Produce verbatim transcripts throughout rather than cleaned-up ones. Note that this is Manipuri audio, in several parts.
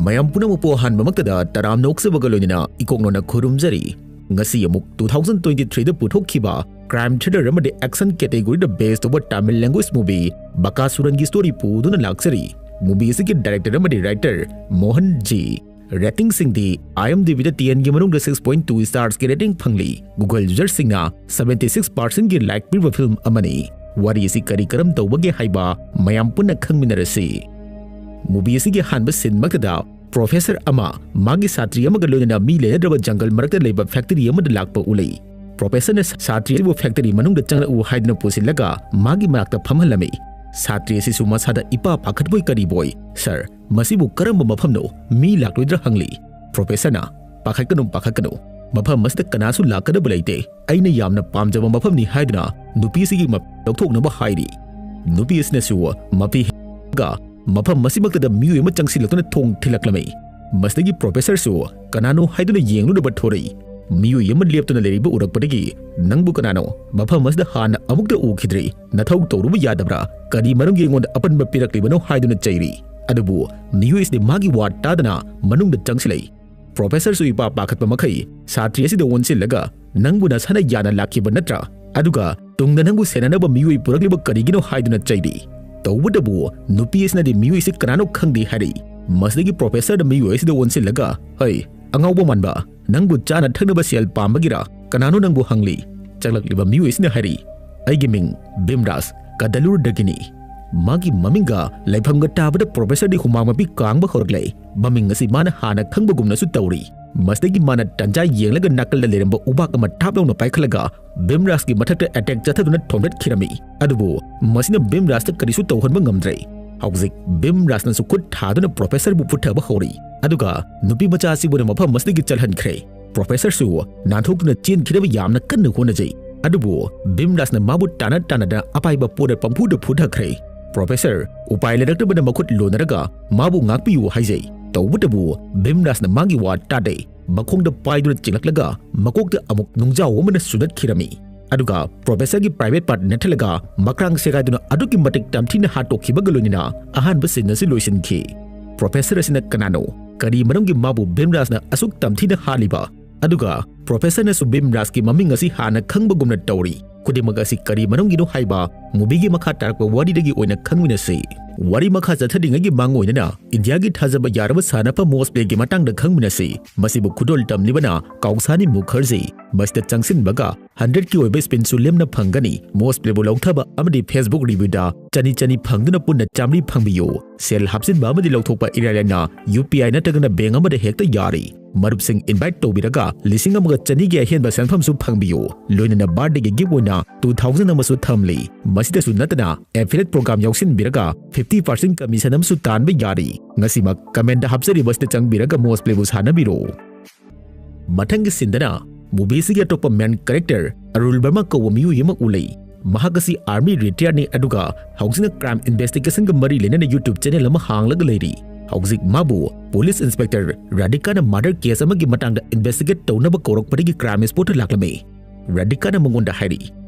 ꯃꯌꯥꯝ ꯄꯨꯝꯅꯃꯛꯄꯨ ꯑꯍꯥꯟꯕꯃꯛꯇꯗ ꯇꯔꯥꯝꯅ ꯑꯣꯛꯆꯕꯒ ꯂꯣꯏꯅꯅ ꯏꯀꯣꯛꯅꯣꯅ ꯈꯨꯔꯨꯝꯖꯔꯤ꯫ ꯉꯁꯤ ꯑꯃꯨꯛ two thousand twenty-threeꯗ ꯄꯨꯊꯣꯛꯈꯤꯕ crime thriller ꯑꯃꯗꯤ action categoryꯗ base ꯇꯧꯕ Tamil language movie ꯕꯀꯥꯁꯨꯔꯟꯒꯤ story ꯄꯨꯗꯨꯅ ꯂꯥꯛꯆꯔꯤ꯫ Movie ꯑꯁꯤꯒꯤ director ꯑꯃꯗꯤ writer ꯃꯣꯍꯟ ꯖꯤ꯫ Ratingꯁꯤꯡꯗꯤ IMDbꯗ tenꯒꯤ ꯃꯅꯨꯡꯗ six point two starsꯀꯤ rating ꯐꯪꯂꯤ꯫ Google userꯁꯤꯡꯅ seventy six percentꯀꯤ like ꯄꯤꯕ film ꯑꯃꯅꯤ꯫ ꯋꯥꯔꯤ ꯑꯁꯤ ꯀꯔꯤ ꯀꯔꯝ ꯇꯧꯕꯒꯦ ꯍꯥꯏꯕ ꯃꯌꯥꯝ ꯄꯨꯟꯅ ꯈꯪꯃꯤꯟꯅꯔꯁꯤ꯫ Movie ꯑꯁꯤꯒꯤ ꯑꯍꯥꯟꯕ sceneꯃꯛꯇꯗ professor ꯑꯃ ꯃꯥꯒꯤ ꯁꯥꯇ꯭ꯔꯤ ꯑꯃꯒ ꯂꯣꯏꯅꯅ ꯃꯤ ꯂꯩꯅꯗ꯭ꯔꯕ jungle ꯃꯔꯛꯇ ꯂꯩꯕ factory ꯑꯃꯗ ꯂꯥꯛꯄ ꯎꯠꯂꯤ꯫ Professorꯅ ꯁꯥꯇ꯭ꯔꯤ ꯑꯁꯤꯕꯨ factory ꯃꯅꯨꯡꯗ ꯆꯪꯂꯛꯎ ꯍꯥꯏꯗꯨꯅ ꯄꯨꯁꯤꯜꯂꯒ ꯃꯥꯒꯤ ꯃꯅꯥꯛꯇ ꯐꯝꯍꯜꯂꯝꯃꯤ꯫ ꯁꯥꯇ꯭ꯔꯤ ꯑꯁꯤꯁꯨ ꯃꯁꯥꯗ ꯏꯄꯥ ꯄꯥꯈꯠꯄꯣꯏ ꯀꯔꯤꯕꯣꯏ, "Sir, ꯃꯁꯤꯕꯨ ꯀꯔꯝꯕ ꯃꯐꯝꯅꯣ? ꯃꯤ ꯂꯥꯛꯂꯣꯏꯗ꯭ꯔꯥ?" ꯍꯪꯂꯤ꯫ Professorꯅ, "ꯄꯥꯈꯠꯀꯅꯨ, ꯄꯥꯈꯠꯀꯅꯨ꯫ ꯃꯐꯝ ꯑꯁꯤꯗ ꯀꯅꯥꯁꯨ ꯂꯥꯛꯀꯗꯕ ꯂꯩꯇꯦ꯫ ꯑꯩꯅ ꯌꯥꯝꯅ ꯄꯥꯝꯖꯕ ꯃꯐꯝꯅꯤ" ꯍꯥꯏꯗꯨꯅ ꯅꯨꯄꯤ ꯑꯁꯤꯒꯤ ꯃꯞ ꯂꯧꯊꯣꯛꯅꯕ ꯍꯥꯏꯔꯤ꯫ ꯅꯨꯄꯤ ꯑꯁꯤꯅꯁꯨ ꯃꯐꯤ ꯍꯦꯛꯂꯒ ꯃꯐꯝ ꯑꯁꯤꯃꯛꯇꯗ ꯃꯤꯑꯣꯏ ꯑꯃ ꯆꯪꯁꯤꯜꯂꯛꯇꯨꯅ ꯊꯣꯡ ꯊꯤꯜꯂꯛꯂꯝꯃꯤ꯫ ꯃꯁꯤꯗꯒꯤ professorꯁꯨ ꯀꯅꯥꯅꯣ ꯍꯥꯏꯗꯨꯅ ꯌꯦꯡꯂꯨꯅꯕ ꯊꯣꯔꯛꯏ꯫ ꯃꯤꯑꯣꯏ ꯑꯃ ꯂꯦꯞꯇꯨꯅ ꯂꯩꯔꯤꯕ ꯎꯔꯛꯄꯗꯒꯤ, "ꯅꯪꯕꯨ ꯀꯅꯥꯅꯣ? ꯃꯐꯝ ꯑꯁꯤꯗ ꯍꯥꯟꯅ ꯑꯃꯨꯛꯇ ꯎꯈꯤꯗ꯭ꯔꯤ꯫ ꯅꯊꯧ ꯇꯧꯔꯨꯕ ꯌꯥꯗꯕ꯭ꯔꯥ? ꯀꯔꯤ ꯃꯔꯝꯒꯤ ꯑꯩꯉꯣꯟꯗ ꯑꯄꯟꯕ ꯄꯤꯔꯛꯂꯤꯕꯅꯣ?" ꯍꯥꯏꯗꯨꯅ ꯆꯩꯔꯤ꯫ ꯑꯗꯨꯕꯨ ꯃꯤꯑꯣꯏ ꯑꯁꯤꯗꯤ ꯃꯥꯒꯤ ꯋꯥ ꯇꯥꯗꯅ ꯃꯅꯨꯡꯗ ꯆꯪꯁꯤꯜꯂꯛꯏ꯫ Professorꯁꯨ ꯏꯄꯥ ꯄꯥꯈꯠꯄ ꯃꯈꯩ ꯁꯥꯇ꯭ꯔꯤ ꯑꯁꯤꯗ ꯑꯣꯟꯁꯤꯜꯂꯒ, "ꯅꯪꯕꯨ ꯅꯁꯥꯅ ꯌꯥꯅ ꯂꯥꯛꯈꯤꯕ ꯅꯠꯇ꯭ꯔꯥ? ꯑꯗꯨꯒ ꯇꯨꯡꯗ ꯅꯪꯕꯨ ꯁꯦꯟꯅꯅꯕ ꯃꯤꯑꯣꯏ ꯄꯨꯔꯛꯂꯤꯕ ꯀꯔꯤꯒꯤꯅꯣ?" ꯍꯥꯏꯗꯨꯅ ꯆꯩꯔꯤ꯫ ꯇꯧꯕꯇꯕꯨ ꯅꯨꯄꯤ ꯑꯁꯤꯅꯗꯤ ꯃꯤꯑꯣꯏ ꯑꯁꯤ ꯀꯅꯥꯅꯣ ꯈꯪꯗꯦ ꯍꯥꯏꯔꯛꯏ꯫ ꯃꯁꯤꯗꯒꯤ professorꯅ ꯃꯤꯑꯣꯏ ꯑꯁꯤꯗ ꯑꯣꯟꯁꯤꯜꯂꯒ, "ꯍꯩ, ꯑꯉꯥꯎꯕ ꯃꯥꯟꯕ, ꯅꯪꯕꯨ ꯆꯥꯅ ꯊꯛꯅꯕ ꯁꯦꯜ ꯄꯥꯝꯕꯒꯤꯔꯥ? ꯀꯅꯥꯅꯣ ꯅꯪꯕꯨ?" ꯍꯪꯂꯤ꯫ ꯆꯪꯂꯛꯂꯤꯕ ꯃꯤꯑꯣꯏ ꯑꯁꯤꯅ ꯍꯥꯏꯔꯛꯏ, "ꯑꯩꯒꯤ ꯃꯤꯡ ꯚꯤꯝꯔꯥꯖ ꯀꯗꯂꯨꯔꯗꯒꯤꯅꯤ꯫" ꯃꯥꯒꯤ ꯃꯃꯤꯡꯒ ꯂꯩꯐꯝꯒ ꯇꯥꯕꯗ professorꯗꯤ ꯍꯨꯃꯥꯡ ꯃꯄꯤ ꯀꯥꯡꯕ ꯍꯧꯔꯛꯂꯦ꯫ ꯃꯃꯤꯡ ꯑꯁꯤ ꯃꯥꯅ ꯍꯥꯟꯅ ꯈꯪꯕꯒꯨꯝꯅꯁꯨ ꯇꯧꯔꯤ꯫ ꯃꯁꯤꯗꯒꯤ ꯃꯥꯅ ꯇꯟꯖꯥ ꯌꯦꯡꯂꯒ ꯅꯥꯀꯜꯗ ꯂꯩꯔꯝꯕ ꯎꯕꯥꯛ ꯑꯃ ꯊꯥꯞ ꯂꯥꯎꯅ ꯄꯥꯏꯈꯠꯂꯒ ꯚꯤꯝꯔꯥꯖꯀꯤ ꯃꯊꯛꯇ attack ꯆꯠꯊꯗꯨꯅ ꯊꯣꯝꯗꯠꯈꯤꯔꯝꯃꯤ꯫ ꯑꯗꯨꯕꯨ ꯃꯁꯤꯅ ꯚꯤꯝꯔꯥꯖꯇ ꯀꯔꯤꯁꯨ ꯇꯧꯍꯟꯕ ꯉꯝꯗ꯭ꯔꯦ꯫ ꯍꯧꯖꯤꯛ ꯚꯤꯝꯔꯥꯖꯅꯁꯨ ꯈꯨꯠ ꯊꯥꯗꯨꯅ professorꯕꯨ ꯐꯨꯊꯕ ꯍꯧꯔꯤ꯫ ꯑꯗꯨꯒ ꯅꯨꯄꯤ ꯃꯆꯥ ꯑꯁꯤꯕꯨꯅ ꯃꯐꯝ ꯑꯁꯤꯗꯒꯤ ꯆꯠꯍꯟꯈ꯭ꯔꯦ꯫ Professorꯁꯨ ꯅꯥꯟꯊꯣꯛꯇꯨꯅ ꯆꯦꯟꯈꯤꯅꯕ ꯌꯥꯝꯅ ꯀꯟꯅ ꯍꯣꯠꯅꯖꯩ꯫ ꯑꯗꯨꯕꯨ ꯚꯤꯝꯔꯥꯖꯅ ꯃꯥꯕꯨ ꯇꯥꯟꯅ ꯇꯥꯟꯅꯗꯅ ꯑꯄꯥꯏꯕ ꯄꯣꯠꯇ ꯄꯪꯐꯨꯗ ꯐꯨꯊꯈ꯭ꯔꯦ꯫ Professor ꯎꯄꯥꯏ ꯂꯩꯔꯛꯇꯕꯅ ꯃꯈꯨꯠ ꯂꯣꯟꯅꯔꯒ ꯃꯥꯕꯨ ꯉꯥꯛꯄꯤꯌꯨ ꯍꯥꯏꯖꯩ꯫ ꯇꯧꯕꯇꯕꯨ ꯚꯤꯝꯔꯥꯖꯅ ꯃꯥꯒꯤ ꯋꯥ ꯇꯥꯗꯦ꯫ ꯃꯈꯣꯡꯗ ꯄꯥꯏꯗꯨꯅ ꯆꯤꯡꯂꯛꯂꯒ ꯃꯀꯣꯛꯇ ꯑꯃꯨꯛ ꯅꯨꯡꯖꯥꯎ ꯑꯃꯅ ꯁꯨꯗꯠꯈꯤꯔꯝꯃꯤ꯫ ꯑꯗꯨꯒ professorꯒꯤ private part ꯅꯦꯠꯊꯜꯂꯒ ꯃꯀ꯭ꯔꯥꯡ ꯁꯦꯒꯥꯏꯗꯨꯅ ꯑꯗꯨꯛꯀꯤ ꯃꯇꯤꯛ ꯇꯝꯊꯤꯅ ꯍꯥꯠꯇꯣꯛꯈꯤꯕꯒ ꯂꯣꯏꯅꯅ ꯑꯍꯥꯟꯕ scene ꯑꯁꯤ ꯂꯣꯏꯁꯤꯟꯈꯤ꯫ ꯄ꯭ꯔꯣꯐꯦꯁꯔ ꯑꯁꯤꯅ ꯀꯅꯥꯅꯣ? ꯀꯔꯤ ꯃꯔꯝꯒꯤ ꯃꯥꯕꯨ ꯚꯤꯝꯔꯥꯖꯅ ꯑꯁꯨꯛ ꯇꯝꯊꯤꯅ ꯍꯥꯠꯂꯤꯕ? ꯑꯗꯨꯒ ꯄ꯭ꯔꯣꯐꯦꯁꯔꯅꯁꯨ ꯚꯤꯝꯔꯥꯖꯀꯤ ꯃꯃꯤꯡ ꯑꯁꯤ ꯍꯥꯟꯅ ꯈꯪꯕꯒꯨꯝꯅ ꯇꯧꯔꯤ꯫ ꯈꯨꯗꯤꯡꯃꯛ ꯑꯁꯤ ꯀꯔꯤ ꯃꯔꯝꯒꯤꯅꯣ ꯍꯥꯏꯕ ꯃꯨꯚꯤꯒꯤ ꯃꯈꯥ ꯇꯥꯔꯛꯄ ꯋꯥꯔꯤꯗꯒꯤ ꯑꯣꯏꯅ ꯈꯪꯃꯤꯟꯅꯁꯤ꯫ ꯋꯥꯔꯤ ꯃꯈꯥ ꯆꯠꯊꯔꯤꯉꯩꯒꯤ ꯃꯥꯡꯑꯣꯏꯅꯅ ꯏꯟꯗꯤꯌꯥꯒꯤ ꯊꯥꯖꯕ ꯌꯥꯔꯕ ꯁꯥꯟꯅꯐꯝ ꯃꯣꯁꯄ꯭ꯂꯦꯒꯤ ꯃꯇꯥꯡꯗ ꯈꯪꯃꯤꯟꯅꯁꯤ꯫ ꯃꯁꯤꯕꯨ ꯈꯨꯗꯣꯜ ꯇꯝꯂꯤꯕꯅ ꯀꯥꯎꯁꯥꯅꯤ ꯃꯨꯈꯔꯖꯤ꯫ ꯃꯁꯤꯗ ꯆꯪꯁꯤꯟꯕꯒ ꯍꯟꯗ꯭ꯔꯦꯠꯀꯤ ꯑꯣꯏꯕ ꯁ꯭ꯄꯤꯟꯁꯨ ꯂꯦꯝꯅ ꯐꯪꯒꯅꯤ꯫ ꯃꯣꯁꯄ꯭ꯂꯦꯕꯨ ꯂꯧꯊꯕ ꯑꯃꯗꯤ Facebook ꯔꯤꯚ꯭ꯌꯨꯗ ꯆꯅꯤ ꯆꯅꯤ ꯐꯪꯗꯨꯅ ꯄꯨꯟꯅ ꯆꯥꯃꯔꯤ ꯐꯪꯕꯤꯌꯨ꯫ ꯁꯦꯜ ꯍꯥꯞꯆꯤꯟꯕ ꯑꯃꯗꯤ ꯂꯧꯊꯣꯛꯄ ꯏꯔꯥꯏ ꯂꯥꯏꯅ ꯌꯨ ꯄꯤ ꯑꯥꯏ ꯅꯠꯇ꯭ꯔꯒꯅ ꯕꯦꯡ ꯑꯃꯗ ꯍꯦꯛꯇ ꯌꯥꯔꯤ꯫ ꯃꯔꯨꯞꯁꯤꯡ ꯏꯟꯚꯥꯏꯠ ꯇꯧꯕꯤꯔꯒ ꯂꯤꯁꯤꯡ ꯑꯃꯒ ꯆꯅꯤꯒꯤ ꯑꯍꯦꯟꯕ ꯁꯦꯟꯐꯝꯁꯨ ꯐꯪꯕꯤꯌꯨ꯫ ꯂꯣꯏꯅꯅ ꯕꯥꯔꯗꯦꯒꯤ ꯒꯤꯐ ꯑꯣꯏꯅ ꯇꯨ ꯊꯥꯎꯖꯟ ꯑꯃꯁꯨ ꯊꯝꯂꯤ꯫ ꯃꯁꯤꯗꯁꯨ ꯅꯠꯇꯅ ꯑꯦꯐꯤꯂꯦꯠ ꯄ꯭ꯔꯣꯒ꯭ꯔꯥꯝ ꯌꯥꯎꯁꯤꯟꯕꯤꯔꯒ ꯐꯤꯐꯇꯤ ꯄꯥꯔꯁꯦꯟ ꯀꯃꯤꯁꯟ ꯑꯃꯁꯨ ꯇꯥꯟꯕ ꯌꯥꯔꯤ꯫ ꯉꯁꯤꯃꯛ ꯀꯃꯦꯟꯗ ꯍꯥꯞꯆꯔꯤꯕꯁꯤꯗ ꯆꯪꯕꯤꯔꯒ ꯃꯣꯁꯄ꯭ꯂꯦꯕꯨ ꯁꯥꯟꯅꯕꯤꯔꯣ꯫ ꯃꯊꯪꯒꯤ ꯁꯤꯟꯗꯅ ꯃꯨꯚꯤꯁꯤꯒꯤ ꯑꯇꯣꯞꯄ ꯃꯦꯟ ꯀꯦꯔꯦꯛꯇꯔ ꯑꯔꯨꯜ ꯕꯔꯃꯥ ꯀꯧꯕ ꯃꯤꯑꯣꯏ ꯑꯃ ꯎꯠꯂꯤ꯫ ꯃꯍꯥꯛ ꯑꯁꯤ ꯑꯥꯔꯃꯤ ꯔꯤꯇꯥꯌꯔꯅꯤ, ꯑꯗꯨꯒ ꯍꯧꯖꯤꯛꯅ ꯀ꯭ꯔꯥꯏꯝ ꯏꯟꯚꯦꯁꯇꯤꯒꯦꯁꯟꯒ ꯃꯔꯤ ꯂꯩꯅꯅ ꯌꯨꯇ꯭ꯌꯨꯕ ꯆꯦꯅꯦꯜ ꯑꯃ ꯍꯥꯡꯂꯒ ꯂꯩꯔꯤ꯫ ꯍꯧꯖꯤꯛ ꯃꯥꯕꯨ ꯄꯨꯂꯤꯁ ꯏꯟꯁꯄꯦꯛꯇꯔ ꯔꯥꯙꯤꯀꯥꯅ ꯃꯔꯗꯔ ꯀꯦꯁ ꯑꯃꯒꯤ ꯃꯇꯥꯡꯗ ꯏꯟꯚꯦꯁꯇꯤꯒꯦꯠ ꯇꯧꯅꯕ ꯀꯧꯔꯛꯄꯗꯒꯤ ꯀ꯭ꯔꯥꯏꯝ ꯁ꯭ꯄꯣꯠꯇ ꯂꯥꯛꯂꯝꯃꯤ꯫ ꯔꯥꯙꯤꯀꯥꯅ ꯃꯉꯣꯟꯗ ꯍꯥꯏꯔꯤ,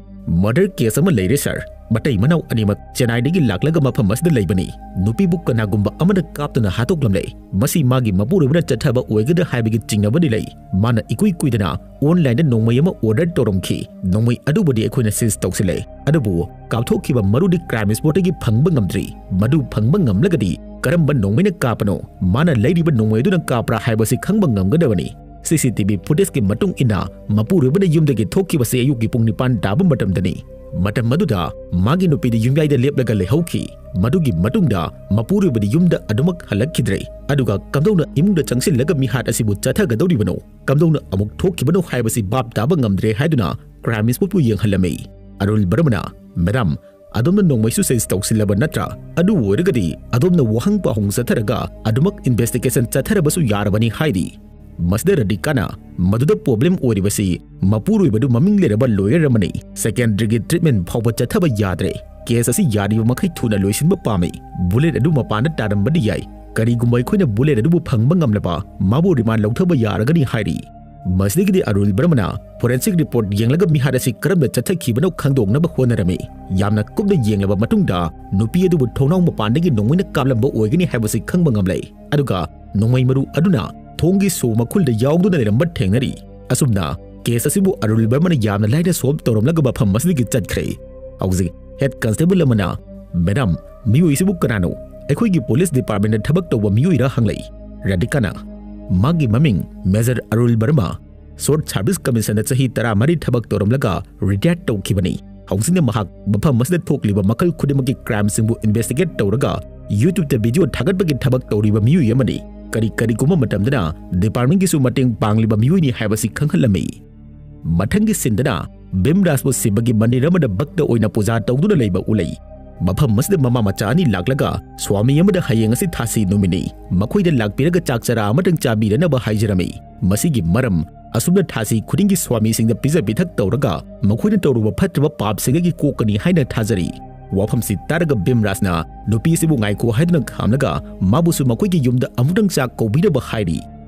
"ꯃꯔꯗꯔ ꯀꯦꯁ ꯑꯃ ꯂꯩꯔꯦ ꯁꯥꯔ꯫ ꯃꯇꯩ ꯃꯅꯥꯎ ꯑꯅꯤꯃꯛ ꯆꯦꯟꯅꯥꯏꯗꯒꯤ ꯂꯥꯛꯂꯒ ꯃꯐꯝ ꯑꯁꯤꯗ ꯂꯩꯕꯅꯤ꯫ ꯅꯨꯄꯤꯕꯨ ꯀꯅꯥꯒꯨꯝꯕ ꯑꯃꯅ ꯀꯥꯞꯇꯨꯅ ꯍꯥꯠꯇꯣꯛꯂꯝꯂꯦ꯫ ꯃꯁꯤ ꯃꯥꯒꯤ ꯃꯄꯨꯔꯣꯏꯕꯅ ꯆꯠꯊꯕ ꯑꯣꯏꯒꯗ꯭ꯔꯥ ꯍꯥꯏꯕꯒꯤ ꯆꯤꯡꯅꯕꯗꯤ ꯂꯩ꯫ ꯃꯥꯅ ꯏꯀꯨꯏ ꯀꯨꯏꯗꯅ ꯑꯣꯟꯂꯥꯏꯟꯗ ꯅꯣꯡꯃꯩ ꯑꯃ ꯑꯣꯔꯗꯔ ꯇꯧꯔꯝꯈꯤ꯫ ꯅꯣꯡꯃꯩ ꯑꯗꯨꯕꯨꯗꯤ ꯑꯩꯈꯣꯏꯅ ꯁꯤꯖ ꯇꯧꯁꯤꯜꯂꯦ, ꯑꯗꯨꯕꯨ ꯀꯥꯞꯊꯣꯛꯈꯤꯕ ꯃꯔꯨꯗꯤ ꯀ꯭ꯔꯥꯏꯝ ꯁ꯭ꯄꯣꯠꯇꯒꯤ ꯐꯪꯕ ꯉꯝꯗ꯭ꯔꯤ꯫ ꯃꯗꯨ ꯐꯪꯕ ꯉꯝꯂꯒꯗꯤ ꯀꯔꯝꯕ ꯅꯣꯡꯃꯩꯅ ꯀꯥꯞꯄꯅꯣ, ꯃꯥꯅ ꯂꯩꯔꯤꯕ ꯅꯣꯡꯃꯩ ꯑꯗꯨꯅ ꯀꯥꯞꯄ꯭ꯔꯥ ꯍꯥꯏꯕꯁꯤ ꯈꯪꯕ ꯉꯝꯒꯗꯕꯅꯤ꯫ ꯁꯤ ꯁꯤ ꯇꯤ ꯚꯤ ꯐꯨꯇꯦꯖꯀꯤ ꯃꯇꯨꯡ ꯏꯟꯅ ꯃꯄꯨꯔꯣꯏꯕꯅ ꯌꯨꯝꯗꯒꯤ ꯊꯣꯛꯈꯤꯕꯁꯤ ꯑꯌꯨꯛꯀꯤ ꯄꯨꯡ ꯅꯤꯄꯥꯟ ꯇꯥꯕ ꯃꯇꯝꯗꯅꯤ꯫ ꯃꯇꯝ ꯑꯗꯨꯗ ꯃꯥꯒꯤ ꯅꯨꯄꯤꯗꯤ ꯌꯨꯝꯌꯥꯏꯗ ꯂꯦꯞꯂꯒ ꯂꯩꯍꯧꯈꯤ꯫ ꯃꯗꯨꯒꯤ ꯃꯇꯨꯡꯗ ꯃꯄꯨꯔꯣꯏꯕꯗꯤ ꯌꯨꯝꯗ ꯑꯗꯨꯃꯛ ꯍꯜꯂꯛꯈꯤꯗ꯭ꯔꯦ꯫ ꯑꯗꯨꯒ ꯀꯝꯗꯧꯅ ꯏꯃꯨꯡꯗ ꯆꯪꯁꯤꯜꯂꯒ ꯃꯤꯍꯥꯠ ꯑꯁꯤꯕꯨ ꯆꯠꯊꯒꯗꯧꯔꯤꯕꯅꯣ? ꯀꯝꯗꯧꯅ ꯑꯃꯨꯛ ꯊꯣꯛꯈꯤꯕꯅꯣ ꯍꯥꯏꯕꯁꯤ ꯚꯥꯞ ꯇꯥꯕ ꯉꯝꯗ꯭ꯔꯦ" ꯍꯥꯏꯗꯨꯅ ꯀ꯭ꯔꯥꯏꯝ ꯁ꯭ꯄꯣꯠꯄꯨ ꯌꯦꯡꯍꯜꯂꯝꯃꯤ꯫ ꯑꯔꯨꯜ ꯕꯔꯃꯅ, "ꯃꯦꯗꯥꯝ, ꯑꯗꯣꯝꯅ ꯅꯣꯡꯃꯩꯁꯨ ꯁꯤꯖ ꯇꯧꯁꯤꯜꯂꯕ ꯅꯠꯇ꯭ꯔꯥ? ꯑꯗꯨ ꯑꯣꯏꯔꯒꯗꯤ ꯑꯗꯣꯝꯅ ꯋꯥꯍꯪ ꯄꯥꯎꯍꯪ ꯆꯠꯊꯔꯒ ꯑꯗꯨꯃꯛ ꯏꯟꯚꯦꯁꯇꯤꯒꯦꯁꯟ ꯆꯠꯊꯔꯕꯁꯨ ꯌꯥꯔꯕꯅꯤ" ꯍꯥꯏꯔꯤ꯫ ꯃꯁꯤꯗ ꯔꯥꯙꯤꯀꯥꯅ, "ꯃꯗꯨꯗ ꯄ꯭ꯔꯣꯕ꯭ꯂꯦꯝ ꯑꯣꯏꯔꯤꯕꯁꯤ ꯃꯄꯨꯔꯣꯏꯕꯗꯨ ꯃꯃꯤꯡ ꯂꯩꯔꯕ ꯂꯣꯌꯔ ꯑꯃꯅꯤ꯫ ꯁꯦꯀꯦꯟꯗꯔꯤꯒꯤ ꯇ꯭ꯔꯤꯠꯃꯦꯟ ꯐꯥꯎꯕ ꯆꯠꯊꯕ ꯌꯥꯗ꯭ꯔꯦ꯫ ꯀꯦꯁ ꯑꯁꯤ ꯌꯥꯔꯤꯕ ꯃꯈꯩ ꯊꯨꯅ ꯂꯣꯏꯁꯤꯟꯕ ꯄꯥꯝꯃꯤ꯫ ꯕꯨꯂꯦꯠ ꯑꯗꯨ ꯃꯄꯥꯟꯗ ꯇꯥꯔꯝꯕꯗꯤ ꯌꯥꯏ꯫ ꯀꯔꯤꯒꯨꯝꯕ ꯑꯩꯈꯣꯏꯅ ꯕꯨꯂꯦꯠ ꯑꯗꯨꯕꯨ ꯐꯪꯕ ꯉꯝꯂꯕ, ꯃꯥꯕꯨ ꯔꯤꯃꯥꯟ ꯂꯧꯊꯕ ꯌꯥꯔꯒꯅꯤ" ꯍꯥꯏꯔꯤ꯫ ꯃꯁꯤꯗꯒꯤꯗꯤ ꯑꯔꯨꯜ ꯕꯔꯃꯅ forensic report ꯌꯦꯡꯂꯒ ꯃꯤꯍꯥꯠ ꯑꯁꯤ ꯀꯔꯝꯅ ꯆꯠꯊꯈꯤꯕꯅꯣ ꯈꯪꯗꯣꯛꯅꯕ ꯍꯣꯠꯅꯔꯝꯃꯤ꯫ ꯌꯥꯝꯅ ꯀꯨꯞꯅ ꯌꯦꯡꯂꯕ ꯃꯇꯨꯡꯗ ꯅꯨꯄꯤ ꯑꯗꯨꯕꯨ ꯊꯣꯡꯅꯥꯎ ꯃꯄꯥꯟꯗꯒꯤ ꯅꯣꯡꯃꯩꯅ ꯀꯥꯞꯂꯝꯕ ꯑꯣꯏꯒꯅꯤ ꯍꯥꯏꯕꯁꯤ ꯈꯪꯕ ꯉꯝꯂꯦ꯫ ꯑꯗꯨꯒ ꯅꯣꯡꯃꯩ ꯃꯔꯨ ꯑꯗꯨꯅ ꯊꯣꯡꯒꯤ ꯁꯣ ꯃꯈꯨꯜꯗ ꯌꯥꯎꯗꯨꯅ ꯂꯩꯔꯝꯕ ꯊꯦꯡꯅꯔꯤ꯫ ꯑꯁꯨꯝꯅ case ꯑꯁꯤꯕꯨ ꯑꯔꯨꯜ ꯕꯔꯃꯅ ꯌꯥꯝꯅ ꯂꯥꯏꯅ solve ꯇꯧꯔꯝꯂꯒ ꯃꯐꯝ ꯑꯁꯤꯗꯒꯤ ꯆꯠꯈ꯭ꯔꯦ꯫ ꯍꯧꯖꯤꯛ head constable ꯑꯃꯅ, "Madam, ꯃꯤꯑꯣꯏꯁꯤꯕꯨ ꯀꯅꯥꯅꯣ? ꯑꯩꯈꯣꯏꯒꯤ police departmentꯇ ꯊꯕꯛ ꯇꯧꯕ ꯃꯤꯑꯣꯏꯔꯥ?" ꯍꯪꯂꯛꯏ꯫ ꯔꯥꯙꯤꯀꯥꯅ, "ꯃꯥꯒꯤ ꯃꯃꯤꯡ Major ꯑꯔꯨꯜ ꯕꯔꯃ, short service commissionꯗ ꯆꯍꯤ ꯇꯔꯥꯃꯔꯤ ꯊꯕꯛ ꯇꯧꯔꯝꯂꯒ retire ꯇꯧꯈꯤꯕꯅꯤ꯫ ꯍꯧꯖꯤꯛꯅ ꯃꯍꯥꯛ ꯃꯐꯝ ꯑꯁꯤꯗ ꯊꯣꯛꯂꯤꯕ ꯃꯈꯜ ꯈꯨꯗꯤꯡꯃꯛꯀꯤ crimeꯁꯤꯡꯕꯨ investigate ꯇꯧꯔꯒ YouTubeꯇ video ꯊꯥꯒꯠꯄꯒꯤ ꯊꯕꯛ ꯇꯧꯔꯤꯕ ꯃꯤꯑꯣꯏ ꯑꯃꯅꯤ꯫ ꯀꯔꯤ ꯀꯔꯤꯒꯨꯝꯕ ꯃꯇꯝꯗꯅ departmentꯀꯤꯁꯨ ꯃꯇꯦꯡ ꯄꯥꯡꯂꯤꯕ ꯃꯤꯑꯣꯏꯅꯤ ꯍꯥꯏꯕꯁꯤ ꯈꯪꯍꯜꯂꯝꯃꯤ꯫" ꯃꯊꯪꯒꯤ sceneꯗꯅ ꯚꯤꯝꯔꯥꯖꯄꯨ ꯁꯤꯕꯒꯤ ꯃꯟꯗꯤꯔ ꯑꯃꯗ ꯚꯛꯇ ꯑꯣꯏꯅ ꯄꯨꯖꯥ ꯇꯧꯗꯨꯅ ꯂꯩꯕ ꯎꯠꯂꯤ꯫ ꯃꯐꯝ ꯑꯁꯤꯗ ꯃꯃꯥ ꯃꯆꯥ ꯑꯅꯤ ꯂꯥꯛꯂꯒ ꯁ꯭ꯋꯥꯃꯤ ꯑꯃꯗ ꯍꯌꯦꯡ ꯑꯁꯤ ꯊꯥꯁꯤ ꯅꯨꯃꯤꯠꯅꯤ, ꯃꯈꯣꯏꯗ ꯂꯥꯛꯄꯤꯔꯒ ꯆꯥꯛ ꯆꯔꯥ ꯑꯃꯇꯪ ꯆꯥꯕꯤꯔꯅꯕ ꯍꯥꯏꯖꯔꯝꯃꯤ꯫ ꯃꯁꯤꯒꯤ ꯃꯔꯝ, ꯑꯁꯨꯝꯅ ꯊꯥꯁꯤ ꯈꯨꯗꯤꯡꯒꯤ ꯁ꯭ꯋꯥꯃꯤꯁꯤꯡꯗ ꯄꯤꯖ ꯄꯤꯊꯛ ꯇꯧꯔꯒ ꯃꯈꯣꯏꯅ ꯇꯧꯔꯨꯕ ꯐꯠꯇ꯭ꯔꯕ ꯄꯥꯞꯁꯤꯡꯗꯒꯤ ꯀꯣꯛꯀꯅꯤ ꯍꯥꯏꯅ ꯊꯥꯖꯔꯤ꯫ ꯋꯥꯐꯝꯁꯤ ꯇꯥꯔꯒ ꯚꯤꯝꯔꯥꯖꯅ ꯅꯨꯄꯤ ꯑꯁꯤꯕꯨ ꯉꯥꯏꯈꯣ ꯍꯥꯏꯗꯨꯅ ꯈꯥꯝꯂꯒ ꯃꯥꯕꯨꯁꯨ ꯃꯈꯣꯏꯒꯤ ꯌꯨꯝꯗ ꯑꯃꯨꯛꯇꯪ ꯆꯥꯛ ꯀꯧꯕꯤꯅꯕ ꯍꯥꯏꯔꯤ꯫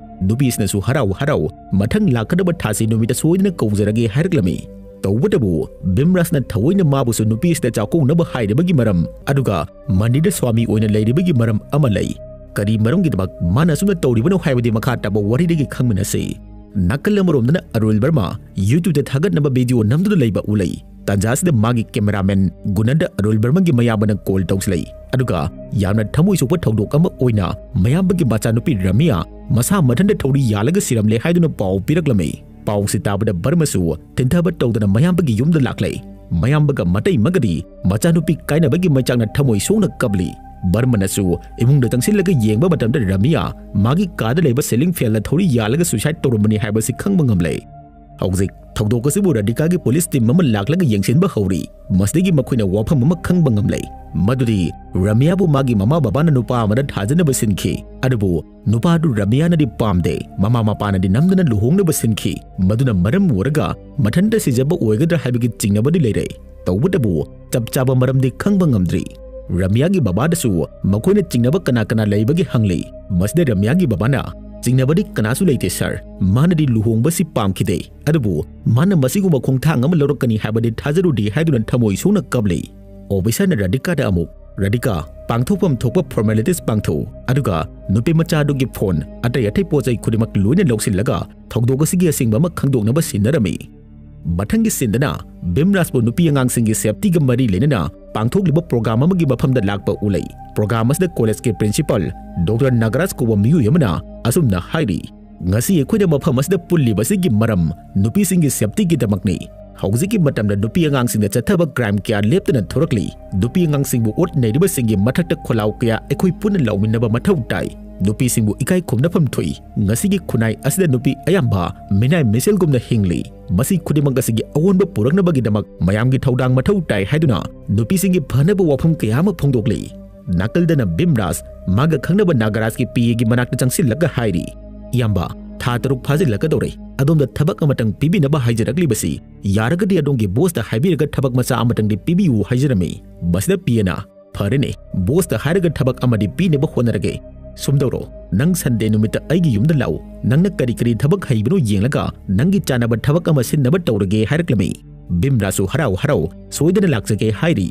ꯅꯨꯄꯤꯁꯤꯅꯁꯨ ꯍꯔꯥꯎ ꯍꯔꯥꯎ ꯃꯊꯪ ꯂꯥꯛꯀꯗꯕ ꯊꯥꯁꯤ ꯅꯨꯃꯤꯠꯇ ꯁꯣꯏꯗꯅ ꯀꯧꯖꯔꯒꯦ ꯍꯥꯏꯔꯛꯂꯝꯃꯤ꯫ ꯇꯧꯕꯇꯕꯨ ꯚꯤꯝꯔꯥꯖꯅ ꯊꯑꯣꯏꯅ ꯃꯥꯕꯨꯁꯨ ꯅꯨꯄꯤꯁꯤꯗ ꯆꯥꯛꯀꯧꯅꯕ ꯍꯥꯏꯔꯤꯕꯒꯤ ꯃꯔꯝ, ꯑꯗꯨꯒ ꯃꯟꯗꯤꯔꯗ ꯁ꯭ꯋꯥꯃꯤ ꯑꯣꯏꯅ ꯂꯩꯔꯤꯕꯒꯤ ꯃꯔꯝ ꯑꯃ ꯂꯩ꯫ ꯀꯔꯤ ꯃꯔꯝꯒꯤꯗꯃꯛ ꯃꯥꯅ ꯑꯁꯨꯝꯅ ꯇꯧꯔꯤꯕꯅꯣ ꯍꯥꯏꯕꯗꯤ ꯃꯈꯥ ꯇꯥꯕ ꯋꯥꯔꯤꯗꯒꯤ ꯈꯪꯃꯤꯟꯅꯁꯤ꯫ ꯅꯥꯀꯜ ꯑꯃꯔꯣꯝꯗꯅ ꯑꯔꯨꯜ ꯕꯔꯃ YouTubeꯇ ꯊꯥꯒꯠꯅꯕ video ꯅꯝꯗꯨꯅ ꯂꯩꯕ ꯎꯠꯂꯤ꯫ ꯇꯥꯟꯖꯥ ꯑꯁꯤꯗ ꯃꯥꯒꯤ cameraman ꯒꯨꯅꯟꯗ ꯑꯔꯨꯜ ꯕꯔꯃꯟꯒꯤ ꯃꯌꯥꯝꯕꯅ call ꯇꯧꯁꯤꯜꯂꯛꯏ꯫ ꯑꯗꯨꯒ ꯌꯥꯝꯅ ꯊꯃꯣꯏ ꯁꯣꯛꯄ ꯊꯧꯗꯣꯛ ꯑꯃ ꯑꯣꯏꯅ ꯃꯌꯥꯝꯕꯒꯤ ꯃꯆꯥꯅꯨꯄꯤ ꯔꯃꯤꯌꯥ ꯃꯁꯥ ꯃꯊꯟꯇ ꯊꯧꯔꯤ ꯌꯥꯜꯂꯒ ꯁꯤꯔꯝꯂꯦ ꯍꯥꯏꯗꯨꯅ ꯄꯥꯎ ꯄꯤꯔꯛꯂꯝꯃꯤ꯫ ꯄꯥꯎꯁꯤ ꯇꯥꯕꯗ ꯕꯔꯃꯁꯨ ꯊꯤꯟꯊꯕ ꯇꯧꯗꯅ ꯃꯌꯥꯝꯕꯒꯤ ꯌꯨꯝꯗ ꯂꯥꯛꯂꯦ꯫ ꯃꯌꯥꯝꯕꯒ ꯃꯇꯩꯃꯒꯗꯤ ꯃꯆꯥꯅꯨꯄꯤ ꯀꯥꯏꯅꯕꯒꯤ ꯃꯩꯆꯥꯛꯅ ꯊꯃꯣꯏ ꯁꯣꯛꯅ ꯀꯞꯂꯤ꯫ ꯕꯔꯃꯅꯁꯨ ꯏꯃꯨꯡꯗ ꯆꯪꯁꯤꯜꯂꯒ ꯌꯦꯡꯕ ꯃꯇꯝꯗ ꯔꯃꯤꯌꯥ ꯃꯥꯒꯤ ꯀꯥꯗ ꯂꯩꯕ ceiling fanꯗ ꯊꯧꯔꯤ ꯌꯥꯜꯂꯒ suicide ꯇꯧꯔꯝꯕꯅꯤ ꯍꯥꯏꯕꯁꯤ ꯈꯪꯕ ꯉꯝꯂꯦ꯫ ꯍꯧꯖꯤꯛ ꯊꯧꯗꯣꯛ ꯑꯁꯤꯕꯨ ꯔꯥꯙꯤꯀꯥꯒꯤ police team ꯑꯃ ꯂꯥꯛꯂꯒ ꯌꯦꯡꯁꯤꯟꯕ ꯍꯧꯔꯤ꯫ ꯃꯁꯤꯗꯒꯤ ꯃꯈꯣꯏꯅ ꯋꯥꯐꯝ ꯑꯃ ꯈꯪꯕ ꯉꯝꯂꯦ, ꯃꯗꯨꯗꯤ ꯔꯃꯤꯌꯥꯕꯨ ꯃꯥꯒꯤ ꯃꯃꯥ ꯕꯕꯥꯅ ꯅꯨꯄꯥ ꯑꯃꯗ ꯊꯥꯖꯅꯕ ꯁꯤꯟꯈꯤ꯫ ꯑꯗꯨꯕꯨ ꯅꯨꯄꯥ ꯑꯗꯨ ꯔꯃꯤꯌꯥꯅꯗꯤ ꯄꯥꯝꯗꯦ, ꯃꯃꯥ ꯃꯄꯥꯅꯗꯤ ꯅꯝꯗꯅ ꯂꯨꯍꯣꯡꯅꯕ ꯁꯤꯟꯈꯤ꯫ ꯃꯗꯨꯅ ꯃꯔꯝ ꯑꯣꯏꯔꯒ ꯃꯊꯟꯇ ꯁꯤꯖꯕ ꯑꯣꯏꯒꯗ꯭ꯔꯥ ꯍꯥꯏꯕꯒꯤ ꯆꯤꯡꯅꯕꯗꯤ ꯂꯩꯔꯦ꯫ ꯇꯧꯕꯇꯕꯨ ꯆꯞ ꯆꯥꯕ ꯃꯔꯝꯗꯤ ꯈꯪꯕ ꯉꯝꯗ꯭ꯔꯤ꯫ ꯔꯃꯤꯌꯥꯒꯤ ꯕꯕꯥꯗꯁꯨ ꯃꯈꯣꯏꯅ ꯆꯤꯡꯅꯕ ꯀꯅꯥ ꯀꯅꯥ ꯂꯩꯕꯒꯦ ꯍꯪꯂꯤ꯫ ꯃꯁꯤꯗ ꯔꯃꯤꯌꯥꯒꯤ ꯕꯕꯥꯅ, ꯆꯤꯡꯅꯕꯗꯤ ꯀꯅꯥꯁꯨ ꯂꯩꯇꯦ ꯁꯥꯔ꯫ ꯃꯥꯅꯗꯤ ꯂꯨꯍꯣꯡꯕꯁꯤ ꯄꯥꯝꯈꯤꯗꯦ, ꯑꯗꯨꯕꯨ ꯃꯥꯅ ꯃꯁꯤꯒꯨꯝꯕ ꯈꯣꯡꯊꯥꯡ ꯑꯃ ꯂꯧꯔꯛꯀꯅꯤ ꯍꯥꯏꯕꯗꯤ ꯊꯥꯖꯔꯨꯗꯦ" ꯍꯥꯏꯗꯨꯅ ꯊꯃꯣꯏ ꯁꯣꯛꯅ ꯀꯞꯂꯤ꯫ ꯑꯣꯐꯤꯁꯔꯅ ꯔꯥꯙꯤꯀꯥꯗ ꯑꯃꯨꯛ, "ꯔꯥꯙꯤꯀꯥ, ꯄꯥꯡꯊꯣꯛꯐꯝ ꯊꯣꯛꯄ ꯐꯣꯔꯃꯦꯂꯤꯇꯤꯁ ꯄꯥꯡꯊꯣꯛꯎ, ꯑꯗꯨꯒ ꯅꯨꯄꯤ ꯃꯆꯥ ꯑꯗꯨꯒꯤ ꯐꯣꯟ, ꯑꯇꯩ ꯑꯇꯩ ꯄꯣꯠ ꯆꯩ ꯈꯨꯗꯤꯡꯃꯛ ꯂꯣꯏꯅ ꯂꯧꯁꯤꯜꯂꯒ ꯊꯧꯗꯣꯛ ꯑꯁꯤꯒꯤ ꯑꯁꯦꯡꯕ ꯑꯃ ꯈꯪꯗꯣꯛꯅꯕ ꯁꯤꯟꯅꯔꯝꯃꯤ"꯫ ꯃꯊꯪꯒꯤ ꯁꯤꯟꯗꯅ ꯚꯤꯝꯔꯥꯖꯄꯨ ꯅꯨꯄꯤ ꯑꯉꯥꯡꯁꯤꯡꯒꯤ ꯁꯦꯐꯇꯤꯒ ꯃꯔꯤ ꯂꯩꯅꯅ ꯄꯥꯡꯊꯣꯛꯂꯤꯕ ꯄ꯭ꯔꯣꯒ꯭ꯔꯥꯝ ꯑꯃꯒꯤ ꯃꯐꯝꯗ ꯂꯥꯛꯄ ꯎꯠꯂꯤ꯫ ꯄ꯭ꯔꯣꯒ꯭ꯔꯥꯝ ꯑꯁꯤꯗ ꯀꯣꯂꯦꯖꯀꯤ ꯄ꯭ꯔꯤꯟꯁꯤꯄꯥꯜ ꯗꯣꯛꯇꯔ ꯅꯥꯒꯔꯥꯖ ꯀꯧꯕ ꯃꯤꯑꯣꯏ ꯑꯃꯅ ꯑꯁꯨꯝꯅ ꯍꯥꯏꯔꯤ, "ꯉꯁꯤ ꯑꯩꯈꯣꯏꯅ ꯃꯐꯝ ꯑꯁꯤꯗ ꯄꯨꯜꯂꯤꯕꯁꯤꯒꯤ ꯃꯔꯝ ꯅꯨꯄꯤꯁꯤꯡꯒꯤ ꯁꯦꯐꯇꯤꯒꯤꯗꯃꯛꯅꯤ꯫ ꯍꯧꯖꯤꯛꯀꯤ ꯃꯇꯝꯗ ꯅꯨꯄꯤ ꯑꯉꯥꯡꯁꯤꯡꯗ ꯆꯠꯊꯕ ꯀ꯭ꯔꯥꯏꯝ ꯀꯌꯥ ꯂꯦꯞꯇꯅ ꯊꯣꯔꯛꯂꯤ꯫ ꯅꯨꯄꯤ ꯑꯉꯥꯡꯁꯤꯡꯕꯨ ꯑꯣꯠ ꯅꯩꯔꯤꯕꯁꯤꯡꯒꯤ ꯃꯊꯛꯇ ꯈꯣꯜꯂꯥꯎ ꯀꯌꯥ ꯑꯩꯈꯣꯏ ꯄꯨꯟꯅ ꯂꯥꯎꯃꯤꯟꯅꯕ ꯃꯊꯧ ꯇꯥꯏ꯫ ꯅꯨꯄꯤꯁꯤꯡꯕꯨ ꯏꯀꯥꯏ ꯈꯨꯝꯅꯐꯝ ꯊꯣꯛꯏ꯫ ꯉꯁꯤꯒꯤ ꯈꯨꯟꯅꯥꯏ ꯑꯁꯤꯗ ꯅꯨꯄꯤ ꯑꯌꯥꯝꯕ ꯃꯤꯅꯥꯏ ꯃꯤꯁꯦꯜꯒꯨꯝꯅ ꯍꯤꯡꯂꯤ꯫ ꯃꯁꯤ ꯈꯨꯗꯤꯡꯃꯛ ꯑꯁꯤꯒꯤ ꯑꯑꯣꯟꯕ ꯄꯨꯔꯛꯅꯕꯒꯤꯗꯃꯛ ꯃꯌꯥꯝꯒꯤ ꯊꯧꯗꯥꯡ ꯃꯊꯧ ꯇꯥꯏ" ꯍꯥꯏꯗꯨꯅ ꯅꯨꯄꯤꯁꯤꯡꯒꯤ ꯐꯅꯕ ꯋꯥꯐꯝ ꯀꯌꯥ ꯑꯃ ꯐꯣꯡꯗꯣꯛꯂꯤ꯫ ꯅꯥꯀꯜꯗꯅ ꯚꯤꯝꯔꯥꯖ ꯃꯥꯒ ꯈꯪꯅꯕ ꯅꯥꯒꯔꯥꯖꯀꯤ ꯄꯤ ꯑꯦꯒꯤ ꯃꯅꯥꯛꯇ ꯆꯪꯁꯤꯜꯂꯒ ꯍꯥꯏꯔꯤ, "ꯏꯌꯥꯝꯕ, ꯊꯥ ꯇꯔꯨꯛ ꯐꯥꯖꯤꯜꯂꯛꯀꯗꯧꯔꯦ꯫ ꯑꯗꯣꯝꯗ ꯊꯕꯛ ꯑꯃꯇꯪ ꯄꯤꯕꯤꯅꯕ ꯍꯥꯏꯖꯔꯛꯂꯤꯕꯁꯤ, ꯌꯥꯔꯒꯗꯤ ꯑꯗꯣꯝꯒꯤ ꯕꯣꯁꯇ ꯍꯥꯏꯕꯤꯔꯒ ꯊꯕꯛ ꯃꯆꯥ ꯑꯃꯇꯪꯗꯤ ꯄꯤꯕꯤꯌꯨ" ꯍꯥꯏꯖꯔꯝꯃꯤ꯫ ꯃꯁꯤꯗ ꯄꯤ ꯑꯦꯅ, "ꯐꯔꯦꯅꯦ, ꯕꯣꯁꯇ ꯍꯥꯏꯔꯒ ꯊꯕꯛ ꯑꯃꯗꯤ ꯄꯤꯅꯕ ꯍꯣꯠꯅꯔꯒꯦ꯫ ꯁꯨꯝ ꯇꯧꯔꯣ, ꯅꯪ ꯁꯟꯗꯦ ꯅꯨꯃꯤꯠꯇ ꯑꯩꯒꯤ ꯌꯨꯝꯗ ꯂꯥꯛꯎ꯫ ꯅꯪꯅ ꯀꯔꯤ ꯀꯔꯤ ꯊꯕꯛ ꯍꯩꯕꯅꯣ ꯌꯦꯡꯂꯒ ꯅꯪꯒꯤ ꯆꯥꯅꯕ ꯊꯕꯛ ꯑꯃ ꯁꯤꯟꯅꯕ ꯇꯧꯔꯒꯦ" ꯍꯥꯏꯔꯛꯂꯝꯃꯤ꯫ ꯚꯤꯝꯔꯥꯖꯁꯨ ꯍꯔꯥꯎ ꯍꯔꯥꯎ ꯁꯣꯏꯗꯅ ꯂꯥꯛꯆꯒꯦ ꯍꯥꯏꯔꯤ꯫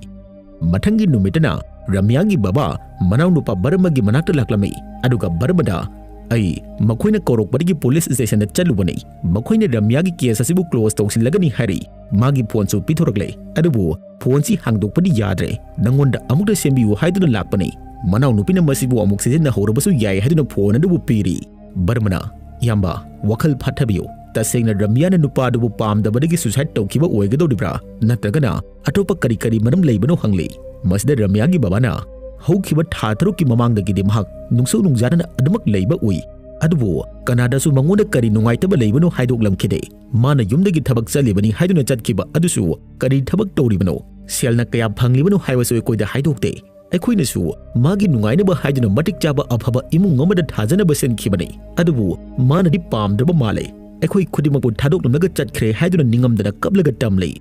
ꯃꯊꯪꯒꯤ ꯅꯨꯃꯤꯠꯇꯅ ꯔꯝꯌꯥꯒꯤ ꯕꯕꯥ ꯃꯅꯥꯎꯅꯨꯄꯥ ꯕꯔꯃꯒꯤ ꯃꯅꯥꯛꯇ ꯂꯥꯛꯂꯝꯃꯤ, ꯑꯗꯨꯒ ꯕꯔꯃꯗ, "ꯑꯩ ꯃꯈꯣꯏꯅ ꯀꯧꯔꯛꯄꯗꯒꯤ ꯄꯨꯂꯤꯁ ꯁ꯭ꯇꯦꯁꯟꯗ ꯆꯠꯂꯨꯕꯅꯤ꯫ ꯃꯈꯣꯏꯅ ꯔꯝꯌꯥꯒꯤ ꯀꯦꯁ ꯑꯁꯤꯕꯨ ꯀ꯭ꯂꯣꯖ ꯇꯧꯁꯤꯜꯂꯒꯅꯤ ꯍꯥꯏꯔꯤ꯫ ꯃꯥꯒꯤ ꯐꯣꯟꯁꯨ ꯄꯤꯊꯣꯔꯛꯂꯦ, ꯑꯗꯨꯕꯨ ꯐꯣꯟꯁꯤ ꯍꯥꯡꯗꯣꯛꯄꯗꯤ ꯌꯥꯗ꯭ꯔꯦ꯫ ꯅꯪꯉꯣꯟꯗ ꯑꯃꯨꯛꯇ ꯁꯦꯝꯕꯤꯌꯨ ꯍꯥꯏꯗꯨꯅ ꯂꯥꯛꯄꯅꯤ꯫ ꯃꯅꯥꯎꯅꯨꯄꯤꯅ ꯃꯁꯤꯕꯨ ꯑꯃꯨꯛ ꯁꯤꯖꯤꯟꯅꯍꯧꯔꯕꯁꯨ ꯌꯥꯏ" ꯍꯥꯏꯗꯨꯅ ꯐꯣꯟ ꯑꯗꯨꯕꯨ ꯄꯤꯔꯤ꯫ ꯕꯔꯃꯅ, "ꯏꯌꯥꯝꯕ, ꯋꯥꯈꯜ ꯐꯥꯊꯕꯤꯌꯨ꯫ ꯇꯁꯦꯡꯅ ꯔꯝꯌꯥꯅ ꯅꯨꯄꯥ ꯑꯗꯨꯕꯨ ꯄꯥꯝꯗꯕꯗꯒꯤ ꯁꯨꯏꯁꯥꯏꯗ ꯇꯧꯈꯤꯕ ꯑꯣꯏꯒꯗꯧꯔꯤꯕ꯭ꯔꯥ, ꯅꯠꯇ꯭ꯔꯒꯅ ꯑꯇꯣꯞꯄ ꯀꯔꯤ ꯀꯔꯤ ꯃꯔꯝ ꯂꯩꯕꯅꯣ?" ꯍꯪꯂꯤ꯫ ꯃꯁꯤꯗ ꯔꯝꯌꯥꯒꯤ ꯕꯕꯥꯅ, "ꯍꯧꯈꯤꯕ ꯊꯥ ꯇꯔꯨꯛꯀꯤ ꯃꯃꯥꯡꯗꯒꯤꯗꯤ ꯃꯍꯥꯛ ꯅꯨꯡꯁꯨ ꯅꯨꯡꯖꯥꯅꯅ ꯑꯗꯨꯃꯛ ꯂꯩꯕ ꯎꯏ꯫ ꯑꯗꯨꯕꯨ ꯀꯅꯥꯗꯁꯨ ꯃꯉꯣꯟꯗ ꯀꯔꯤ ꯅꯨꯡꯉꯥꯏꯇꯕ ꯂꯩꯕꯅꯣ ꯍꯥꯏꯗꯣꯛꯂꯝꯈꯤꯗꯦ꯫ ꯃꯥꯅ ꯌꯨꯝꯗꯒꯤ ꯊꯕꯛ ꯆꯠꯂꯤꯕꯅꯤ ꯍꯥꯏꯗꯨꯅ ꯆꯠꯈꯤꯕ ꯑꯗꯨꯁꯨ ꯀꯔꯤ ꯊꯕꯛ ꯇꯧꯔꯤꯕꯅꯣ, ꯁꯦꯜꯅ ꯀꯌꯥ ꯐꯪꯂꯤꯕꯅꯣ ꯍꯥꯏꯕꯁꯨ ꯑꯩꯈꯣꯏꯗ ꯍꯥꯏꯗꯣꯛꯇꯦ꯫ ꯑꯩꯈꯣꯏꯅꯁꯨ ꯃꯥꯒꯤ ꯅꯨꯡꯉꯥꯏꯅꯕ ꯍꯥꯏꯗꯨꯅ ꯃꯇꯤꯛ ꯆꯥꯕ ꯑꯐꯕ ꯏꯃꯨꯡ ꯑꯃꯗ ꯊꯥꯖꯅꯕ ꯁꯤꯟꯈꯤꯕꯅꯤ꯫ ꯑꯗꯨꯕꯨ ꯃꯥꯅꯗꯤ ꯄꯥꯝꯗ꯭ꯔꯕ ꯃꯥꯜꯂꯦ꯫ ꯑꯩꯈꯣꯏ ꯈꯨꯗꯤꯡꯃꯛꯄꯨ ꯊꯥꯗꯣꯛꯂꯝꯂꯒ ꯆꯠꯈ꯭ꯔꯦ" ꯍꯥꯏꯗꯨꯅ ꯅꯤꯡꯉꯝꯗꯅ ꯀꯞꯂꯒ ꯇꯝꯂꯤ꯫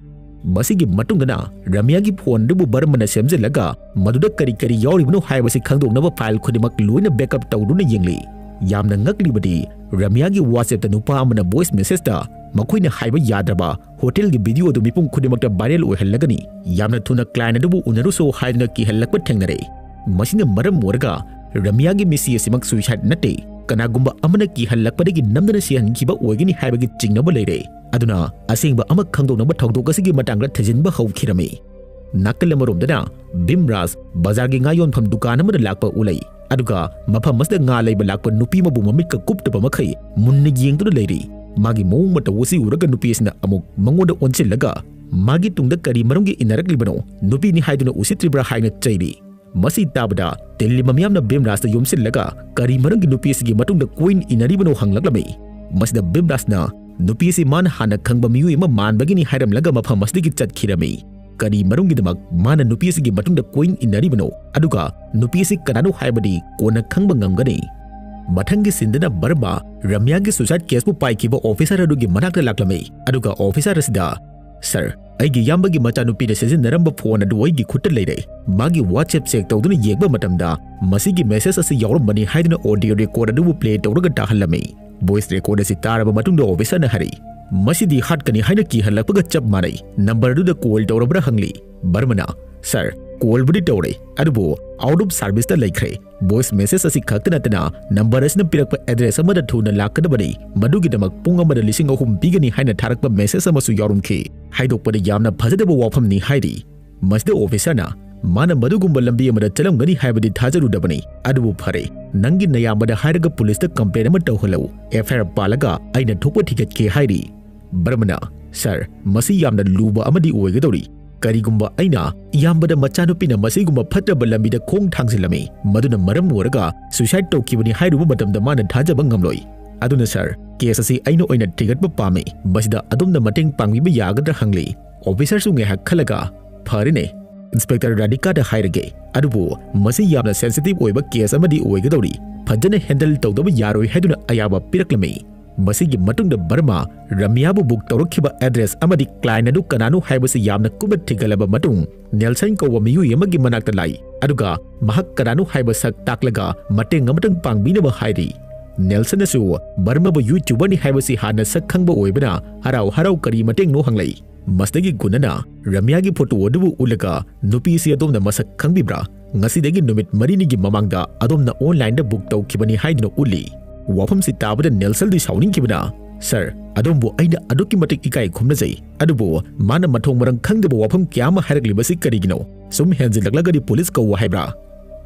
ꯃꯁꯤꯒꯤ ꯃꯇꯨꯡꯗꯅ ꯔꯝꯌꯥꯒꯤ ꯐꯣꯟ ꯑꯗꯨꯕꯨ ꯕꯔꯃꯅ ꯁꯦꯝꯖꯤꯜꯂꯒ ꯃꯗꯨꯗ ꯀꯔꯤ ꯀꯔꯤ ꯌꯥꯎꯔꯤꯕꯅꯣ ꯍꯥꯏꯕꯁꯤ ꯈꯪꯗꯣꯛꯅꯕ ꯐꯥꯏꯜ ꯈꯨꯗꯤꯡꯃꯛ ꯂꯣꯏꯅ ꯕꯦꯛꯑꯞ ꯇꯧꯗꯨꯅ ꯌꯦꯡꯂꯤ꯫ ꯌꯥꯝꯅ ꯉꯛꯂꯤꯕꯗꯤ, ꯔꯝꯌꯥꯒꯤ WhatsApp-ꯇ ꯅꯨꯄꯥ ꯑꯃꯅ voice message-ꯇ ꯃꯈꯣꯏꯅ ꯍꯥꯏꯕ ꯌꯥꯗ꯭ꯔꯕ ꯍꯣꯇꯦꯜꯒꯤ video ꯑꯗꯨ ꯃꯤꯄꯨꯝ ꯈꯨꯗꯤꯡꯃꯛꯇ viral ꯑꯣꯏꯍꯜꯂꯒꯅꯤ, ꯌꯥꯝꯅ ꯊꯨꯅ client ꯑꯗꯨꯕꯨ ꯎꯅꯔꯨꯁꯣ ꯍꯥꯏꯗꯨꯅ ꯀꯤꯍꯜꯂꯛꯄ ꯊꯦꯡꯅꯔꯦ꯫ ꯃꯁꯤꯅ ꯃꯔꯝ ꯑꯣꯏꯔꯒ ꯔꯝꯌꯥꯒꯤ ꯃꯤꯁꯤ ꯑꯁꯤꯃꯛ suicide ꯅꯠꯇꯦ, ꯀꯅꯥꯒꯨꯝꯕ ꯑꯃꯅ ꯀꯤꯍꯜꯂꯛꯄꯗꯒꯤ ꯅꯝꯗꯅ ꯁꯤꯍꯟꯈꯤꯕ ꯑꯣꯏꯒꯅꯤ ꯍꯥꯏꯕꯒꯤ ꯆꯤꯡꯅꯕ ꯂꯩꯔꯦ꯫ ꯑꯗꯨꯅ ꯑꯁꯦꯡꯕ ꯑꯃ ꯈꯪꯗꯣꯛꯅꯕ ꯊꯧꯗꯣꯛ ꯑꯁꯤꯒꯤ ꯃꯇꯥꯡꯗ ꯊꯤꯖꯤꯟꯕ ꯍꯧꯈꯤꯔꯝꯃꯤ꯫ ꯅꯥꯀꯜ ꯑꯃꯔꯣꯝꯗꯅ ꯚꯤꯝꯔꯥꯖ ꯕꯖꯥꯔꯒꯤ ꯉꯥ ꯌꯣꯟꯐꯝ ꯗꯨꯀꯥꯟ ꯑꯃꯗ ꯂꯥꯛꯄ ꯎꯠꯂꯤ, ꯑꯗꯨꯒ ꯃꯐꯝ ꯑꯁꯤꯗ ꯉꯥ ꯂꯩꯕ ꯂꯥꯛꯄ ꯅꯨꯄꯤ ꯑꯃꯕꯨ ꯃꯃꯤꯠꯀ ꯀꯨꯞꯇꯕ ꯃꯈꯩ ꯃꯨꯟꯅ ꯌꯦꯡꯗꯨꯅ ꯂꯩꯔꯤ꯫ ꯃꯥꯒꯤ ꯃꯑꯣꯡ ꯃꯇꯧ ꯑꯁꯤ ꯎꯔꯒ ꯅꯨꯄꯤ ꯑꯁꯤꯅ ꯑꯃꯨꯛ ꯃꯉꯣꯟꯗ ꯑꯣꯟꯁꯤꯜꯂꯒ ꯃꯥꯒꯤ ꯇꯨꯡꯗ ꯀꯔꯤ ꯃꯔꯝꯒꯤ ꯏꯟꯅꯔꯛꯂꯤꯕꯅꯣ, ꯅꯨꯄꯤꯅꯤ ꯍꯥꯏꯗꯨꯅ ꯎꯁꯤꯠꯇ꯭ꯔꯤꯕ꯭ꯔꯥ ꯍꯥꯏꯅ ꯆꯩꯔꯤ꯫ ꯃꯁꯤ ꯇꯥꯕꯗ ꯇꯤꯜꯂꯤꯕ ꯃꯤꯌꯥꯝꯅ ꯚꯤꯝꯔꯥꯖꯇ ꯌꯣꯝꯁꯤꯜꯂꯒ ꯀꯔꯤ ꯃꯔꯝꯒꯤ ꯅꯨꯄꯤ ꯑꯁꯤꯒꯤ ꯃꯇꯨꯡꯗ ꯀꯣꯏꯟ ꯏꯟꯅꯔꯤꯕꯅꯣ ꯍꯪꯂꯛꯂꯝꯃꯤ꯫ ꯃꯁꯤꯗ ꯚꯤꯝꯔꯥꯖꯅ ꯅꯨꯄꯤ ꯑꯁꯤ ꯃꯥꯅ ꯍꯥꯟꯅ ꯈꯪꯕ ꯃꯤꯑꯣꯏ ꯑꯃ ꯃꯥꯟꯕꯒꯤꯅꯤ ꯍꯥꯏꯔꯝꯂꯒ ꯃꯐꯝ ꯑꯁꯤꯗꯒꯤ ꯆꯠꯈꯤꯔꯝꯃꯤ꯫ ꯀꯔꯤ ꯃꯔꯝꯒꯤꯗꯃꯛ ꯃꯥꯅ ꯅꯨꯄꯤ ꯑꯁꯤꯒꯤ ꯃꯇꯨꯡꯗ ꯀꯣꯏꯟ ꯏꯟꯅꯔꯤꯕꯅꯣ, ꯑꯗꯨꯒ ꯅꯨꯄꯤ ꯑꯁꯤ ꯀꯅꯥꯅꯣ ꯍꯥꯏꯕꯗꯤ ꯀꯣꯟꯅ ꯈꯪꯕ ꯉꯝꯒꯅꯤ꯫ ꯃꯊꯪꯒꯤ ꯁꯤꯟꯗꯅ ꯕꯔꯃꯥ ꯔꯝꯌꯥꯒꯤ suicide case-ꯄꯨ ꯄꯥꯏꯈꯤꯕ officer ꯑꯗꯨꯒꯤ ꯃꯅꯥꯛꯇ ꯂꯥꯛꯂꯝꯃꯤ, ꯑꯗꯨꯒ officer ꯑꯁꯤꯗ, "Sir, ꯑꯩꯒꯤ ꯏꯌꯥꯝꯕꯒꯤ ꯃꯆꯥꯅꯨꯄꯤꯅ ꯁꯤꯖꯤꯟꯅꯔꯝꯕ phone ꯑꯗꯨ ꯑꯩꯒꯤ ꯈꯨꯠꯇ ꯂꯩꯔꯦ꯫ ꯃꯥꯒꯤ WhatsApp check ꯇꯧꯗꯨꯅ ꯌꯦꯡꯕ ꯃꯇꯝꯗ ꯃꯁꯤꯒꯤ message ꯑꯁꯤ ꯌꯥꯎꯔꯝꯕꯅꯤ" ꯍꯥꯏꯗꯨꯅ audio record ꯑꯗꯨꯕꯨ play ꯇꯧꯔꯒ ꯇꯥꯍꯜꯂꯝꯃꯤ꯫ Voice record ꯑꯁꯤ ꯇꯥꯔꯕ ꯃꯇꯨꯡꯗ officer-ꯅ ꯍꯥꯏꯔꯛꯏ, "ꯃꯁꯤꯗꯤ ꯍꯥꯠꯀꯅꯤ ꯍꯥꯏꯅ ꯀꯤꯍꯜꯂꯛꯄꯒ ꯆꯞ ꯃꯥꯟꯅꯩ꯫ Number ꯑꯗꯨꯗ call ꯇꯧꯔꯕ꯭ꯔꯥ?" ꯍꯪꯂꯤ꯫ ꯕꯔꯃꯅ, "Sir, call-ꯕꯨꯗꯤ ꯇꯧꯔꯦ, ꯑꯗꯨꯕꯨ out of service-ꯇ ꯂꯩꯈ꯭ꯔꯦ꯫ Voice message ꯑꯁꯤ ꯈꯛꯇ ꯅꯠꯇꯅ number ꯑꯁꯤꯅ ꯄꯤꯔꯛꯄ address ꯑꯃꯗ ꯊꯨꯅ ꯂꯥꯛꯀꯗꯕꯅꯤ, ꯃꯗꯨꯒꯤꯗꯃꯛ ꯄꯨꯡ ꯑꯃꯗ ꯂꯤꯁꯤꯡ ꯑꯍꯨꯝ ꯄꯤꯒꯅꯤ ꯍꯥꯏꯅ ꯊꯥꯔꯛꯄ message ꯑꯃꯁꯨ ꯌꯥꯎꯔꯝꯈꯤ꯫ ꯍꯥꯏꯗꯣꯛꯄꯗ ꯌꯥꯝꯅ ꯐꯖꯗꯕ ꯋꯥꯐꯝꯅꯤ" ꯍꯥꯏꯔꯤ꯫ ꯃꯁꯤꯗ officer-ꯅ ꯃꯥꯅ ꯃꯗꯨꯒꯨꯝꯕ ꯂꯝꯕꯤ ꯑꯃꯗ ꯆꯠꯂꯝꯒꯅꯤ ꯍꯥꯏꯕꯗꯤ ꯊꯥꯖꯔꯨꯗꯕꯅꯤ꯫ "ꯑꯗꯨꯕꯨ ꯐꯔꯦ, ꯅꯪꯒꯤ ꯅꯌꯥꯝꯕꯗ ꯍꯥꯏꯔꯒ police-ꯇ complaint ꯑꯃ ꯇꯧꯍꯜꯂꯛꯎ, F I R ꯄꯥꯜꯂꯒ ꯑꯩꯅ ꯊꯣꯛꯄ ꯊꯤꯒꯠꯀꯦ" ꯍꯥꯏꯔꯤ꯫ ꯕꯔꯃꯅ, "Sir, ꯃꯁꯤ ꯌꯥꯝꯅ ꯂꯨꯕ ꯑꯃꯗꯤ ꯑꯣꯏꯒꯗꯧꯔꯤ꯫ ꯀꯔꯤꯒꯨꯝꯕ ꯑꯩꯅ ꯏꯌꯥꯝꯕꯗ ꯃꯆꯥꯅꯨꯄꯤꯅ ꯃꯁꯤꯒꯨꯝꯕ ꯐꯠꯇꯕ ꯂꯝꯕꯤꯗ ꯈꯣꯡ ꯊꯥꯡꯖꯤꯜꯂꯝꯃꯤ, ꯃꯗꯨꯅ ꯃꯔꯝ ꯑꯣꯏꯔꯒ suicide ꯇꯧꯈꯤꯕꯅꯤ ꯍꯥꯏꯔꯨꯕ ꯃꯇꯝꯗ ꯃꯥꯅ ꯊꯥꯖꯕ ꯉꯝꯂꯣꯏ꯫ ꯑꯗꯨꯅ sir, case ꯑꯁꯤ ꯑꯩꯅ ꯑꯣꯏꯅ ꯊꯤꯒꯠꯄ ꯄꯥꯝꯃꯤ꯫ ꯃꯁꯤꯗ ꯑꯗꯣꯝꯅ ꯃꯇꯦꯡ ꯄꯥꯡꯕꯤꯕ ꯌꯥꯒꯗ꯭ꯔꯥ?" ꯍꯪꯂꯤ꯫ Officer-ꯁꯨ ꯉꯥꯏꯍꯥꯛ ꯈꯜꯂꯒ, "ꯐꯔꯦꯅꯦ, Inspector ꯔꯥꯙꯤꯀꯥꯗ ꯍꯥꯏꯔꯒꯦ꯫ ꯑꯗꯨꯕꯨ ꯃꯁꯤ ꯌꯥꯝꯅ sensitive ꯑꯣꯏꯕ case ꯑꯃꯗꯤ ꯑꯣꯏꯒꯗꯧꯔꯤ꯫ ꯐꯖꯅ handle ꯇꯧꯗꯕ ꯌꯥꯔꯣꯏ" ꯍꯥꯏꯗꯨꯅ ꯑꯌꯥꯕ ꯄꯤꯔꯛꯂꯝꯃꯤ꯫ ꯃꯁꯤꯒꯤ ꯃꯇꯨꯡꯗ ꯕꯔꯃꯥ ꯔꯝꯌꯥꯕꯨ book ꯇꯧꯔꯛꯈꯤꯕ address ꯑꯃꯗꯤ client ꯑꯗꯨ ꯀꯅꯥꯅꯣ ꯍꯥꯏꯕꯁꯤ ꯌꯥꯝꯅ ꯀꯨꯞꯅ ꯊꯤꯒꯠꯂꯕ ꯃꯇꯨꯡ, ꯅꯦꯜꯁꯟ ꯀꯧꯕ ꯃꯤꯑꯣꯏ ꯑꯃꯒꯤ ꯃꯅꯥꯛꯇ ꯂꯥꯛꯏ, ꯑꯗꯨꯒ ꯃꯍꯥꯛ ꯀꯅꯥꯅꯣ ꯍꯥꯏꯕ ꯁꯛ ꯇꯥꯛꯂꯒ ꯃꯇꯦꯡ ꯑꯃꯇꯪ ꯄꯥꯡꯕꯤꯅꯕ ꯍꯥꯏꯔꯤ꯫ ꯅꯦꯜꯁꯟꯅꯁꯨ ꯕꯔꯃꯕꯨ YouTuberꯅꯤ ꯍꯥꯏꯕꯁꯤ ꯍꯥꯟꯅ ꯁꯛ ꯈꯪꯕ ꯑꯣꯏꯕꯅ ꯍꯔꯥꯎ ꯍꯔꯥꯎ ꯀꯔꯤ ꯃꯇꯦꯡꯅꯣ ꯍꯪꯂꯛꯏ꯫ ꯃꯁꯤꯗꯒꯤ ꯒꯨꯅꯅ ꯔꯝꯌꯥꯒꯤ photo ꯑꯗꯨꯕꯨ ꯎꯠꯂꯒ, "ꯅꯨꯄꯤꯁꯤ ꯑꯗꯣꯝꯅ ꯃꯁꯛ ꯈꯪꯕꯤꯕ꯭ꯔꯥ? ꯉꯁꯤꯗꯒꯤ ꯅꯨꯃꯤꯠ ꯃꯔꯤꯅꯤꯒꯤ ꯃꯃꯥꯡꯗ ꯑꯗꯣꯝꯅ onlineꯗ book ꯇꯧꯈꯤꯕꯅꯤ" ꯍꯥꯏꯗꯨꯅ ꯎꯠꯂꯤ꯫ ꯋꯥꯐꯝꯁꯤ ꯇꯥꯕꯗ ꯅꯦꯜꯁꯟꯗꯤ ꯁꯥꯎꯅꯤꯡꯈꯤꯕꯅ, "Sir, ꯑꯗꯣꯝꯕꯨ ꯑꯩꯅ ꯑꯗꯨꯛꯀꯤ ꯃꯇꯤꯛ ꯏꯀꯥꯏ ꯈꯨꯝꯅꯖꯩ, ꯑꯗꯨꯕꯨ ꯃꯥꯅ ꯃꯊꯣꯡ ꯃꯔꯝ ꯈꯪꯗꯕ ꯋꯥꯐꯝ ꯀꯌꯥ ꯑꯃ ꯍꯥꯏꯔꯛꯂꯤꯕꯁꯤ ꯀꯔꯤꯒꯤꯅꯣ? ꯁꯨꯝ ꯍꯦꯟꯖꯤꯜꯂꯛꯂꯒꯗꯤ police ꯀꯧꯋꯣ ꯍꯥꯏꯕ꯭ꯔꯥ?"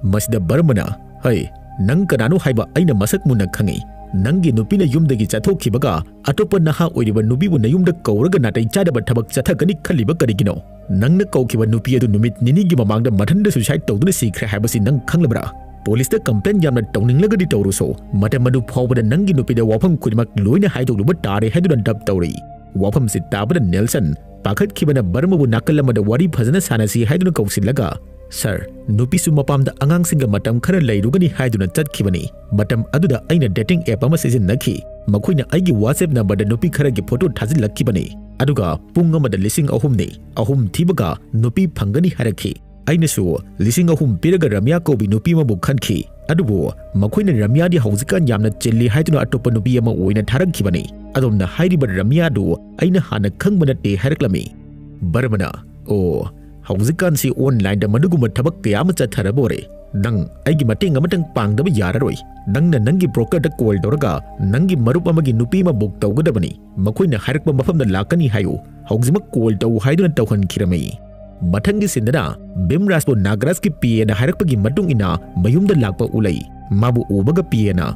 ꯃꯁꯤꯗ ꯕꯔꯃꯅ, "ꯍꯩ, ꯅꯪ ꯀꯅꯥꯅꯣ ꯍꯥꯏꯕ ꯑꯩꯅ ꯃꯁꯛ ꯃꯨꯟꯅ ꯈꯪꯏ꯫ ꯅꯪꯒꯤ ꯅꯨꯄꯤꯅ ꯌꯨꯝꯗꯒꯤ ꯆꯠꯊꯣꯛꯈꯤꯕꯒ ꯑꯇꯣꯞꯄ ꯅꯍꯥ ꯑꯣꯏꯔꯤꯕ ꯅꯨꯄꯤꯕꯨ ꯅꯌꯨꯝꯗ ꯀꯧꯔꯒ ꯅꯥꯇꯩ ꯆꯥꯗꯕ ꯊꯕꯛ ꯆꯠꯊꯒꯅꯤ ꯈꯜꯂꯤꯕ ꯀꯔꯤꯒꯤꯅꯣ? ꯅꯪꯅ ꯀꯧꯈꯤꯕ ꯅꯨꯄꯤ ꯑꯗꯨ ꯅꯨꯃꯤꯠ ꯅꯤꯅꯤꯒꯤ ꯃꯃꯥꯡꯗ ꯃꯊꯟꯇ suicide ꯇꯧꯗꯨꯅ ꯁꯤꯈ꯭ꯔꯦ ꯍꯥꯏꯕꯁꯤ ꯅꯪ ꯈꯪꯂꯕ꯭ꯔꯥ? Policeꯇ complain ꯌꯥꯝꯅ ꯇꯧꯅꯤꯡꯂꯒꯗꯤ ꯇꯧꯔꯨꯁꯣ꯫ ꯃꯇꯝ ꯑꯗꯨ ꯐꯥꯎꯕꯗ ꯅꯪꯒꯤ ꯅꯨꯄꯤꯗ ꯋꯥꯐꯝ ꯈꯨꯗꯤꯡꯃꯛ ꯂꯣꯏꯅ ꯍꯥꯏꯗꯣꯛꯂꯨꯕ ꯇꯥꯔꯦ" ꯍꯥꯏꯗꯨꯅ ꯗꯞ ꯇꯧꯔꯤ꯫ ꯋꯥꯐꯝꯁꯤ ꯇꯥꯕꯗ ꯅꯦꯜꯁꯟ ꯄꯥꯈꯠꯈꯤꯕꯅ ꯕꯔꯃꯕꯨ ꯅꯥꯀꯜ ꯑꯃꯗ ꯋꯥꯔꯤ ꯐꯖꯅ ꯁꯥꯟꯅꯁꯤ ꯍꯥꯏꯗꯨꯅ ꯀꯧꯁꯤꯜꯂꯒ, "Sir, ꯅꯨꯄꯤꯁꯨ ꯃꯄꯥꯝꯗ ꯑꯉꯥꯡꯁꯤꯡꯒ ꯃꯇꯝ ꯈꯔ ꯂꯩꯔꯨꯒꯅꯤ ꯍꯥꯏꯗꯨꯅ ꯆꯠꯈꯤꯕꯅꯤ꯫ ꯃꯇꯝ ꯑꯗꯨꯗ ꯑꯩꯅ dating app ꯑꯃ ꯁꯤꯖꯤꯟꯅꯈꯤ꯫ ꯃꯈꯣꯏꯅ ꯑꯩꯒꯤ WhatsApp numberꯗ ꯅꯨꯄꯤ ꯈꯔꯒꯤ photo ꯊꯥꯖꯤꯜꯂꯛꯈꯤꯕꯅꯤ꯫ ꯑꯗꯨꯒ ꯄꯨꯡ ꯑꯃꯗ ꯂꯤꯁꯤꯡ ꯑꯍꯨꯝꯅꯤ꯫ ꯑꯍꯨꯝ ꯊꯤꯕꯒ ꯅꯨꯄꯤ ꯐꯪꯒꯅꯤ ꯍꯥꯏꯔꯛꯈꯤ꯫ ꯑꯩꯅꯁꯨ ꯂꯤꯁꯤꯡ ꯑꯍꯨꯝ ꯄꯤꯔꯒ ꯔꯝꯌꯥ ꯀꯧꯕꯤ ꯅꯨꯄꯤ ꯑꯃꯕꯨ ꯈꯟꯈꯤ꯫ ꯑꯗꯨꯕꯨ ꯃꯈꯣꯏꯅ ꯔꯝꯌꯥꯗꯤ ꯍꯧꯖꯤꯛꯀꯥꯟ ꯌꯥꯝꯅ ꯆꯤꯜꯂꯤ ꯍꯥꯏꯗꯨꯅ ꯑꯇꯣꯞꯄ ꯅꯨꯄꯤ ꯑꯃ ꯑꯣꯏꯅ ꯊꯥꯔꯛꯈꯤꯕꯅꯤ꯫ ꯑꯗꯣꯝꯅ ꯍꯥꯏꯔꯤꯕ ꯔꯝꯌꯥꯗꯨ ꯑꯩꯅ ꯍꯥꯟꯅ ꯈꯪꯕ ꯅꯠꯇꯦ" ꯍꯥꯏꯔꯛꯂꯝꯃꯤ꯫ ꯕꯔꯃꯅ, "ꯑꯣ, ꯍꯧꯖꯤꯛꯀꯥꯟꯁꯤ onlineꯗ ꯃꯗꯨꯒꯨꯝꯕ ꯊꯕꯛ ꯀꯌꯥ ꯑꯃ ꯆꯠꯊꯔꯕ ꯑꯣꯏꯔꯦ꯫ ꯅꯪ ꯑꯩꯒꯤ ꯃꯇꯦꯡ ꯑꯃꯇꯪ ꯄꯥꯡꯗꯕ ꯌꯥꯔꯔꯣꯏ꯫ ꯅꯪꯅ ꯅꯪꯒꯤ brokerꯗ call ꯇꯧꯔꯒ ꯅꯪꯒꯤ ꯃꯔꯨꯞ ꯑꯃꯒꯤ ꯅꯨꯄꯤ ꯑꯃ book ꯇꯧꯒꯗꯕꯅꯤ꯫ ꯃꯈꯣꯏꯅ ꯍꯥꯏꯔꯛꯄ ꯃꯐꯝꯗ ꯂꯥꯛꯀꯅꯤ ꯍꯥꯏꯌꯨ꯫ ꯍꯧꯖꯤꯛꯃꯛ call ꯇꯧ" ꯍꯥꯏꯗꯨꯅ ꯇꯧꯍꯟꯈꯤꯔꯝꯃꯤ꯫ ꯃꯊꯪꯒꯤ sceneꯗꯅ ꯕꯤꯝꯔꯥꯖꯄꯨ ꯅꯥꯒꯔꯥꯖꯀꯤ PAꯅ ꯍꯥꯏꯔꯛꯄꯒꯤ ꯃꯇꯨꯡ ꯏꯟꯅ ꯃꯌꯨꯝꯗ ꯂꯥꯛꯄ ꯎꯠꯂꯛꯏ꯫ ꯃꯥꯕꯨ ꯎꯕꯒ PAꯅ,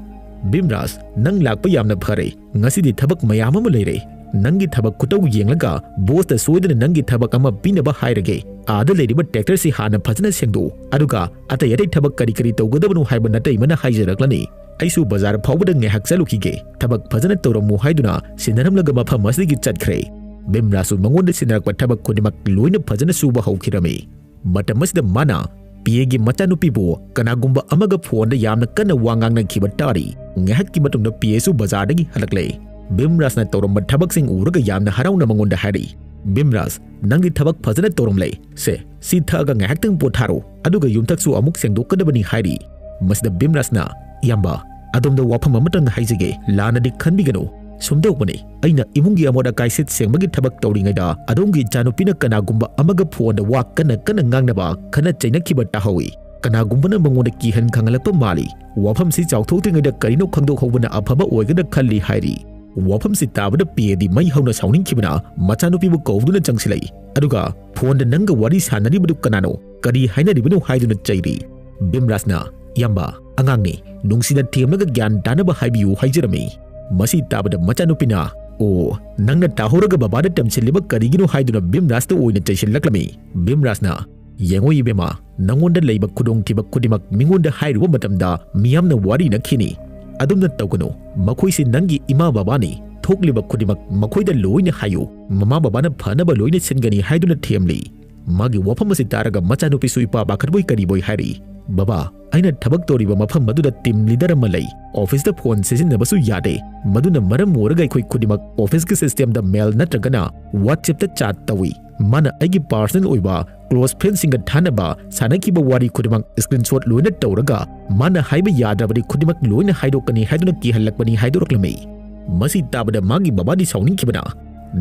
"ꯕꯤꯝꯔꯥꯖ, ꯅꯪ ꯂꯥꯛꯄ ꯌꯥꯝꯅ ꯐꯔꯦ꯫ ꯉꯁꯤꯗꯤ ꯊꯕꯛ ꯃꯌꯥꯝ ꯑꯃ ꯂꯩꯔꯦ꯫ ꯅꯪꯒꯤ ꯊꯕꯛ ꯈꯨꯇꯧ ꯌꯦꯡꯂꯒ bossꯇ ꯁꯣꯏꯗꯅ ꯅꯪꯒꯤ ꯊꯕꯛ ꯑꯃ ꯄꯤꯅꯕ ꯍꯥꯏꯔꯒꯦ꯫ ꯑꯥꯗ ꯂꯩꯔꯤꯕ tractorꯁꯤ ꯍꯥꯟꯅ ꯐꯖꯅ ꯁꯦꯡꯗꯣꯛꯎ, ꯑꯗꯨꯒ ꯑꯇꯩ ꯑꯇꯩ ꯊꯕꯛ ꯀꯔꯤ ꯀꯔꯤ ꯇꯧꯒꯗꯕꯅꯣ ꯍꯥꯏꯕ ꯅꯇꯩꯃꯅ ꯍꯥꯏꯖꯔꯛꯂꯅꯤ꯫ ꯑꯩꯁꯨ ꯕꯖꯥꯔ ꯐꯥꯎꯕꯗ ꯉꯥꯏꯍꯥꯛ ꯆꯠꯂꯨꯈꯤꯒꯦ꯫ ꯊꯕꯛ ꯐꯖꯅ ꯇꯧꯔꯝꯃꯨ" ꯍꯥꯏꯗꯨꯅ ꯁꯤꯟꯅꯔꯝꯂꯒ ꯃꯐꯝ ꯑꯁꯤꯗꯒꯤ ꯆꯠꯈ꯭ꯔꯦ꯫ ꯕꯤꯝꯔꯥꯖꯁꯨ ꯃꯉꯣꯟꯗ ꯁꯤꯟꯅꯔꯛꯄ ꯊꯕꯛ ꯈꯨꯗꯤꯡꯃꯛ ꯂꯣꯏꯅ ꯐꯖꯅ ꯁꯨꯕ ꯍꯧꯈꯤꯔꯝꯃꯤ꯫ ꯃꯇꯝ ꯑꯁꯤꯗ ꯃꯥꯅ PAꯒꯤ ꯃꯆꯥꯅꯨꯄꯤꯕꯨ ꯀꯅꯥꯒꯨꯝꯕ ꯑꯃꯒ phoneꯗ ꯌꯥꯝꯅ ꯀꯟꯅ ꯋꯥ ꯉꯥꯡꯅꯈꯤꯕ ꯇꯥꯔꯤ꯫ ꯉꯥꯏꯍꯥꯛꯀꯤ ꯃꯇꯨꯡꯗ PAꯁꯨ ꯕꯖꯥꯔꯗꯒꯤ ꯍꯜꯂꯛꯂꯦ꯫ ꯕꯤꯝꯔꯥꯖꯅ ꯇꯧꯔꯝꯕ ꯊꯕꯛꯁꯤꯡ ꯎꯔꯒ ꯌꯥꯝꯅ ꯍꯔꯥꯎꯅ ꯃꯉꯣꯟꯗ ꯍꯥꯏꯔꯛꯏ, "ꯕꯤꯝꯔꯥꯖ, ꯅꯪꯗꯤ ꯊꯕꯛ ꯐꯖꯅ ꯇꯧꯔꯝꯂꯦ꯫ ꯁꯦ, ꯁꯤ ꯊꯛꯑꯒ ꯉꯥꯏꯍꯥꯛꯇꯪ ꯄꯣꯊꯥꯔꯣ, ꯑꯗꯨꯒ ꯌꯨꯝꯊꯛꯁꯨ ꯑꯃꯨꯛ ꯁꯦꯡꯗꯣꯛꯀꯗꯕꯅꯤ" ꯍꯥꯏꯔꯤ꯫ ꯃꯁꯤꯗ ꯕꯤꯝꯔꯥꯖꯅ, "ꯏꯌꯥꯝꯕ, ꯑꯗꯣꯝꯗ ꯋꯥꯐꯝ ꯑꯃꯇꯪ ꯍꯥꯏꯖꯒꯦ, ꯂꯥꯟꯅꯗꯤ ꯈꯟꯕꯤꯒꯅꯨ꯫ ꯁꯨꯝꯗꯧꯕꯅꯤ, ꯑꯩꯅ ꯏꯃꯨꯡꯒꯤ ꯑꯃꯣꯠ ꯑꯀꯥꯏ ꯁꯤꯠ ꯁꯦꯡꯕꯒꯤ ꯊꯕꯛ ꯇꯧꯔꯤꯉꯩꯗ ꯑꯗꯣꯝꯒꯤ ꯏꯆꯥꯅꯨꯄꯤꯅ ꯀꯅꯥꯒꯨꯝꯕ ꯑꯃꯒ ꯐꯣꯟꯗ ꯋꯥ ꯀꯟꯅ ꯀꯟꯅ ꯉꯥꯡꯅꯕ, ꯈꯠꯅ ꯆꯩꯅꯈꯤꯕ ꯇꯥꯍꯧꯏ꯫ ꯀꯅꯥꯒꯨꯝꯕꯅ ꯃꯉꯣꯟꯗ ꯀꯤꯍꯟ ꯈꯪꯍꯜꯂꯛꯄ ꯃꯥꯜꯂꯤ꯫ ꯋꯥꯐꯝꯁꯤ ꯆꯥꯎꯊꯣꯛꯇ꯭ꯔꯤꯉꯩꯗ ꯀꯔꯤꯅꯣ ꯈꯪꯗꯣꯛꯍꯧꯕꯅ ꯑꯐꯕ ꯑꯣꯏꯒꯗ꯭ꯔꯥ ꯈꯜꯂꯤ ꯍꯥꯏꯔꯤ꯫ ꯋꯥꯐꯝꯁꯤ ꯇꯥꯕꯗ ꯄꯦꯗꯤ ꯃꯩ ꯍꯧꯅ ꯁꯥꯎꯅꯤꯡꯈꯤꯕꯅ ꯃꯆꯥꯅꯨꯄꯤꯕꯨ ꯀꯧꯗꯨꯅ ꯆꯪꯁꯤꯜꯂꯛꯏ꯫ ꯑꯗꯨꯒ ꯐꯣꯟꯗ ꯅꯪꯒ ꯋꯥꯔꯤ ꯁꯥꯟꯅꯔꯤꯕꯗꯨ ꯀꯅꯥꯅꯣ? ꯀꯔꯤ ꯍꯥꯏꯅꯔꯤꯕꯅꯣ ꯍꯥꯏꯗꯨꯅ ꯆꯩꯔꯤ꯫ ꯚꯤꯝꯔꯥꯖꯅ, "ꯏꯌꯥꯝꯕ, ꯑꯉꯥꯡꯅꯤ, ꯅꯨꯡꯁꯤꯅ ꯊꯦꯝꯂꯒ ꯒ꯭ꯌꯥꯟ ꯇꯥꯅꯕ ꯍꯥꯏꯕꯤꯌꯨ" ꯍꯥꯏꯖꯔꯝꯃꯤ꯫ ꯃꯁꯤ ꯇꯥꯕꯗ ꯃꯆꯥꯅꯨꯄꯤꯅ, "ꯑꯣ, ꯅꯪꯅ ꯇꯥꯍꯧꯔꯒ ꯕꯕꯥꯗ ꯇꯝꯁꯤꯜꯂꯤꯕ ꯀꯔꯤꯒꯤꯅꯣ?" ꯍꯥꯏꯗꯨꯅ ꯚꯤꯝꯔꯥꯖꯇ ꯑꯣꯏꯅ ꯆꯩꯁꯤꯜꯂꯛꯂꯝꯃꯤ꯫ ꯚꯤꯝꯔꯥꯖꯅ, "ꯌꯦꯡꯉꯣ ꯏꯕꯦꯝꯃ, ꯅꯪꯉꯣꯟꯗ ꯂꯩꯕ ꯈꯨꯗꯣꯡꯊꯤꯕ ꯈꯨꯗꯤꯡꯃꯛ ꯃꯤꯉꯣꯟꯗ ꯍꯥꯏꯔꯨꯕ ꯃꯇꯝꯗ ꯃꯤꯌꯥꯝꯅ ꯋꯥꯔꯤꯅꯈꯤꯅꯤ꯫ ꯑꯗꯨꯝꯅ ꯇꯧꯒꯅꯨ꯫ ꯃꯈꯣꯏꯁꯤ ꯅꯪꯒꯤ ꯏꯃꯥ ꯕꯕꯥꯅꯤ꯫ ꯊꯣꯛꯂꯤꯕ ꯈꯨꯗꯤꯡꯃꯛ ꯃꯈꯣꯏꯗ ꯂꯣꯏꯅ ꯍꯥꯏꯌꯨ꯫ ꯃꯃꯥ ꯕꯕꯥꯅ ꯐꯅꯕ ꯂꯣꯏꯅ ꯁꯤꯟꯒꯅꯤ" ꯍꯥꯏꯗꯨꯅ ꯊꯦꯝꯂꯤ꯫ ꯃꯥꯒꯤ ꯋꯥꯐꯝ ꯑꯁꯤ ꯇꯥꯔꯒ ꯃꯆꯥꯅꯨꯄꯤꯁꯨ ꯏꯄꯥ ꯄꯥꯈꯠꯄꯣꯏ ꯀꯔꯤꯕꯣꯏ ꯍꯥꯏꯔꯤ, "ꯕꯕꯥ, ꯑꯩꯅ ꯊꯕꯛ ꯇꯧꯔꯤꯕ ꯃꯐꯝ ꯑꯗꯨꯗ ꯇꯤꯝ ꯂꯤꯗꯔ ꯑꯃ ꯂꯩ꯫ ꯑꯣꯐꯤꯁꯇ ꯐꯣꯟ ꯁꯤꯖꯤꯟꯅꯕꯁꯨ ꯌꯥꯗꯦ꯫ ꯃꯗꯨꯅ ꯃꯔꯝ ꯑꯣꯏꯔꯒ ꯑꯩꯈꯣꯏ ꯈꯨꯗꯤꯡꯃꯛ ꯑꯣꯐꯤꯁꯀꯤ ꯁꯤꯁꯇꯦꯝꯗ ꯃꯦꯜ ꯅꯠꯇ꯭ꯔꯒꯅ WhatsAppꯇ ꯆꯥꯠ ꯇꯧꯏ꯫ ꯃꯥꯅ ꯑꯩꯒꯤ ꯄꯥꯔꯁꯅꯦꯜ ꯑꯣꯏꯕ ꯀ꯭ꯂꯣꯁ ꯐ꯭ꯔꯦꯟꯁꯤꯡꯒ ꯊꯥꯅꯕ ꯁꯥꯟꯅꯈꯤꯕ ꯋꯥꯔꯤ ꯈꯨꯗꯤꯡꯃꯛ ꯁ꯭ꯀ꯭ꯔꯤꯟꯁꯣꯠ ꯂꯣꯏꯅ ꯇꯧꯔꯒ ꯃꯥꯅ ꯍꯥꯏꯕ ꯌꯥꯗ꯭ꯔꯕꯗꯤ ꯈꯨꯗꯤꯡꯃꯛ ꯂꯣꯏꯅ ꯍꯥꯏꯗꯣꯛꯀꯅꯤ" ꯍꯥꯏꯗꯨꯅ ꯀꯤꯍꯜꯂꯛꯄꯅꯤ ꯍꯥꯏꯗꯣꯔꯛꯂꯝꯃꯤ꯫ ꯃꯁꯤ ꯇꯥꯕꯗ ꯃꯥꯒꯤ ꯕꯕꯥꯗꯤ ꯁꯥꯎꯅꯤꯡꯈꯤꯕꯅ,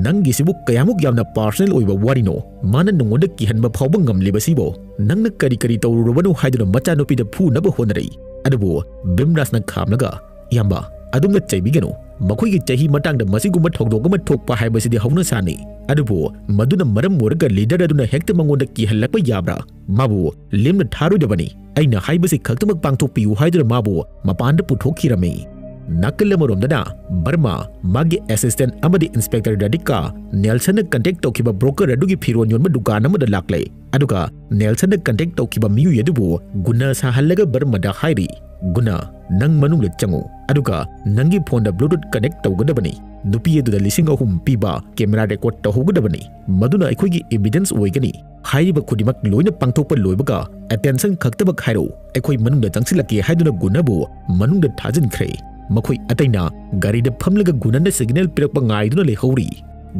"ꯅꯪꯒꯤꯁꯤꯕꯨ ꯀꯌꯥꯃꯨꯛ ꯌꯥꯝꯅ ꯄꯥꯔꯁꯅꯦꯜ ꯑꯣꯏꯕ ꯋꯥꯔꯤꯅꯣ? ꯃꯥꯅ ꯅꯉꯣꯟꯗ ꯀꯤꯍꯟꯕ ꯐꯥꯎꯕ ꯉꯝꯂꯤꯕꯁꯤꯕꯣ? ꯅꯪꯅ ꯀꯔꯤ ꯀꯔꯤ ꯇꯧꯔꯨꯔꯕꯅꯣ?" ꯍꯥꯏꯗꯨꯅ ꯃꯆꯥꯅꯨꯄꯤꯗ ꯐꯨꯅꯕ ꯍꯣꯠꯅꯔꯛꯏ꯫ ꯑꯗꯨꯕꯨ ꯚꯤꯝꯔꯥꯖꯅ ꯈꯥꯝꯂꯒ, "ꯏꯌꯥꯝꯕ, ꯑꯗꯨꯝꯅ ꯆꯩꯕꯤꯒꯅꯨ꯫ ꯃꯈꯣꯏꯒꯤ ꯆꯍꯤ ꯃꯇꯥꯡꯗ ꯃꯁꯤꯒꯨꯝꯕ ꯊꯧꯗꯣꯛ ꯑꯃ ꯊꯣꯛꯄ ꯍꯥꯏꯕꯁꯤꯗꯤ ꯍꯧꯅꯁꯥꯅꯤ꯫ ꯑꯗꯨꯕꯨ ꯃꯗꯨꯅ ꯃꯔꯝ ꯑꯣꯏꯔꯒ ꯂꯤꯗꯔ ꯑꯗꯨꯅ ꯍꯦꯛꯇ ꯃꯉꯣꯟꯗ ꯀꯤꯍꯜꯂꯛꯄ ꯌꯥꯕ꯭ꯔꯥ? ꯃꯥꯕꯨ ꯂꯦꯝꯅ ꯊꯥꯔꯣꯏꯗꯕꯅꯤ꯫ ꯑꯩꯅ ꯍꯥꯏꯕꯁꯤ ꯈꯛꯇꯃꯛ ꯄꯥꯡꯊꯣꯛꯄꯤꯌꯨ" ꯍꯥꯏꯗꯨꯅ ꯃꯥꯕꯨ ꯃꯄꯥꯟꯗ ꯄꯨꯊꯣꯛꯈꯤꯔꯝꯃꯤ꯫ ꯅꯥꯀꯜ ꯑꯃꯔꯣꯝꯗꯅ ꯕꯔꯃꯥ, ꯃꯥꯒꯤ ꯑꯦꯁꯤꯁꯇꯦꯟꯠ ꯑꯃꯗꯤ ꯏꯟꯁꯄꯦꯛꯇꯔ ꯔꯥꯙꯤꯀꯥ, ꯅꯦꯜꯁꯟꯅ ꯀꯟꯇꯦꯛ ꯇꯧꯈꯤꯕ ꯕ꯭ꯔꯣꯀꯔ ꯑꯗꯨꯒꯤ ꯐꯤꯔꯣꯜ ꯌꯣꯟꯕ ꯗꯨꯀꯥꯟ ꯑꯃꯗ ꯂꯥꯛꯂꯦ꯫ ꯑꯗꯨꯒ ꯅꯦꯜꯁꯟꯅ ꯀꯟꯇꯦꯛ ꯇꯧꯈꯤꯕ ꯃꯤꯑꯣꯏ ꯑꯗꯨꯕꯨ ꯒꯨꯅꯥ ꯁꯥꯍꯜꯂꯒ ꯕꯔꯃꯥꯗ ꯍꯥꯏꯔꯤ, "ꯒꯨꯅꯥ, ꯅꯪ ꯃꯅꯨꯡꯗ ꯆꯪꯉꯨ꯫ ꯑꯗꯨꯒ ꯅꯪꯒꯤ ꯐꯣꯟꯗ ꯕ꯭ꯂꯨꯇꯨꯠ ꯀꯅꯦꯛ ꯇꯧꯒꯗꯕꯅꯤ꯫ ꯅꯨꯄꯤ ꯑꯗꯨꯗ ꯂꯤꯁꯤꯡ ꯑꯍꯨꯝ ꯄꯤꯕ ꯀꯦꯃꯦꯔꯥ ꯔꯦꯀꯣꯔꯗ ꯇꯧꯍꯧꯒꯗꯕꯅꯤ꯫ ꯃꯗꯨꯅ ꯑꯩꯈꯣꯏꯒꯤ ꯏꯚꯤꯗꯦꯟꯁ ꯑꯣꯏꯒꯅꯤ꯫ ꯍꯥꯏꯔꯤꯕ ꯈꯨꯗꯤꯡꯃꯛ ꯂꯣꯏꯅ ꯄꯥꯡꯊꯣꯛꯄ ꯂꯣꯏꯕꯒ ꯑꯦꯇꯦꯟꯁꯟ ꯈꯛꯇꯃꯛ ꯍꯥꯏꯔꯛꯎ꯫ ꯑꯩꯈꯣꯏ ꯃꯅꯨꯡꯗ ꯆꯪꯁꯤꯜꯂꯛꯀꯦ" ꯍꯥꯏꯗꯨꯅ ꯒꯨꯅꯥꯕꯨ ꯃꯅꯨꯡꯗ ꯊꯥꯖꯤꯟꯈ꯭ꯔꯦ꯫ ꯃꯈꯣꯏ ꯑꯇꯩꯅ ꯒꯥꯔꯤꯗ ꯐꯝꯂꯒ ꯒꯨꯅꯥꯅ ꯁꯤꯒꯅꯦꯜ ꯄꯤꯔꯛꯄ ꯉꯥꯏꯗꯨꯅ ꯂꯩꯍꯧꯔꯤ꯫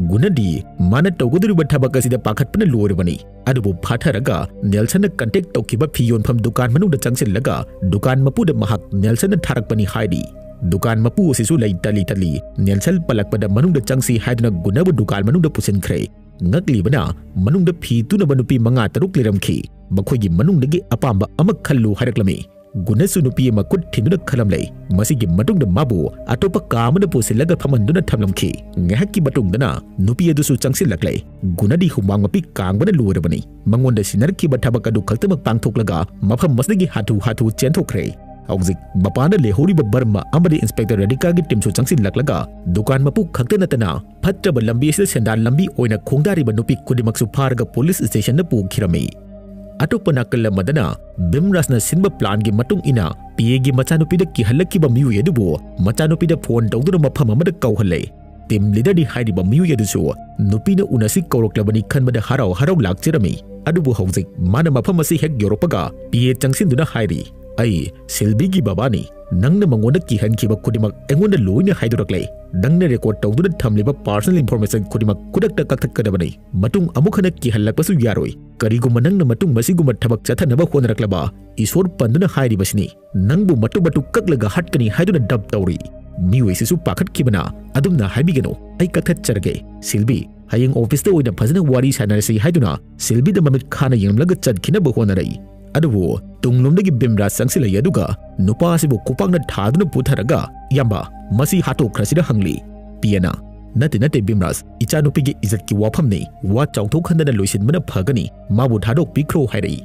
ꯒꯨꯅꯗꯤ ꯃꯥꯅ ꯇꯧꯒꯗꯧꯔꯤꯕ ꯊꯕꯛ ꯑꯁꯤꯗ ꯄꯥꯈꯠꯄꯅ ꯂꯣꯏꯔꯕꯅꯤ꯫ ꯑꯗꯨꯕꯨ ꯐꯥꯊꯔꯒ ꯅꯦꯜꯁꯟꯅ ꯀꯟꯇꯦꯛ ꯇꯧꯈꯤꯕ ꯐꯤ ꯌꯣꯟꯐꯝ ꯗꯨꯀꯥꯟ ꯃꯅꯨꯡꯗ ꯆꯪꯁꯤꯜꯂꯒ ꯗꯨꯀꯥꯟ ꯃꯄꯨꯗ ꯃꯍꯥꯛ ꯅꯦꯜꯁꯟꯅ ꯊꯥꯔꯛꯄꯅꯤ ꯍꯥꯏꯔꯤ꯫ ꯗꯨꯀꯥꯟ ꯃꯄꯨ ꯑꯁꯤꯁꯨ ꯂꯩ ꯇꯜꯂꯤ ꯇꯜꯂꯤ ꯅꯦꯜꯁꯟ ꯄꯜꯂꯛꯄꯗ ꯃꯅꯨꯡꯗ ꯆꯪꯁꯤ ꯍꯥꯏꯗꯨꯅ ꯒꯨꯅꯕꯨ ꯗꯨꯀꯥꯟ ꯃꯅꯨꯡꯗ ꯄꯨꯁꯤꯟꯈ꯭ꯔꯦ꯫ ꯉꯛꯂꯤꯕꯅ ꯃꯅꯨꯡꯗ ꯐꯤ ꯇꯨꯅꯕ ꯅꯨꯄꯤ ꯃꯉꯥ ꯇꯔꯨꯛ ꯂꯩꯔꯝꯈꯤ꯫ ꯃꯈꯣꯏꯒꯤ ꯃꯅꯨꯡꯗꯒꯤ ꯑꯄꯥꯝꯕ ꯑꯃ ꯈꯜꯂꯨ ꯍꯥꯏꯔꯛꯂꯝꯃꯤ꯫ ꯒꯨꯅꯁꯨ ꯅꯨꯄꯤ ꯑꯃ ꯈꯨꯠ ꯊꯤꯟꯗꯨꯅ ꯈꯜꯂꯝꯂꯦ꯫ ꯃꯁꯤꯒꯤ ꯃꯇꯨꯡꯗ ꯃꯥꯕꯨ ꯑꯇꯣꯞꯄ ꯀꯥ ꯑꯃꯗ ꯄꯨꯁꯤꯜꯂꯒ ꯐꯝꯍꯟꯗꯨꯅ ꯊꯝꯂꯝꯈꯤ꯫ ꯉꯥꯏꯍꯥꯛꯀꯤ ꯃꯇꯨꯡꯗꯅ ꯅꯨꯄꯤ ꯑꯗꯨꯁꯨ ꯆꯪꯁꯤꯜꯂꯛꯂꯦ꯫ ꯒꯨꯅꯗꯤ ꯍꯨꯃꯥꯡ ꯃꯄꯤ ꯀꯥꯡꯕꯅ ꯂꯣꯏꯔꯕꯅꯤ꯫ ꯃꯉꯣꯟꯗ ꯁꯤꯟꯅꯔꯛꯈꯤꯕ ꯊꯕꯛ ꯑꯗꯨ ꯈꯛꯇꯃꯛ ꯄꯥꯡꯊꯣꯛꯂꯒ ꯃꯐꯝ ꯑꯁꯤꯗꯒꯤ ꯍꯥꯊꯨ ꯍꯥꯊꯨ ꯆꯦꯟꯊꯣꯛꯈ꯭ꯔꯦ꯫ ꯍꯧꯖꯤꯛ ꯃꯄꯥꯟꯗ ꯂꯩꯍꯧꯔꯤꯕ ꯕꯔꯃ ꯑꯃꯗꯤ ꯏꯟꯁꯄꯦꯛꯇꯔ ꯔꯥꯙꯤꯀꯥꯒꯤ ꯇꯤꯝꯁꯨ ꯆꯪꯁꯤꯜꯂꯛꯂꯒ ꯗꯨꯀꯥꯟ ꯃꯄꯨ ꯈꯛꯇ ꯅꯠꯇꯅ ꯐꯠꯇ꯭ꯔꯕ ꯂꯝꯕꯤ ꯑꯁꯤꯗ ꯁꯦꯟꯗꯥꯟ ꯂꯝꯕꯤ ꯑꯣꯏꯅ ꯈꯣꯡꯗꯥꯔꯤꯕ ꯅꯨꯄꯤ ꯈꯨꯗꯤꯡꯃꯛꯁꯨ ꯐꯥꯔꯒ ꯄꯨꯂꯤꯁ ꯁ꯭ꯇꯦꯁꯟꯗ ꯄꯨꯈꯤꯔꯝꯃꯤ꯫ ꯑꯇꯣꯞꯄ ꯅꯥꯀꯜ ꯑꯃꯗꯅ ꯕꯤꯝꯔꯥꯖꯅ ꯁꯤꯟꯕ ꯄ꯭ꯂꯥꯟꯒꯤ ꯃꯇꯨꯡ ꯏꯟꯅ ꯄꯤ ꯑꯦꯒꯤ ꯃꯆꯥꯅꯨꯄꯤꯗ ꯀꯤꯍꯜꯂꯛꯈꯤꯕ ꯃꯤꯑꯣꯏ ꯑꯗꯨꯕꯨ ꯃꯆꯥꯅꯨꯄꯤꯗ ꯐꯣꯟ ꯇꯧꯗꯨꯅ ꯃꯐꯝ ꯑꯃꯗ ꯀꯧꯍꯜꯂꯦ꯫ ꯇꯤꯝ ꯂꯤꯗꯔꯗꯤ ꯍꯥꯏꯔꯤꯕ ꯃꯤꯑꯣꯏ ꯑꯗꯨꯁꯨ ꯅꯨꯄꯤꯅ ꯎꯅꯁꯤ ꯀꯧꯔꯛꯂꯕꯅꯤ ꯈꯟꯕꯗ ꯍꯔꯥꯎ ꯍꯔꯥꯎ ꯂꯥꯛꯆꯔꯝꯃꯤ꯫ ꯑꯗꯨꯕꯨ ꯍꯧꯖꯤꯛ ꯃꯥꯅ ꯃꯐꯝ ꯑꯁꯤ ꯍꯦꯛ ꯌꯧꯔꯛꯄꯒ ꯄꯤ ꯑꯦ ꯆꯪꯁꯤꯟꯗꯨꯅ ꯍꯥꯏꯔꯤ, "ꯑꯩ ꯁꯤꯜꯕꯤꯒꯤ ꯕꯕꯥꯅꯤ꯫ ꯅꯪꯅ ꯃꯉꯣꯟꯗ ꯀꯤꯍꯟꯈꯤꯕ ꯈꯨꯗꯤꯡꯃꯛ ꯑꯩꯉꯣꯟꯗ ꯂꯣꯏꯅ ꯍꯥꯏꯗꯣꯔꯛꯂꯦ꯫ ꯅꯪꯅ ꯔꯦꯀꯣꯔꯗ ꯇꯧꯗꯨꯅ ꯊꯝꯂꯤꯕ ꯄꯥꯔꯁꯣꯅꯦꯜ ꯏꯟꯐꯣꯔꯃꯦꯁꯟ ꯈꯨꯗꯤꯡꯃꯛ ꯈꯨꯗꯛꯇ ꯀꯛꯊꯠꯀꯗꯕꯅꯤ꯫ ꯃꯇꯨꯡ ꯑꯃꯨꯛ ꯍꯟꯅ ꯀꯤꯍꯜꯂꯛꯄꯁꯨ ꯌꯥꯔꯣꯏ꯫ ꯀꯔꯤꯒꯨꯝꯕ ꯅꯪꯅ ꯃꯇꯨꯡ ꯃꯁꯤꯒꯨꯝꯕ ꯊꯕꯛ ꯆꯠꯊꯅꯕ ꯍꯣꯠꯅꯔꯛꯂꯕ, ꯏꯁꯣꯔ ꯄꯟꯗꯨꯅ ꯍꯥꯏꯔꯤꯕꯁꯤꯅꯤ, ꯅꯪꯕꯨ ꯃꯇꯨ ꯃꯇꯨ ꯀꯛꯂꯒ ꯍꯥꯠꯀꯅꯤ" ꯍꯥꯏꯗꯨꯅ ꯗꯞ ꯇꯧꯔꯤ꯫ ꯃꯤꯑꯣꯏꯁꯤꯁꯨ ꯄꯥꯈꯠꯈꯤꯕꯅ, "ꯑꯗꯨꯝꯅ ꯍꯥꯏꯕꯤꯒꯅꯨ, ꯑꯩ ꯀꯛꯊꯠꯆꯔꯒꯦ꯫ ꯁꯤꯜꯕꯤ, ꯍꯌꯦꯡ ꯑꯣꯐꯤꯁꯇ ꯑꯣꯏꯅ ꯐꯖꯅ ꯋꯥꯔꯤ ꯁꯥꯟꯅꯔꯁꯤ" ꯍꯥꯏꯗꯨꯅ ꯁꯤꯜꯕꯤꯗ ꯃꯃꯤꯠ ꯈꯥꯅ ꯌꯦꯡꯂꯝꯂꯒ ꯆꯠꯈꯤꯅꯕ ꯍꯣꯠꯅꯔꯛꯏ꯫ ꯑꯗꯨꯕꯨ ꯇꯨꯡꯂꯣꯝꯗꯒꯤ ꯕꯤꯝꯔꯥꯖ ꯆꯪꯁꯤꯜꯂꯛꯏ, ꯑꯗꯨꯒ ꯅꯨꯄꯥ ꯑꯁꯤꯕꯨ ꯈꯨꯄꯥꯛꯅ ꯊꯥꯗꯨꯅ ꯄꯨꯊꯔꯒ, "ꯏꯌꯥꯝꯕ, ꯃꯁꯤ ꯍꯥꯠꯇꯣꯛꯈ꯭ꯔꯁꯤꯔ?" ꯍꯪꯂꯤ꯫ ꯄꯤ ꯑꯦꯅ, "ꯅꯠꯇꯦ, ꯅꯠꯇꯦ ꯕꯤꯝꯔꯥꯖ, ꯏꯆꯥꯅꯨꯄꯤꯒꯤ ꯏꯖꯠꯀꯤ ꯋꯥꯐꯝꯅꯤ, ꯋꯥ ꯆꯥꯎꯊꯣꯛꯍꯟꯗꯅ ꯂꯣꯏꯁꯤꯟꯕꯅ ꯐꯒꯅꯤ, ꯃꯥꯕꯨ ꯊꯥꯗꯣꯛꯄꯤꯈ꯭ꯔꯣ" ꯍꯥꯏꯔꯛꯏ꯫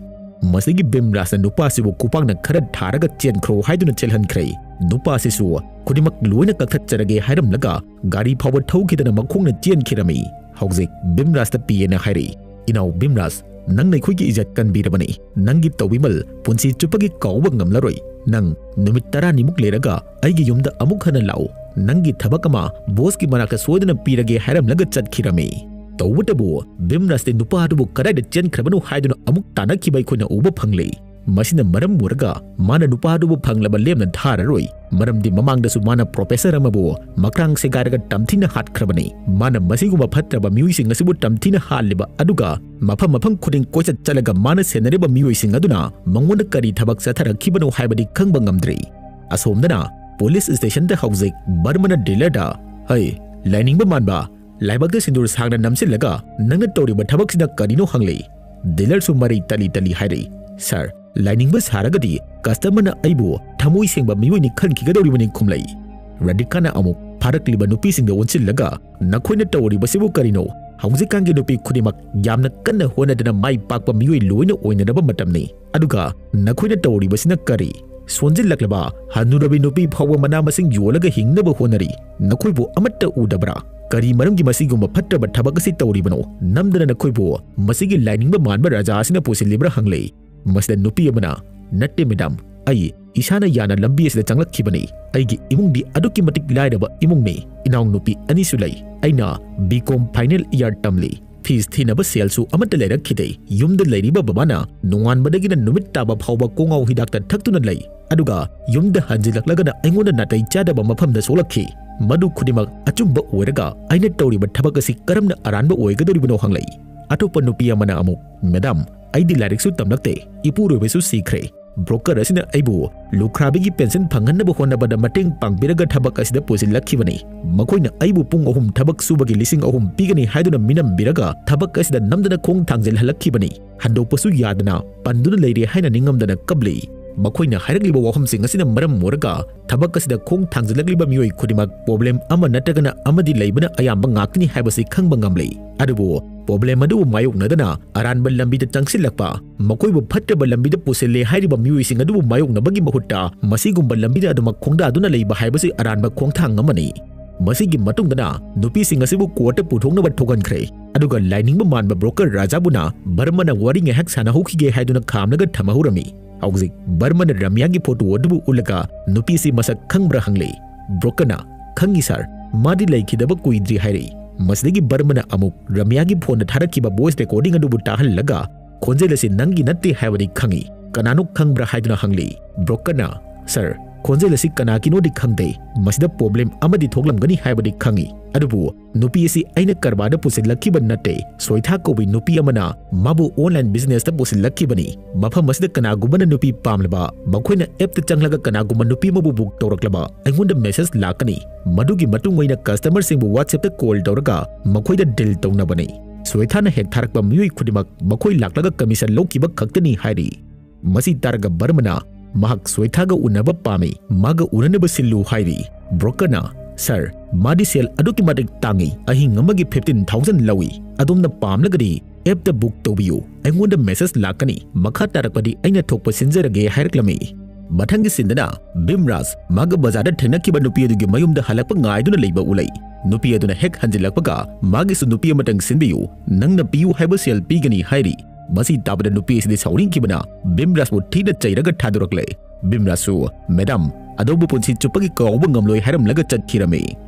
ꯃꯁꯤꯒꯤ ꯕꯤꯝꯔꯥꯖꯅ ꯅꯨꯄꯥꯁꯤꯕꯨ ꯈꯨꯄꯥꯛꯅ ꯈꯔ ꯊꯥꯔꯒ "ꯆꯦꯟꯈ꯭ꯔꯣ" ꯍꯥꯏꯗꯨꯅ ꯆꯦꯜꯍꯟꯈ꯭ꯔꯦ꯫ ꯅꯨꯄꯥꯁꯤꯁꯨ ꯈꯨꯗꯤꯡꯃꯛ ꯂꯣꯏꯅ ꯀꯛꯊꯠꯆꯔꯒꯦ ꯍꯥꯏꯔꯝꯂꯒ ꯒꯥꯔꯤ ꯐꯥꯎꯕ ꯊꯧꯈꯤꯗꯅ ꯃꯈꯣꯡꯅ ꯆꯦꯟꯈꯤꯔꯝꯃꯤ꯫ ꯍꯧꯖꯤꯛ ꯕꯤꯝꯔꯥꯖꯇ ꯄꯤ ꯑꯦꯅ ꯍꯥꯏꯔꯛꯏ, "ꯏꯅꯥꯎ ꯕꯤꯝꯔꯥꯖ, ꯅꯪꯅ ꯑꯩꯈꯣꯏꯒꯤ ꯏꯖꯠ ꯀꯟꯕꯤꯔꯕꯅꯤ꯫ ꯅꯪꯒꯤ ꯇꯧꯕꯤꯃꯜ ꯄꯨꯟꯁꯤ ꯆꯨꯞꯄꯒꯤ ꯀꯥꯎꯕ ꯉꯝꯂꯔꯣꯏ꯫ ꯅꯪ ꯅꯨꯃꯤꯠ ꯇꯔꯥꯅꯤꯃꯨꯛ ꯂꯩꯔꯒ ꯑꯩꯒꯤ ꯌꯨꯝꯗ ꯑꯃꯨꯛ ꯍꯟꯅ ꯂꯥꯛꯎ꯫ ꯅꯪꯒꯤ ꯊꯕꯛ ꯑꯃ ꯕꯣꯁꯀꯤ ꯃꯅꯥꯛꯇ ꯁꯣꯏꯗꯅ ꯄꯤꯔꯒꯦ" ꯍꯥꯏꯔꯝꯂꯒ ꯆꯠꯈꯤꯔꯝꯃꯤ꯫ ꯇꯧꯕꯇꯕꯨ ꯕꯤꯝꯔꯥꯖꯇꯤ ꯅꯨꯄꯥ ꯑꯗꯨꯕꯨ ꯀꯗꯥꯏꯗ ꯆꯦꯟꯈ꯭ꯔꯕꯅꯣ ꯍꯥꯏꯗꯨꯅ ꯑꯃꯨꯛ ꯇꯥꯟꯅꯈꯤꯕ ꯑꯩꯈꯣꯏꯅ ꯎꯕ ꯐꯪꯂꯤ꯫ ꯃꯁꯤꯅ ꯃꯔꯝ ꯑꯣꯏꯔꯒ ꯃꯥꯅ ꯅꯨꯄꯥ ꯑꯗꯨꯕꯨ ꯐꯪꯂꯕ ꯂꯦꯝꯅ ꯊꯥꯔꯔꯣꯏ, ꯃꯔꯝꯗꯤ ꯃꯃꯥꯡꯗꯁꯨ ꯃꯥꯅ ꯄ꯭ꯔꯣꯐꯦꯁꯔ ꯑꯃꯕꯨ ꯃꯈ꯭ꯔꯥꯡ ꯁꯦꯒꯥꯏꯔꯒ ꯇꯝꯊꯤꯅ ꯍꯥꯠꯈ꯭ꯔꯕꯅꯤ꯫ ꯃꯥꯅ ꯃꯁꯤꯒꯨꯝꯕ ꯐꯠꯇ꯭ꯔꯕ ꯃꯤꯑꯣꯏꯁꯤꯡ ꯑꯁꯤꯕꯨ ꯇꯝꯊꯤꯅ ꯍꯥꯠꯂꯤꯕ ꯑꯗꯨꯒ ꯃꯐꯝ ꯃꯐꯝ ꯈꯨꯗꯤꯡ ꯀꯣꯏꯆꯠ ꯆꯠꯂꯒ ꯃꯥꯅ ꯁꯦꯟꯅꯔꯤꯕ ꯃꯤꯑꯣꯏꯁꯤꯡ ꯑꯗꯨꯅ ꯃꯉꯣꯟꯗ ꯀꯔꯤ ꯊꯕꯛ ꯆꯠꯊꯔꯛꯈꯤꯕꯅꯣ ꯍꯥꯏꯕꯗꯤ ꯈꯪꯕ ꯉꯝꯗ꯭ꯔꯤ꯫ ꯑꯁꯣꯝꯗꯅ ꯄꯨꯂꯤꯁ ꯁ꯭ꯇꯦꯁꯟꯗ ꯍꯧꯖꯤꯛ ꯕꯔꯃꯅ ꯗꯤꯂꯔꯗ, "ꯍꯩ, ꯂꯥꯏꯅꯤꯡꯕ ꯃꯥꯟꯕ, ꯂꯥꯏꯕꯛꯇ ꯁꯤꯟꯗꯨꯔ ꯁꯥꯡꯅ ꯅꯝꯁꯤꯜꯂꯒ ꯅꯪꯅ ꯇꯧꯔꯤꯕ ꯊꯕꯛꯁꯤꯅ ꯀꯔꯤꯅꯣ?" ꯍꯪꯂꯦ꯫ ꯗꯤꯂꯔꯁꯨ ꯃꯔꯩ ꯇꯜꯂꯤ ꯇꯜꯂꯤ ꯍꯥꯏꯔꯛꯏ, "ꯁꯥꯔ, ꯂꯥꯏꯅꯤꯡꯕ ꯁꯥꯔꯒꯗꯤ ꯀꯁꯇꯃꯔꯅ ꯑꯩꯕꯨ ꯊꯃꯣꯏ ꯁꯦꯡꯕ ꯃꯤꯑꯣꯏꯅꯤ ꯈꯟꯈꯤꯒꯗꯧꯔꯤꯕꯅꯤ" ꯈꯨꯝꯂꯛꯏ꯫ ꯔꯥꯙꯤꯀꯥꯅ ꯑꯃꯨꯛ ꯐꯥꯔꯛꯂꯤꯕ ꯅꯨꯄꯤꯁꯤꯡꯗ ꯑꯣꯟꯁꯤꯜꯂꯒ, "ꯅꯈꯣꯏꯅ ꯇꯧꯔꯤꯕꯁꯤꯕꯨ ꯀꯔꯤꯅꯣ? ꯍꯧꯖꯤꯛꯀꯥꯟꯒꯤ ꯅꯨꯄꯤ ꯈꯨꯗꯤꯡꯃꯛ ꯌꯥꯝꯅ ꯀꯟꯅ ꯍꯣꯠꯅꯗꯅ ꯃꯥꯏ ꯄꯥꯛꯄ ꯃꯤꯑꯣꯏ ꯂꯣꯏꯅ ꯑꯣꯏꯅꯅꯕ ꯃꯇꯝꯅꯤ꯫ ꯑꯗꯨꯒ ꯅꯈꯣꯏꯅ ꯇꯧꯔꯤꯕꯁꯤꯅ ꯀꯔꯤ? ꯁꯣꯟꯖꯤꯜꯂꯛꯂꯕ ꯍꯅꯨꯔꯕꯤ ꯅꯨꯄꯤ ꯐꯥꯎꯕ ꯃꯅꯥ ꯃꯁꯤꯡ ꯌꯣꯜꯂꯒ ꯍꯤꯡꯅꯕ ꯍꯣꯠꯅꯔꯤ꯫ ꯅꯈꯣꯏꯕꯨ ꯑꯃꯠꯇ ꯎꯗꯕ꯭ꯔꯥ? ꯀꯔꯤ ꯃꯔꯝꯒꯤ ꯃꯁꯤꯒꯨꯝꯕ ꯐꯠꯇꯕ ꯊꯕꯛ ꯑꯁꯤ ꯇꯧꯔꯤꯕꯅꯣ? ꯅꯝꯗꯅ ꯅꯈꯣꯏꯕꯨ ꯃꯁꯤꯒꯤ ꯂꯥꯏꯅꯤꯡꯕ ꯃꯥꯟꯕ ꯔꯥꯖꯥ ꯑꯁꯤꯅ ꯄꯨꯁꯤꯜꯂꯤꯕ꯭ꯔꯥ?" ꯍꯪꯂꯛꯏ꯫ ꯃꯁꯤꯗ ꯅꯨꯄꯤ ꯑꯃꯅ, "ꯅꯠꯇꯦ ꯃꯦꯗꯥꯝ, ꯑꯩ ꯏꯁꯥꯅ ꯌꯥꯅ ꯂꯝꯕꯤ ꯑꯁꯤꯗ ꯆꯪꯂꯛꯈꯤꯕꯅꯤ꯫ ꯑꯩꯒꯤ ꯏꯃꯨꯡꯗꯤ ꯑꯗꯨꯛꯀꯤ ꯃꯇꯤꯛ ꯂꯥꯏꯔꯕ ꯏꯃꯨꯡꯅꯤ꯫ ꯏꯅꯥꯎꯅꯨꯄꯤ ꯑꯅꯤꯁꯨ ꯂꯩ꯫ ꯑꯩꯅ ꯕꯤ ꯀꯣꯝ ꯐꯥꯏꯅꯦꯜ ꯏꯌꯥꯔ ꯇꯝꯂꯤ꯫ ꯐꯤꯁ ꯊꯤꯅꯕ ꯁꯦꯜꯁꯨ ꯑꯃꯠꯇ ꯂꯩꯔꯛꯈꯤꯗꯦ꯫ ꯌꯨꯝꯗ ꯂꯩꯔꯤꯕ ꯕꯕꯥꯅ ꯅꯣꯡꯉꯥꯟꯕꯗꯒꯤꯅ ꯅꯨꯃꯤꯠ ꯇꯥꯕ ꯐꯥꯎꯕ ꯀꯣꯡꯉꯥꯎ ꯍꯤꯗꯥꯛꯇ ꯊꯛꯇꯨꯅ ꯂꯩ꯫ ꯑꯗꯨꯒ ꯌꯨꯝꯗ ꯍꯟꯖꯤꯜꯂꯛꯂꯒꯅ ꯑꯩꯉꯣꯟꯗ ꯅꯥꯇꯩ ꯆꯥꯗꯕ ꯃꯐꯝꯗ ꯁꯣꯛꯂꯛꯈꯤ꯫ ꯃꯗꯨ ꯈꯨꯗꯤꯡꯃꯛ ꯑꯆꯨꯝꯕ ꯑꯣꯏꯔꯒ ꯑꯩꯅ ꯇꯧꯔꯤꯕ ꯊꯕꯛ ꯑꯁꯤ ꯀꯔꯝꯅ ꯑꯔꯥꯟꯕ ꯑꯣꯏꯒꯗꯧꯔꯤꯕꯅꯣ?" ꯍꯪꯂꯛꯏ꯫ ꯑꯇꯣꯞꯄ ꯅꯨꯄꯤ ꯑꯃꯅ ꯑꯃꯨꯛ, "ꯃꯦꯗꯥꯝ, ꯑꯩꯗꯤ ꯂꯥꯏꯔꯤꯛꯁꯨ ꯇꯝꯂꯛꯇꯦ, ꯏꯄꯨꯔꯣꯏꯕꯁꯨ ꯁꯤꯈ꯭ꯔꯦ꯫ ꯕ꯭ꯔꯣꯀꯔ ꯑꯁꯤꯅ ꯑꯩꯕꯨ ꯂꯨꯈ꯭ꯔꯥꯕꯤꯒꯤ ꯄꯦꯟꯁꯟ ꯐꯪꯍꯟꯅꯕ ꯍꯣꯠꯅꯕꯗ ꯃꯇꯦꯡ ꯄꯥꯡꯕꯤꯔꯒ ꯊꯕꯛ ꯑꯁꯤꯗ ꯄꯨꯁꯤꯜꯂꯛꯈꯤꯕꯅꯤ꯫ ꯃꯈꯣꯏꯅ ꯑꯩꯕꯨ ꯄꯨꯡ ꯑꯍꯨꯝ ꯊꯕꯛ ꯁꯨꯕꯒꯤ ꯂꯤꯁꯤꯡ ꯑꯍꯨꯝ ꯄꯤꯒꯅꯤ ꯍꯥꯏꯗꯨꯅ ꯃꯤꯅꯝꯕꯤꯔꯒ ꯊꯕꯛ ꯑꯁꯤꯗ ꯅꯝꯗꯅ ꯈꯣꯡ ꯊꯥꯡꯖꯤꯜꯍꯜꯂꯛꯈꯤꯕꯅꯤ꯫ ꯍꯟꯗꯣꯛꯄꯁꯨ ꯌꯥꯗꯅ ꯄꯟꯗꯨꯅ ꯂꯩꯔꯦ" ꯍꯥꯏꯅ ꯅꯤꯡꯉꯝꯗꯅ ꯀꯞꯂꯤ꯫ ꯃꯈꯣꯏꯅ ꯍꯥꯏꯔꯛꯂꯤꯕ ꯋꯥꯐꯝꯁꯤꯡ ꯑꯁꯤꯅ ꯃꯔꯝ ꯑꯣꯏꯔꯒ ꯊꯕꯛ ꯑꯁꯤꯗ ꯈꯣꯡ ꯊꯥꯡꯖꯤꯜꯂꯛꯂꯤꯕ ꯃꯤꯑꯣꯏ ꯈꯨꯗꯤꯡꯃꯛ ꯄ꯭ꯔꯣꯕ꯭ꯂꯦꯝ ꯑꯃ ꯅꯠꯇ꯭ꯔꯒꯅ ꯑꯃꯗꯤ ꯂꯩꯕꯅ ꯑꯌꯥꯝꯕ ꯉꯥꯛꯇꯅꯤ ꯍꯥꯏꯕꯁꯤ ꯈꯪꯕ ꯉꯝꯂꯤ꯫ ꯑꯗꯨꯕꯨ ꯄ꯭ꯔꯣꯕ꯭ꯂꯦꯝ ꯑꯗꯨꯕꯨ ꯃꯥꯌꯣꯛꯅꯗꯅ ꯑꯔꯥꯟꯕ ꯂꯝꯕꯤꯗ ꯆꯪꯁꯤꯜꯂꯛꯄ, ꯃꯈꯣꯏꯕꯨ ꯐꯠꯇꯕ ꯂꯝꯕꯤꯗ ꯄꯨꯁꯤꯜꯂꯦ ꯍꯥꯏꯔꯤꯕ ꯃꯤꯑꯣꯏꯁꯤꯡ ꯑꯗꯨꯕꯨ ꯃꯥꯌꯣꯛꯅꯕꯒꯤ ꯃꯍꯨꯠꯇ ꯃꯁꯤꯒꯨꯝꯕ ꯂꯝꯕꯤꯗ ꯑꯗꯨꯃꯛ ꯈꯣꯡꯗꯥꯗꯨꯅ ꯂꯩꯕ ꯍꯥꯏꯕꯁꯤ ꯑꯔꯥꯟꯕ ꯈꯣꯡꯊꯥꯡ ꯑꯃꯅꯤ꯫ ꯃꯁꯤꯒꯤ ꯃꯇꯨꯡꯗꯅ ꯅꯨꯄꯤꯁꯤꯡ ꯑꯁꯤꯕꯨ ꯀꯣꯔꯠꯇ ꯄꯨꯊꯣꯛꯅꯕ ꯊꯣꯛꯍꯟꯈ꯭ꯔꯦ꯫ ꯑꯗꯨꯒ ꯂꯥꯏꯅꯤꯡꯕ ꯃꯥꯟꯕ ꯕ꯭ꯔꯣꯀꯔ ꯔꯥꯖꯥꯕꯨꯅ ꯕꯔꯃꯅ ꯋꯥꯔꯤ ꯉꯥꯏꯍꯥꯛ ꯁꯥꯟꯅꯍꯧꯈꯤꯒꯦ ꯍꯥꯏꯗꯨꯅ ꯈꯥꯝꯂꯒ ꯊꯝꯍꯧꯔꯝꯃꯤ꯫ ꯍꯧꯖꯤꯛ ꯕꯔꯃꯅ ꯔꯝꯌꯥꯒꯤ ꯐꯣꯇꯣ ꯑꯗꯨꯕꯨ ꯎꯠꯂꯒ ꯅꯨꯄꯤꯁꯤ ꯃꯁꯛ ꯈꯪꯕ꯭ꯔꯥ ꯍꯪꯂꯦ꯫ ꯕ꯭ꯔꯣꯀꯔꯅ, "ꯈꯪꯉꯤ ꯁꯥꯔ, ꯃꯥꯗꯤ ꯂꯩꯈꯤꯗꯕ ꯀꯨꯏꯗ꯭ꯔꯤ" ꯍꯥꯏꯔꯛꯏ꯫ ꯃꯁꯤꯗꯒꯤ ꯕꯔꯃꯅ ꯑꯃꯨꯛ ꯔꯝꯌꯥꯒꯤ ꯐꯣꯟꯗ ꯊꯥꯔꯛꯈꯤꯕ ꯚꯣꯏꯁ ꯔꯦꯀꯣꯔꯗꯤꯡ ꯑꯗꯨꯕꯨ ꯇꯥꯍꯜꯂꯒ, "ꯈꯣꯟꯖꯦꯜ ꯑꯁꯤ ꯅꯪꯒꯤ ꯅꯠꯇꯦ ꯍꯥꯏꯕꯗꯤ ꯈꯪꯉꯤ꯫ "ꯀꯅꯥꯅꯣ ꯈꯪꯕ꯭ꯔꯥ?" ꯍꯥꯏꯗꯨꯅ ꯍꯪꯂꯤ꯫ ꯕ꯭ꯔꯣꯀꯔꯅ, "ꯁꯥꯔ, ꯈꯣꯟꯖꯦꯜ ꯑꯁꯤ ꯀꯅꯥꯒꯤꯅꯣꯗꯤ ꯈꯪꯗꯦ, ꯃꯁꯤꯗ ꯄ꯭ꯔꯣꯕ꯭ꯂꯦꯝ ꯑꯃꯗꯤ ꯊꯣꯛꯂꯝꯒꯅꯤ ꯍꯥꯏꯕꯗꯤ ꯈꯪꯏ, ꯑꯗꯨꯕꯨ ꯅꯨꯄꯤ ꯑꯁꯤ ꯑꯩꯅ ꯀꯔꯕꯥꯔꯗ ꯄꯨꯁꯤꯜꯂꯛꯈꯤꯕ ꯅꯠꯇꯦ꯫ ꯁ꯭ꯋꯦꯊꯥ ꯀꯧꯕꯤ ꯅꯨꯄꯤ ꯑꯃꯅ ꯃꯥꯕꯨ ꯑꯣꯟꯂꯥꯏꯟ ꯕꯤꯖꯤꯅꯦꯁꯇ ꯄꯨꯁꯤꯜꯂꯛꯈꯤꯕꯅꯤ꯫ ꯃꯐꯝ ꯑꯁꯤꯗ ꯀꯅꯥꯒꯨꯝꯕꯅ ꯅꯨꯄꯤ ꯄꯥꯝꯂꯕ, ꯃꯈꯣꯏꯅ ꯑꯦꯞꯇ ꯆꯪꯂꯒ ꯀꯅꯥꯒꯨꯝꯕ ꯅꯨꯄꯤ ꯑꯃꯕꯨ ꯕꯨꯛ ꯇꯧꯔꯛꯂꯕ, ꯑꯩꯉꯣꯟꯗ ꯃꯦꯁꯦꯖ ꯂꯥꯛꯀꯅꯤ꯫ ꯃꯗꯨꯒꯤ ꯃꯇꯨꯡ ꯑꯩꯅ ꯀꯁꯇꯃꯔꯁꯤꯡꯕꯨ WhatsAppꯇ ꯀꯣꯜ ꯇꯧꯔꯒ ꯃꯈꯣꯏꯗ ꯗꯤꯜ ꯇꯧꯅꯕꯅꯤ꯫ ꯁ꯭ꯋꯦꯊꯥꯅ ꯍꯦꯛ ꯊꯥꯔꯛꯄ ꯃꯤꯑꯣꯏ ꯈꯨꯗꯤꯡꯃꯛ ꯃꯈꯣꯏ ꯂꯥꯛꯂꯒ ꯀꯃꯤꯁꯟ ꯂꯧꯈꯤꯕ ꯈꯛꯇꯅꯤ" ꯍꯥꯏꯔꯤ꯫ ꯃꯁꯤ ꯇꯥꯔꯒ ꯕꯔꯃꯅ, "ꯃꯍꯥꯛ ꯁ꯭ꯋꯦꯊꯥꯒ ꯎꯅꯕ ꯄꯥꯝꯃꯤ, ꯃꯥꯒ ꯎꯅꯅꯕ ꯁꯤꯜꯂꯨ" ꯍꯥꯏꯔꯤ꯫ ꯕ꯭ꯔꯣꯀꯔꯅ, "ꯁꯥꯔ, ꯃꯥꯗꯤ ꯁꯦꯜ ꯑꯗꯨꯛꯀꯤ ꯃꯇꯤꯛ ꯇꯥꯡꯏ, ꯑꯍꯤꯡ ꯑꯃꯒꯤ fifteen thousand ꯂꯧꯏ꯫ ꯑꯗꯣꯝꯅ ꯄꯥꯝꯂꯒꯗꯤ ꯑꯦꯞꯇ ꯕꯨꯛ ꯇꯧꯕꯤꯌꯨ, ꯑꯩꯉꯣꯟꯗ ꯃꯦꯁꯦꯖ ꯂꯥꯛꯀꯅꯤ, ꯃꯈꯥ ꯇꯥꯔꯛꯄꯗꯤ ꯑꯩꯅ ꯊꯣꯛꯄ ꯁꯤꯟꯖꯔꯒꯦ" ꯍꯥꯏꯔꯛꯂꯝꯃꯤ꯫ ꯃꯊꯪꯒꯤ ꯁꯤꯟꯗꯅ ꯕꯤꯝꯔꯥꯖ ꯃꯥꯒ ꯕꯖꯥꯔꯗ ꯊꯦꯡꯅꯈꯤꯕ ꯅꯨꯄꯤ ꯑꯗꯨꯒꯤ ꯃꯌꯨꯝꯗ ꯍꯜꯂꯛꯄ ꯉꯥꯏꯗꯨꯅ ꯂꯩꯕ ꯎꯠꯂꯛꯏ꯫ ꯅꯨꯄꯤ ꯑꯗꯨꯅ ꯍꯦꯛ ꯍꯟꯖꯤꯜꯂꯛꯄꯒ, "ꯃꯥꯒꯤꯁꯨ ꯅꯨꯄꯤ ꯑꯃꯇꯪ ꯁꯤꯟꯕꯤꯌꯨ, ꯅꯪꯅ ꯄꯤꯌꯨ ꯍꯥꯏꯕ ꯁꯦꯜ ꯄꯤꯒꯅꯤ" ꯍꯥꯏꯔꯤ꯫ ꯃꯁꯤ ꯇꯥꯕꯗ ꯅꯨꯄꯤ ꯑꯁꯤꯗꯤ ꯁꯥꯎꯅꯤꯡꯈꯤꯕꯅ ꯕꯤꯝꯔꯥꯖꯄꯨ ꯊꯤꯅ ꯆꯩꯔꯒ ꯊꯥꯗꯣꯔꯛꯂꯦ꯫ ꯕꯤꯝꯔꯥꯖꯁꯨ, "ꯃꯦꯗꯥꯝ, ꯑꯗꯣꯝꯕꯨ ꯄꯨꯟꯁꯤ ꯆꯨꯞꯄꯒꯤ ꯀꯥꯎꯕ ꯉꯝꯂꯣꯏ" ꯍꯥꯏꯔꯝꯂꯒ ꯆꯠꯈꯤꯔꯝꯃꯤ꯫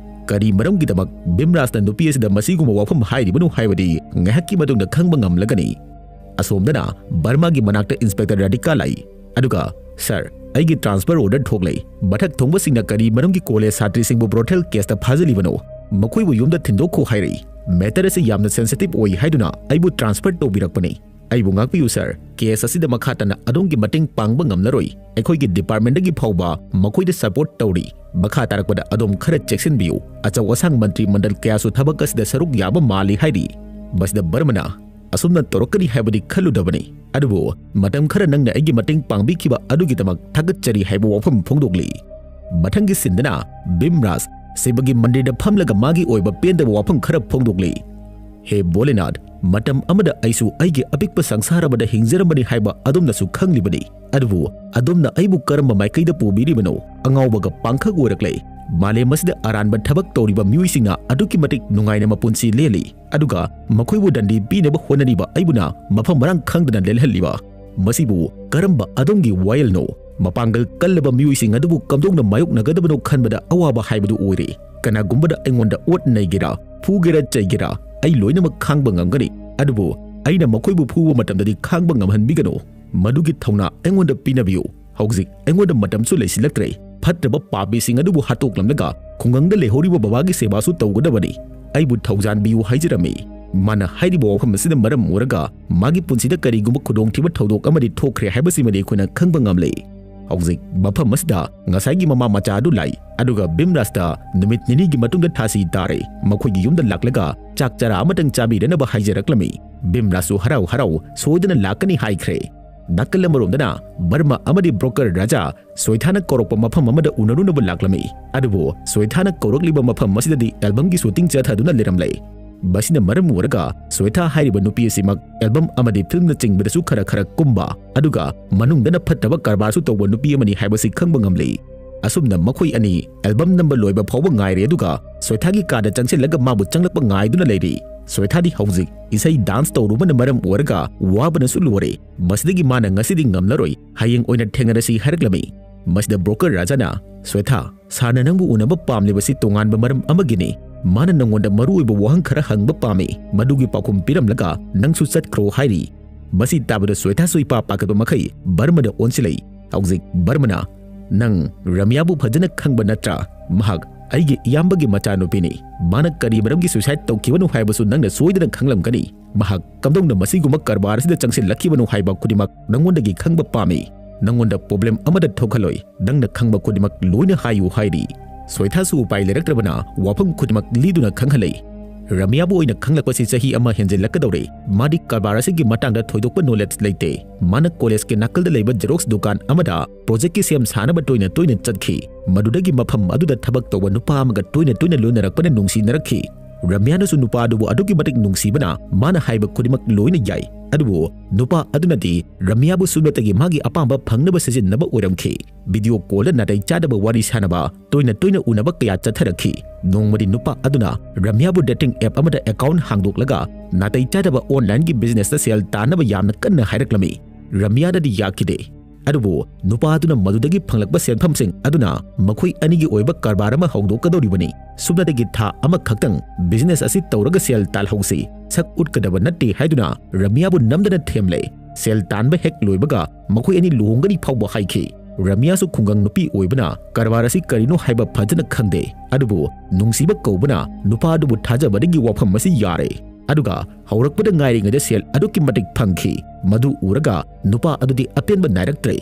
ꯀꯔꯤ ꯃꯔꯝꯒꯤꯗꯃꯛ ꯕꯤꯝꯔꯥꯖꯅ ꯅꯨꯄꯤ ꯑꯁꯤꯗ ꯃꯁꯤꯒꯨꯝꯕ ꯋꯥꯐꯝ ꯍꯥꯏꯔꯤꯕꯅꯣ ꯍꯥꯏꯕꯗꯤ ꯉꯥꯏꯍꯥꯛꯀꯤ ꯃꯇꯨꯡꯗ ꯈꯪꯕ ꯉꯝꯂꯒꯅꯤ꯫ ꯑꯁꯣꯝꯗꯅ ꯕꯔꯃꯥꯒꯤ ꯃꯅꯥꯛꯇ ꯏꯟꯁꯄꯦꯛꯇꯔ ꯔꯥꯙꯤꯀꯥ ꯂꯥꯛꯏ꯫ ꯑꯗꯨꯒ, "ꯁꯥꯔ, ꯑꯩꯒꯤ ꯇ꯭ꯔꯥꯟꯁꯐꯔ ꯑꯣꯔꯗꯔ ꯊꯣꯛꯂꯦ꯫ ꯃꯊꯛ ꯊꯣꯡꯕꯁꯤꯡꯅ ꯀꯔꯤ ꯃꯔꯝꯒꯤ ꯀꯣꯂꯦꯖ ꯁꯥꯇ꯭ꯔꯤꯁꯤꯡꯕꯨ ꯕ꯭ꯔꯣꯊꯦꯜ ꯀꯦꯁꯇ ꯐꯥꯖꯤꯜꯂꯤꯕꯅꯣ? ꯃꯈꯣꯏꯕꯨ ꯌꯨꯝꯗ ꯊꯤꯟꯗꯣꯛꯈꯣ ꯍꯥꯏꯔꯛꯏ꯫ ꯃꯦꯇꯔ ꯑꯁꯤ ꯌꯥꯝꯅ ꯁꯦꯟꯁꯤꯇꯤꯚ ꯑꯣꯏ ꯍꯥꯏꯗꯨꯅ ꯑꯩꯕꯨ ꯇ꯭ꯔꯥꯟꯁꯐꯔ ꯇꯧꯕꯤꯔꯛꯄꯅꯤ꯫ ꯑꯩꯕꯨ ꯉꯥꯛꯄꯤꯌꯨ ꯁꯥꯔ, ꯀꯦꯁ ꯑꯁꯤꯗ ꯃꯈꯥ ꯇꯥꯅ ꯑꯗꯣꯝꯒꯤ ꯃꯇꯦꯡ ꯄꯥꯡꯕ ꯉꯝꯂꯔꯣꯏ꯫ ꯑꯩꯈꯣꯏꯒꯤ ꯗꯤꯄꯥꯔꯠꯃꯦꯟꯗꯒꯤ ꯐꯥꯎꯕ ꯃꯈꯣꯏꯗ ꯁꯄꯣꯔꯠ ꯇꯧꯔꯤ꯫ ꯃꯈꯥ ꯇꯥꯔꯛꯄꯗ ꯑꯗꯣꯝ ꯈꯔ ꯆꯦꯛꯁꯤꯟꯕꯤꯌꯨ꯫ ꯑꯆꯧ ꯑꯁꯥꯡ ꯃꯟꯇ꯭ꯔꯤ ꯃꯟꯗꯜ ꯀꯌꯥꯁꯨ ꯊꯕꯛ ꯑꯁꯤꯗ ꯁꯔꯨꯛ ꯌꯥꯕ ꯃꯥꯜꯂꯤ" ꯍꯥꯏꯔꯤ꯫ ꯃꯁꯤꯗ ꯕꯔꯃꯅ, "ꯑꯁꯨꯝꯅ ꯇꯧꯔꯛꯀꯅꯤ ꯍꯥꯏꯕꯗꯤ ꯈꯜꯂꯨꯗꯕꯅꯤ, ꯑꯗꯨꯕꯨ ꯃꯇꯝ ꯈꯔ ꯅꯪꯅ ꯑꯩꯒꯤ ꯃꯇꯦꯡ ꯄꯥꯡꯕꯤꯈꯤꯕ ꯑꯗꯨꯒꯤꯗꯃꯛ ꯊꯥꯒꯠꯆꯔꯤ" ꯍꯥꯏꯕ ꯋꯥꯐꯝ ꯐꯣꯡꯗꯣꯛꯂꯤ꯫ ꯃꯊꯪꯒꯤ ꯁꯤꯟꯗꯅ ꯕꯤꯝꯔꯥꯖ ꯁꯤꯕꯒꯤ ꯃꯟꯗꯤꯔꯗ ꯐꯝꯂꯒ ꯃꯥꯒꯤ ꯑꯣꯏꯕ ꯄꯦꯟꯗꯕ ꯋꯥꯐꯝ ꯈꯔ ꯐꯣꯡꯗꯣꯛꯂꯤ꯫ "ꯍꯦ ꯚꯣꯂꯦꯅꯥꯊ, ꯃꯇꯝ ꯑꯃꯗ ꯑꯩꯁꯨ ꯑꯩꯒꯤ ꯑꯄꯤꯛꯄ ꯁꯪꯁꯥꯔ ꯑꯃꯗ ꯍꯤꯡꯖꯔꯝꯕꯅꯤ ꯍꯥꯏꯕ ꯑꯗꯣꯝꯅꯁꯨ ꯈꯪꯂꯤꯕꯅꯤ꯫ ꯑꯗꯨꯕꯨ ꯑꯗꯣꯝꯅ ꯑꯩꯕꯨ ꯀꯔꯝꯕ ꯃꯥꯏꯀꯩꯗ ꯄꯨꯕꯤꯔꯤꯕꯅꯣ? ꯑꯉꯥꯎꯕꯒ ꯄꯥꯡꯈꯛ ꯑꯣꯏꯔꯛꯂꯦ꯫ ꯃꯥꯂꯦꯝ ꯑꯁꯤꯗ ꯑꯔꯥꯟꯕ ꯊꯕꯛ ꯇꯧꯔꯤꯕ ꯃꯤꯑꯣꯏꯁꯤꯡꯅ ꯑꯗꯨꯛꯀꯤ ꯃꯇꯤꯛ ꯅꯨꯡꯉꯥꯏꯅ ꯃꯄꯨꯟꯁꯤ ꯂꯦꯜꯂꯤ, ꯑꯗꯨꯒ ꯃꯈꯣꯏꯕꯨ ꯗꯟꯗꯤ ꯄꯤꯅꯕ ꯍꯣꯠꯅꯔꯤꯕ ꯑꯩꯕꯨꯅ ꯃꯐꯝ ꯃꯔꯥꯡ ꯈꯪꯗꯅ ꯂꯦꯜꯍꯜꯂꯤꯕ꯫ ꯃꯁꯤꯕꯨ ꯀꯔꯝꯕ ꯑꯗꯣꯝꯒꯤ ꯋꯥꯌꯦꯜꯅꯣ? ꯃꯄꯥꯡꯒꯜ ꯀꯜꯂꯕ ꯃꯤꯑꯣꯏꯁꯤꯡ ꯑꯗꯨꯕꯨ ꯀꯝꯗꯧꯅ ꯃꯥꯌꯣꯛꯅꯒꯗꯕꯅꯣ ꯈꯟꯕꯗ ꯑꯋꯥꯕ ꯍꯥꯏꯕꯗꯨ ꯑꯣꯏꯔꯦ꯫ ꯀꯅꯥꯒꯨꯝꯕꯗ ꯑꯩꯉꯣꯟꯗ ꯑꯣꯠ ꯅꯩꯒꯦꯔꯥ, ꯐꯨꯒꯦꯔꯥ ꯆꯩꯒꯦꯔꯥ, ꯑꯩ ꯂꯣꯏꯅꯃꯛ ꯈꯥꯡꯕ ꯉꯝꯒꯅꯤ, ꯑꯗꯨꯕꯨ ꯑꯩꯅ ꯃꯈꯣꯏꯕꯨ ꯐꯨꯕ ꯃꯇꯝꯗꯗꯤ ꯈꯥꯡꯕ ꯉꯝꯍꯟꯕꯤꯒꯅꯨ꯫ ꯃꯗꯨꯒꯤ ꯊꯧꯅꯥ ꯑꯩꯉꯣꯟꯗ ꯄꯤꯅꯕꯤꯌꯨ꯫ ꯍꯧꯖꯤꯛ ꯑꯩꯉꯣꯟꯗ ꯃꯇꯝꯁꯨ ꯂꯩꯁꯤꯜꯂꯛꯇ꯭ꯔꯦ꯫ ꯐꯠꯇ꯭ꯔꯕ ꯄꯥꯄꯤꯁꯤꯡ ꯑꯗꯨꯕꯨ ꯍꯥꯠꯇꯣꯛꯂꯝꯂꯒ ꯈꯨꯡꯒꯪꯗ ꯂꯩꯍꯧꯔꯤꯕ ꯕꯕꯥꯒꯤ ꯁꯦꯕꯥꯁꯨ ꯇꯧꯒꯗꯕꯅꯤ꯫ ꯑꯩꯕꯨ ꯊꯧꯖꯥꯟꯕꯤꯌꯨ ꯍꯥꯏꯖꯔꯝꯃꯤ꯫ ꯃꯥꯅ ꯍꯥꯏꯔꯤꯕ ꯋꯥꯐꯝ ꯑꯁꯤꯅ ꯃꯔꯝ ꯑꯣꯏꯔꯒ ꯃꯥꯒꯤ ꯄꯨꯟꯁꯤꯗ ꯀꯔꯤꯒꯨꯝꯕ ꯈꯨꯗꯣꯡꯊꯤꯕ ꯊꯧꯗꯣꯛ ꯑꯃꯗꯤ ꯊꯣꯛꯈ꯭ꯔꯦ ꯍꯥꯏꯕꯁꯤꯃꯗꯤ ꯑꯩꯈꯣꯏꯅ ꯈꯪꯕ ꯉꯝꯂꯦ꯫ ꯍꯧꯖꯤꯛ ꯃꯐꯝ ꯑꯁꯤꯗ ꯉꯁꯥꯏꯒꯤ ꯃꯃꯥ ꯃꯆꯥ ꯑꯗꯨ ꯂꯥꯛꯏ, ꯑꯗꯨꯒ ꯕꯤꯝꯔꯥꯖꯇ ꯅꯨꯃꯤꯠ ꯅꯤꯅꯤꯒꯤ ꯃꯇꯨꯡꯗ ꯊꯥꯁꯤ ꯇꯥꯔꯦ, ꯃꯈꯣꯏꯒꯤ ꯌꯨꯝꯗ ꯂꯥꯛꯂꯒ ꯆꯥꯛ ꯆꯔꯥ ꯑꯃꯇꯪ ꯆꯥꯕꯤꯔꯅꯕ ꯍꯥꯏꯖꯔꯛꯂꯝꯃꯤ꯫ ꯕꯤꯝꯔꯥꯖꯁꯨ ꯍꯔꯥꯎ ꯍꯔꯥꯎ ꯁꯣꯏꯗꯅ ꯂꯥꯛꯀꯅꯤ ꯍꯥꯏꯈ꯭ꯔꯦ꯫ ꯅꯥꯀꯜ ꯑꯃꯔꯣꯝꯗꯅ ꯕꯔꯃ ꯑꯃꯗꯤ ꯕ꯭ꯔꯣꯀꯔ ꯔꯥꯖꯥ ꯁꯣꯏꯊꯥꯅ ꯀꯧꯔꯛꯄ ꯃꯐꯝ ꯑꯃꯗ ꯎꯅꯔꯨꯅꯕ ꯂꯥꯛꯂꯝꯃꯤ꯫ ꯑꯗꯨꯕꯨ ꯁꯣꯏꯊꯥꯅ ꯀꯧꯔꯛꯂꯤꯕ ꯃꯐꯝ ꯑꯁꯤꯗꯗꯤ ꯑꯦꯜꯕꯝꯒꯤ ꯁꯨꯇꯤꯡ ꯆꯠꯊꯗꯨꯅ ꯂꯩꯔꯝꯂꯦ꯫ ꯃꯁꯤꯅ ꯃꯔꯝ ꯑꯣꯏꯔꯒ ꯁꯣꯏꯊꯥ ꯍꯥꯏꯔꯤꯕ ꯅꯨꯄꯤ ꯑꯁꯤꯃꯛ ꯑꯦꯜꯕꯝ ꯑꯃꯗꯤ ꯐꯤꯜꯝꯅꯆꯤꯡꯕꯗꯁꯨ ꯈꯔ ꯈꯔ ꯀꯨꯝꯕ, ꯑꯗꯨꯒ ꯃꯅꯨꯡꯗꯅ ꯐꯠꯇꯕ ꯀꯔꯕꯥꯔꯁꯨ ꯇꯧꯕ ꯅꯨꯄꯤ ꯑꯃꯅꯤ ꯍꯥꯏꯕꯁꯤ ꯈꯪꯕ ꯉꯝꯂꯤ꯫ ꯑꯁꯨꯝꯅ ꯃꯈꯣꯏ ꯑꯅꯤ ꯑꯦꯜꯕꯝ ꯅꯝꯕ ꯂꯣꯏꯕ ꯐꯥꯎꯕ ꯉꯥꯏꯔꯦ, ꯑꯗꯨꯒ ꯁꯣꯏꯊꯥꯒꯤ ꯀꯥꯗ ꯆꯪꯁꯤꯜꯂꯒ ꯃꯥꯕꯨ ꯆꯪꯂꯛꯄ ꯉꯥꯏꯗꯨꯅ ꯂꯩꯔꯤ꯫ ꯁꯣꯏꯊꯥꯗꯤ ꯍꯧꯖꯤꯛ ꯏꯁꯩ ꯗꯥꯟꯁ ꯇꯧꯔꯨꯕꯅ ꯃꯔꯝ ꯑꯣꯏꯔꯒ ꯋꯥꯕꯅꯁꯨ ꯂꯣꯏꯔꯦ꯫ ꯃꯁꯤꯗꯒꯤ ꯃꯥꯅ ꯉꯁꯤꯗꯤ ꯉꯝꯂꯔꯣꯏ, ꯍꯌꯦꯡ ꯑꯣꯏꯅ ꯊꯦꯡꯅꯔꯁꯤ ꯍꯥꯏꯔꯛꯂꯝꯃꯤ꯫ ꯃꯁꯤꯗ ꯕ꯭ꯔꯣꯀꯔ ꯔꯥꯖꯥꯅ, "ꯁꯣꯏꯊꯥ, ꯁꯥꯔꯅ ꯅꯪꯕꯨ ꯎꯅꯕ ꯄꯥꯝꯂꯤꯕꯁꯤ ꯇꯣꯉꯥꯟꯕ ꯃꯔꯝ ꯑꯃꯒꯤꯅꯤ꯫ ꯃꯥꯅ ꯅꯪꯉꯣꯟꯗ ꯃꯔꯨꯑꯣꯏꯕ ꯋꯥꯍꯪ ꯈꯔ ꯍꯪꯕ ꯄꯥꯝꯃꯤ꯫ ꯃꯗꯨꯒꯤ ꯄꯥꯎꯈꯨꯝ ꯄꯤꯔꯝꯂꯒ ꯅꯪꯁꯨ ꯆꯠꯈ꯭ꯔꯣ" ꯍꯥꯏꯔꯤ꯫ ꯃꯁꯤ ꯇꯥꯕꯗ ꯁꯣꯏꯊꯥꯁꯨ ꯏꯄꯥ ꯄꯥꯈꯠꯄ ꯃꯈꯩ ꯕꯔꯃꯗ ꯑꯣꯟꯁꯤꯜꯂꯛꯏ꯫ ꯍꯧꯖꯤꯛ ꯕꯔꯃꯅ, "ꯅꯪ ꯔꯝꯌꯥꯕꯨ ꯐꯖꯅ ꯈꯪꯕ ꯅꯠꯇ꯭ꯔꯥ? ꯃꯍꯥꯛ ꯑꯩꯒꯤ ꯏꯌꯥꯝꯕꯒꯤ ꯃꯆꯥꯅꯨꯄꯤꯅꯤ꯫ ꯃꯥꯅ ꯀꯔꯤ ꯃꯔꯝꯒꯤ ꯁꯨꯏꯁꯥꯏꯗ ꯇꯧꯈꯤꯕꯅꯣ ꯍꯥꯏꯕꯁꯨ ꯅꯪꯅ ꯁꯣꯏꯗꯅ ꯈꯪꯂꯝꯒꯅꯤ꯫ ꯃꯍꯥꯛ ꯀꯝꯗꯧꯅ ꯃꯁꯤꯒꯨꯝꯕ ꯀꯔꯕꯥꯔ ꯑꯁꯤꯗ ꯆꯪꯁꯤꯜꯂꯛꯈꯤꯕꯅꯣ ꯍꯥꯏꯕ ꯈꯨꯗꯤꯡꯃꯛ ꯅꯪꯉꯣꯟꯗꯒꯤ ꯈꯪꯕ ꯄꯥꯝꯃꯤ꯫ ꯅꯪꯉꯣꯟꯗ ꯄ꯭ꯔꯣꯕ꯭ꯂꯦꯝ ꯑꯃꯠꯇ ꯊꯣꯛꯍꯜꯂꯣꯏ꯫ ꯅꯪꯅ ꯈꯪꯕ ꯈꯨꯗꯤꯡꯃꯛ ꯂꯣꯏꯅ ꯍꯥꯏꯌꯨ" ꯍꯥꯏꯔꯤ꯫ ꯁꯣꯏꯊꯥꯁꯨ ꯎꯄꯥꯏ ꯂꯩꯔꯛꯇ꯭ꯔꯕꯅ ꯋꯥꯐꯝ ꯈꯨꯗꯤꯡꯃꯛ ꯂꯤꯗꯨꯅ ꯈꯪꯍꯜꯂꯦ꯫ ꯔꯝꯌꯥꯕꯨ ꯑꯣꯏꯅ ꯈꯪꯂꯛꯄꯁꯤ ꯆꯍꯤ ꯑꯃ ꯍꯦꯟꯖꯤꯜꯂꯛꯀꯗꯧꯔꯦ꯫ ꯃꯥꯗꯤ ꯀꯔꯕꯥꯔ ꯑꯁꯤꯒꯤ ꯃꯇꯥꯡꯗ ꯊꯣꯏꯗꯣꯛꯄ ꯅꯣꯂꯦꯖ ꯂꯩꯇꯦ꯫ ꯃꯥꯅ ꯀꯣꯂꯦꯖꯀꯤ ꯅꯥꯀꯜꯗ ꯂꯩꯕ ꯖꯦꯔꯣꯛꯁ ꯗꯨꯀꯥꯟ ꯑꯃꯗ ꯄ꯭ꯔꯣꯖꯦꯛꯀꯤ ꯁꯦꯝ ꯁꯥꯅꯕ ꯇꯣꯏꯅ ꯇꯣꯏꯅ ꯆꯠꯈꯤ꯫ ꯃꯗꯨꯗꯒꯤ ꯃꯐꯝ ꯑꯗꯨꯗ ꯊꯕꯛ ꯇꯧꯕ ꯅꯨꯄꯥ ꯑꯃꯒ ꯇꯣꯏꯅ ꯇꯣꯏꯅ ꯂꯣꯏꯅꯔꯛꯄꯅ ꯅꯨꯡꯁꯤꯅꯔꯛꯈꯤ꯫ ꯔꯝꯌꯥꯅꯁꯨ ꯅꯨꯄꯥ ꯑꯗꯨꯕꯨ ꯑꯗꯨꯛꯀꯤ ꯃꯇꯤꯛ ꯅꯨꯡꯁꯤꯕꯅ ꯃꯥꯅ ꯍꯥꯏꯕ ꯈꯨꯗꯤꯡꯃꯛ ꯂꯣꯏꯅ ꯌꯥꯏ꯫ ꯑꯗꯨꯕꯨ ꯅꯨꯄꯥ ꯑꯗꯨꯅꯗꯤ ꯔꯝꯌꯥꯕꯨ ꯁꯨꯞꯅꯇꯒꯤ ꯃꯥꯒꯤ ꯑꯄꯥꯝꯕ ꯐꯪꯅꯕ ꯁꯤꯖꯤꯟꯅꯕ ꯑꯣꯏꯔꯝꯈꯤ꯫ ꯚꯤꯗꯤꯑꯣ ꯀꯣꯜꯗ ꯅꯥꯇꯩ ꯆꯥꯗꯕ ꯋꯥꯔꯤ ꯁꯥꯅꯕ, ꯇꯣꯏꯅ ꯇꯣꯏꯅ ꯎꯅꯕ ꯀꯌꯥ ꯆꯠꯊꯔꯛꯈꯤ꯫ ꯅꯣꯡꯃꯗꯤ ꯅꯨꯄꯥ ꯑꯗꯨꯅ ꯔꯝꯌꯥꯕꯨ ꯗꯦꯇꯤꯡ ꯑꯦꯞ ꯑꯃꯗ ꯑꯦꯀꯥꯎꯟ ꯍꯥꯡꯗꯣꯛꯂꯒ ꯅꯥꯇꯩ ꯆꯥꯗꯕ ꯑꯣꯟꯂꯥꯏꯟꯒꯤ ꯕꯤꯖꯤꯅꯦꯁꯇ ꯁꯦꯜ ꯇꯥꯟꯅꯕ ꯌꯥꯝꯅ ꯀꯟꯅ ꯍꯥꯏꯔꯛꯂꯝꯃꯤ꯫ ꯔꯝꯌꯥꯅꯗꯤ ꯌꯥꯈꯤꯗꯦ꯫ ꯑꯗꯨꯕꯨ ꯅꯨꯄꯥ ꯑꯗꯨꯅ ꯃꯗꯨꯗꯒꯤ ꯐꯪꯂꯛꯄ ꯁꯦꯟꯐꯝꯁꯤꯡ ꯑꯗꯨꯅ ꯃꯈꯣꯏ ꯑꯅꯤꯒꯤ ꯑꯣꯏꯕ ꯀꯔꯕꯥꯔ ꯑꯃ ꯍꯧꯗꯣꯛꯀꯗꯧꯔꯤꯕꯅꯤ꯫ ꯁꯨꯞꯅꯇꯒꯤ ꯊꯥ ꯑꯃꯈꯛꯇꯪ ꯕꯤꯖꯤꯅꯦꯁ ꯑꯁꯤ ꯇꯧꯔꯒ ꯁꯦꯜ ꯇꯥꯜꯍꯧꯁꯤ, ꯁꯛ ꯎꯠꯀꯗꯕ ꯅꯠꯇꯦ ꯍꯥꯏꯗꯨꯅ ꯔꯝꯌꯥꯕꯨ ꯅꯝꯗꯅ ꯊꯦꯝꯂꯦ꯫ ꯁꯦꯜ ꯇꯥꯟꯕ ꯍꯦꯛ ꯂꯣꯏꯕꯒ ꯃꯈꯣꯏ ꯑꯅꯤ ꯂꯨꯍꯣꯡꯒꯅꯤ ꯐꯥꯎꯕ ꯍꯥꯏꯈꯤ꯫ ꯔꯃꯤꯌꯥꯁꯨ ꯈꯨꯡꯒꯪ ꯅꯨꯄꯤ ꯑꯣꯏꯕꯅ ꯀꯔꯕꯥꯔ ꯑꯁꯤ ꯀꯔꯤꯅꯣ ꯍꯥꯏꯕ ꯐꯖꯅ ꯈꯪꯗꯦ, ꯑꯗꯨꯕꯨ ꯅꯨꯡꯁꯤꯕ ꯀꯧꯕꯅ ꯅꯨꯄꯥ ꯑꯗꯨꯕꯨ ꯊꯥꯖꯕꯗꯒꯤ ꯋꯥꯐꯝ ꯑꯁꯤ ꯌꯥꯔꯦ꯫ ꯑꯗꯨꯒ ꯍꯧꯔꯛꯄꯗ ꯉꯥꯏꯔꯤꯉꯩꯗ ꯁꯦꯜ ꯑꯗꯨꯛꯀꯤ ꯃꯇꯤꯛ ꯐꯪꯈꯤ꯫ ꯃꯗꯨ ꯎꯔꯒ ꯅꯨꯄꯥ ꯑꯗꯨꯗꯤ ꯑꯄꯦꯟꯕ ꯅꯥꯏꯔꯛꯇ꯭ꯔꯦ꯫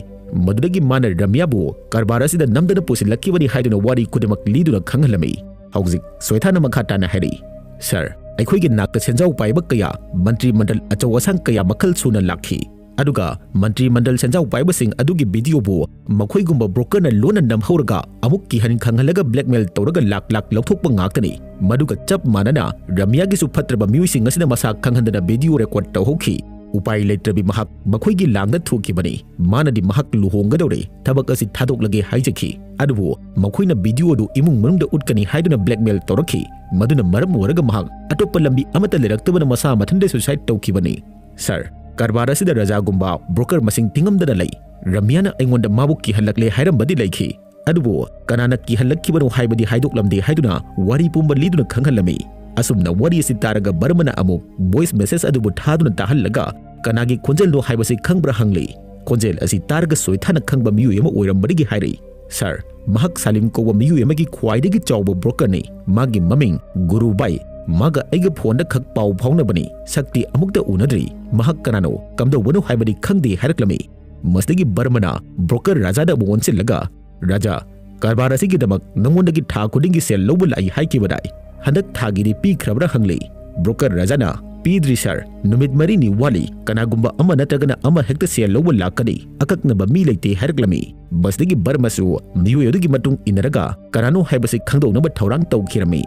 ꯃꯗꯨꯗꯒꯤ ꯃꯥꯅ ꯔꯃꯤꯌꯥꯕꯨ ꯀꯔꯕꯥꯔ ꯑꯁꯤꯗ ꯅꯝꯗꯅ ꯄꯨꯁꯤꯜꯂꯛꯈꯤꯕꯅꯤ ꯍꯥꯏꯗꯨꯅ ꯋꯥꯔꯤ ꯈꯨꯗꯤꯡꯃꯛ ꯂꯤꯗꯨꯅ ꯈꯪꯍꯜꯂꯝꯃꯤ꯫ ꯍꯧꯖꯤꯛ ꯁ꯭ꯋꯦꯊꯥꯅ ꯃꯈꯥ ꯇꯥꯅ ꯍꯥꯏꯔꯤ, "ꯁꯔ, ꯑꯩꯈꯣꯏꯒꯤ ꯅꯥꯛꯇ ꯁꯦꯟꯖꯥꯎ ꯄꯥꯏꯕ ꯀꯌꯥ, ꯃꯟꯇ꯭ꯔꯤ ꯃꯟꯗꯜ ꯑꯆꯧ ꯑꯁꯥꯡ ꯀꯌꯥ ꯃꯈꯜ ꯁꯨꯅ ꯂꯥꯛꯈꯤ꯫ ꯑꯗꯨꯒ ꯃꯟꯇ꯭ꯔꯤ ꯃꯟꯗꯜ ꯁꯦꯟꯖꯥꯎ ꯄꯥꯏꯕꯁꯤꯡ ꯑꯗꯨꯒꯤ ꯚꯤꯗꯤꯑꯣꯕꯨ ꯃꯈꯣꯏꯒꯨꯝꯕ ꯕ꯭ꯔꯣꯀꯔꯅ ꯂꯣꯟꯅ ꯅꯝꯍꯧꯔꯒ ꯑꯃꯨꯛ ꯀꯤꯍꯟ ꯈꯪꯍꯜꯂꯒ ꯕ꯭ꯂꯦꯛꯃꯦꯜ ꯇꯧꯔꯒ ꯂꯥꯛ ꯂꯥꯛ ꯂꯧꯊꯣꯛꯄ ꯉꯥꯛꯇꯅꯤ꯫ ꯃꯗꯨꯒ ꯆꯞ ꯃꯥꯟꯅꯅ ꯔꯃꯤꯌꯥꯒꯤꯁꯨ ꯐꯠꯇ꯭ꯔꯕ ꯃꯤꯑꯣꯏꯁꯤꯡ ꯑꯁꯤꯅ ꯃꯁꯥ ꯈꯪꯍꯟꯗꯅ ꯚꯤꯗꯤꯑꯣ ꯔꯦꯀꯣꯔꯗ ꯇꯧꯍꯧꯈꯤ꯫ ꯎꯄꯥꯏ ꯂꯩꯇ꯭ꯔꯕꯤ ꯃꯍꯥꯛ ꯃꯈꯣꯏꯒꯤ ꯂꯥꯡꯗ ꯊꯣꯛꯈꯤꯕꯅꯤ꯫ ꯃꯥꯅꯗꯤ ꯃꯍꯥꯛ ꯂꯨꯍꯣꯡꯒꯗꯧꯔꯦ, ꯊꯕꯛ ꯑꯁꯤ ꯊꯥꯗꯣꯛꯂꯒꯦ ꯍꯥꯏꯖꯈꯤ꯫ ꯑꯗꯨꯕꯨ ꯃꯈꯣꯏꯅ ꯚꯤꯗꯤꯑꯣ ꯑꯗꯨ ꯏꯃꯨꯡ ꯃꯅꯨꯡꯗ ꯎꯠꯀꯅꯤ ꯍꯥꯏꯗꯨꯅ ꯕ꯭ꯂꯦꯛꯃꯦꯜ ꯇꯧꯔꯛꯈꯤ꯫ ꯃꯗꯨꯅ ꯃꯔꯝ ꯑꯣꯏꯔꯒ ꯃꯍꯥꯛ ꯑꯇꯣꯞꯄ ꯂꯝꯕꯤ ꯑꯃꯠꯇ ꯂꯩꯔꯛꯇꯕꯅ ꯃꯁꯥ ꯃꯊꯟꯇ ꯁꯨꯏꯁꯥꯏꯗ ꯇꯧꯈꯤꯕꯅꯤ꯫ ꯁꯔ, ꯀꯔꯕꯥꯔ ꯑꯁꯤꯗ ꯔꯖꯥꯒꯨꯝꯕ ꯕ꯭ꯔꯣꯀꯔ ꯃꯁꯤꯡ ꯇꯤꯡꯉꯝꯗꯅ ꯂꯩ꯫ ꯔꯃꯤꯌꯥꯅ ꯑꯩꯉꯣꯟꯗ ꯃꯥꯕꯨ ꯀꯤꯍꯜꯂꯛꯂꯦ ꯍꯥꯏꯔꯝꯕꯗꯤ ꯂꯩꯈꯤ, ꯑꯗꯨꯕꯨ ꯀꯅꯥꯅ ꯀꯤꯍꯜꯂꯛꯈꯤꯕꯅꯣ ꯍꯥꯏꯕꯗꯤ ꯍꯥꯏꯗꯣꯛꯂꯝꯗꯦ" ꯍꯥꯏꯗꯨꯅ ꯋꯥꯔꯤ ꯄꯨꯝꯕ ꯂꯤꯗꯨꯅ ꯈꯪꯍꯜꯂꯝꯃꯤ꯫ ꯑꯁꯨꯝꯅ ꯋꯥꯔꯤ ꯑꯁꯤ ꯇꯥꯔꯒ ꯕꯔꯃꯅ ꯑꯃꯨꯛ ꯚꯣꯏꯁ ꯃꯦꯁꯦꯖ ꯑꯗꯨꯕꯨ ꯊꯥꯗꯨꯅ ꯇꯥꯍꯜꯂꯒ, "ꯀꯅꯥꯒꯤ ꯈꯣꯟꯖꯦꯜꯅꯣ ꯍꯥꯏꯕꯁꯤ ꯈꯪꯕ꯭ꯔꯥ?" ꯍꯪꯂꯤ꯫ ꯈꯣꯟꯖꯦꯜ ꯑꯁꯤ ꯇꯥꯔꯒ ꯁꯣꯏꯊꯥꯅ ꯈꯪꯕ ꯃꯤꯑꯣꯏ ꯑꯃ ꯑꯣꯏꯔꯝꯕꯗꯒꯤ ꯍꯥꯏꯔꯤ, "ꯁꯔ, ꯃꯍꯥꯛ ꯁꯥꯂꯤꯝ ꯀꯧꯕ ꯃꯤꯑꯣꯏ ꯑꯃꯒꯤ ꯈ꯭ꯋꯥꯏꯗꯒꯤ ꯆꯥꯎꯕ ꯕ꯭ꯔꯣꯀꯔꯅꯤ꯫ ꯃꯥꯒꯤ ꯃꯃꯤꯡ ꯒꯨꯔꯨꯕꯥꯏ꯫ ꯃꯥꯒ ꯑꯩꯒ ꯐꯣꯟꯗ ꯈꯛ ꯄꯥꯎ ꯐꯥꯎꯅꯕꯅꯤ꯫ ꯁꯛꯇꯤ ꯑꯃꯨꯛꯇ ꯎꯅꯗ꯭ꯔꯤ꯫ ꯃꯍꯥꯛ ꯀꯅꯥꯅꯣ, ꯀꯝꯗꯧꯕꯅꯣ ꯍꯥꯏꯕꯗꯤ ꯈꯪꯗꯦ" ꯍꯥꯏꯔꯛꯂꯝꯃꯤ꯫ ꯃꯁꯤꯗꯒꯤ ꯕꯔꯃꯅ ꯕ꯭ꯔꯣꯀꯔ ꯔꯥꯖꯥꯗ ꯑꯃꯨꯛ ꯑꯣꯟꯁꯤꯜꯂꯒ, "ꯔꯥꯖꯥ, ꯀꯔꯕꯥꯔ ꯑꯁꯤꯒꯤꯗꯃꯛ ꯅꯉꯣꯟꯗꯒꯤ ꯊꯥ ꯈꯨꯗꯤꯡꯒꯤ ꯁꯦꯜ ꯂꯧꯕ ꯂꯥꯛꯏ ꯍꯥꯏꯈꯤꯕꯗꯥꯏ? ꯍꯟꯗꯛ ꯊꯥꯒꯤꯗꯤ ꯄꯤꯈ꯭ꯔꯕ꯭ꯔꯥ?" ꯍꯪꯂꯤ꯫ ꯕ꯭ꯔꯣꯀꯔ ꯔꯥꯖꯥꯅ, "ꯄꯤꯗ꯭ꯔꯤ ꯁꯔ, ꯅꯨꯃꯤꯠ ꯃꯔꯤꯅꯤ ꯋꯥꯠꯂꯤ, ꯀꯅꯥꯒꯨꯝꯕ ꯑꯃ ꯅꯠꯇ꯭ꯔꯒꯅ ꯑꯃ ꯍꯦꯛꯇ ꯁꯦꯜ ꯂꯧꯕ ꯂꯥꯛꯀꯅꯤ, ꯑꯀꯛꯅꯕ ꯃꯤ ꯂꯩꯇꯦ" ꯍꯥꯏꯔꯛꯂꯝꯃꯤ꯫ ꯃꯁꯤꯗꯒꯤ ꯕꯔꯃꯁꯨ ꯃꯤꯑꯣꯏ ꯑꯗꯨꯒꯤ ꯃꯇꯨꯡ ꯏꯟꯅꯔꯒ ꯀꯅꯥꯅꯣ ꯍꯥꯏꯕꯁꯤ ꯈꯪꯗꯣꯛꯅꯕ ꯊꯧꯔꯥꯡ ꯇꯧꯈꯤꯔꯝꯃꯤ꯫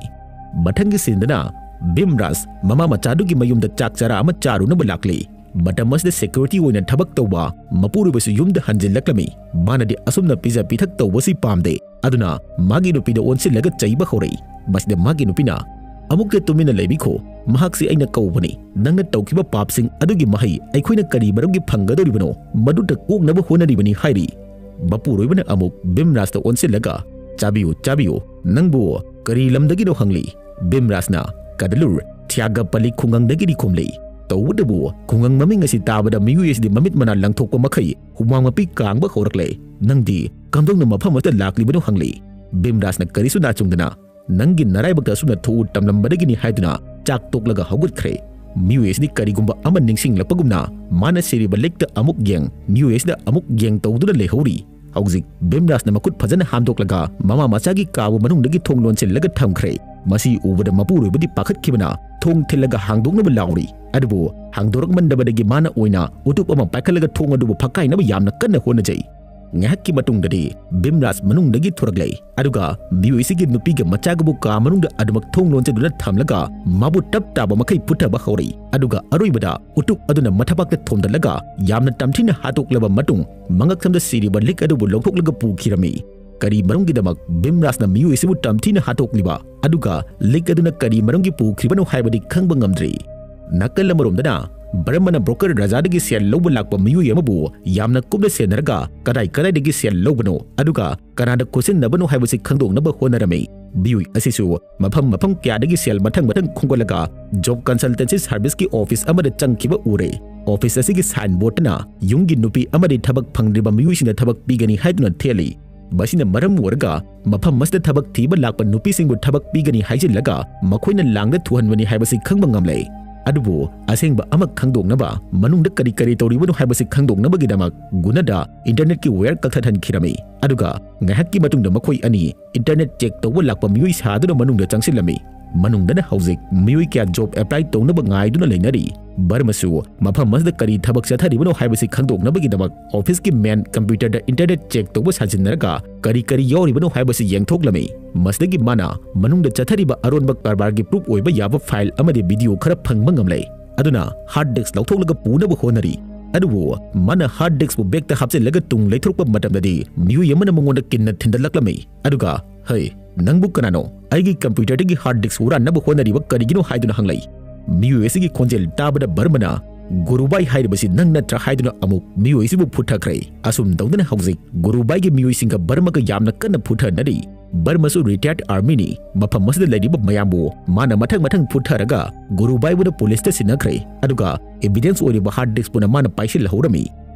ꯃꯊꯪꯒꯤ ꯁꯤꯟꯗꯅ ꯚꯤꯝꯔꯥꯖ ꯃꯃꯥ ꯃꯆꯥꯗꯨꯒꯤ ꯃꯌꯨꯝꯗ ꯆꯥꯛ ꯆꯔꯥ ꯑꯃ ꯆꯥꯔꯨꯅꯕ ꯂꯥꯛꯂꯤ꯫ ꯃꯇꯝ ꯑꯁꯤꯗ ꯁꯦꯀ꯭ꯌꯨꯔꯤꯇꯤ ꯑꯣꯏꯅ ꯊꯕꯛ ꯇꯧꯕ ꯃꯄꯨꯔꯣꯏꯕꯁꯨ ꯌꯨꯝꯗ ꯍꯟꯖꯤꯜꯂꯛꯂꯝꯃꯤ꯫ ꯃꯥꯅꯗꯤ ꯑꯁꯨꯝꯅ ꯄꯤꯖ ꯄꯤꯊꯛ ꯇꯧꯕꯁꯤ ꯄꯥꯝꯗꯦ꯫ ꯑꯗꯨꯅ ꯃꯥꯒꯤ ꯅꯨꯄꯤꯗ ꯑꯣꯟꯁꯤꯜꯂꯒ ꯆꯩꯕ ꯍꯧꯔꯛꯏ꯫ ꯃꯁꯤꯗ ꯃꯥꯒꯤ ꯅꯨꯄꯤꯅ, "ꯑꯃꯨꯛꯇ ꯇꯨꯃꯤꯟꯅ ꯂꯩꯕꯤꯈꯣ, ꯃꯍꯥꯛꯁꯤ ꯑꯩꯅ ꯀꯧꯕꯅꯤ꯫ ꯅꯪꯅ ꯇꯧꯈꯤꯕ ꯄꯥꯞꯁꯤꯡ ꯑꯗꯨꯒꯤ ꯃꯍꯩ ꯑꯩꯈꯣꯏꯅ ꯀꯔꯤ ꯃꯔꯝꯒꯤ ꯐꯪꯒꯗꯧꯔꯤꯕꯅꯣ? ꯃꯗꯨꯗ ꯀꯣꯛꯅꯕ ꯍꯣꯠꯅꯔꯤꯕꯅꯤ" ꯍꯥꯏꯔꯤ꯫ ꯃꯄꯨꯔꯣꯏꯕꯅ ꯑꯃꯨꯛ ꯚꯤꯝꯔꯥꯖꯇ ꯑꯣꯟꯁꯤꯜꯂꯒ, "ꯆꯥꯕꯤꯌꯨ, ꯆꯥꯕꯤꯌꯨ, ꯅꯪꯕꯨ ꯀꯔꯤ ꯂꯝꯗꯒꯤꯅꯣ?" ꯍꯪꯂꯤ꯫ ꯚꯤꯝꯔꯥꯖꯅ, "ꯀꯗꯂꯨꯔ ꯊ꯭ꯌꯥꯒꯄꯂꯤ ꯈꯨꯡꯒꯪꯗꯒꯤꯅꯤ" ꯈꯨꯝꯂꯤ꯫ ꯇꯧꯕꯇꯕꯨ ꯈꯨꯡꯒꯪ ꯃꯃꯤꯡ ꯑꯁꯤ ꯇꯥꯕꯗ ꯃꯤꯑꯣꯏ ꯑꯁꯤꯗꯤ ꯃꯃꯤꯠ ꯃꯅꯥ ꯂꯪꯊꯣꯛꯄ ꯃꯈꯩ ꯍꯨꯃꯥꯡ ꯃꯄꯤ ꯀꯥꯡꯕ ꯍꯧꯔꯛꯂꯦ꯫ "ꯅꯪꯗꯤ ꯀꯝꯗꯧꯅ ꯃꯐꯝ ꯑꯁꯤꯗ ꯂꯥꯛꯂꯤꯕꯅꯣ?" ꯍꯪꯂꯤ꯫ ꯚꯤꯝꯔꯥꯖꯅ ꯀꯔꯤꯁꯨ ꯅꯥꯆꯨꯡꯗꯅ, "ꯅꯪꯒꯤ ꯅꯔꯥꯏꯕꯛꯇ ꯑꯁꯨꯝꯅ ꯊꯣꯛꯎ ꯇꯝꯂꯝꯕꯗꯒꯤꯅꯤ" ꯍꯥꯏꯗꯨꯅ ꯆꯥꯛ ꯇꯣꯛꯂꯒ ꯍꯧꯒꯠꯈ꯭ꯔꯦ꯫ ꯃꯤꯑꯣꯏ ꯑꯁꯤꯗꯤ ꯀꯔꯤꯒꯨꯝꯕ ꯑꯃ ꯅꯤꯡꯁꯤꯡꯂꯛꯄꯒꯨꯝꯅ ꯃꯥꯅ ꯁꯤꯔꯤꯕ ꯂꯤꯛꯇ ꯑꯃꯨꯛ ꯌꯦꯡ, ꯃꯤꯑꯣꯏ ꯑꯁꯤꯗ ꯑꯃꯨꯛ ꯌꯦꯡ ꯇꯧꯗꯨꯅ ꯂꯩꯍꯧꯔꯤ꯫ ꯍꯧꯖꯤꯛ ꯚꯤꯝꯔꯥꯖꯅ ꯃꯈꯨꯠ ꯐꯖꯅ ꯍꯥꯝꯗꯣꯛꯂꯒ ꯃꯃꯥ ꯃꯆꯥꯒꯤ ꯀꯥꯕꯨ ꯃꯅꯨꯡꯗꯒꯤ ꯊꯣꯡ ꯂꯣꯟꯁꯤꯜꯂꯒ ꯊꯝꯈ꯭ꯔꯦ꯫ ꯃꯁꯤ ꯎꯕꯗ ꯃꯄꯨꯔꯣꯏꯕꯗꯤ ꯄꯥꯈꯠꯈꯤꯕꯅ ꯊꯣꯡ ꯊꯤꯜꯂꯒ ꯍꯥꯡꯗꯣꯛꯅꯕ ꯂꯥꯎꯔꯤ꯫ ꯑꯗꯨꯕꯨ ꯍꯥꯡꯗꯣꯔꯛꯃꯟꯗꯕꯗꯒꯤ ꯃꯥꯅ ꯑꯣꯏꯅ ꯎꯇꯨꯞ ꯑꯃ ꯄꯥꯏꯈꯠꯂꯒ ꯊꯣꯡ ꯑꯗꯨꯕꯨ ꯐꯛꯀꯥꯏꯅꯕ ꯌꯥꯝꯅ ꯀꯟꯅ ꯍꯣꯠꯅꯖꯩ꯫ ꯉꯥꯏꯍꯥꯛꯀꯤ ꯃꯇꯨꯡꯗꯗꯤ ꯚꯤꯝꯔꯥꯖ ꯃꯅꯨꯡꯗꯒꯤ ꯊꯣꯔꯛꯂꯦ, ꯑꯗꯨꯒ ꯃꯤꯑꯣꯏꯁꯤꯒꯤ ꯅꯨꯄꯤꯒ ꯃꯆꯥꯒꯕꯨ ꯀꯥ ꯃꯅꯨꯡꯗ ꯑꯗꯨꯃꯛ ꯊꯣꯡ ꯂꯣꯟꯁꯤꯟꯗꯨꯅ ꯊꯝꯂꯒ ꯃꯥꯕꯨ ꯇꯞ ꯇꯥꯕ ꯃꯈꯩ ꯐꯨꯊꯕ ꯍꯧꯔꯛꯏ꯫ ꯑꯗꯨꯒ ꯑꯔꯣꯏꯕꯗ ꯎꯇꯨꯞ ꯑꯗꯨꯅ ꯃꯊꯕꯥꯛꯇ ꯊꯣꯝꯗꯠꯂꯒ ꯌꯥꯝꯅ ꯇꯝꯊꯤꯅ ꯍꯥꯠꯇꯣꯛꯂꯕ ꯃꯇꯨꯡ, ꯃꯉꯛꯁꯝꯗ ꯁꯤꯔꯤꯕ ꯂꯤꯛ ꯑꯗꯨꯕꯨ ꯂꯧꯊꯣꯛꯂꯒ ꯄꯨꯈꯤꯔꯝꯃꯤ꯫ ꯀꯔꯤ ꯃꯔꯝꯒꯤꯗꯃꯛ ꯚꯤꯝꯔꯥꯖꯅ ꯃꯤꯑꯣꯏꯁꯤꯕꯨ ꯇꯝꯊꯤꯅ ꯍꯥꯠꯇꯣꯛꯂꯤꯕ, ꯑꯗꯨꯒ ꯂꯤꯛ ꯑꯗꯨꯅ ꯀꯔꯤ ꯃꯔꯝꯒꯤ ꯄꯨꯈ꯭ꯔꯤꯕꯅꯣ ꯍꯥꯏꯕꯗꯤ ꯈꯪꯕ ꯉꯝꯗ꯭ꯔꯤ꯫ ꯅꯥꯀꯜ ꯑꯃꯔꯣꯝꯗꯅ, ꯕꯔꯃꯅ ꯕ꯭ꯔꯣꯀꯔ ꯔꯥꯖꯥꯗꯒꯤ ꯁꯦꯜ ꯂꯧꯕ ꯂꯥꯛꯄ ꯃꯤꯑꯣꯏ ꯑꯃꯕꯨ ꯌꯥꯝꯅ ꯀꯨꯞꯅ ꯁꯦꯟꯅꯔꯒ ꯀꯗꯥꯏ ꯀꯗꯥꯏꯗꯒꯤ ꯁꯦꯜ ꯂꯧꯕꯅꯣ, ꯑꯗꯨꯒ ꯀꯅꯥꯗ ꯈꯨꯠꯁꯤꯟꯅꯕꯅꯣ ꯍꯥꯏꯕꯁꯤ ꯈꯪꯗꯣꯛꯅꯕ ꯍꯣꯠꯅꯔꯝꯃꯤ꯫ ꯃꯤꯑꯣꯏ ꯑꯁꯤꯁꯨ ꯃꯐꯝ ꯃꯐꯝ ꯀꯌꯥꯗꯒꯤ ꯁꯦꯜ ꯃꯊꯪ ꯃꯊꯪ ꯈꯣꯝꯒꯠꯂꯒ ꯖꯣꯕ ꯀꯟꯁꯜꯇꯦꯟꯁꯤ ꯁꯥꯔꯚꯤꯁꯀꯤ ꯑꯣꯐꯤꯁ ꯑꯃꯗ ꯆꯪꯈꯤꯕ ꯎꯔꯦ꯫ ꯑꯣꯐꯤꯁ ꯑꯁꯤꯒꯤ ꯁꯥꯏꯟ ꯕꯣꯔꯗꯇꯅ ꯌꯨꯝꯒꯤ ꯅꯨꯄꯤ ꯑꯃꯗꯤ ꯊꯕꯛ ꯐꯪꯗ꯭ꯔꯤꯕ ꯃꯤꯑꯣꯏꯁꯤꯡꯗ ꯊꯕꯛ ꯄꯤꯒꯅꯤ ꯍꯥꯏꯗꯨꯅ ꯊꯦꯠꯂꯤ꯫ ꯃꯁꯤꯅ ꯃꯔꯝ ꯑꯣꯏꯔꯒ ꯃꯐꯝ ꯑꯁꯤꯗ ꯊꯕꯛ ꯊꯤꯕ ꯂꯥꯛꯄ ꯅꯨꯄꯤꯁꯤꯡꯕꯨ ꯊꯕꯛ ꯄꯤꯒꯅꯤ ꯍꯥꯏꯖꯤꯜꯂꯒ ꯃꯈꯣꯏꯅ ꯂꯥꯡꯗ ꯊꯨꯍꯟꯕꯅꯤ ꯍꯥꯏꯕꯁꯤ ꯈꯪꯕ ꯉꯝꯂꯦ꯫ ꯑꯗꯨꯕꯨ ꯑꯁꯦꯡꯕ ꯑꯃ ꯈꯪꯗꯣꯛꯅꯕ, ꯃꯅꯨꯡꯗ ꯀꯔꯤ ꯀꯔꯤ ꯇꯧꯔꯤꯕꯅꯣ ꯍꯥꯏꯕꯁꯤ ꯈꯪꯗꯣꯛꯅꯕꯒꯤꯗꯃꯛ ꯒꯨꯅꯗ ꯏꯟꯇꯔꯅꯦꯠꯀꯤ ꯋꯦꯌꯔ ꯀꯛꯊꯠꯍꯟꯈꯤꯔꯝꯃꯤ꯫ ꯑꯗꯨꯒ ꯉꯥꯏꯍꯥꯛꯀꯤ ꯃꯇꯨꯡꯗ ꯃꯈꯣꯏ ꯑꯅꯤ ꯏꯟꯇꯔꯅꯦꯠ ꯆꯦꯛ ꯇꯧꯕ ꯂꯥꯛꯄ ꯃꯤꯑꯣꯏ ꯁꯥꯗꯨꯅ ꯃꯅꯨꯡꯗ ꯆꯪꯁꯤꯜꯂꯝꯃꯤ꯫ ꯃꯅꯨꯡꯗꯅ ꯍꯧꯖꯤꯛ ꯃꯤꯑꯣꯏ ꯀꯌꯥ ꯖꯣꯕ ꯑꯦꯄ꯭ꯂꯥꯏ ꯇꯧꯅꯕ ꯉꯥꯏꯗꯨꯅ ꯂꯩꯅꯔꯤ꯫ ꯕꯔꯃꯁꯨ ꯃꯐꯝ ꯑꯁꯤꯗ ꯀꯔꯤ ꯊꯕꯛ ꯆꯠꯊꯔꯤꯕꯅꯣ ꯍꯥꯏꯕꯁꯤ ꯈꯪꯗꯣꯛꯅꯕꯒꯤꯗꯃꯛ ꯑꯣꯐꯤꯁꯀꯤ ꯃꯦꯟ ꯀꯝꯄ꯭ꯌꯨꯇꯔꯗ ꯏꯟꯇꯔꯅꯦꯠ ꯆꯦꯛ ꯇꯧꯕ ꯁꯥꯖꯤꯟꯅꯔꯒ ꯀꯔꯤ ꯀꯔꯤ ꯌꯥꯎꯔꯤꯕꯅꯣ ꯍꯥꯏꯕꯁꯤ ꯌꯦꯡꯊꯣꯛꯂꯝꯃꯤ꯫ ꯃꯁꯤꯗꯒꯤ ꯃꯥꯅ ꯃꯅꯨꯡꯗ ꯆꯠꯊꯔꯤꯕ ꯑꯔꯣꯟꯕ ꯀꯔꯕꯥꯔꯒꯤ ꯄ꯭ꯔꯨꯐ ꯑꯣꯏꯕ ꯌꯥꯕ ꯐꯥꯏꯜ ꯑꯃꯗꯤ ꯚꯤꯗꯤꯑꯣ ꯈꯔ ꯐꯪꯕ ꯉꯝꯂꯦ꯫ ꯑꯗꯨꯅ ꯍꯥꯔꯗ ꯗꯤꯁꯛ ꯂꯧꯊꯣꯛꯂꯒ ꯄꯨꯅꯕ ꯍꯣꯠꯅꯔꯤ꯫ ꯑꯗꯨꯕꯨ ꯃꯥꯅ ꯍꯥꯔꯗ ꯗꯤꯁꯛꯄꯨ ꯕꯦꯒꯇ ꯍꯥꯞꯆꯤꯜꯂꯒ ꯇꯨꯡ ꯂꯩꯊꯣꯔꯛꯄ ꯃꯇꯝꯗꯗꯤ ꯃꯤꯑꯣꯏ ꯑꯃꯅ ꯃꯉꯣꯟꯗ ꯀꯤꯟꯅ ꯊꯤꯟꯗꯠꯂꯛꯂꯝꯃꯤ꯫ ꯑꯗꯨꯒ, "ꯍꯩ, ꯅꯪꯕꯨ ꯀꯅꯥꯅꯣ? ꯑꯩꯒꯤ ꯀꯝꯄ꯭ꯌꯨꯇꯔꯗꯒꯤ ꯍꯥꯔꯗ ꯗꯤꯁꯛ ꯍꯨꯔꯥꯟꯅꯕ ꯍꯣꯠꯅꯔꯤꯕ ꯀꯔꯤꯒꯤꯅꯣ?" ꯍꯥꯏꯗꯨꯅ ꯍꯪꯂꯛꯏ꯫ ꯃꯤꯑꯣꯏ ꯑꯁꯤꯒꯤ ꯈꯣꯟꯖꯦꯜ ꯇꯥꯕꯗ ꯕꯔꯃꯅ, "ꯒꯨꯔꯨꯕꯥꯏ ꯍꯥꯏꯔꯤꯕꯁꯤ ꯅꯪ ꯅꯠꯇ꯭ꯔꯥ?" ꯍꯥꯏꯗꯨꯅ ꯑꯃꯨꯛ ꯃꯤꯑꯣꯏ ꯑꯁꯤꯕꯨ ꯐꯨꯊꯈ꯭ꯔꯦ꯫ ꯑꯁꯨꯝ ꯇꯧꯗꯅ ꯍꯧꯖꯤꯛ ꯒꯨꯔꯨꯕꯥꯏꯒꯤ ꯃꯤꯑꯣꯏꯁꯤꯡꯒ ꯕꯔꯃꯒ ꯌꯥꯝꯅ ꯀꯟꯅ ꯐꯨꯊꯅꯔꯤ꯫ ꯕꯔꯃꯁꯨ ꯔꯤꯇꯥꯌꯔꯠ ꯑꯥꯔꯃꯤꯅꯤ꯫ ꯃꯐꯝ ꯑꯁꯤꯗ ꯂꯩꯔꯤꯕ ꯃꯌꯥꯝꯕꯨ ꯃꯥꯅ ꯃꯊꯪ ꯃꯊꯪ ꯐꯨꯊꯔꯒ ꯒꯨꯔꯨꯕꯥꯏꯕꯨꯅ ꯄꯨꯂꯤꯁꯇ ꯁꯤꯟꯅꯈ꯭ꯔꯦ, ꯑꯗꯨꯒ ꯏꯚꯤꯗꯦꯟꯁ ꯑꯣꯏꯔꯤꯕ ꯍꯥꯔꯗ ꯗꯤꯁꯛꯄꯨꯅ ꯃꯥꯅ ꯄꯥꯏꯁꯤꯜꯍꯧꯔꯝꯃꯤ꯫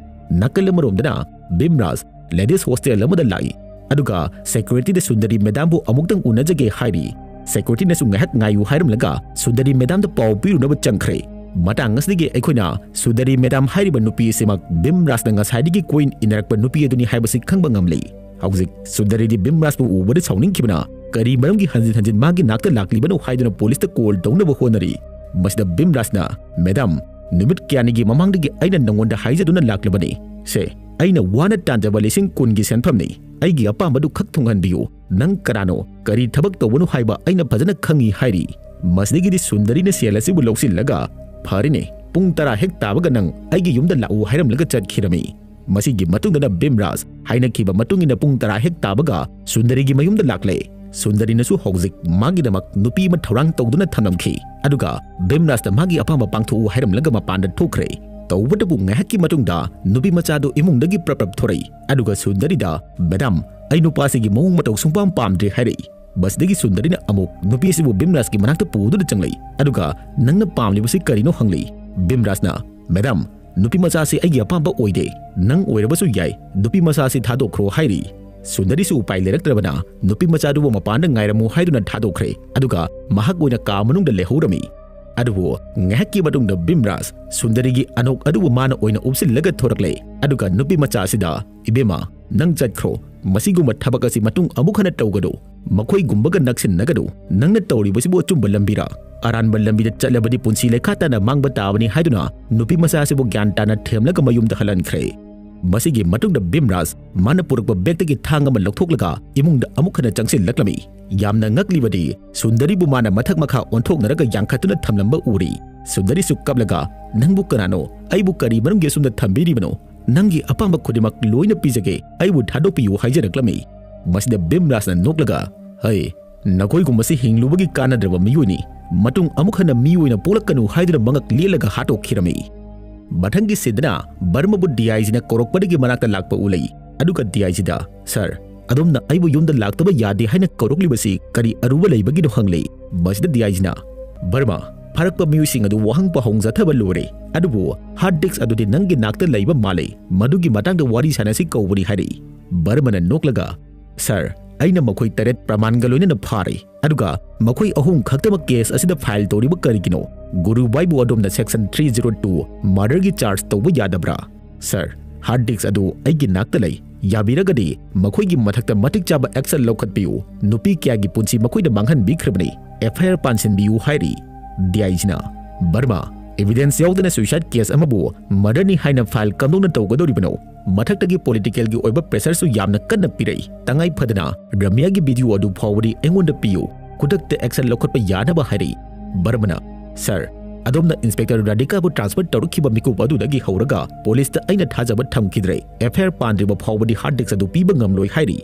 ꯅꯥꯀꯜ ꯑꯃꯔꯣꯝꯗꯅ ꯕꯤꯝꯔꯥꯖ ꯂꯦꯗꯤꯁ ꯍꯣꯁꯇꯦꯜ ꯑꯃꯗ ꯂꯥꯛꯏ, ꯑꯗꯨꯒ ꯁꯦꯀ꯭ꯌꯨꯔꯤꯇꯤꯗ ꯁꯨꯟꯗꯔꯤ ꯃꯦꯗꯥꯝꯕꯨ ꯑꯃꯨꯛꯇꯪ ꯎꯅꯖꯒꯦ ꯍꯥꯏꯔꯤ꯫ ꯁꯦꯀ꯭ꯌꯨꯔꯤꯇꯤꯅꯁꯨ ꯉꯥꯏꯍꯥꯛ ꯉꯥꯏꯌꯨ ꯍꯥꯏꯔꯝꯂꯒ ꯁꯨꯟꯗꯔꯤ ꯃꯦꯗꯥꯝꯗ ꯄꯥꯎ ꯄꯤꯔꯨꯅꯕ ꯆꯪꯈ꯭ꯔꯦ꯫ ꯃꯇꯥꯡ ꯑꯁꯤꯗꯒꯤ ꯑꯩꯈꯣꯏꯅ ꯁꯨꯟꯗꯔꯤ ꯃꯦꯗꯥꯝ ꯍꯥꯏꯔꯤꯕ ꯅꯨꯄꯤ ꯑꯁꯤꯃꯛ ꯕꯤꯝꯔꯥꯖꯅ ꯉꯁꯥꯏꯗꯒꯤ ꯀꯣꯏꯟ ꯏꯟꯅꯔꯛꯄ ꯅꯨꯄꯤ ꯑꯗꯨꯅꯤ ꯍꯥꯏꯕꯁꯤ ꯈꯪꯕ ꯉꯝꯂꯤ꯫ ꯍꯧꯖꯤꯛ ꯁꯨꯟꯗꯔꯤꯗꯤ ꯕꯤꯝꯔꯥꯖꯄꯨ ꯎꯕꯗ ꯁꯥꯎꯅꯤꯡꯈꯤꯕꯅ ꯀꯔꯤ ꯃꯔꯝꯒꯤ ꯍꯟꯖꯤꯟ ꯍꯟꯖꯤꯟ ꯃꯥꯒꯤ ꯅꯥꯛꯇ ꯂꯥꯛꯂꯤꯕꯅꯣ ꯍꯥꯏꯗꯨꯅ ꯄꯨꯂꯤꯁꯇ ꯀꯣꯜ ꯇꯧꯅꯕ ꯍꯣꯠꯅꯔꯤ꯫ ꯃꯁꯤꯗ ꯕꯤꯝꯔꯥꯖꯅ, "ꯃꯦꯗꯥꯝ, ꯅꯨꯃꯤꯠ ꯀꯌꯥꯅꯤꯒꯤ ꯃꯃꯥꯡꯗꯒꯤ ꯑꯩꯅ ꯅꯉꯣꯟꯗ ꯍꯥꯏꯖꯗꯨꯅ ꯂꯥꯛꯂꯕꯅꯤ꯫ ꯁꯦ, ꯑꯩꯅ ꯋꯥꯅ ꯇꯥꯟꯖꯕ ꯂꯤꯁꯤꯡ ꯀꯨꯟꯒꯤ ꯁꯦꯟꯐꯝꯅꯤ꯫ ꯑꯩꯒꯤ ꯑꯄꯥꯝꯕꯗꯨ ꯈꯛ ꯊꯨꯡꯍꯟꯕꯤꯌꯨ꯫ ꯅꯪ ꯀꯅꯥꯅꯣ, ꯀꯔꯤ ꯊꯕꯛ ꯇꯧꯕꯅꯣ ꯍꯥꯏꯕ ꯑꯩꯅ ꯐꯖꯅ ꯈꯪꯏ" ꯍꯥꯏꯔꯤ꯫ ꯃꯁꯤꯗꯒꯤꯗꯤ ꯁꯨꯟꯗꯔꯤꯅ ꯁꯦꯜ ꯑꯁꯤꯕꯨ ꯂꯧꯁꯤꯜꯂꯒ, "ꯐꯔꯦꯅꯦ, ꯄꯨꯡ ꯇꯔꯥ ꯍꯦꯛ ꯇꯥꯕꯒ ꯅꯪ ꯑꯩꯒꯤ ꯌꯨꯝꯗ ꯂꯥꯛꯎ" ꯍꯥꯏꯔꯝꯂꯒ ꯆꯠꯈꯤꯔꯝꯃꯤ꯫ ꯃꯁꯤꯒꯤ ꯃꯇꯨꯡꯗꯅ ꯕꯤꯝꯔꯥꯖ ꯍꯥꯏꯅꯈꯤꯕ ꯃꯇꯨꯡ ꯏꯟꯅ ꯄꯨꯡ ꯇꯔꯥ ꯍꯦꯛ ꯇꯥꯕꯒ ꯁꯨꯟꯗꯔꯤꯒꯤ ꯃꯌꯨꯝꯗ ꯂꯥꯛꯂꯦ꯫ ꯁꯨꯟꯗꯔꯤꯅꯁꯨ ꯍꯧꯖꯤꯛ ꯃꯥꯒꯤꯗꯃꯛ ꯅꯨꯄꯤ ꯑꯃ ꯊꯧꯔꯥꯡ ꯇꯧꯗꯨꯅ ꯊꯝꯂꯝꯈꯤ, ꯑꯗꯨꯒ ꯕꯤꯝꯔꯥꯖꯅ ꯃꯥꯒꯤ ꯑꯄꯥꯝꯕ ꯄꯥꯡꯊꯣꯛꯎ ꯍꯥꯏꯔꯝꯂꯒ ꯃꯄꯥꯟꯗ ꯊꯣꯛꯈ꯭ꯔꯦ꯫ ꯇꯧꯕꯇꯕꯨ ꯉꯥꯏꯍꯥꯛꯀꯤ ꯃꯇꯨꯡꯗ ꯅꯨꯄꯤ ꯃꯆꯥꯗꯨ ꯏꯃꯨꯡꯗꯒꯤ ꯄ꯭ꯔꯞ ꯄ꯭ꯔꯞ ꯊꯣꯔꯛꯏ, ꯑꯗꯨꯒ ꯁꯨꯟꯗꯔꯤꯗ, "ꯃꯦꯗꯥꯝ, ꯑꯩ ꯅꯨꯄꯥꯁꯤꯒꯤ ꯃꯑꯣꯡ ꯃꯇꯧ ꯁꯨꯡꯄꯥꯝ ꯄꯥꯝꯗ꯭ꯔꯦ" ꯍꯥꯏꯔꯛꯏ꯫ ꯃꯁꯤꯗꯒꯤ ꯁꯨꯟꯗꯔꯤꯅ ꯑꯃꯨꯛ ꯅꯨꯄꯤ ꯑꯁꯤꯕꯨ ꯕꯤꯝꯔꯥꯖꯀꯤ ꯃꯅꯥꯛꯇ ꯄꯨꯗꯨꯅ ꯆꯪꯂꯛꯏ, ꯑꯗꯨꯒ "ꯅꯪꯅ ꯄꯥꯝꯂꯤꯕꯁꯤ ꯀꯔꯤꯅꯣ?" ꯍꯪꯂꯤ꯫ ꯕꯤꯝꯔꯥꯖꯅ, "ꯃꯦꯗꯥꯝ, ꯅꯨꯄꯤ ꯃꯆꯥꯁꯤ ꯑꯩꯒꯤ ꯑꯄꯥꯝꯕ ꯑꯣꯏꯗꯦ꯫ ꯅꯪ ꯑꯣꯏꯔꯕꯁꯨ ꯌꯥꯏ, ꯅꯨꯄꯤ ꯃꯆꯥꯁꯤ ꯊꯥꯗꯣꯛꯈ꯭ꯔꯣ" ꯍꯥꯏꯔꯤ꯫ ꯁꯨꯟꯗꯔꯤꯁꯨ ꯎꯄꯥꯏ ꯂꯩꯔꯛꯇ꯭ꯔꯕꯅ ꯅꯨꯄꯤ ꯃꯆꯥꯗꯨꯕꯨ ꯃꯄꯥꯟꯗ ꯉꯥꯏꯔꯝꯃꯨ ꯍꯥꯏꯗꯨꯅ ꯊꯥꯗꯣꯛꯈ꯭ꯔꯦ, ꯑꯗꯨꯒ ꯃꯍꯥꯛ ꯑꯣꯏꯅ ꯀꯥ ꯃꯅꯨꯡꯗ ꯂꯩꯍꯧꯔꯝꯃꯤ꯫ ꯑꯗꯨꯕꯨ ꯉꯥꯏꯍꯥꯛꯀꯤ ꯃꯇꯨꯡꯗ ꯕꯤꯝꯔꯥꯖ ꯁꯨꯟꯗꯔꯤꯒꯤ ꯑꯅꯣꯛ ꯑꯗꯨꯕꯨ ꯃꯥꯅ ꯑꯣꯏꯅ ꯎꯞꯁꯤꯜꯂꯒ ꯊꯣꯔꯛꯂꯦ, ꯑꯗꯨꯒ ꯅꯨꯄꯤ ꯃꯆꯥ ꯑꯁꯤꯗ, "ꯏꯕꯦꯝꯃ, ꯅꯪ ꯆꯠꯈ꯭ꯔꯣ꯫ ꯃꯁꯤꯒꯨꯝꯕ ꯊꯕꯛ ꯑꯁꯤ ꯃꯇꯨꯡ ꯑꯃꯨꯛ ꯍꯟꯅ ꯇꯧꯒꯅꯨ꯫ ꯃꯈꯣꯏꯒꯨꯝꯕꯒ ꯅꯛꯁꯤꯟꯅꯒꯅꯨ꯫ ꯅꯪꯅ ꯇꯧꯔꯤꯕꯁꯤꯕꯨ ꯑꯆꯨꯝꯕ ꯂꯝꯕꯤꯔꯥ? ꯑꯔꯥꯟꯕ ꯂꯝꯕꯤꯗ ꯆꯠꯂꯕꯗꯤ ꯄꯨꯟꯁꯤ ꯂꯩꯈꯥ ꯇꯥꯅ ꯃꯥꯡꯕ ꯇꯥꯕꯅꯤ" ꯍꯥꯏꯗꯨꯅ ꯅꯨꯄꯤ ꯃꯆꯥ ꯑꯁꯤꯕꯨ ꯒ꯭ꯌꯥꯟ ꯇꯥꯅ ꯊꯦꯝꯂꯒ ꯃꯌꯨꯝꯗ ꯍꯜꯍꯟꯈ꯭ꯔꯦ꯫ ꯃꯁꯤꯒꯤ ꯃꯇꯨꯡꯗ ꯕꯤꯝꯔꯥꯖ ꯃꯥꯅ ꯄꯨꯔꯛꯄ ꯕꯦꯒꯇꯒꯤ ꯊꯥꯡ ꯑꯃ ꯂꯧꯊꯣꯛꯂꯒ ꯏꯃꯨꯡꯗ ꯑꯃꯨꯛ ꯍꯟꯅ ꯆꯪꯁꯤꯜꯂꯛꯂꯝꯃꯤ꯫ ꯌꯥꯝꯅ ꯉꯛꯂꯤꯕꯗꯤ ꯁꯨꯟꯗꯔꯤꯕꯨ ꯃꯥꯅ ꯃꯊꯛ ꯃꯈꯥ ꯑꯣꯟꯊꯣꯛꯅꯔꯒ ꯌꯥꯡꯈꯠꯇꯨꯅ ꯊꯝꯂꯝꯕ ꯎꯔꯤ꯫ ꯁꯨꯟꯗꯔꯤꯁꯨ ꯀꯞꯂꯒ, "ꯅꯪꯕꯨ ꯀꯅꯥꯅꯣ? ꯑꯩꯕꯨ ꯀꯔꯤ ꯃꯔꯝꯒꯤ ꯑꯁꯨꯝꯅ ꯊꯝꯕꯤꯔꯤꯕꯅꯣ? ꯅꯪꯒꯤ ꯑꯄꯥꯝꯕ ꯈꯨꯗꯤꯡꯃꯛ ꯂꯣꯏꯅ ꯄꯤꯖꯒꯦ꯫ ꯑꯩꯕꯨ ꯊꯥꯗꯣꯛꯄꯤꯌꯨ" ꯍꯥꯏꯖꯔꯛꯂꯝꯃꯤ꯫ ꯃꯁꯤꯗ ꯕꯤꯝꯔꯥꯖꯅ ꯅꯣꯛꯂꯒ, "ꯍꯩ, ꯅꯈꯣꯏꯒꯨꯝꯕꯁꯤ ꯍꯤꯡꯂꯨꯕꯒꯤ ꯀꯥꯟꯅꯗ꯭ꯔꯕ ꯃꯤꯑꯣꯏꯅꯤ꯫ ꯃꯇꯨꯡ ꯑꯃꯨꯛ ꯍꯟꯅ ꯃꯤ ꯑꯣꯏꯅ ꯄꯣꯛꯂꯛꯀꯅꯨ" ꯍꯥꯏꯗꯨꯅ ꯃꯉꯛ ꯂꯦꯜꯂꯒ ꯍꯥꯠꯇꯣꯛꯈꯤꯔꯝꯃꯤ꯫ ꯃꯊꯪꯒꯤ ꯁꯤꯟꯗꯅ ꯕꯔꯃꯕꯨ ꯗꯤ ꯑꯥꯏ ꯖꯤꯅ ꯀꯧꯔꯛꯄꯗꯒꯤ ꯃꯅꯥꯛꯇ ꯂꯥꯛꯄ ꯎꯠꯂꯛꯏ꯫ ꯑꯗꯨꯒ ꯗꯤ ꯑꯥꯏ ꯖꯤꯗ, "ꯁꯥꯔ, "ꯑꯗꯣꯝꯅ ꯑꯩꯕꯨ ꯌꯨꯝꯗ ꯂꯥꯛꯇꯕ ꯌꯥꯗꯦ ꯍꯥꯏꯅ ꯀꯧꯔꯛꯂꯤꯕꯁꯤ ꯀꯔꯤ ꯑꯔꯨꯕ ꯂꯩꯕꯒꯤꯅꯣ?" ꯍꯪꯂꯤ꯫ ꯃꯁꯤꯗ ꯗꯤ ꯑꯥꯏ ꯖꯤꯅ, "ꯕꯔꯃꯥ, ꯐꯥꯔꯛꯄ ꯃꯤꯑꯣꯏꯁꯤꯡ ꯑꯗꯨ ꯋꯥꯍꯪ ꯄꯥꯎꯍꯪ ꯆꯠꯊꯕ ꯂꯣꯏꯔꯦ, ꯑꯗꯨꯕꯨ ꯍꯥꯔꯗ ꯗꯤꯁꯛ ꯑꯗꯨꯗꯤ ꯅꯪꯒꯤ ꯅꯥꯛꯇ ꯂꯩꯕ ꯃꯥꯜꯂꯤ, ꯃꯗꯨꯒꯤ ꯃꯇꯥꯡꯗ ꯋꯥꯔꯤ ꯁꯥꯟꯅꯁꯤ" ꯀꯧꯕꯅꯤ ꯍꯥꯏꯔꯤ꯫ ꯕꯔꯃꯅ ꯅꯣꯛꯂꯒ, "ꯁꯥꯔ, ꯑꯩꯅ ꯃꯈꯣꯏ ꯇꯔꯦꯠ ꯄ꯭ꯔꯃꯥꯟꯒ ꯂꯣꯏꯅꯅ ꯐꯥꯔꯦ, ꯑꯗꯨꯒ ꯃꯈꯣꯏ ꯑꯍꯨꯝ ꯈꯛꯇꯃꯛ ꯀꯦꯁ ꯑꯁꯤꯗ ꯐꯥꯏꯜ ꯇꯧꯔꯤꯕ ꯀꯔꯤꯒꯤꯅꯣ? ꯒꯨꯔꯨꯕꯥꯏꯕꯨ ꯑꯗꯣꯝꯅ ꯁꯦꯛꯁꯟ ꯊ꯭ꯔꯤ ꯖꯤꯔꯣ ꯇꯨ ꯃꯔꯗꯔꯒꯤ ꯆꯥꯔꯖ ꯇꯧꯕ ꯌꯥꯗꯕ꯭ꯔꯥ?" "ꯁꯥꯔ, ꯍꯥꯔꯗ ꯗꯤꯁꯛ ꯑꯗꯨ ꯑꯩꯒꯤ ꯅꯥꯛꯇ ꯂꯩ꯫ ꯌꯥꯕꯤꯔꯒꯗꯤ ꯃꯈꯣꯏꯒꯤ ꯃꯊꯛꯇ ꯃꯇꯤꯛ ꯆꯥꯕ ꯑꯦꯛꯁꯟ ꯂꯧꯈꯠꯄꯤꯌꯨ꯫ ꯅꯨꯄꯤ ꯀꯌꯥꯒꯤ ꯄꯨꯟꯁꯤ ꯃꯈꯣꯏꯅ ꯃꯥꯡꯍꯟꯕꯤꯈ꯭ꯔꯕꯅꯤ꯫ ꯑꯦꯐ ꯑꯥꯏ ꯑꯥꯔ ꯄꯥꯟꯁꯤꯟꯕꯤꯌꯨ" ꯍꯥꯏꯔꯤ꯫ ꯗꯤ ꯑꯥꯏ ꯖꯤꯅ, "ꯕꯔꯃꯥ, ꯏꯚꯤꯗꯦꯟꯁ ꯌꯥꯎꯗꯅ ꯁꯨꯏꯁꯥꯏꯗ ꯀꯦꯁ ꯑꯃꯕꯨ ꯃꯔꯗꯔꯅꯤ ꯍꯥꯏꯅ ꯐꯥꯏꯜ ꯀꯝꯗꯧꯅ ꯇꯧꯒꯗꯧꯔꯤꯕꯅꯣ? ꯃꯊꯛꯇꯒꯤ ꯄꯣꯂꯤꯇꯤꯀꯦꯜꯒꯤ ꯑꯣꯏꯕ ꯄ꯭ꯔꯦꯁꯔꯁꯨ ꯌꯥꯝꯅ ꯀꯟꯅ ꯄꯤꯔꯛꯏ꯫ ꯇꯉꯥꯏ ꯐꯗꯅ ꯔꯝꯌꯥꯒꯤ ꯚꯤꯗꯤꯑꯣ ꯑꯗꯨ ꯐꯥꯎꯕꯗꯤ ꯑꯩꯉꯣꯟꯗ ꯄꯤꯌꯨ꯫ ꯈꯨꯗꯛꯇ ꯑꯦꯛꯁꯟ ꯂꯧꯈꯠꯄ ꯌꯥꯅꯕ" ꯍꯥꯏꯔꯤ꯫ ꯕꯔꯃꯅ, "ꯁꯥꯔ, ꯑꯗꯣꯝꯅ ꯏꯟꯁꯄꯦꯛꯇꯔ ꯔꯥꯙꯤꯀꯥꯕꯨ ꯇ꯭ꯔꯥꯟꯁꯐꯔ ꯇꯧꯔꯛꯈꯤꯕ ꯃꯤꯀꯨꯞ ꯑꯗꯨꯗꯒꯤ ꯍꯧꯔꯒ ꯄꯨꯂꯤꯁꯇ ꯑꯩꯅ ꯊꯥꯖꯕ ꯊꯝꯈꯤꯗ꯭ꯔꯦ꯫ ꯑꯦꯐ ꯑꯥꯏ ꯑꯥꯔ ꯄꯥꯟꯗ꯭ꯔꯤꯕ ꯐꯥꯎꯕꯗꯤ ꯍꯥꯔꯗ ꯗꯤꯁꯛ ꯑꯗꯨ ꯄꯤꯕ ꯉꯝꯂꯣꯏ" ꯍꯥꯏꯔꯤ꯫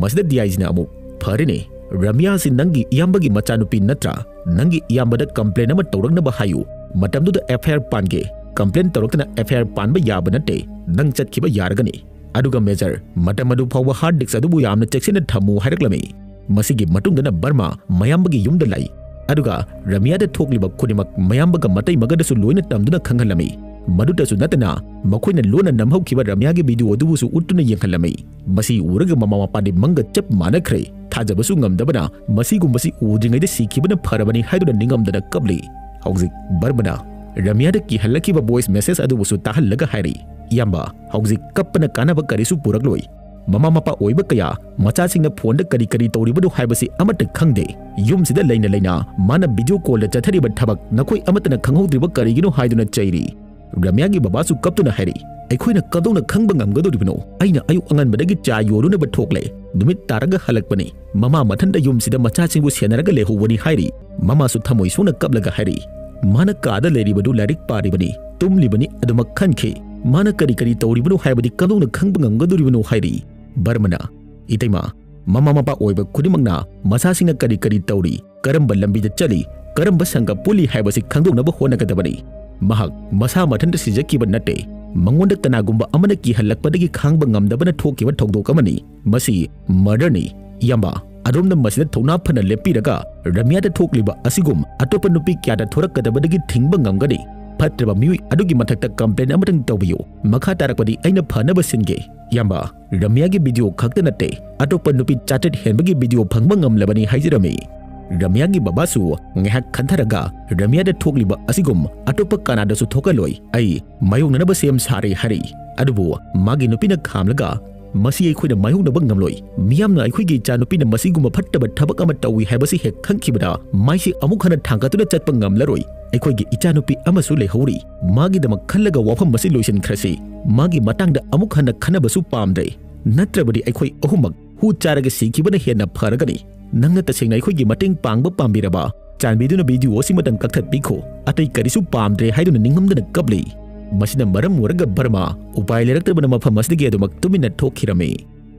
ꯃꯁꯤꯗ ꯗꯤ ꯑꯥꯏ ꯖꯤꯅ ꯑꯃꯨꯛ, "ꯐꯔꯦꯅꯦ, ꯔꯝꯌꯥ ꯑꯁꯤ ꯅꯪꯒꯤ ꯏꯌꯥꯝꯕꯒꯤ ꯃꯆꯥꯅꯨꯄꯤ ꯅꯠꯇ꯭ꯔꯥ? ꯅꯪꯒꯤ ꯏꯌꯥꯝꯕꯗ ꯀꯝꯄ꯭ꯂꯦꯟ ꯑꯃ ꯇꯧꯔꯛꯅꯕ ꯍꯥꯏꯌꯨ꯫ ꯃꯇꯝꯗꯨꯗ ꯑꯦꯐ ꯑꯥꯏ ꯑꯥꯔ ꯄꯥꯟꯒꯦ꯫ ꯀꯝꯄ꯭ꯂꯦꯟ ꯇꯧꯔꯛꯇꯅ ꯑꯦꯐ ꯑꯥꯏ ꯑꯥꯔ ꯄꯥꯟꯕ ꯌꯥꯕ ꯅꯠꯇꯦ꯫ ꯅꯪ ꯆꯠꯈꯤꯕ ꯌꯥꯔꯒꯅꯤ꯫ ꯑꯗꯨꯒ ꯃꯦꯖꯔ, ꯃꯇꯝ ꯑꯗꯨ ꯐꯥꯎꯕ ꯍꯥꯔꯗ ꯗꯤꯁꯛ ꯑꯗꯨꯕꯨ ꯌꯥꯝꯅ ꯆꯦꯛꯁꯤꯟꯅ ꯊꯝꯃꯨ" ꯍꯥꯏꯔꯛꯂꯝꯃꯤ꯫ ꯃꯁꯤꯒꯤ ꯃꯇꯨꯡꯗꯅ ꯕꯔꯃꯥ ꯃꯌꯥꯝꯕꯒꯤ ꯌꯨꯝꯗ ꯂꯥꯛꯏ꯫ ꯑꯗꯨꯒ ꯔꯝꯌꯥꯗ ꯊꯣꯛꯂꯤꯕ ꯈꯨꯗꯤꯡꯃꯛ ꯃꯌꯥꯝꯕꯒ ꯃꯇꯩꯃꯒꯗꯁꯨ ꯂꯣꯏꯅ ꯇꯝꯗꯨꯅ ꯈꯪꯍꯜꯂꯝꯃꯤ꯫ ꯃꯗꯨꯇꯁꯨ ꯅꯠꯇꯅ ꯃꯈꯣꯏꯅ ꯂꯣꯟꯅ ꯅꯝꯍꯧꯈꯤꯕ ꯔꯝꯌꯥꯒꯤ ꯚꯤꯗꯤꯑꯣ ꯑꯗꯨꯕꯨꯁꯨ ꯎꯠꯇꯨꯅ ꯌꯦꯡꯍꯜꯂꯝꯃꯤ꯫ ꯃꯁꯤ ꯎꯔꯒ ꯃꯃꯥ ꯃꯄꯥꯗꯤ ꯃꯪꯒ ꯆꯞ ꯃꯥꯟꯅꯈ꯭ꯔꯦ꯫ ꯊꯥꯖꯕꯁꯨ ꯉꯝꯗꯕꯅ ꯃꯁꯤꯒꯨꯝꯕꯁꯤ ꯎꯗ꯭ꯔꯤꯉꯩꯗ ꯁꯤꯈꯤꯕꯅ ꯐꯔꯕꯅꯤ ꯍꯥꯏꯗꯨꯅ ꯅꯤꯡꯉꯝꯗꯅ ꯀꯞꯂꯤ꯫ ꯍꯧꯖꯤꯛ ꯕꯔꯃꯅ ꯔꯝꯌꯥꯗ ꯀꯤꯍꯜꯂꯛꯈꯤꯕ ꯚꯣꯏꯁ ꯃꯦꯁꯦꯖ ꯑꯗꯨꯕꯨꯁꯨ ꯇꯥꯍꯜꯂꯒ ꯍꯥꯏꯔꯤ, "ꯏꯌꯥꯝꯕ, ꯍꯧꯖꯤꯛ ꯀꯞꯄꯅ ꯀꯥꯟꯅꯕ ꯀꯔꯤꯁꯨ ꯄꯨꯔꯛꯂꯣꯏ꯫ ꯃꯃꯥ ꯃꯄꯥ ꯑꯣꯏꯕ ꯀꯌꯥ ꯃꯆꯥꯁꯤꯡꯅ ꯐꯣꯟꯗ ꯀꯔꯤ ꯀꯔꯤ ꯇꯧꯔꯤꯕꯅꯣ ꯍꯥꯏꯕꯁꯤ ꯑꯃꯠꯇ ꯈꯪꯗꯦ꯫ ꯌꯨꯝꯁꯤꯗ ꯂꯩꯅ ꯂꯩꯅ ꯃꯥꯅ ꯚꯤꯗꯤꯑꯣ ꯀꯣꯜꯗ ꯆꯠꯊꯔꯤꯕ ꯊꯕꯛ ꯅꯈꯣꯏ ꯑꯃꯠꯇꯅ ꯈꯪꯍꯧꯗ꯭ꯔꯤꯕ ꯀꯔꯤꯒꯤꯅꯣ?" ꯍꯥꯏꯗꯨꯅ ꯆꯩꯔꯤ꯫ ꯔꯝꯌꯥꯒꯤ ꯕꯕꯥꯁꯨ ꯀꯞꯇꯨꯅ ꯍꯥꯏꯔꯤ, "ꯑꯩꯈꯣꯏꯅ ꯀꯝꯗꯧꯅ ꯈꯪꯕ ꯉꯝꯒꯗꯧꯔꯤꯕꯅꯣ? ꯑꯩꯅ ꯑꯌꯨꯛ ꯑꯉꯟꯕꯗꯒꯤ ꯆꯥ ꯌꯣꯜꯂꯨꯅꯕ ꯊꯣꯛꯂꯦ꯫ ꯅꯨꯃꯤꯠ ꯇꯥꯔꯒ ꯍꯜꯂꯛꯄꯅꯤ꯫ ꯃꯃꯥ ꯃꯊꯟꯇ ꯌꯨꯝꯁꯤꯗ ꯃꯆꯥꯁꯤꯡꯕꯨ ꯁꯦꯟꯅꯔꯒ ꯂꯩꯍꯧꯕꯅꯤ" ꯍꯥꯏꯔꯤ꯫ ꯃꯃꯥꯁꯨ ꯊꯃꯣꯏ ꯁꯣꯛꯅ ꯀꯞꯂꯒ ꯍꯥꯏꯔꯤ, "ꯃꯥꯅ ꯀꯥꯗ ꯂꯩꯔꯤꯕꯗꯨ ꯂꯥꯏꯔꯤꯛ ꯄꯥꯔꯤꯕꯅꯤ, ꯇꯨꯝꯂꯤꯕꯅꯤ ꯑꯗꯨꯃꯛ ꯈꯟꯈꯤ꯫ ꯃꯥꯅ ꯀꯔꯤ ꯀꯔꯤ ꯇꯧꯔꯤꯕꯅꯣ ꯍꯥꯏꯕꯗꯤ ꯀꯝꯗꯧꯅ ꯈꯪꯕ ꯉꯝꯒꯗꯧꯔꯤꯕꯅꯣ?" ꯍꯥꯏꯔꯤ꯫ ꯕꯔꯃꯅ, "ꯏꯇꯩꯃ, ꯃꯃꯥ ꯃꯄꯥ ꯑꯣꯏꯕ ꯈꯨꯗꯤꯡꯃꯛꯅ ꯃꯆꯥꯁꯤꯡꯅ ꯀꯔꯤ ꯀꯔꯤ ꯇꯧꯔꯤ, ꯀꯔꯝꯕ ꯂꯝꯕꯤꯗ ꯆꯠꯂꯤ, ꯀꯔꯝꯕ ꯁꯪꯒ ꯄꯨꯜꯂꯤ ꯍꯥꯏꯕꯁꯤ ꯈꯪꯗꯣꯛꯅꯕ ꯍꯣꯠꯅꯒꯗꯕꯅꯤ꯫ ꯃꯍꯥꯛ ꯃꯁꯥ ꯃꯊꯟꯇ ꯁꯤꯖꯈꯤꯕ ꯅꯠꯇꯦ꯫ ꯃꯉꯣꯟꯗ ꯀꯅꯥꯒꯨꯝꯕ ꯑꯃꯅ ꯀꯤꯍꯜꯂꯛꯄꯗꯒꯤ ꯈꯥꯡꯕ ꯉꯝꯗꯕꯅ ꯊꯣꯛꯈꯤꯕ ꯊꯧꯗꯣꯛ ꯑꯃꯅꯤ꯫ ꯃꯁꯤ murderꯅꯤ꯫ ꯏꯌꯥꯝꯕ, ꯑꯗꯣꯝꯅ ꯃꯁꯤꯗ ꯊꯧꯅꯥ ꯐꯅ ꯂꯦꯞꯄꯤꯔꯒ ꯔꯝꯌꯥꯗ ꯊꯣꯛꯂꯤꯕ ꯑꯁꯤꯒꯨꯝ ꯑꯇꯣꯞꯄ ꯅꯨꯄꯤ ꯀꯌꯥꯗ ꯊꯣꯔꯛꯀꯗꯕꯗꯒꯤ ꯊꯤꯡꯕ ꯉꯝꯒꯅꯤ? ꯐꯠꯇ꯭ꯔꯕ ꯃꯤꯑꯣꯏ ꯑꯗꯨꯒꯤ ꯃꯊꯛꯇ complain ꯑꯃꯇꯪ ꯇꯧꯕꯤꯌꯨ꯫ ꯃꯈꯥ ꯇꯥꯔꯛꯄꯗꯤ ꯑꯩꯅ ꯐꯅꯕ ꯁꯤꯟꯒꯦ꯫ ꯏꯌꯥꯝꯕ, ꯔꯝꯌꯥꯒꯤ video ꯈꯛꯇ ꯅꯠꯇꯦ, ꯑꯇꯣꯞꯄ ꯅꯨꯄꯤ ꯆꯥꯇ꯭ꯔꯦꯠ ꯍꯦꯟꯕꯒꯤ video ꯐꯪꯕ ꯉꯝꯂꯕꯅꯤ ꯍꯥꯏꯖꯔꯝꯃꯤ꯫ ꯔꯝꯌꯥꯒꯤ ꯕꯕꯥꯁꯨ ꯉꯥꯏꯍꯥꯛ ꯈꯟꯊꯔꯒ, ꯔꯝꯌꯥꯗ ꯊꯣꯛꯂꯤꯕ ꯑꯁꯤꯒꯨꯝ ꯑꯇꯣꯞꯄ ꯀꯅꯥꯗꯁꯨ ꯊꯣꯛꯍꯜꯂꯣꯏ꯫ ꯑꯩ ꯃꯥꯌꯣꯛꯅꯅꯕ ꯁꯦꯝ ꯁꯥꯔꯦ ꯍꯥꯏꯔꯤ꯫ ꯑꯗꯨꯕꯨ ꯃꯥꯒꯤ ꯅꯨꯄꯤꯅ ꯈꯥꯝꯂꯒ, "ꯃꯁꯤ ꯑꯩꯈꯣꯏꯅ ꯃꯥꯌꯣꯛꯅꯕ ꯉꯝꯂꯣꯏ꯫ ꯃꯤꯌꯥꯝꯅ ꯑꯩꯈꯣꯏꯒꯤ ꯏꯆꯥꯅꯨꯄꯤꯅ ꯃꯁꯤꯒꯨꯝꯕ ꯐꯠꯇꯕ ꯊꯕꯛ ꯑꯃ ꯇꯧꯏ ꯍꯥꯏꯕꯁꯤ ꯍꯦꯛ ꯈꯪꯈꯤꯕꯗ, ꯃꯥꯏꯁꯦ ꯑꯃꯨꯛ ꯍꯟꯅ ꯊꯥꯡꯒꯠꯇꯨꯅ ꯆꯠꯄ ꯉꯝꯂꯔꯣꯏ꯫ ꯑꯩꯈꯣꯏꯒꯤ ꯏꯆꯥꯅꯨꯄꯤ ꯑꯃꯁꯨ ꯂꯩꯍꯧꯔꯤ꯫ ꯃꯥꯒꯤꯗꯃꯛ ꯈꯜꯂꯒ ꯋꯥꯐꯝ ꯑꯁꯤ ꯂꯣꯏꯁꯤꯟꯈ꯭ꯔꯁꯤ꯫ ꯃꯥꯒꯤ ꯃꯇꯥꯡꯗ ꯑꯃꯨꯛ ꯍꯟꯅ ꯈꯟꯅꯕꯁꯨ ꯄꯥꯝꯗ꯭ꯔꯦ꯫ ꯅꯠꯇ꯭ꯔꯕꯗꯤ ꯑꯩꯈꯣꯏ ꯑꯍꯨꯝꯃꯛ ꯍꯨ ꯆꯥꯔꯒ ꯁꯤꯈꯤꯕꯅ ꯍꯦꯟꯅ ꯐꯔꯒꯅꯤ꯫ ꯅꯪꯅ ꯇꯁꯦꯡꯅ ꯑꯩꯈꯣꯏꯒꯤ ꯃꯇꯦꯡ ꯄꯥꯡꯕ ꯄꯥꯝꯕꯤꯔꯕ, ꯆꯥꯟꯕꯤꯗꯨꯅ video ꯑꯁꯤꯃꯇꯪ ꯀꯛꯊꯠꯄꯤꯈꯣ꯫ ꯑꯇꯩ ꯀꯔꯤꯁꯨ ꯄꯥꯝꯗ꯭ꯔꯦ" ꯍꯥꯏꯗꯨꯅ ꯅꯤꯡꯉꯝꯗꯅ ꯀꯞꯂꯤ꯫ ꯃꯁꯤꯅ ꯃꯔꯝ ꯑꯣꯏꯔꯒ ꯕꯔꯃꯥ ꯎꯄꯥꯏ ꯂꯩꯔꯛꯇꯕꯅ ꯃꯐꯝ ꯑꯁꯤꯗꯒꯤ ꯑꯗꯨꯃꯛ ꯇꯨꯃꯤꯟꯅ ꯊꯣꯛꯈꯤꯔꯝꯃꯤ꯫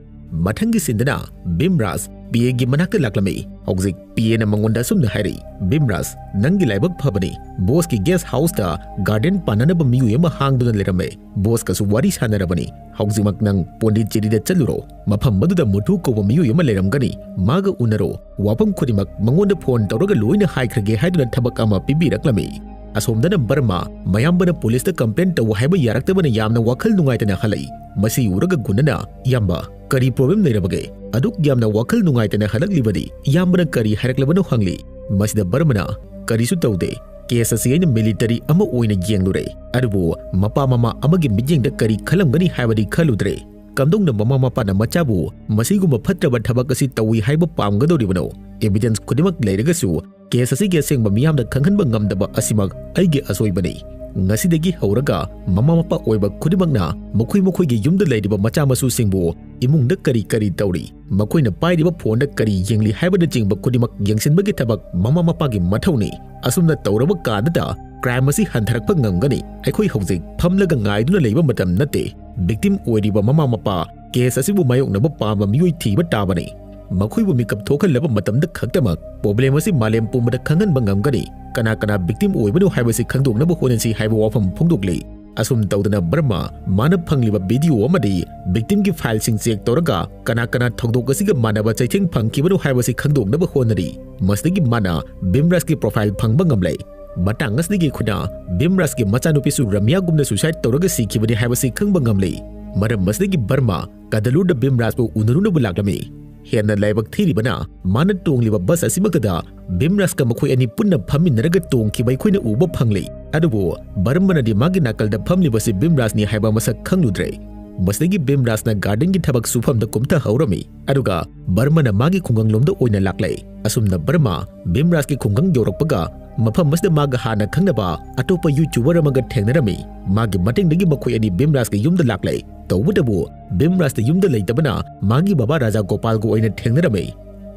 ꯃꯊꯪꯒꯤ ꯁꯤꯟꯗꯅ ꯚꯤꯝꯔꯥꯖ ꯄꯤ ꯑꯦꯒꯤ ꯃꯅꯥꯛꯇ ꯂꯥꯛꯂꯝꯃꯤ꯫ ꯍꯧꯖꯤꯛ ꯄꯤ ꯑꯦꯅ ꯃꯉꯣꯟꯗ ꯑꯁꯨꯝꯅ ꯍꯥꯏꯔꯤ, "ꯚꯤꯝꯔꯥꯖ, ꯅꯪꯒꯤ ꯂꯥꯏꯕꯛ ꯐꯕꯅꯤ꯫ ꯕꯣꯁꯀꯤ guest houseꯇ garden ꯄꯥꯟꯅꯅꯕ ꯃꯤꯑꯣꯏ ꯑꯃ ꯍꯥꯡꯗꯨꯅ ꯂꯩꯔꯝꯃꯦ꯫ ꯕꯣꯁꯀꯁꯨ ꯋꯥꯔꯤ ꯁꯥꯟꯅꯔꯕꯅꯤ꯫ ꯍꯧꯖꯤꯛꯃꯛ ꯅꯪ ꯄꯣꯟꯗꯤꯆꯦꯔꯤꯗ ꯆꯠꯂꯨꯔꯣ꯫ ꯃꯐꯝ ꯑꯗꯨꯗ ꯃꯨꯊꯨ ꯀꯧꯕ ꯃꯤꯑꯣꯏ ꯑꯃ ꯂꯩꯔꯝꯒꯅꯤ꯫ ꯃꯥꯒ ꯎꯅꯔꯣ꯫ ꯋꯥꯐꯝ ꯈꯨꯗꯤꯡꯃꯛ ꯃꯉꯣꯟꯗ phone ꯇꯧꯔꯒ ꯂꯣꯏꯅ ꯍꯥꯏꯈ꯭ꯔꯒꯦ" ꯍꯥꯏꯗꯨꯅ ꯊꯕꯛ ꯑꯃ ꯄꯤꯕꯤꯔꯛꯂꯝꯃꯤ꯫ ꯑꯁꯣꯝꯗꯅ ꯕꯔꯃꯥ ꯃꯌꯥꯝꯕꯅ ꯄꯨꯂꯤꯁꯇ complain ꯇꯧ ꯍꯥꯏꯕ ꯌꯥꯔꯛꯇꯕꯅ ꯌꯥꯝꯅ ꯋꯥꯈꯜ ꯅꯨꯡꯉꯥꯏꯇꯅ ꯍꯜꯂꯛꯏ꯫ ꯃꯁꯤ ꯎꯔꯒ ꯒꯨꯟꯅꯅ, "ꯏꯌꯥꯝꯕ, ꯀꯔꯤ problem ꯂꯩꯔꯕꯒꯦ? ꯑꯗꯨꯛ ꯌꯥꯝꯅ ꯋꯥꯈꯜ ꯅꯨꯡꯉꯥꯏꯇꯅ ꯍꯜꯂꯛꯂꯤꯕꯗꯤ? ꯏꯌꯥꯝꯕꯅ ꯀꯔꯤ ꯍꯥꯏꯔꯛꯂꯕꯅꯣ?" ꯍꯪꯂꯤ꯫ ꯃꯁꯤꯗ ꯕꯔꯃꯅ, "ꯀꯔꯤꯁꯨ ꯇꯧꯗꯦ꯫ Case ꯑꯁꯤ ꯑꯩꯅ military ꯑꯃ ꯑꯣꯏꯅ ꯌꯦꯡꯂꯨꯔꯦ꯫ ꯑꯗꯨꯕꯨ ꯃꯄꯥ ꯃꯃꯥ ꯑꯃꯒꯤ ꯃꯤꯠꯌꯦꯡꯗ ꯀꯔꯤ ꯈꯜꯂꯝꯒꯅꯤ ꯍꯥꯏꯕꯗꯤ ꯈꯜꯂꯨꯗ꯭ꯔꯦ꯫ ꯀꯝꯗꯧꯅ ꯃꯃꯥ ꯃꯄꯥꯅ ꯃꯆꯥꯕꯨ ꯃꯁꯤꯒꯨꯝꯕ ꯐꯠꯇ꯭ꯔꯕ ꯊꯕꯛ ꯑꯁꯤ ꯇꯧꯏ ꯍꯥꯏꯕ ꯄꯥꯝꯒꯗꯧꯔꯤꯕꯅꯣ? Evidence ꯈꯨꯗꯤꯡꯃꯛ ꯂꯩꯔꯒꯁꯨ case ꯑꯁꯤꯒꯤ ꯑꯁꯦꯡꯕ ꯃꯤꯌꯥꯝꯗ ꯈꯪꯍꯟꯕ ꯉꯝꯗꯕ ꯑꯁꯤꯃꯛ ꯑꯩꯒꯤ ꯑꯁꯣꯏꯕꯅꯤ꯫ ꯉꯁꯤꯗꯒꯤ ꯍꯧꯔꯒ ꯃꯃꯥ ꯃꯄꯥ ꯑꯣꯏꯕ ꯈꯨꯗꯤꯡꯃꯛꯅ ꯃꯈꯣꯏ ꯃꯈꯣꯏꯒꯤ ꯌꯨꯝꯗ ꯂꯩꯔꯤꯕ ꯃꯆꯥ ꯃꯁꯨꯁꯤꯡꯕꯨ ꯏꯃꯨꯡꯗ ꯀꯔꯤ ꯀꯔꯤ ꯇꯧꯔꯤ, ꯃꯈꯣꯏꯅ ꯄꯥꯏꯔꯤꯕ phoneꯗ ꯀꯔꯤ ꯌꯦꯡꯂꯤ ꯍꯥꯏꯕꯅꯆꯤꯡꯕ ꯈꯨꯗꯤꯡꯃꯛ ꯌꯦꯡꯁꯤꯟꯕꯒꯤ ꯊꯕꯛ ꯃꯃꯥ ꯃꯄꯥꯒꯤ ꯃꯊꯧꯅꯤ꯫ ꯑꯁꯨꯝꯅ ꯇꯧꯔꯕ ꯀꯥꯟꯗꯇ crime ꯑꯁꯤ ꯍꯟꯊꯔꯛꯄ ꯉꯝꯒꯅꯤ꯫ ꯑꯩꯈꯣꯏ ꯍꯧꯖꯤꯛ ꯐꯝꯂꯒ ꯉꯥꯏꯗꯨꯅ ꯂꯩꯕ ꯃꯇꯝ ꯅꯠꯇꯦ꯫ Victim ꯑꯣꯏꯔꯤꯕ ꯃꯃꯥ ꯃꯄꯥ, case ꯑꯁꯤꯕꯨ ꯃꯥꯌꯣꯛꯅꯕ ꯄꯥꯝꯕ ꯃꯤꯑꯣꯏ ꯊꯤꯕ ꯇꯥꯕꯅꯤ꯫ ꯃꯈꯣꯏꯕꯨ ꯃꯤꯀꯞ ꯊꯣꯛꯍꯜꯂꯕ ꯃꯇꯝꯗ ꯈꯛꯇꯃꯛ problem ꯑꯁꯤ ꯃꯥꯂꯦꯝ ꯄꯨꯝꯕꯗ ꯈꯪꯍꯟꯕ ꯉꯝꯒꯅꯤ꯫ ꯀꯅꯥ ꯀꯅꯥ victim ꯑꯣꯏꯕꯅꯣ ꯍꯥꯏꯕꯁꯤ ꯈꯪꯗꯣꯛꯅꯕ ꯍꯣꯠꯅꯁꯤ" ꯍꯥꯏꯕ ꯋꯥꯐꯝ ꯐꯣꯡꯗꯣꯛꯂꯤ꯫ ꯑꯁꯨꯝ ꯇꯧꯗꯅ ꯕꯔꯃ ꯃꯥꯅ ꯐꯪꯂꯤꯕ ꯚꯤꯗꯤꯑꯣ ꯑꯃꯗꯤ ꯚꯤꯛꯇꯤꯝꯒꯤ ꯐꯥꯏꯜꯁꯤꯡ ꯆꯦꯛ ꯇꯧꯔꯒ ꯀꯅꯥ ꯀꯅꯥ ꯊꯧꯗꯣꯛ ꯑꯁꯤꯒ ꯃꯥꯟꯅꯕ ꯆꯩꯊꯦꯡ ꯐꯪꯈꯤꯕꯅꯣ ꯍꯥꯏꯕꯁꯤ ꯈꯪꯗꯣꯛꯅꯕ ꯍꯣꯠꯅꯔꯤ꯫ ꯃꯁꯤꯗꯒꯤ ꯃꯥꯅ ꯕꯤꯝꯔꯥꯖꯀꯤ ꯄ꯭ꯔꯣꯐꯥꯏꯜ ꯐꯪꯕ ꯉꯝꯂꯦ꯫ ꯃꯇꯥꯡ ꯑꯁꯤꯗꯒꯤ ꯑꯩꯈꯣꯏꯅ ꯕꯤꯝꯔꯥꯖꯀꯤ ꯃꯆꯥꯅꯨꯄꯤꯁꯨ ꯔꯝꯌꯥꯒꯨꯝꯅ ꯁꯨꯏꯁꯥꯏꯗ ꯇꯧꯔꯒ ꯁꯤꯈꯤꯕꯅꯤ ꯍꯥꯏꯕꯁꯤ ꯈꯪꯕ ꯉꯝꯂꯤ꯫ ꯃꯔꯝ ꯑꯁꯤꯗꯒꯤ ꯕꯔꯃ ꯀꯗꯂꯨꯔꯗ ꯕꯤꯝꯔꯥꯖꯄꯨ ꯎꯅꯔꯨꯅꯕ ꯂꯥꯛꯂꯝꯃꯤ꯫ ꯍꯦꯟꯅ ꯂꯥꯏꯕꯛ ꯊꯤꯔꯤꯕꯅ ꯃꯥꯅ ꯇꯣꯡꯂꯤꯕ ꯕꯁ ꯑꯁꯤꯃꯛꯇꯗ ꯕꯤꯝꯔꯥꯖꯀ ꯃꯈꯣꯏ ꯑꯅꯤ ꯄꯨꯟꯅ ꯐꯝꯃꯤꯟꯅꯔꯒ ꯇꯣꯡꯈꯤꯕ ꯑꯩꯈꯣꯏꯅ ꯎꯕ ꯐꯪꯂꯤ꯫ ꯑꯗꯨꯕꯨ ꯕꯔꯃꯅꯗꯤ ꯃꯥꯒꯤ ꯅꯥꯀꯜꯗ ꯐꯝꯂꯤꯕꯁꯤ ꯕꯤꯝꯔꯥꯖꯅꯤ ꯍꯥꯏꯕ ꯃꯁꯛ ꯈꯪꯂꯨꯗ꯭ꯔꯦ꯫ ꯃꯁꯤꯗꯒꯤ ꯕꯤꯝꯔꯥꯖꯅ ꯒꯥꯔꯗꯦꯟꯒꯤ ꯊꯕꯛ ꯁꯨꯐꯝꯗ ꯀꯨꯝꯊꯍꯧꯔꯝꯃꯤ꯫ ꯑꯗꯨꯒ ꯕꯔꯃꯅ ꯃꯥꯒꯤ ꯈꯨꯡꯒꯪꯂꯣꯝꯗ ꯑꯣꯏꯅ ꯂꯥꯛꯂꯦ꯫ ꯑꯁꯨꯝꯅ ꯕꯔꯃ ꯕꯤꯝꯔꯥꯖꯀꯤ ꯈꯨꯡꯒꯪ ꯌꯧꯔꯛꯄꯒ ꯃꯐꯝ ꯑꯁꯤꯗ ꯃꯥꯒ ꯍꯥꯟꯅ ꯈꯪꯅꯕ ꯑꯇꯣꯞꯄ ꯌꯨꯇ꯭ꯌꯨꯕꯔ ꯑꯃꯒ ꯊꯦꯡꯅꯔꯝꯃꯤ꯫ ꯃꯥꯒꯤ ꯃꯇꯦꯡꯗꯒꯤ ꯃꯈꯣꯏ ꯑꯅꯤ ꯕꯤꯝꯔꯥꯖꯀꯤ ꯌꯨꯝꯗ ꯂꯥꯛꯂꯦ꯫ ꯇꯧꯕꯇꯕꯨ ꯕꯤꯝꯔꯥꯖꯇ ꯌꯨꯝꯗ ꯂꯩꯇꯕꯅ ꯃꯥꯒꯤ ꯕꯕꯥ ꯔꯥꯖꯥ ꯒꯣꯄꯥꯜꯒ ꯑꯣꯏꯅ ꯊꯦꯡꯅꯔꯝꯃꯤ꯫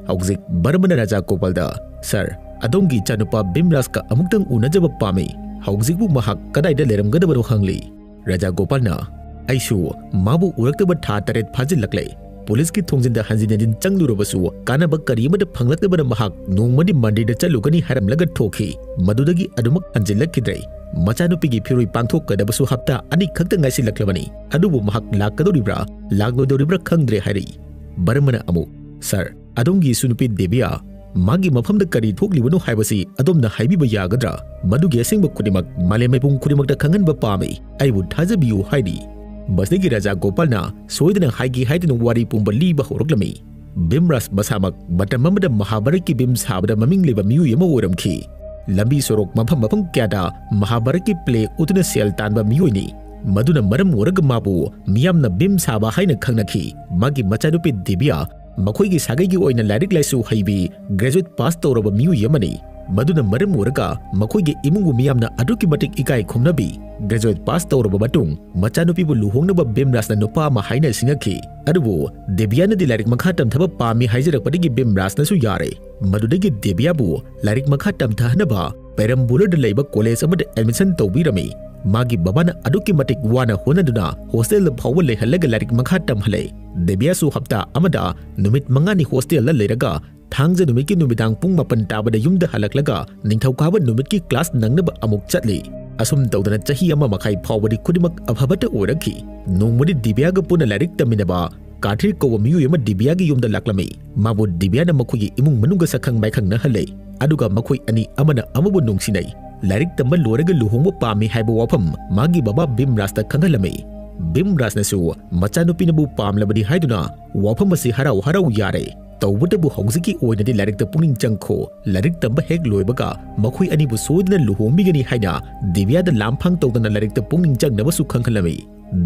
ꯍꯧꯖꯤꯛ ꯕꯔꯃꯅ ꯔꯥꯖꯥ ꯒꯣꯄꯥꯜꯗ, "ꯁꯔ, ꯑꯗꯣꯝꯒꯤ ꯏꯆꯥꯅꯨꯄꯥ ꯕꯤꯝꯔꯥꯖꯀ ꯑꯃꯨꯛꯇꯪ ꯎꯅꯖꯕ ꯄꯥꯝꯃꯤ꯫ ꯍꯧꯖꯤꯛꯄꯨ ꯃꯍꯥꯛ ꯀꯗꯥꯏꯗ ꯂꯩꯔꯝꯒꯗꯕꯅꯣ?" ꯍꯪꯂꯤ꯫ ꯔꯥꯖꯥ ꯒꯣꯄꯥꯜꯅ, "ꯑꯩꯁꯨ ꯃꯥꯕꯨ ꯎꯔꯛꯇꯕ ꯊꯥ ꯇꯔꯦꯠ ꯐꯥꯖꯤꯜꯂꯛꯂꯦ꯫ ꯄꯨꯂꯤꯁꯀꯤ ꯊꯣꯡꯖꯤꯟꯗ ꯍꯟꯖꯤꯟ ꯍꯟꯖꯤꯟ ꯆꯪꯂꯨꯔꯕꯁꯨ ꯀꯥꯟꯅꯕ ꯀꯔꯤ ꯑꯃꯠꯇ ꯐꯪꯂꯛꯇꯕꯅ ꯃꯍꯥꯛ ꯅꯣꯡꯃꯗꯤ ꯃꯟꯗꯤꯔꯗ ꯆꯠꯂꯨꯒꯅꯤ ꯍꯥꯏꯔꯝꯂꯒ ꯊꯣꯛꯈꯤ꯫ ꯃꯗꯨꯗꯒꯤ ꯑꯗꯨꯃꯛ ꯍꯟꯖꯤꯜꯂꯛꯈꯤꯗ꯭ꯔꯦ꯫ ꯃꯆꯥꯅꯨꯄꯤꯒꯤ ꯐꯤꯔꯣꯏ ꯄꯥꯡꯊꯣꯛꯀꯗꯕꯁꯨ ꯍꯞꯇꯥ ꯑꯅꯤ ꯈꯛꯇ ꯉꯥꯏꯁꯤꯜꯂꯛꯂꯕꯅꯤ꯫ ꯑꯗꯨꯕꯨ ꯃꯍꯥꯛ ꯂꯥꯛꯀꯗꯧꯔꯤꯕ꯭ꯔꯥ, ꯂꯥꯛꯂꯣꯏꯗꯧꯔꯤꯕ꯭ꯔꯥ ꯈꯪꯗ꯭ꯔꯦ" ꯍꯥꯏꯔꯛꯏ꯫ ꯕꯔꯃꯅ ꯑꯃꯨꯛ, "ꯁꯔ, ꯑꯗꯣꯝꯒꯤ ꯏꯁꯨ ꯅꯨꯄꯤ ꯗꯦꯕꯤꯌꯥ, ꯃꯥꯒꯤ ꯃꯐꯝꯗ ꯀꯔꯤ ꯊꯣꯛꯂꯤꯕꯅꯣ ꯍꯥꯏꯕꯁꯤ ꯑꯗꯣꯝꯅ ꯍꯥꯏꯕꯤꯕ ꯌꯥꯒꯗ꯭ꯔꯥ? ꯃꯗꯨꯒꯤ ꯑꯁꯦꯡꯕ ꯈꯨꯗꯤꯡꯃꯛ ꯃꯥꯂꯦꯝ ꯃꯤꯄꯨꯝ ꯈꯨꯗꯤꯡꯃꯛꯇ ꯈꯪꯍꯟꯕ ꯄꯥꯝꯃꯤ꯫ ꯑꯩꯕꯨ ꯊꯥꯖꯕꯤꯌꯨ" ꯍꯥꯏꯔꯤ꯫ ꯃꯁꯤꯗꯒꯤ ꯔꯥꯖꯥ ꯒꯣꯄꯥꯜꯅ ꯁꯣꯏꯗꯅ ꯍꯥꯏꯒꯦ ꯍꯥꯏꯗꯨꯅ ꯋꯥꯔꯤ ꯄꯨꯝꯕ ꯂꯤꯕ ꯍꯧꯔꯛꯂꯝꯃꯤ꯫ ꯚꯤꯝꯔꯥꯖ ꯃꯁꯥꯃꯛ ꯃꯇꯝ ꯑꯃꯗ ꯃꯍꯥꯚꯥꯔꯠꯀꯤ ꯚꯤꯝ ꯁꯥꯕꯗ ꯃꯃꯤꯡ ꯂꯩꯕ ꯃꯤꯑꯣꯏ ꯑꯃ ꯑꯣꯏꯔꯝꯈꯤ꯫ ꯂꯝꯕꯤ ꯁꯣꯔꯣꯛ ꯃꯐꯝ ꯃꯐꯝ ꯀꯌꯥꯗ ꯃꯍꯥꯚꯥꯔꯠꯀꯤ ꯄ꯭ꯂꯦ ꯎꯠꯇꯨꯅ ꯁꯦꯜ ꯇꯥꯟꯕ ꯃꯤꯑꯣꯏꯅꯤ꯫ ꯃꯗꯨꯅ ꯃꯔꯝ ꯑꯣꯏꯔꯒ ꯃꯥꯕꯨ ꯃꯤꯌꯥꯝꯅ ꯚꯤꯝ ꯁꯥꯕ ꯍꯥꯏꯅ ꯈꯪꯅꯈꯤ꯫ ꯃꯥꯒꯤ ꯃꯆꯥꯅꯨꯄꯤ ꯗꯤꯕꯤꯌꯥ ꯃꯈꯣꯏꯒꯤ ꯁꯥꯒꯩꯒꯤ ꯑꯣꯏꯅ ꯂꯥꯏꯔꯤꯛ ꯂꯥꯏꯁꯨ ꯍꯩꯕꯤ, ꯒ꯭ꯔꯦꯖꯨꯋꯦꯠ ꯄꯥꯁ ꯇꯧꯔꯕ ꯃꯤꯑꯣꯏ ꯑꯃꯅꯤ꯫ ꯃꯗꯨꯅ ꯃꯔꯝ ꯑꯣꯏꯔꯒ ꯃꯈꯣꯏꯒꯤ ꯏꯃꯨꯡꯕꯨ ꯃꯤꯌꯥꯝꯅ ꯑꯗꯨꯛꯀꯤ ꯃꯇꯤꯛ ꯏꯀꯥꯏ ꯈꯨꯝꯅꯕꯤ꯫ ꯒ꯭ꯔꯦꯖꯨꯋꯦꯠ ꯄꯥꯁ ꯇꯧꯔꯕ ꯃꯇꯨꯡ ꯃꯆꯥꯅꯨꯄꯤꯕꯨ ꯂꯨꯍꯣꯡꯅꯕ ꯚꯤꯝꯔꯥꯖꯅ ꯅꯨꯄꯥ ꯑꯃ ꯍꯥꯏꯅ ꯁꯤꯡꯉꯛꯈꯤ꯫ ꯑꯗꯨꯕꯨ ꯗꯦꯕꯤꯌꯥꯅꯗꯤ ꯂꯥꯏꯔꯤꯛ ꯃꯈꯥ ꯇꯝꯊꯕ ꯄꯥꯝꯃꯤ ꯍꯥꯏꯖꯔꯛꯄꯗꯒꯤ ꯚꯤꯝꯔꯥꯖꯅꯁꯨ ꯌꯥꯔꯦ꯫ ꯃꯗꯨꯗꯒꯤ ꯗꯦꯕꯤꯌꯥꯕꯨ ꯂꯥꯏꯔꯤꯛ ꯃꯈꯥ ꯇꯝꯊꯍꯟꯅꯕ ꯄꯦꯔꯝꯕꯨꯂꯔꯗ ꯂꯩꯕ ꯀꯣꯂꯦꯖ ꯑꯃꯗ ꯑꯦꯗꯃꯤꯁꯟ ꯇꯧꯕꯤꯔꯝꯃꯤ꯫ ꯃꯥꯒꯤ ꯕꯕꯥꯅ ꯑꯗꯨꯛꯀꯤ ꯃꯇꯤꯛ ꯋꯥꯅ ꯍꯣꯠꯅꯗꯨꯅ ꯍꯣꯁꯇꯦꯜꯗ ꯐꯥꯎꯕ ꯂꯩꯍꯜꯂꯒ ꯂꯥꯏꯔꯤꯛ ꯃꯈꯥ ꯇꯝꯍꯜꯂꯦ꯫ ꯗꯦꯕꯤꯌꯥꯁꯨ ꯍꯞꯇꯥ ꯑꯃꯗ ꯅꯨꯃꯤꯠ ꯃꯉꯥꯅꯤ ꯍꯣꯁꯇꯦꯜꯗ ꯂꯩꯔꯒ ꯊꯥꯡꯖ ꯅꯨꯃꯤꯠꯀꯤ ꯅꯨꯃꯤꯗꯥꯡ ꯄꯨꯡ ꯃꯥꯄꯟ ꯇꯥꯕꯗ ꯌꯨꯝꯗ ꯍꯜꯂꯛꯂꯒ ꯅꯤꯡꯊꯧꯀꯥꯕ ꯅꯨꯃꯤꯠꯀꯤ ꯀ꯭ꯂꯥꯁ ꯅꯪꯅꯕ ꯑꯃꯨꯛ ꯆꯠꯂꯤ꯫ ꯑꯁꯨꯝ ꯇꯧꯗꯅ ꯆꯍꯤ ꯑꯃ ꯃꯈꯥꯏ ꯐꯥꯎꯕꯗꯤ ꯈꯨꯗꯤꯡꯃꯛ ꯑꯐꯕꯇ ꯑꯣꯏꯔꯛꯈꯤ꯫ ꯅꯣꯡꯃꯗꯤ ꯗꯤꯕꯤꯌꯥꯒ ꯄꯨꯟꯅ ꯂꯥꯏꯔꯤꯛ ꯇꯝꯃꯤꯟꯅꯕ ꯀꯥꯊꯤꯔ ꯀꯧꯕ ꯃꯤꯑꯣꯏ ꯑꯃ ꯗꯤꯕꯤꯌꯥꯒꯤ ꯌꯨꯝꯗ ꯂꯥꯛꯂꯝꯃꯤ꯫ ꯃꯥꯕꯨ ꯗꯤꯕꯤꯌꯥꯅ ꯃꯈꯣꯏꯒꯤ ꯏꯃꯨꯡ ꯃꯅꯨꯡꯒ ꯁꯛꯈꯪ ꯃꯥꯏꯈꯪꯅꯍꯜꯂꯦ꯫ ꯑꯗꯨꯒ ꯃꯈꯣꯏ ꯑꯅꯤ ꯑꯃꯅ ꯑꯃꯕꯨ ꯅꯨꯡꯁꯤꯅꯩ꯫ ꯂꯥꯏꯔꯤꯛ ꯇꯝꯕ ꯂꯣꯏꯔꯒ ꯂꯨꯍꯣꯡꯕ ꯄꯥꯝꯃꯤ ꯍꯥꯏꯕ ꯋꯥꯐꯝ ꯃꯥꯒꯤ ꯕꯕꯥ ꯚꯤꯝꯔꯥꯖꯇ ꯈꯪꯍꯜꯂꯝꯃꯤ꯫ ꯚꯤꯝꯔꯥꯖꯅꯁꯨ ꯃꯆꯥꯅꯨꯄꯤꯅꯕꯨ ꯄꯥꯝꯂꯕꯗꯤ ꯍꯥꯏꯗꯨꯅ ꯋꯥꯐꯝ ꯑꯁꯤ ꯍꯔꯥꯎ ꯍꯔꯥꯎ ꯌꯥꯔꯦ꯫ ꯇꯧꯕꯇꯕꯨ ꯍꯧꯖꯤꯛꯀꯤ ꯑꯣꯏꯅꯗꯤ ꯂꯥꯏꯔꯤꯛꯇ ꯄꯨꯛꯅꯤꯡ ꯆꯪꯈꯣ꯫ ꯂꯥꯏꯔꯤꯛ ꯇꯝꯕ ꯍꯦꯛ ꯂꯣꯏꯕꯒ ꯃꯈꯣꯏ ꯑꯅꯤꯕꯨ ꯁꯣꯏꯗꯅ ꯂꯨꯍꯣꯡꯕꯤꯒꯅꯤ ꯍꯥꯏꯅ ꯗꯤꯕꯤꯌꯥꯗ ꯂꯥꯝꯐꯥꯡ ꯇꯧꯗꯅ ꯂꯥꯏꯔꯤꯛꯇ ꯄꯨꯛꯅꯤꯡ ꯆꯪꯅꯕꯁꯨ ꯈꯪꯍꯜꯂꯝꯃꯤ꯫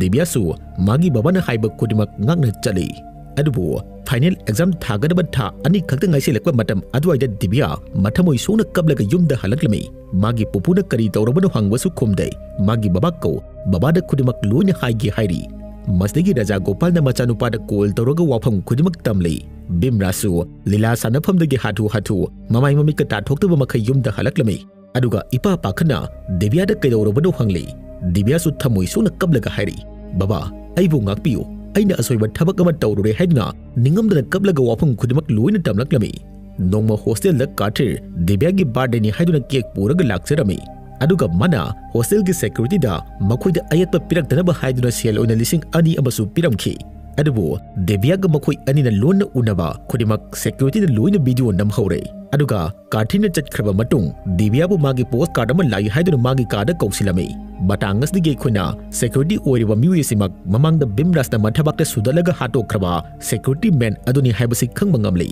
ꯗꯤꯕꯤꯌꯥꯁꯨ ꯃꯥꯒꯤ ꯕꯕꯥꯅ ꯍꯥꯏꯕ ꯈꯨꯗꯤꯡꯃꯛ ꯉꯥꯛꯅ ꯆꯠꯂꯤ꯫ ꯑꯗꯨꯕꯨ ꯐꯥꯏꯅꯦꯜ ꯑꯦꯛꯖꯥꯝ ꯊꯥꯒꯗꯕ ꯊꯥ ꯑꯅꯤ ꯈꯛꯇ ꯉꯥꯏꯁꯤꯜꯂꯛꯄ ꯃꯇꯝ ꯑꯗꯨꯋꯥꯏꯗ ꯗꯤꯕꯤꯌꯥ ꯃꯊꯃꯣꯏ ꯁꯣꯛꯅ ꯀꯞꯂꯒ ꯌꯨꯝꯗ ꯍꯜꯂꯛꯂꯝꯃꯤ꯫ ꯃꯥꯒꯤ ꯄꯨꯄꯨꯅ ꯀꯔꯤ ꯇꯧꯔꯕꯅꯣ ꯍꯪꯕꯁꯨ ꯈꯨꯝꯗꯦ꯫ ꯃꯥꯒꯤ ꯕꯕꯥ ꯀꯧ, ꯕꯕꯥꯗ ꯈꯨꯗꯤꯡꯃꯛ ꯂꯣꯏꯅ ꯍꯥꯏꯒꯦ ꯍꯥꯏꯔꯤ꯫ ꯃꯁꯤꯗꯒꯤ ꯔꯥꯖꯥ ꯒꯣꯄꯥꯜꯅ ꯃꯆꯥꯅꯨꯄꯥꯗ ꯀꯣꯜ ꯇꯧꯔꯒ ꯋꯥꯐꯝ ꯈꯨꯗꯤꯡꯃꯛ ꯇꯝꯂꯤ꯫ ꯚꯤꯝꯔꯥꯖꯁꯨ ꯂꯤꯂꯥ ꯁꯥꯟꯅꯐꯝꯗꯒꯤ ꯍꯥꯊꯨ ꯍꯥꯊꯨ ꯃꯃꯥꯏ ꯃꯃꯤꯠꯀ ꯇꯥꯊꯣꯛꯇꯕ ꯃꯈꯩ ꯌꯨꯝꯗ ꯍꯜꯂꯛꯂꯝꯃꯤ꯫ ꯑꯗꯨꯒ ꯏꯄꯥ ꯄꯥꯈꯠꯅ ꯗꯤꯕꯤꯌꯥꯗ ꯀꯩꯗꯧꯔꯕꯅꯣ ꯍꯪꯂꯤ꯫ ꯗꯤꯕꯤꯌꯥꯁꯨ ꯊꯃꯣꯏ ꯁꯣꯛꯅ ꯀꯞꯂꯒ ꯍꯥꯏꯔꯤ, "ꯕꯕꯥ, ꯑꯩꯕꯨ ꯉꯥꯛꯄꯤꯌꯨ, ꯑꯩꯅ ꯑꯁꯣꯏꯕ ꯊꯕꯛ ꯑꯃ ꯇꯧꯔꯨꯔꯦ" ꯍꯥꯏꯗꯨꯅ ꯅꯤꯡꯉꯝꯗꯅ ꯀꯞꯂꯒ ꯋꯥꯐꯝ ꯈꯨꯗꯤꯡꯃꯛ ꯂꯣꯏꯅ ꯇꯝꯂꯛꯂꯝꯃꯤ꯫ ꯅꯣꯡꯃ ꯍꯣꯁꯇꯦꯜꯗ ꯀꯥꯊꯤꯔ ꯗꯤꯕꯤꯌꯥꯒꯤ ꯕꯥꯔꯗꯦꯅꯤ ꯍꯥꯏꯗꯨꯅ ꯀꯦꯛ ꯄꯨꯔꯒ ꯂꯥꯛꯆꯔꯝꯃꯤ꯫ ꯑꯗꯨꯒ ꯃꯥꯅ ꯍꯣꯁꯇꯦꯜꯒꯤ ꯁꯦꯀ꯭ꯌꯨꯔꯤꯇꯤꯗ ꯃꯈꯣꯏꯗ ꯑꯌꯦꯠꯄ ꯄꯤꯔꯛꯇꯅꯕ ꯍꯥꯏꯗꯨꯅ ꯁꯦꯜ ꯑꯣꯏꯅ ꯂꯤꯁꯤꯡ ꯑꯅꯤ ꯑꯃꯁꯨ ꯄꯤꯔꯝꯈꯤ꯫ ꯑꯗꯨꯕꯨ ꯗꯤꯕꯤꯌꯥꯒ ꯃꯈꯣꯏ ꯑꯅꯤꯅ ꯂꯣꯟꯅ ꯎꯅꯕ ꯈꯨꯗꯤꯡꯃꯛ ꯁꯦꯀ꯭ꯌꯨꯔꯤꯇꯤꯅ ꯂꯣꯏꯅ ꯚꯤꯗꯤꯑꯣ ꯅꯝꯍꯧꯔꯦ꯫ ꯑꯗꯨꯒ ꯀꯥꯊꯤꯔꯅ ꯆꯠꯈ꯭ꯔꯕ ꯃꯇꯨꯡ ꯗꯤꯕꯤꯌꯥꯕꯨ ꯃꯥꯒꯤ ꯄꯣꯁ ꯀꯥꯔꯗ ꯑꯃ ꯂꯥꯛꯏ ꯍꯥꯏꯗꯨꯅ ꯃꯥꯒꯤ ꯀꯥꯗ ꯀꯧꯁꯤꯜꯂꯝꯃꯤ꯫ ꯃꯇꯥꯡ ꯑꯁꯤꯗꯒꯤ ꯑꯩꯈꯣꯏꯅ ꯁꯦꯀ꯭ꯌꯨꯔꯤꯇꯤ ꯑꯣꯏꯔꯤꯕ ꯃꯤꯑꯣꯏ ꯑꯁꯤꯃꯛ ꯃꯃꯥꯡꯗ ꯚꯤꯝꯔꯥꯖꯅ ꯃꯊꯕꯥꯛꯇ ꯁꯨꯗꯠꯂꯒ ꯍꯥꯠꯇꯣꯛꯈ꯭ꯔꯕ ꯁꯦꯀ꯭ꯌꯨꯔꯤꯇꯤ ꯃꯦꯟ ꯑꯗꯨꯅꯤ ꯍꯥꯏꯕꯁꯤ ꯈꯪꯕ ꯉꯝꯂꯤ꯫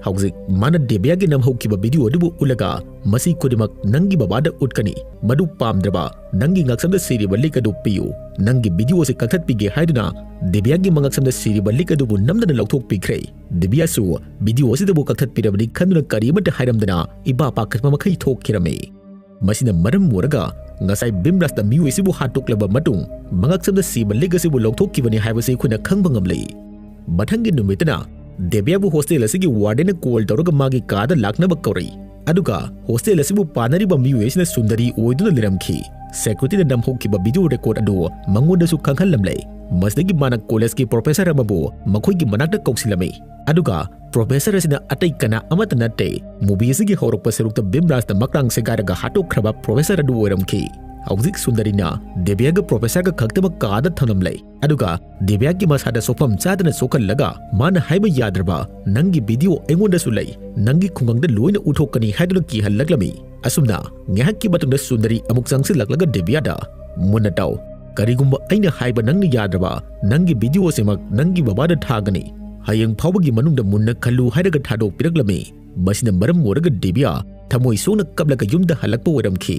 ꯍꯧꯖꯤꯛ ꯃꯥꯅ ꯗꯦꯕꯤꯌꯥꯒꯤ ꯅꯝꯍꯧꯈꯤꯕ ꯚꯤꯗꯤꯑꯣ ꯑꯗꯨꯕꯨ ꯎꯠꯂꯒ, "ꯃꯁꯤ ꯈꯨꯗꯤꯡꯃꯛ ꯅꯪꯒꯤ ꯕꯕꯥꯗ ꯎꯠꯀꯅꯤ꯫ ꯃꯗꯨ ꯄꯥꯝꯗ꯭ꯔꯕ ꯅꯪꯒꯤ ꯉꯛꯁꯝꯗ ꯁꯤꯔꯤꯕ ꯂꯤꯛ ꯑꯗꯨ ꯄꯤꯌꯨ꯫ ꯅꯪꯒꯤ ꯚꯤꯗꯤꯑꯣ ꯑꯁꯤ ꯀꯛꯊꯠꯄꯤꯒꯦ" ꯍꯥꯏꯗꯨꯅ ꯗꯦꯕꯤꯌꯥꯒꯤ ꯃꯉꯛꯁꯝꯗ ꯁꯤꯔꯤꯕ ꯂꯤꯛ ꯑꯗꯨꯕꯨ ꯅꯝꯗꯅ ꯂꯧꯊꯣꯛꯄꯤꯈ꯭ꯔꯦ꯫ ꯗꯦꯕꯤꯌꯥꯁꯨ ꯚꯤꯗꯤꯑꯣ ꯑꯁꯤꯗꯕꯨ ꯀꯛꯊꯠꯄꯤꯔꯕꯗꯤ ꯈꯟꯗꯨꯅ ꯀꯔꯤꯃꯠꯇ ꯍꯥꯏꯔꯝꯗꯅ ꯏꯄꯥ ꯄꯥꯈꯠꯄ ꯃꯈꯩ ꯊꯣꯛꯈꯤꯔꯝꯃꯤ꯫ ꯃꯁꯤꯅ ꯃꯔꯝ ꯑꯣꯏꯔꯒ ꯉꯁꯥꯏ ꯚꯤꯝꯔꯥꯖꯅ ꯃꯤꯑꯣꯏ ꯑꯁꯤꯕꯨ ꯍꯥꯠꯇꯣꯛꯂꯕ ꯃꯇꯨꯡ ꯃꯉꯛꯁꯝꯗ ꯁꯤꯕ ꯂꯤꯛ ꯑꯁꯤꯕꯨ ꯂꯧꯊꯣꯛꯈꯤꯕꯅꯤ ꯍꯥꯏꯕꯁꯤ ꯑꯩꯈꯣꯏꯅ ꯈꯪꯕ ꯉꯝꯂꯦ꯫ ꯃꯊꯪꯒꯤ ꯅꯨꯃꯤꯠꯇꯅ ꯗꯦꯕꯤꯌꯥꯕꯨ ꯍꯣꯁꯇꯦꯜ ꯑꯁꯤꯒꯤ ꯋꯥꯔꯗꯦꯟꯅ ꯀꯣꯜ ꯇꯧꯔꯒ ꯃꯥꯒꯤ ꯀꯥꯗ ꯂꯥꯛꯅꯕ ꯀꯧꯔꯛꯏ꯫ ꯑꯗꯨꯒ ꯍꯣꯁꯇꯦꯜ ꯑꯁꯤꯕꯨ ꯄꯥꯟꯅꯔꯤꯕ ꯃꯤꯑꯣꯏ ꯑꯁꯤꯅ ꯁꯨꯟꯗꯔꯤ ꯑꯣꯏꯗꯨꯅ ꯂꯩꯔꯝꯈꯤ꯫ ꯁꯦꯀ꯭ꯌꯨꯔꯤꯇꯤꯅ ꯅꯝꯍꯧꯈꯤꯕ ꯚꯤꯗꯤꯑꯣ ꯔꯦꯀꯣꯔꯗ ꯑꯗꯨ ꯃꯉꯣꯟꯗꯁꯨ ꯈꯪꯍꯜꯂꯝꯂꯦ꯫ ꯃꯁꯤꯗꯒꯤ ꯃꯥꯅ ꯀꯣꯂꯦꯖꯀꯤ ꯄ꯭ꯔꯣꯐꯦꯁꯔ ꯑꯃꯕꯨ ꯃꯈꯣꯏꯒꯤ ꯃꯅꯥꯛꯇ ꯀꯧꯁꯤꯜꯂꯝꯃꯤ꯫ ꯑꯗꯨꯒ ꯄ꯭ꯔꯣꯐꯦꯁꯔ ꯑꯁꯤꯅ ꯑꯇꯩ ꯀꯅꯥ ꯑꯃꯠꯇ ꯅꯠꯇꯦ, ꯃꯨꯚꯤ ꯑꯁꯤꯒꯤ ꯍꯧꯔꯛꯄ ꯁꯔꯨꯛꯇ ꯚꯤꯝꯔꯥꯖꯅ ꯃꯀ꯭ꯔꯥꯡ ꯁꯦꯒꯥꯏꯔꯒ ꯍꯥꯠꯇꯣꯛꯈ꯭ꯔꯕ ꯄ꯭ꯔꯣꯐꯦꯁꯔ ꯑꯗꯨ ꯑꯣꯏꯔꯝꯈꯤ꯫ ꯍꯧꯖꯤꯛ ꯁꯨꯟꯗꯔꯤꯅ ꯗꯤꯕ꯭ꯌꯥꯒ ꯄ꯭ꯔꯣꯐꯦꯁꯔꯒ ꯈꯛꯇꯃꯛ ꯀꯥꯗ ꯊꯝꯂꯝꯂꯦ꯫ ꯑꯗꯨꯒ ꯗꯤꯕ꯭ꯌꯥꯒꯤ ꯃꯁꯥꯗ ꯁꯣꯛꯐꯝ ꯆꯥꯗꯅ ꯁꯣꯛꯍꯜꯂꯒ ꯃꯥꯅ ꯍꯥꯏꯕ ꯌꯥꯗ꯭ꯔꯕ "ꯅꯪꯒꯤ ꯚꯤꯗꯤꯑꯣ ꯑꯩꯉꯣꯟꯗꯁꯨ ꯂꯩ, ꯅꯪꯒꯤ ꯈꯨꯡꯒꯪꯗ ꯂꯣꯏꯅ ꯎꯠꯊꯣꯛꯀꯅꯤ" ꯍꯥꯏꯗꯨꯅ ꯀꯤꯍꯜꯂꯛꯂꯝꯃꯤ꯫ ꯑꯁꯨꯝꯅ ꯉꯥꯏꯍꯥꯛꯀꯤ ꯃꯇꯨꯡꯗ ꯁꯨꯟꯗꯔꯤ ꯑꯃꯨꯛ ꯆꯪꯁꯤꯜꯂꯛꯂꯒ ꯗꯤꯕ꯭ꯌꯥꯗ, "ꯃꯨꯟꯅ ꯇꯥꯎ, ꯀꯔꯤꯒꯨꯝꯕ ꯑꯩꯅ ꯍꯥꯏꯕ ꯅꯪꯅ ꯌꯥꯗ꯭ꯔꯕ, ꯅꯪꯒꯤ ꯚꯤꯗꯤꯑꯣꯁꯤꯃꯛ ꯅꯪꯒꯤ ꯕꯕꯥꯗ ꯊꯥꯒꯅꯤ꯫ ꯍꯌꯦꯡ ꯐꯥꯎꯕꯒꯤ ꯃꯅꯨꯡꯗ ꯃꯨꯟꯅ ꯈꯜꯂꯨ" ꯍꯥꯏꯔꯒ ꯊꯥꯗꯣꯛꯄꯤꯔꯛꯂꯝꯃꯤ꯫ ꯃꯁꯤꯅ ꯃꯔꯝ ꯑꯣꯏꯔꯒ ꯗꯤꯕ꯭ꯌꯥ ꯊꯃꯣꯏ ꯁꯣꯛꯅ ꯀꯞꯂꯒ ꯌꯨꯝꯗ ꯍꯜꯂꯛꯄ ꯑꯣꯏꯔꯝꯈꯤ꯫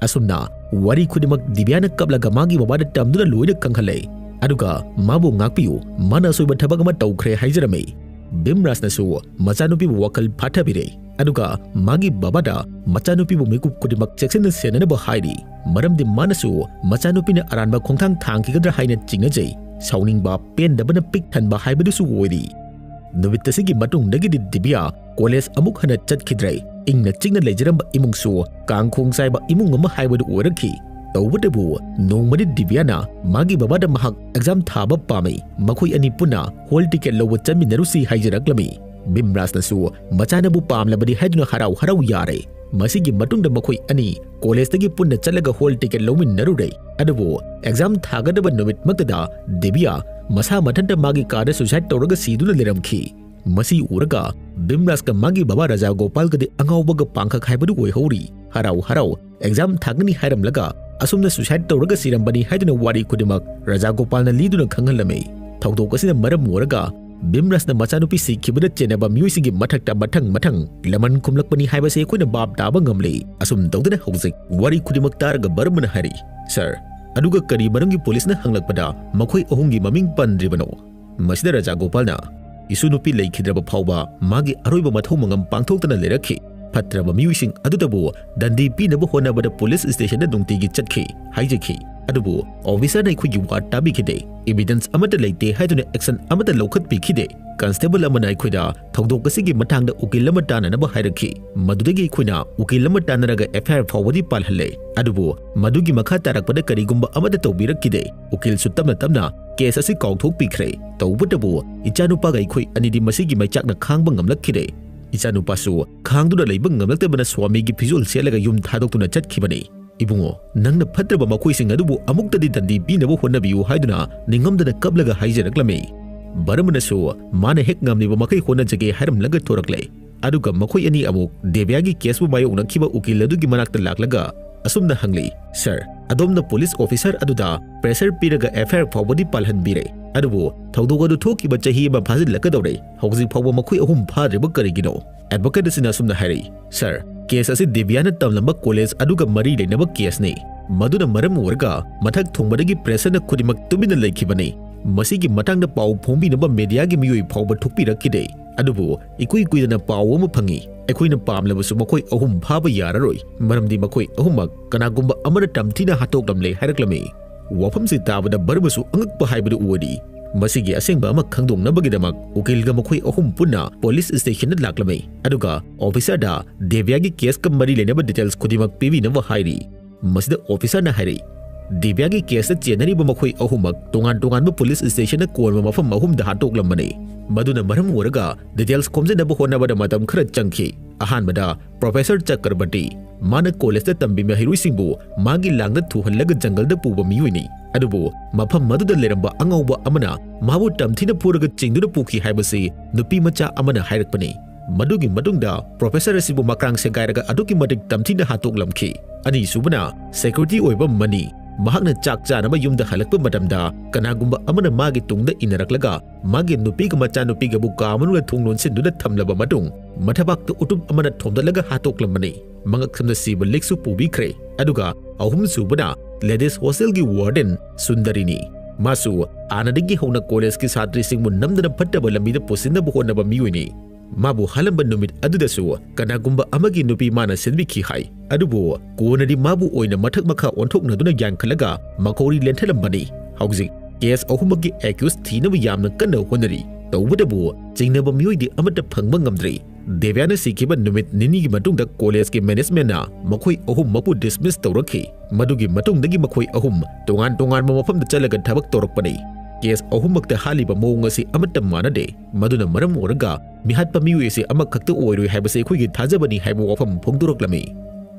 ꯑꯁꯨꯝꯅ ꯋꯥꯔꯤ ꯈꯨꯗꯤꯡꯃꯛ ꯗꯤꯕ꯭ꯌꯥꯅ ꯀꯞꯂꯒ ꯃꯥꯒꯤ ꯕꯕꯥꯗ ꯇꯝꯗꯨꯅ ꯂꯣꯏꯅ ꯈꯪꯍꯜꯂꯦ꯫ ꯑꯗꯨꯒ ꯃꯥꯕꯨ ꯉꯥꯛꯄꯤꯌꯨ, ꯃꯥꯅ ꯑꯁꯣꯏꯕ ꯊꯕꯛ ꯑꯃ ꯇꯧꯈ꯭ꯔꯦ ꯍꯥꯏꯖꯔꯝꯃꯤ꯫ ꯚꯤꯝꯔꯥꯖꯅꯁꯨ ꯃꯆꯥꯅꯨꯄꯤꯕꯨ ꯋꯥꯈꯜ ꯐꯥꯊꯕꯤꯔꯦ꯫ ꯑꯗꯨꯒ ꯃꯥꯒꯤ ꯕꯕꯥꯗ ꯃꯆꯥꯅꯨꯄꯤꯕꯨ ꯃꯤꯀꯨꯞ ꯈꯨꯗꯤꯡꯃꯛ ꯆꯦꯛꯁꯤꯟꯅ ꯁꯦꯟꯅꯅꯕ ꯍꯥꯏꯔꯤ꯫ ꯃꯔꯝꯗꯤ ꯃꯥꯅꯁꯨ ꯃꯆꯥꯅꯨꯄꯤꯅ ꯑꯔꯥꯟꯕ ꯈꯣꯡꯊꯥꯡ ꯊꯥꯡꯈꯤꯒꯗ꯭ꯔꯥ ꯍꯥꯏꯅ ꯆꯤꯡꯅꯖꯩ꯫ ꯁꯥꯎꯅꯤꯡꯕ, ꯄꯦꯟꯗꯕꯅ ꯄꯤꯛ ꯊꯟꯕ ꯍꯥꯏꯕꯗꯨꯁꯨ ꯑꯣꯏꯔꯤ꯫ ꯅꯨꯃꯤꯠ ꯑꯁꯤꯒꯤ ꯃꯇꯨꯡꯗꯒꯤꯗꯤ ꯗꯤꯕ꯭ꯌꯥ ꯀꯣꯂꯦꯖ ꯑꯃꯨꯛ ꯍꯟꯅ ꯆꯠꯈꯤꯗ꯭ꯔꯦ꯫ ꯏꯪꯅ ꯆꯤꯛꯅ ꯂꯩꯖꯔꯝꯕ ꯏꯃꯨꯡꯁꯨ ꯀꯥꯡꯈꯣꯡ ꯆꯥꯏꯕ ꯏꯃꯨꯡ ꯑꯃ ꯍꯥꯏꯕꯗꯨ ꯑꯣꯏꯔꯛꯈꯤ꯫ ꯇꯧꯕꯇꯕꯨ ꯅꯣꯡꯃꯗꯤ ꯗꯤꯕ꯭ꯌꯥꯅ ꯃꯥꯒꯤ ꯕꯕꯥꯗ ꯃꯍꯥꯛ ꯑꯦꯛꯖꯥꯝ ꯊꯥꯕ ꯄꯥꯝꯃꯤ, ꯃꯈꯣꯏ ꯑꯅꯤ ꯄꯨꯟꯅ ꯍꯣꯜ ꯇꯤꯀꯦꯠ ꯂꯧꯕ ꯆꯠꯃꯤꯟꯅꯔꯨꯁꯤ ꯍꯥꯏꯖꯔꯛꯂꯝꯃꯤ꯫ ꯚꯤꯝꯔꯥꯖꯅꯁꯨ ꯃꯆꯥꯅꯕꯨ ꯄꯥꯝꯂꯕꯗꯤ ꯍꯥꯏꯗꯨꯅ ꯍꯔꯥꯎ ꯍꯔꯥꯎ ꯌꯥꯔꯦ꯫ ꯃꯁꯤꯒꯤ ꯃꯇꯨꯡꯗ ꯃꯈꯣꯏ ꯑꯅꯤ ꯀꯣꯂꯦꯖꯇꯒꯤ ꯄꯨꯟꯅ ꯆꯠꯂꯒ ꯍꯣꯜ ꯇꯤꯀꯦꯠ ꯂꯧꯃꯤꯟꯅꯔꯨꯔꯦ꯫ ꯑꯗꯨꯕꯨ ꯑꯦꯛꯖꯥꯝ ꯊꯥꯒꯗꯕ ꯅꯨꯃꯤꯠꯃꯛꯇꯗ ꯗꯤꯕ꯭ꯌꯥ ꯃꯁꯥ ꯃꯊꯟꯇ ꯃꯥꯒꯤ ꯀꯥꯗ ꯁꯨꯏꯁꯥꯏꯗ ꯇꯧꯔꯒ ꯁꯤꯗꯨꯅ ꯂꯩꯔꯝꯈꯤ꯫ ꯃꯁꯤ ꯎꯔꯒ ꯚꯤꯝꯔꯥꯖꯀ ꯃꯥꯒꯤ ꯕꯕꯥ ꯔꯥꯖꯥ ꯒꯣꯄꯥꯜꯒꯗꯤ ꯑꯉꯥꯎꯕꯒ ꯄꯥꯡꯈꯛ ꯍꯥꯏꯕꯗꯨ ꯑꯣꯏꯍꯧꯔꯤ꯫ ꯍꯔꯥꯎ ꯍꯔꯥꯎ ꯑꯦꯛꯖꯥꯝ ꯊꯥꯒꯅꯤ ꯍꯥꯏꯔꯝꯂꯒ ꯑꯁꯨꯝꯅ ꯁꯨꯏꯁꯥꯏꯗ ꯇꯧꯔꯒ ꯁꯤꯔꯝꯕꯅꯤ ꯍꯥꯏꯗꯨꯅ ꯋꯥꯔꯤ ꯈꯨꯗꯤꯡꯃꯛ ꯔꯥꯖꯥ ꯒꯣꯄꯥꯜꯅ ꯂꯤꯗꯨꯅ ꯈꯪꯍꯜꯂꯝꯃꯤ꯫ ꯊꯧꯗꯣꯛ ꯑꯁꯤꯅ ꯃꯔꯝ ꯑꯣꯏꯔꯒ ꯚꯤꯝꯔꯥꯖꯅ ꯃꯆꯥꯅꯨꯄꯤ ꯁꯤꯈꯤꯕꯗ ꯆꯦꯟꯅꯕ ꯃꯤꯑꯣꯏꯁꯤꯡꯒꯤ ꯃꯊꯛꯇ ꯃꯊꯪ ꯃꯊꯪ ꯂꯃꯟ ꯈꯨꯝꯂꯛꯄꯅꯤ ꯍꯥꯏꯕꯁꯤ ꯑꯩꯈꯣꯏꯅ ꯚꯥꯞ ꯇꯥꯕ ꯉꯝꯂꯤ꯫ ꯑꯁꯨꯝ ꯇꯧꯗꯅ ꯍꯧꯖꯤꯛ ꯋꯥꯔꯤ ꯈꯨꯗꯤꯡꯃꯛ ꯇꯥꯔꯒ ꯕꯔꯃꯅ ꯍꯥꯏꯔꯤ, "ꯁꯥꯔ, ꯑꯗꯨꯒ ꯀꯔꯤ ꯃꯔꯝꯒꯤ ꯄꯨꯂꯤꯁꯅ ꯍꯪꯂꯛꯄꯗ ꯃꯈꯣꯏ ꯑꯍꯨꯝꯒꯤ ꯃꯃꯤꯡ ꯄꯟꯗ꯭ꯔꯤꯕꯅꯣ?" ꯃꯁꯤꯗ ꯔꯥꯖꯥ ꯒꯣꯄꯥꯜꯅ, "ꯏꯁꯨ ꯅꯨꯄꯤ ꯂꯩꯈꯤꯗ꯭ꯔꯕ ꯐꯥꯎꯕ ꯃꯥꯒꯤ ꯑꯔꯣꯏꯕ ꯃꯊꯧ ꯃꯉꯝ ꯄꯥꯡꯊꯣꯛꯇꯅ ꯂꯩꯔꯛꯈꯤ꯫ ꯐꯠꯇ꯭ꯔꯕ ꯃꯤꯑꯣꯏꯁꯤꯡ ꯑꯗꯨꯗꯕꯨ ꯗꯟꯗꯤ ꯄꯤꯅꯕ ꯍꯣꯠꯅꯕꯗ ꯄꯨꯂꯤꯁ ꯁ꯭ꯇꯦꯁꯟꯗ ꯅꯨꯡꯇꯤꯒꯤ ꯆꯠꯈꯤ" ꯍꯥꯏꯖꯈꯤ꯫ ꯑꯗꯨꯕꯨ ꯑꯣꯐꯤꯁꯔꯅ ꯑꯩꯈꯣꯏꯒꯤ ꯋꯥ ꯇꯥꯕꯤꯈꯤꯗꯦ꯫ ꯏꯚꯤꯗꯦꯟꯁ ꯑꯃꯠꯇ ꯂꯩꯇꯦ ꯍꯥꯏꯗꯨꯅ ꯑꯦꯛꯁꯟ ꯑꯃꯠꯇ ꯂꯧꯈꯠꯄꯤꯈꯤꯗꯦ꯫ ꯀꯟꯁꯇꯦꯕꯜ ꯑꯃꯅ ꯑꯩꯈꯣꯏꯗ ꯊꯧꯗꯣꯛ ꯑꯁꯤꯒꯤ ꯃꯇꯥꯡꯗ ꯎꯀꯤꯜ ꯑꯃ ꯇꯥꯟꯅꯅꯕ ꯍꯥꯏꯔꯛꯈꯤ꯫ ꯃꯗꯨꯗꯒꯤ ꯑꯩꯈꯣꯏꯅ ꯎꯀꯤꯜ ꯑꯃ ꯇꯥꯟꯅꯔꯒ ꯑꯦꯐ ꯑꯥꯏ ꯑꯥꯔ ꯐꯥꯎꯕꯗꯤ ꯄꯥꯜꯍꯜꯂꯦ꯫ ꯑꯗꯨꯕꯨ ꯃꯗꯨꯒꯤ ꯃꯈꯥ ꯇꯥꯔꯛꯄꯗ ꯀꯔꯤꯒꯨꯝꯕ ꯑꯃꯠꯇ ꯇꯧꯕꯤꯔꯛꯈꯤꯗꯦ꯫ ꯎꯀꯤꯜꯁꯨ ꯇꯞꯅ ꯇꯞꯅ ꯀꯦꯁ ꯑꯁꯤ ꯀꯥꯎꯊꯣꯛꯄꯤꯈ꯭ꯔꯦ꯫ ꯇꯧꯕꯇꯕꯨ ꯏꯆꯥꯅꯨꯄꯥꯒ ꯑꯩꯈꯣꯏ ꯑꯅꯤꯗꯤ ꯃꯁꯤꯒꯤ ꯃꯩꯆꯥꯛꯅ ꯈꯥꯡꯕ ꯉꯝꯂꯛꯈꯤꯗꯦ꯫ ꯏꯆꯥꯅꯨꯄꯥꯁꯨ ꯈꯥꯡꯗꯨꯅ ꯂꯩꯕ ꯉꯝꯂꯛꯇꯕꯅ ꯁ꯭ꯋꯥꯃꯤꯒꯤ ꯐꯤꯖꯣꯜ ꯁꯦꯠꯂꯒ ꯌꯨꯝ ꯊꯥꯗꯣꯛꯇꯨꯅ ꯆꯠꯈꯤꯕꯅꯤ꯫ "ꯏꯕꯨꯡꯉꯣ, ꯅꯪꯅ ꯐꯠꯇ꯭ꯔꯕ ꯃꯈꯣꯏꯁꯤꯡ ꯑꯗꯨꯕꯨ ꯑꯃꯨꯛꯇꯗꯤ ꯗꯟꯗꯤ ꯄꯤꯅꯕ ꯍꯣꯠꯅꯕꯤꯌꯨ" ꯍꯥꯏꯗꯨꯅ ꯅꯤꯡꯉꯝꯗꯅ ꯀꯞꯂꯒ ꯍꯥꯏꯖꯔꯛꯂꯝꯃꯤ꯫ ꯕꯔꯃꯅꯁꯨ ꯃꯥꯅ ꯍꯦꯛ ꯉꯝꯂꯤꯕ ꯃꯈꯩ ꯍꯣꯠꯅꯖꯒꯦ ꯍꯥꯏꯔꯝꯂꯒ ꯊꯣꯔꯛꯂꯦ꯫ ꯑꯗꯨꯒ ꯃꯈꯣꯏ ꯑꯅꯤ ꯑꯃꯨꯛ ꯗꯦꯕ꯭ꯌꯥꯒꯤ ꯀꯦꯁꯄꯨ ꯃꯥꯌꯣꯛꯅꯈꯤꯕ ꯎꯀꯤꯜ ꯑꯗꯨꯒꯤ ꯃꯅꯥꯛꯇ ꯂꯥꯛꯂꯒ ꯑꯁꯨꯝꯅ ꯍꯪꯂꯤ, "ꯁꯔ, ꯑꯗꯣꯝꯅ ꯄꯨꯂꯤꯁ ꯑꯣꯐꯤꯁꯔ ꯑꯗꯨꯗ ꯄ꯭ꯔꯦꯁꯔ ꯄꯤꯔꯒ ꯑꯦꯐ ꯑꯥꯏ ꯑꯥꯔ ꯐꯥꯎꯕꯗꯤ ꯄꯥꯜꯍꯟꯕꯤꯔꯦ, ꯑꯗꯨꯕꯨ ꯊꯧꯗꯣꯛ ꯑꯗꯨ ꯊꯣꯛꯈꯤꯕ ꯆꯍꯤ ꯑꯃ ꯐꯥꯖꯤꯜꯂꯛꯀꯗꯧꯔꯦ, ꯍꯧꯖꯤꯛ ꯐꯥꯎꯕ ꯃꯈꯣꯏ ꯑꯍꯨꯝ ꯐꯥꯗ꯭ꯔꯤꯕ ꯀꯔꯤꯒꯤꯅꯣ?" ꯑꯦꯗꯚꯣꯀꯦꯠ ꯑꯁꯤꯅ ꯑꯁꯨꯝꯅ ꯍꯥꯏꯔꯛꯏ, "ꯁꯔ, ꯀꯦꯁ ꯑꯁꯤ ꯗꯦꯕ꯭ꯌꯥꯅ ꯇꯝꯂꯝꯕ ꯀꯣꯂꯦꯖ ꯑꯗꯨꯒ ꯃꯔꯤ ꯂꯩꯅꯕ ꯀꯦꯁꯅꯤ꯫ ꯃꯗꯨꯅ ꯃꯔꯝ ꯑꯣꯏꯔꯒ ꯃꯊꯛ ꯊꯣꯡꯕꯗꯒꯤ ꯄ꯭ꯔꯦꯁꯔꯅ ꯈꯨꯗꯤꯡꯃꯛ ꯇꯨꯃꯤꯟꯅ ꯂꯩꯈꯤꯕꯅꯤ꯫ ꯃꯁꯤꯒꯤ ꯃꯇꯥꯡꯗ ꯄꯥꯎ ꯐꯣꯡꯕꯤꯅꯕ ꯃꯦꯗꯤꯌꯥꯒꯤ ꯃꯤꯑꯣꯏ ꯐꯥꯎꯕ ꯊꯣꯛꯄꯤꯔꯛꯈꯤꯗꯦ꯫ ꯑꯗꯨꯕꯨ ꯏꯀꯨꯏ ꯀꯨꯏꯗꯅ ꯄꯥꯎ ꯑꯃ ꯐꯪꯉꯤ꯫ ꯑꯩꯈꯣꯏꯅ ꯄꯥꯝꯂꯕꯁꯨ ꯃꯈꯣꯏ ꯑꯍꯨꯝ ꯐꯥꯕ ꯌꯥꯔꯔꯣꯏ, ꯃꯔꯝꯗꯤ ꯃꯈꯣꯏ ꯑꯍꯨꯝꯃꯛ ꯀꯅꯥꯒꯨꯝꯕ ꯑꯃꯅ ꯇꯝꯊꯤꯅ ꯍꯥꯠꯇꯣꯛꯂꯝꯂꯦ" ꯍꯥꯏꯔꯛꯂꯝꯃꯤ꯫ ꯋꯥꯐꯝꯁꯤ ꯇꯥꯕꯗ ꯕꯔꯃꯁꯨ ꯑꯉꯛꯄ ꯍꯥꯏꯕꯗꯨ ꯑꯣꯏꯔꯤ꯫ ꯃꯁꯤꯒꯤ ꯑꯁꯦꯡꯕ ꯑꯃ ꯈꯪꯗꯣꯛꯅꯕꯒꯤꯗꯃꯛ ꯎꯀꯤꯜꯒ ꯃꯈꯣꯏ ꯑꯍꯨꯝ ꯄꯨꯟꯅ ꯄꯨꯂꯤꯁ ꯁ꯭ꯇꯦꯁꯟꯗ ꯂꯥꯛꯂꯝꯃꯤ, ꯑꯗꯨꯒ ꯑꯣꯐꯤꯁꯔꯗ ꯗꯦꯕ꯭ꯌꯥꯒꯤ ꯀꯦꯁꯀ ꯃꯔꯤ ꯂꯩꯅꯕ ꯗꯤꯇꯦꯜꯁ ꯈꯨꯗꯤꯡꯃꯛ ꯄꯤꯕꯤꯅꯕ ꯍꯥꯏꯔꯤ꯫ ꯃꯁꯤꯗ ꯑꯣꯐꯤꯁꯔꯅ ꯍꯥꯏꯔꯛꯏ, "ꯗꯦꯕ꯭ꯌꯥꯒꯤ ꯀꯦꯁꯇ ꯆꯦꯟꯅꯔꯤꯕ ꯃꯈꯣꯏ ꯑꯍꯨꯝꯃꯛ ꯇꯣꯉꯥꯟ ꯇꯣꯉꯥꯟꯕ ꯄꯨꯂꯤꯁ ꯁ꯭ꯇꯦꯁꯟꯅ ꯀꯣꯟꯕ ꯃꯐꯝ ꯑꯍꯨꯝꯗ ꯍꯥꯠꯇꯣꯛꯂꯝꯕꯅꯤ꯫ ꯃꯗꯨꯅ ꯃꯔꯝ ꯑꯣꯏꯔꯒ ꯗꯤꯇꯦꯜꯁ ꯈꯣꯝꯖꯤꯟꯅꯕ ꯍꯣꯠꯅꯕꯗ ꯃꯇꯝ ꯈꯔ ꯆꯪꯈꯤ꯫ ꯑꯍꯥꯟꯕꯗ ꯄ꯭ꯔꯣꯐꯦꯁꯔ ꯆꯀ꯭ꯔꯕꯔꯇꯤ, ꯃꯥꯅ ꯀꯣꯂꯦꯖꯇ ꯇꯝꯕꯤ ꯃꯍꯩꯔꯣꯏꯁꯤꯡꯕꯨ ꯃꯥꯒꯤ ꯂꯥꯡꯗ ꯊꯨꯍꯜꯂꯒ ꯖꯪꯒꯜꯗ ꯄꯨꯕ ꯃꯤꯑꯣꯏꯅꯤ꯫ ꯑꯗꯨꯕꯨ ꯃꯐꯝ ꯑꯗꯨꯗ ꯂꯩꯔꯝꯕ ꯑꯉꯥꯎꯕ ꯑꯃꯅ ꯃꯥꯕꯨ ꯇꯝꯊꯤꯅ ꯐꯨꯔꯒ ꯆꯤꯡꯗꯨꯅ ꯄꯨꯈꯤ ꯍꯥꯏꯕꯁꯤ ꯅꯨꯄꯤ ꯃꯆꯥ ꯑꯃꯅ ꯍꯥꯏꯔꯛꯄꯅꯤ꯫ ꯃꯗꯨꯒꯤ ꯃꯇꯨꯡꯗ ꯄ꯭ꯔꯣꯐꯦꯁꯔ ꯑꯁꯤꯕꯨ ꯃꯀ꯭ꯔꯥꯡ ꯁꯦꯒꯥꯏꯔꯒ ꯑꯗꯨꯛꯀꯤ ꯃꯇꯤꯛ ꯇꯝꯊꯤꯅ ꯍꯥꯠꯇꯣꯛꯂꯝꯈꯤ꯫ ꯑꯅꯤꯁꯨꯕꯅ ꯁꯦꯀ꯭ꯌꯨꯔꯤꯇꯤ ꯑꯣꯏꯕ ꯃꯅꯤ꯫ ꯃꯍꯥꯛꯅ ꯆꯥꯛ ꯆꯥꯅꯕ ꯌꯨꯝꯗ ꯍꯜꯂꯛꯄ ꯃꯇꯝꯗ ꯀꯅꯥꯒꯨꯝꯕ ꯑꯃꯅ ꯃꯥꯒꯤ ꯇꯨꯡꯗ ꯏꯟꯅꯔꯛꯂꯒ ꯃꯥꯒꯤ ꯅꯨꯄꯤꯒ ꯃꯆꯥꯅꯨꯄꯤꯒꯕꯨ ꯀꯥ ꯃꯅꯨꯡꯗ ꯊꯣꯡ ꯂꯣꯟꯁꯤꯟꯗꯨꯅ ꯊꯝꯂꯕ ꯃꯇꯨꯡ ꯃꯊꯕꯥꯛꯇ ꯎꯇꯨꯞ ꯑꯃꯅ ꯊꯣꯝꯗꯠꯂꯒ ꯍꯥꯠꯇꯣꯛꯂꯝꯕꯅꯤ꯫ ꯃꯉꯛꯁꯝꯗ ꯁꯤꯕ ꯂꯤꯛꯁꯨ ꯄꯨꯕꯤꯈ꯭ꯔꯦ꯫ ꯑꯗꯨꯒ ꯑꯍꯨꯝꯁꯨꯕꯅ ꯂꯦꯗꯤꯁ ꯍꯣꯁꯇꯦꯜꯒꯤ ꯋꯥꯔꯗꯦꯟ ꯁꯨꯟꯗꯔꯤꯅꯤ꯫ ꯃꯥꯁꯨ ꯍꯥꯟꯅꯗꯒꯤ ꯍꯧꯅ ꯀꯣꯂꯦꯖꯀꯤ ꯁꯥꯇ꯭ꯔꯤꯁꯤꯡꯕꯨ ꯅꯝꯗꯅ ꯐꯠꯇꯕ ꯂꯝꯕꯤꯗ ꯄꯨꯁꯤꯟꯅꯕ ꯍꯣꯠꯅꯕ ꯃꯤꯑꯣꯏꯅꯤ꯫ ꯃꯥꯕꯨ ꯍꯥꯠꯂꯝꯕ ꯅꯨꯃꯤꯠ ꯑꯗꯨꯗꯁꯨ ꯀꯅꯥꯒꯨꯝꯕ ꯑꯃꯒꯤ ꯅꯨꯄꯤ ꯃꯥꯅ ꯁꯤꯟꯕꯤꯈꯤ ꯍꯥꯏ꯫ ꯑꯗꯨꯕꯨ ꯀꯣꯟꯅꯗꯤ ꯃꯥꯕꯨ ꯑꯣꯏꯅ ꯃꯊꯛ ꯃꯈꯥ ꯑꯣꯟꯊꯣꯛꯅꯗꯨꯅ ꯌꯥꯟꯈꯠꯂꯒ ꯃꯈꯧꯔꯤ ꯂꯦꯟꯊꯠꯂꯝꯕꯅꯤ꯫ ꯍꯧꯖꯤꯛ ꯀꯦꯁ ꯑꯍꯨꯝꯃꯛꯀꯤ ꯑꯦꯀ꯭ꯌꯨꯁ ꯊꯤꯅꯕ ꯌꯥꯝꯅ ꯀꯟꯅ ꯍꯣꯠꯅꯔꯤ꯫ ꯇꯧꯕꯇꯕꯨ ꯆꯤꯡꯅꯕ ꯃꯤꯑꯣꯏꯗꯤ ꯑꯃꯠꯇ ꯐꯪꯕ ꯉꯝꯗ꯭ꯔꯤ꯫ ꯗꯦꯕ꯭ꯌꯥꯅ ꯁꯤꯈꯤꯕ ꯅꯨꯃꯤꯠ ꯅꯤꯅꯤꯒꯤ ꯃꯇꯨꯡꯗ ꯀꯣꯂꯦꯖꯀꯤ ꯃꯦꯅꯦꯖꯃꯦꯟꯅ ꯃꯈꯣꯏ ꯑꯍꯨꯝꯃꯛꯄꯨ ꯗꯤꯁꯃꯤꯁ ꯇꯧꯔꯛꯈꯤ꯫ ꯃꯗꯨꯒꯤ ꯃꯇꯨꯡꯗꯒꯤ ꯃꯈꯣꯏ ꯑꯍꯨꯝ ꯇꯣꯉꯥꯟ ꯇꯣꯉꯥꯟꯕ ꯃꯐꯝꯗ ꯆꯠꯂꯒ ꯊꯕꯛ ꯇꯧꯔꯛꯄꯅꯤ꯫ ꯀꯦꯁ ꯑꯍꯨꯝꯃꯛꯇ ꯍꯥꯠꯂꯤꯕ ꯃꯑꯣꯡ ꯑꯁꯤ ꯑꯃꯠꯇ ꯃꯥꯟꯅꯗꯦ꯫ ꯃꯗꯨꯅ ꯃꯔꯝ ꯑꯣꯏꯔꯒ ꯃꯤꯍꯥꯠꯄ ꯃꯤꯑꯣꯏ ꯑꯁꯤ ꯑꯃꯈꯛꯇ ꯑꯣꯏꯔꯣꯏ ꯍꯥꯏꯕꯁꯤ ꯑꯩꯈꯣꯏꯒꯤ ꯊꯥꯖꯕꯅꯤ ꯍꯥꯏꯕ ꯋꯥꯐꯝ ꯐꯣꯡꯗꯣꯔꯛꯂꯝꯃꯤ꯫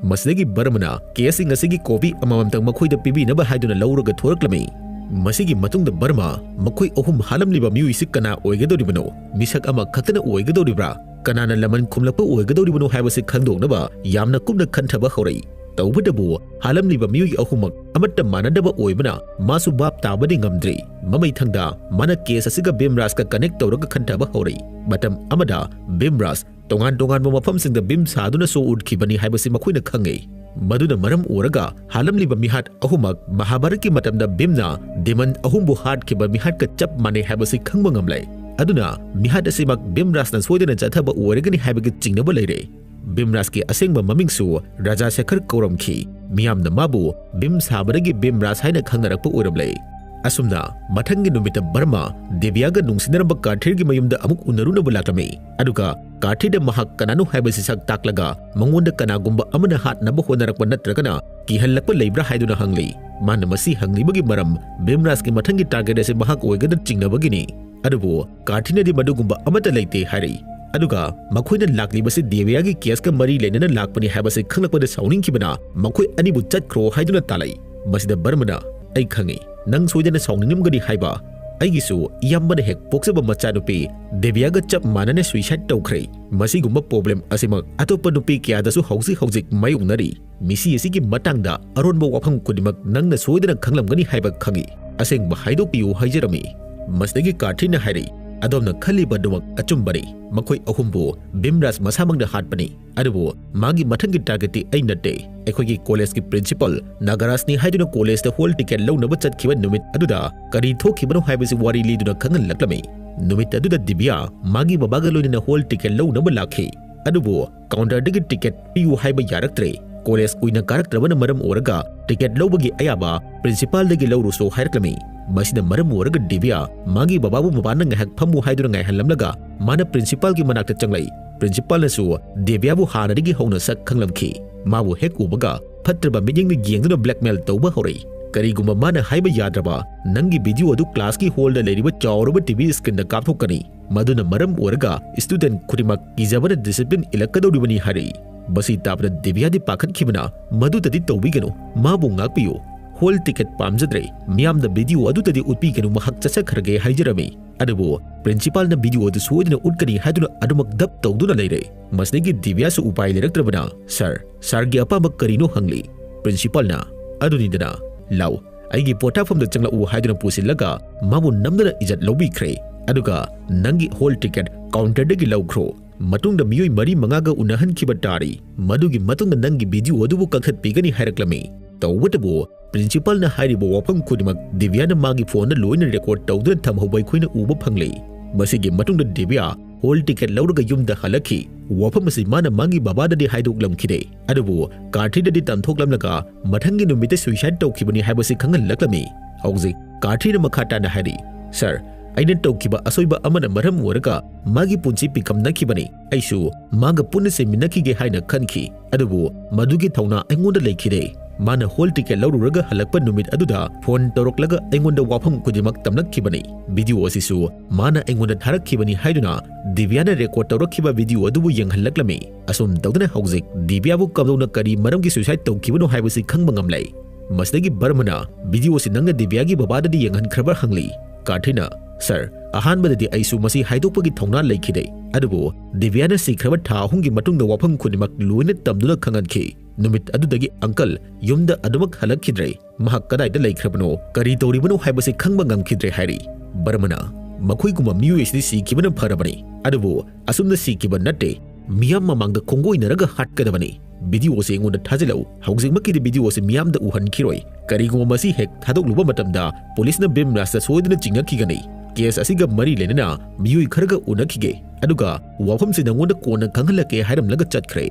ꯃꯁꯤꯗꯒꯤ ꯕꯔꯃꯅ ꯀꯦꯁꯁꯤꯡ ꯑꯁꯤꯒꯤ ꯀꯣꯄꯤ ꯑꯃꯃꯝꯇꯪ ꯃꯈꯣꯏꯗ ꯄꯤꯕꯤꯅꯕ ꯍꯥꯏꯗꯨꯅ ꯂꯧꯔꯒ ꯊꯣꯔꯛꯂꯝꯃꯤ꯫ ꯃꯁꯤꯒꯤ ꯃꯇꯨꯡꯗ ꯕꯔꯃ ꯃꯈꯣꯏ ꯑꯍꯨꯝ ꯍꯥꯠꯂꯝꯂꯤꯕ ꯃꯤꯑꯣꯏꯁꯤ ꯀꯅꯥ ꯑꯣꯏꯒꯗꯧꯔꯤꯕꯅꯣ, ꯃꯤꯁꯛ ꯑꯃꯈꯛꯇꯅ ꯑꯣꯏꯒꯗꯧꯔꯤꯕ꯭ꯔꯥ, ꯀꯅꯥꯅ ꯂꯃꯟ ꯈꯨꯝꯂꯛꯄ ꯑꯣꯏꯒꯗꯧꯔꯤꯕꯅꯣ ꯍꯥꯏꯕꯁꯤ ꯈꯪꯗꯣꯛꯅꯕ ꯌꯥꯝꯅ ꯀꯨꯞꯅ ꯈꯟꯊꯕ ꯍꯧꯔꯛꯏ꯫ ꯇꯧꯕꯇꯕꯨ ꯍꯥꯠꯂꯝꯂꯤꯕ ꯃꯤꯑꯣꯏ ꯑꯍꯨꯝꯃꯛ ꯑꯃꯠꯇ ꯃꯥꯟꯅꯗꯕ ꯑꯣꯏꯕꯅ ꯃꯥꯁꯨ ꯚꯥꯞ ꯇꯥꯕꯗꯤ ꯉꯝꯗ꯭ꯔꯤ꯫ ꯃꯃꯩꯊꯪꯗ ꯃꯥꯅ ꯀꯦꯁ ꯑꯁꯤꯒ ꯚꯤꯝꯔꯥꯖꯀ ꯀꯅꯦꯛ ꯇꯧꯔꯒ ꯈꯟꯊꯕ ꯍꯧꯔꯛꯏ꯫ ꯃꯇꯝ ꯑꯃꯗ ꯚꯤꯝꯔꯥꯖ ꯇꯣꯉꯥꯟ ꯇꯣꯉꯥꯟꯕ ꯃꯐꯝꯁꯤꯡꯗ ꯚꯤꯝ ꯁꯥꯗꯨꯅ ꯁꯣ ꯎꯠꯈꯤꯕꯅꯤ ꯍꯥꯏꯕꯁꯤ ꯃꯈꯣꯏꯅ ꯈꯪꯉꯤ꯫ ꯃꯗꯨꯅ ꯃꯔꯝ ꯑꯣꯏꯔꯒ ꯍꯥꯠꯂꯝꯂꯤꯕ ꯃꯤꯍꯥꯠ ꯑꯍꯨꯝꯃꯛ ꯃꯍꯥꯚꯥꯔꯠꯀꯤ ꯃꯇꯝꯗ ꯚꯤꯝꯅ ꯗꯦꯃꯟ ꯑꯍꯨꯝꯕꯨ ꯍꯥꯠꯈꯤꯕ ꯃꯤꯍꯥꯠꯀ ꯆꯞ ꯃꯥꯟꯅꯩ ꯍꯥꯏꯕꯁꯤ ꯈꯪꯕ ꯉꯝꯂꯦ꯫ ꯑꯗꯨꯅ ꯃꯤꯍꯥꯠ ꯑꯁꯤꯃꯛ ꯚꯤꯝꯔꯥꯖꯅ ꯁꯣꯏꯗꯅ ꯆꯠꯊꯕ ꯑꯣꯏꯔꯒꯅꯤ ꯍꯥꯏꯕꯒꯤ ꯆꯤꯡꯅꯕ ꯂꯩꯔꯦ꯫ ꯚꯤꯝꯔꯥꯖꯀꯤ ꯑꯁꯦꯡꯕ ꯃꯃꯤꯡꯁꯨ ꯔꯥꯖꯥ ꯁꯦꯈꯔ ꯀꯧꯔꯝꯈꯤ꯫ ꯃꯤꯌꯥꯝꯅ ꯃꯥꯕꯨ ꯚꯤꯝ ꯁꯥꯕꯗꯒꯤ ꯚꯤꯝꯔꯥꯖ ꯍꯥꯏꯅ ꯈꯪꯅꯔꯛꯄ ꯑꯣꯏꯔꯝꯂꯦ꯫ ꯑꯁꯨꯝꯅ ꯃꯊꯪꯒꯤ ꯅꯨꯃꯤꯠꯇ ꯕꯔꯃ ꯗꯦꯕꯤꯌꯥꯒ ꯅꯨꯡꯁꯤꯅꯔꯝꯕ ꯀꯥꯔꯊꯤꯔꯒꯤ ꯃꯌꯨꯝꯗ ꯑꯃꯨꯛ ꯎꯅꯔꯨꯅꯕ ꯂꯥꯛꯂꯝꯃꯤ꯫ ꯑꯗꯨꯒ ꯀꯥꯔꯊꯤꯗ ꯃꯍꯥꯛ ꯀꯅꯥꯅꯣ ꯍꯥꯏꯕꯁꯤ ꯁꯛ ꯇꯥꯛꯂꯒ ꯃꯉꯣꯟꯗ ꯀꯅꯥꯒꯨꯝꯕ ꯑꯃꯅ ꯍꯥꯠꯅꯕ ꯍꯣꯠꯅꯔꯛꯄ ꯅꯠꯇ꯭ꯔꯒꯅ ꯀꯤꯍꯜꯂꯛꯄ ꯂꯩꯕ꯭ꯔꯥ ꯍꯥꯏꯗꯨꯅ ꯍꯪꯂꯤ꯫ ꯃꯥꯅ ꯃꯁꯤ ꯍꯪꯂꯤꯕꯒꯤ ꯃꯔꯝ ꯚꯤꯝꯔꯥꯖꯀꯤ ꯃꯊꯪꯒꯤ ꯇꯥꯔꯒꯦꯠ ꯑꯁꯤ ꯃꯍꯥꯛ ꯑꯣꯏꯒꯗ꯭ꯔꯥ ꯆꯤꯡꯅꯕꯒꯤꯅꯤ꯫ ꯑꯗꯨꯕꯨ ꯀꯥꯔꯊꯤꯅꯗꯤ ꯃꯗꯨꯒꯨꯝꯕ ꯑꯃꯠꯇ ꯂꯩꯇꯦ ꯍꯥꯏꯔꯛꯏ꯫ ꯑꯗꯨꯒ ꯃꯈꯣꯏꯅ ꯂꯥꯛꯂꯤꯕꯁꯤ ꯗꯦꯕꯤꯌꯥꯒꯤ ꯀꯦꯁꯀ ꯃꯔꯤ ꯂꯩꯅꯅ ꯂꯥꯛꯄꯅꯤ ꯍꯥꯏꯕꯁꯤ ꯈꯪꯂꯛꯄꯗ ꯁꯥꯎꯅꯤꯡꯈꯤꯕꯅ ꯃꯈꯣꯏ ꯑꯅꯤꯕꯨ ꯆꯠꯈ꯭ꯔꯣ ꯍꯥꯏꯗꯨꯅ ꯇꯥꯜꯂꯛꯏ꯫ ꯃꯁꯤꯗ ꯕꯔꯃꯅ, "ꯑꯩ ꯈꯪꯏ, ꯅꯪ ꯁꯣꯏꯗꯅ ꯁꯥꯎꯅꯤꯡꯂꯝꯒꯅꯤ ꯍꯥꯏꯕ꯫ ꯑꯩꯒꯤꯁꯨ ꯏꯌꯥꯝꯕꯅ ꯍꯦꯛ ꯄꯣꯛꯆꯕ ꯃꯆꯥꯅꯨꯄꯤ ꯗꯦꯕꯤꯌꯥꯒ ꯆꯞ ꯃꯥꯟꯅꯅ ꯁꯨꯏꯁꯥꯏꯗ ꯇꯧꯈ꯭ꯔꯦ꯫ ꯃꯁꯤꯒꯨꯝꯕ ꯄ꯭ꯔꯣꯕ꯭ꯂꯦꯝ ꯑꯁꯤꯃꯛ ꯑꯇꯣꯞꯄ ꯅꯨꯄꯤ ꯀꯌꯥꯗꯁꯨ ꯍꯧꯖꯤꯛ ꯍꯧꯖꯤꯛ ꯃꯥꯌꯣꯛꯅꯔꯤ꯫ ꯃꯤꯁꯤ ꯑꯁꯤꯒꯤ ꯃꯇꯥꯡꯗ ꯑꯔꯣꯟꯕ ꯋꯥꯐꯝ ꯈꯨꯗꯤꯡꯃꯛ ꯅꯪꯅ ꯁꯣꯏꯗꯅ ꯈꯪꯂꯝꯒꯅꯤ ꯍꯥꯏꯕ ꯈꯪꯏ꯫ ꯑꯁꯦꯡꯕ ꯍꯥꯏꯗꯣꯛꯄꯤꯌꯨ ꯍꯥꯏꯖꯔꯝꯃꯤ꯫" ꯃꯁꯤꯗꯒꯤ ꯀꯥꯔꯊꯤꯅ ꯍꯥꯏꯔꯛꯏ, "ꯑꯗꯣꯝꯅ ꯈꯜꯂꯤꯕ ꯑꯗꯨꯃꯛ ꯑꯆꯨꯝꯕꯅꯤ꯫ ꯃꯈꯣꯏ ꯑꯍꯨꯝꯕꯨ ꯚꯤꯝꯔꯥꯖ ꯃꯁꯥꯃꯛꯅ ꯍꯥꯠꯄꯅꯤ꯫ ꯑꯗꯨꯕꯨ ꯃꯥꯒꯤ ꯃꯊꯪꯒꯤ ꯇꯥꯔꯒꯦꯠꯇꯤ ꯑꯩ ꯅꯠꯇꯦ꯫ ꯑꯩꯈꯣꯏꯒꯤ ꯀꯣꯂꯦꯖꯀꯤ ꯄ꯭ꯔꯤꯟꯁꯤꯄꯥꯜ ꯅꯥꯒꯔꯥꯖꯅꯤ ꯍꯥꯏꯗꯨꯅ ꯀꯣꯂꯦꯖꯇ ꯍꯣꯜ ꯇꯤꯀꯦꯠ ꯂꯧꯅꯕ ꯆꯠꯈꯤꯕ ꯅꯨꯃꯤꯠ ꯑꯗꯨꯗ ꯀꯔꯤ ꯊꯣꯛꯈꯤꯕꯅꯣ ꯍꯥꯏꯕꯁꯤ ꯋꯥꯔꯤ ꯂꯤꯗꯨꯅ ꯈꯪꯍꯜꯂꯛꯂꯝꯃꯤ꯫ ꯅꯨꯃꯤꯠ ꯑꯗꯨꯗ ꯗꯤꯕꯤꯌꯥ ꯃꯥꯒꯤ ꯕꯕꯥꯒ ꯂꯣꯏꯅꯅ ꯍꯣꯜ ꯇꯤꯀꯦꯠ ꯂꯧꯅꯕ ꯂꯥꯛꯈꯤ꯫ ꯑꯗꯨꯕꯨ ꯀꯥꯎꯟꯇꯔꯗꯒꯤ ꯇꯤꯀꯦꯠ ꯄꯤꯌꯨ ꯍꯥꯏꯕ ꯌꯥꯔꯛꯇ꯭ꯔꯦ꯫ ꯀꯣꯂꯦꯖ ꯀꯨꯏꯅ ꯀꯥꯔꯛꯇ꯭ꯔꯕꯅ ꯃꯔꯝ ꯑꯣꯏꯔꯒ ꯇꯤꯀꯦꯠ ꯂꯧꯕꯒꯤ ꯑꯌꯥꯕ ꯄ꯭ꯔꯤꯟꯁꯤꯄꯥꯜꯗꯒꯤ ꯂꯧꯔꯨꯁꯣ ꯍꯥꯏꯔꯛꯂꯝꯃꯤ꯫ ꯃꯁꯤꯅ ꯃꯔꯝ ꯑꯣꯏꯔꯒ ꯗꯤꯕꯤꯌꯥ ꯃꯥꯒꯤ ꯕꯕꯥꯕꯨ ꯃꯄꯥꯟꯗ ꯉꯥꯏꯍꯥꯛ ꯐꯝꯃꯨ ꯍꯥꯏꯗꯨꯅ ꯉꯥꯏꯍꯜꯂꯝꯂꯒ ꯃꯥꯅ ꯄ꯭ꯔꯤꯟꯁꯤꯄꯥꯜꯒꯤ ꯃꯅꯥꯛꯇ ꯆꯪꯂꯛꯏ꯫ ꯄ꯭ꯔꯤꯟꯁꯤꯄꯥꯜꯅꯁꯨ ꯗꯦꯕꯤꯌꯥꯕꯨ ꯍꯥꯟꯅꯗꯒꯤ ꯍꯧꯅ ꯁꯛ ꯈꯪꯂꯝꯈꯤ꯫ ꯃꯥꯕꯨ ꯍꯦꯛ ꯎꯕꯒ ꯐꯠꯇ꯭ꯔꯕ ꯃꯤꯠꯌꯦꯡꯅ ꯌꯦꯡꯗꯨꯅ ꯕ꯭ꯂꯦꯛꯃꯦꯜ ꯇꯧꯕ ꯍꯧꯔꯛꯏ꯫ ꯀꯔꯤꯒꯨꯝꯕ ꯃꯥꯅ ꯍꯥꯏꯕ ꯌꯥꯗ꯭ꯔꯕ, ꯅꯪꯒꯤ ꯚꯤꯗꯤꯑꯣ ꯑꯗꯨ ꯀ꯭ꯂꯥꯁꯀꯤ ꯍꯣꯜꯗ ꯂꯩꯔꯤꯕ ꯆꯥꯎꯔꯕ ꯇꯤ ꯚꯤ ꯁ꯭ꯀ꯭ꯔꯤꯟꯗ ꯀꯥꯞꯊꯣꯛꯀꯅꯤ꯫ ꯃꯗꯨꯅ ꯃꯔꯝ ꯑꯣꯏꯔꯒ ꯁ꯭ꯇꯨꯗꯦꯟꯠ ꯈꯨꯗꯤꯡꯃꯛ ꯀꯤꯖꯕꯅ ꯗꯤꯁꯤꯄ꯭ꯂꯤꯟ ꯏꯜꯂꯛꯀꯗꯧꯔꯤꯕꯅꯤ ꯍꯥꯏꯔꯛꯏ꯫ ꯃꯁꯤ ꯇꯥꯕꯗ ꯗꯤꯕ꯭ꯌꯥꯗꯤ ꯄꯥꯈꯠꯈꯤꯕꯅ, "ꯃꯗꯨꯗꯗꯤ ꯇꯧꯕꯤꯒꯅꯨ, ꯃꯥꯕꯨ ꯉꯥꯛꯄꯤꯌꯨ꯫ ꯍꯣꯜ ꯇꯤꯀꯦꯠ ꯄꯥꯝꯖꯗ꯭ꯔꯦ, ꯃꯤꯌꯥꯝꯗ ꯚꯤꯗꯤꯑꯣ ꯑꯗꯨꯗꯗꯤ ꯎꯠꯄꯤꯒꯅꯨ, ꯃꯍꯥꯛ ꯆꯠꯆꯈ꯭ꯔꯒꯦ" ꯍꯥꯏꯖꯔꯝꯃꯤ꯫ ꯑꯗꯨꯕꯨ ꯄ꯭ꯔꯤꯟꯁꯤꯄꯥꯜꯅ ꯚꯤꯗꯤꯑꯣ ꯑꯗꯨ ꯁꯣꯏꯗꯅ ꯎꯠꯀꯅꯤ ꯍꯥꯏꯗꯨꯅ ꯑꯗꯨꯃꯛ ꯗꯞ ꯇꯧꯗꯨꯅ ꯂꯩꯔꯦ꯫ ꯃꯁꯤꯗꯒꯤ ꯗꯤꯕ꯭ꯌꯥꯁꯨ ꯎꯄꯥꯏ ꯂꯩꯔꯛꯇ꯭ꯔꯕꯅ, "ꯁꯥꯔ, ꯁꯥꯔꯒꯤ ꯑꯄꯥꯝꯕ ꯀꯔꯤꯅꯣ?" ꯍꯪꯂꯤ꯫ ꯄ꯭ꯔꯤꯟꯁꯤꯄꯥꯜꯅ, "ꯑꯗꯨꯅꯤꯗꯅ, ꯂꯥꯎ, ꯑꯩꯒꯤ ꯄꯣꯊꯥꯐꯝꯗ ꯆꯪꯂꯛꯎ" ꯍꯥꯏꯗꯨꯅ ꯄꯨꯁꯤꯜꯂꯒ ꯃꯥꯕꯨ ꯅꯝꯗꯅ ꯏꯖꯠ ꯂꯧꯕꯤꯈ꯭ꯔꯦ꯫ ꯑꯗꯨꯒ, "ꯅꯪꯒꯤ ꯍꯣꯜ ꯇꯤꯀꯦꯠ ꯀꯥꯎꯟꯇꯔꯗꯒꯤ ꯂꯧꯈ꯭ꯔꯣ꯫ ꯃꯇꯨꯡꯗ ꯃꯤꯑꯣꯏ ꯃꯔꯤ ꯃꯉꯥꯒ ꯎꯅꯍꯟꯈꯤꯕ ꯇꯥꯔꯤ꯫ ꯃꯗꯨꯒꯤ ꯃꯇꯨꯡꯗ ꯅꯪꯒꯤ ꯚꯤꯗꯤꯑꯣ ꯑꯗꯨꯕꯨ ꯀꯛꯊꯠꯄꯤꯒꯅꯤ" ꯍꯥꯏꯔꯛꯂꯝꯃꯤ꯫ ꯇꯧꯕꯇꯕꯨ, ꯄ꯭ꯔꯤꯟꯁꯤꯄꯥꯜꯅ ꯍꯥꯏꯔꯤꯕ ꯋꯥꯐꯝ ꯈꯨꯗꯤꯡꯃꯛ ꯗꯤꯕ꯭ꯌꯥꯅ ꯃꯥꯒꯤ ꯐꯣꯟꯗ ꯂꯣꯏꯅ ꯔꯦꯀꯣꯔꯗ ꯇꯧꯗꯨꯅ ꯊꯝꯍꯧꯕ ꯑꯩꯈꯣꯏꯅ ꯎꯕ ꯐꯪꯂꯦ꯫ ꯃꯁꯤꯒꯤ ꯃꯇꯨꯡꯗ ꯗꯤꯕ꯭ꯌꯥ ꯍꯣꯜ ꯇꯤꯀꯦꯠ ꯂꯧꯔꯒ ꯌꯨꯝꯗ ꯍꯜꯂꯛꯈꯤ꯫ ꯋꯥꯐꯝ ꯑꯁꯤ ꯃꯥꯅ ꯃꯥꯒꯤ ꯕꯕꯥꯗꯗꯤ ꯍꯥꯏꯗꯣꯛꯂꯝꯈꯤꯗꯦ, ꯑꯗꯨꯕꯨ ꯀꯥꯔꯊꯤꯗꯗꯤ ꯇꯝꯊꯣꯛꯂꯝꯂꯒ ꯃꯊꯪꯒꯤ ꯅꯨꯃꯤꯠꯇ ꯁꯨꯏꯁꯥꯏꯗ ꯇꯧꯈꯤꯕꯅꯤ ꯍꯥꯏꯕꯁꯤ ꯈꯪꯍꯜꯂꯛꯂꯝꯃꯤ꯫ ꯍꯧꯖꯤꯛ ꯀꯥꯔꯊꯤꯅ ꯃꯈꯥ ꯇꯥꯅ ꯍꯥꯏꯔꯤ, "ꯁꯥꯔ, ꯑꯩꯅ ꯇꯧꯈꯤꯕ ꯑꯁꯣꯏꯕ ꯑꯃꯅ ꯃꯔꯝ ꯑꯣꯏꯔꯒ ꯃꯥꯒꯤ ꯄꯨꯟꯁꯤ ꯄꯤꯈꯝꯅꯈꯤꯕꯅꯤ꯫ ꯑꯩꯁꯨ ꯃꯥꯒ ꯄꯨꯟꯅ ꯁꯤꯃꯤꯟꯅꯈꯤꯒꯦ ꯍꯥꯏꯅ ꯈꯟꯈꯤ, ꯑꯗꯨꯕꯨ ꯃꯗꯨꯒꯤ ꯊꯧꯅꯥ ꯑꯩꯉꯣꯟꯗ ꯂꯩꯈꯤꯗꯦ꯫ ꯃꯥꯅ ꯍꯣꯜ ꯇꯤꯀꯦꯠ ꯂꯧꯔꯨꯔꯒ ꯍꯜꯂꯛꯄ ꯅꯨꯃꯤꯠ ꯑꯗꯨꯗ ꯐꯣꯟ ꯇꯧꯔꯛꯂꯒ ꯑꯩꯉꯣꯟꯗ ꯋꯥꯐꯝ ꯈꯨꯗꯤꯡꯃꯛ ꯇꯝꯂꯛꯈꯤꯕꯅꯤ꯫ ꯚꯤꯗꯤꯑꯣ ꯑꯁꯤꯁꯨ ꯃꯥꯅ ꯑꯩꯉꯣꯟꯗ ꯊꯥꯔꯛꯈꯤꯕꯅꯤ" ꯍꯥꯏꯗꯨꯅ ꯗꯤꯕ꯭ꯌꯥꯅ ꯔꯦꯀꯣꯔꯗ ꯇꯧꯔꯛꯈꯤꯕ ꯚꯤꯗꯤꯑꯣ ꯑꯗꯨꯕꯨ ꯌꯦꯡꯍꯜꯂꯛꯂꯝꯃꯤ꯫ ꯑꯁꯨꯝ ꯇꯧꯗꯅ ꯍꯧꯖꯤꯛ ꯗꯤꯕ꯭ꯌꯥꯕꯨ ꯀꯝꯗꯧꯅ ꯀꯔꯤ ꯃꯔꯝꯒꯤ ꯁꯨꯏꯁꯥꯏꯗ ꯇꯧꯈꯤꯕꯅꯣ ꯍꯥꯏꯕꯁꯤ ꯈꯪꯕ ꯉꯝꯂꯦ꯫ ꯃꯁꯤꯗꯒꯤ ꯕꯔꯃꯅ, "ꯚꯤꯗꯤꯑꯣꯁꯤ ꯅꯪꯅ ꯗꯤꯕ꯭ꯌꯥꯒꯤ ꯕꯕꯥꯗꯗꯤ ꯌꯦꯡꯍꯟꯈ꯭ꯔꯕ꯭ꯔꯥ?" ꯍꯪꯂꯤ꯫ ꯀꯥꯔꯊꯤꯅ, "ꯁꯥꯔ, ꯑꯍꯥꯟꯕꯗꯗꯤ ꯑꯩꯁꯨ ꯃꯁꯤ ꯍꯥꯏꯗꯣꯛꯄꯒꯤ ꯊꯧꯅꯥ ꯂꯩꯈꯤꯗꯦ, ꯑꯗꯨꯕꯨ ꯗꯤꯕ꯭ꯌꯥꯅ ꯁꯤꯈ꯭ꯔꯕ ꯊꯥ ꯑꯍꯨꯝꯒꯤ ꯃꯇꯨꯡꯗ ꯋꯥꯐꯝ ꯈꯨꯗꯤꯡꯃꯛ ꯂꯣꯏꯅ ꯇꯝꯗꯨꯅ ꯈꯪꯍꯟꯈꯤ꯫ ꯅꯨꯃꯤꯠ ꯑꯗꯨꯗꯒꯤ ꯑꯪꯀꯜ ꯌꯨꯝꯗ ꯑꯗꯨꯃꯛ ꯍꯜꯂꯛꯈꯤꯗ꯭ꯔꯦ꯫ ꯃꯍꯥꯛ ꯀꯗꯥꯏꯗ ꯂꯩꯈ꯭ꯔꯕꯅꯣ, ꯀꯔꯤ ꯇꯧꯔꯤꯕꯅꯣ ꯍꯥꯏꯕꯁꯤ ꯈꯪꯕ ꯉꯝꯈꯤꯗ꯭ꯔꯦ" ꯍꯥꯏꯔꯤ꯫ ꯕꯔꯃꯅ, "ꯃꯈꯣꯏꯒꯨꯝꯕ ꯃꯤꯑꯣꯏ ꯑꯁꯤꯗꯤ ꯁꯤꯈꯤꯕꯅ ꯐꯔꯕꯅꯤ, ꯑꯗꯨꯕꯨ ꯑꯁꯨꯝꯅ ꯁꯤꯈꯤꯕ ꯅꯠꯇꯦ꯫ ꯃꯤꯌꯥꯝ ꯃꯃꯥꯡꯗ ꯈꯣꯡꯒꯣꯏꯅꯔꯒ ꯍꯥꯠꯀꯗꯕꯅꯤ꯫ ꯚꯤꯗꯤꯑꯣꯁꯤ ꯑꯩꯉꯣꯟꯗ ꯊꯥꯖꯤꯜꯂꯛꯎ꯫ ꯍꯧꯖꯤꯛꯃꯛꯀꯤꯗꯤ ꯚꯤꯗꯤꯑꯣꯁꯤ ꯃꯤꯌꯥꯝꯗ ꯎꯍꯟꯈꯤꯔꯣꯏ꯫ ꯀꯔꯤꯒꯨꯝꯕ ꯃꯁꯤ ꯍꯦꯛ ꯊꯥꯗꯣꯛꯂꯨꯕ ꯃꯇꯝꯗ ꯄꯨꯂꯤꯁꯅ ꯕꯤꯝꯔꯥꯖꯇ ꯁꯣꯏꯗꯅ ꯆꯤꯡꯅꯈꯤꯒꯅꯤ꯫ ꯀꯦꯁ ꯑꯁꯤꯒ ꯃꯔꯤ ꯂꯩꯅꯅ ꯃꯤꯑꯣꯏ ꯈꯔꯒ ꯎꯅꯈꯤꯒꯦ, ꯑꯗꯨꯒ ꯋꯥꯐꯝꯁꯤ ꯅꯉꯣꯟꯗ ꯀꯣꯟꯅ ꯈꯪꯍꯜꯂꯛꯀꯦ" ꯍꯥꯏꯔꯝꯂꯒ ꯆꯠꯈ꯭ꯔꯦ꯫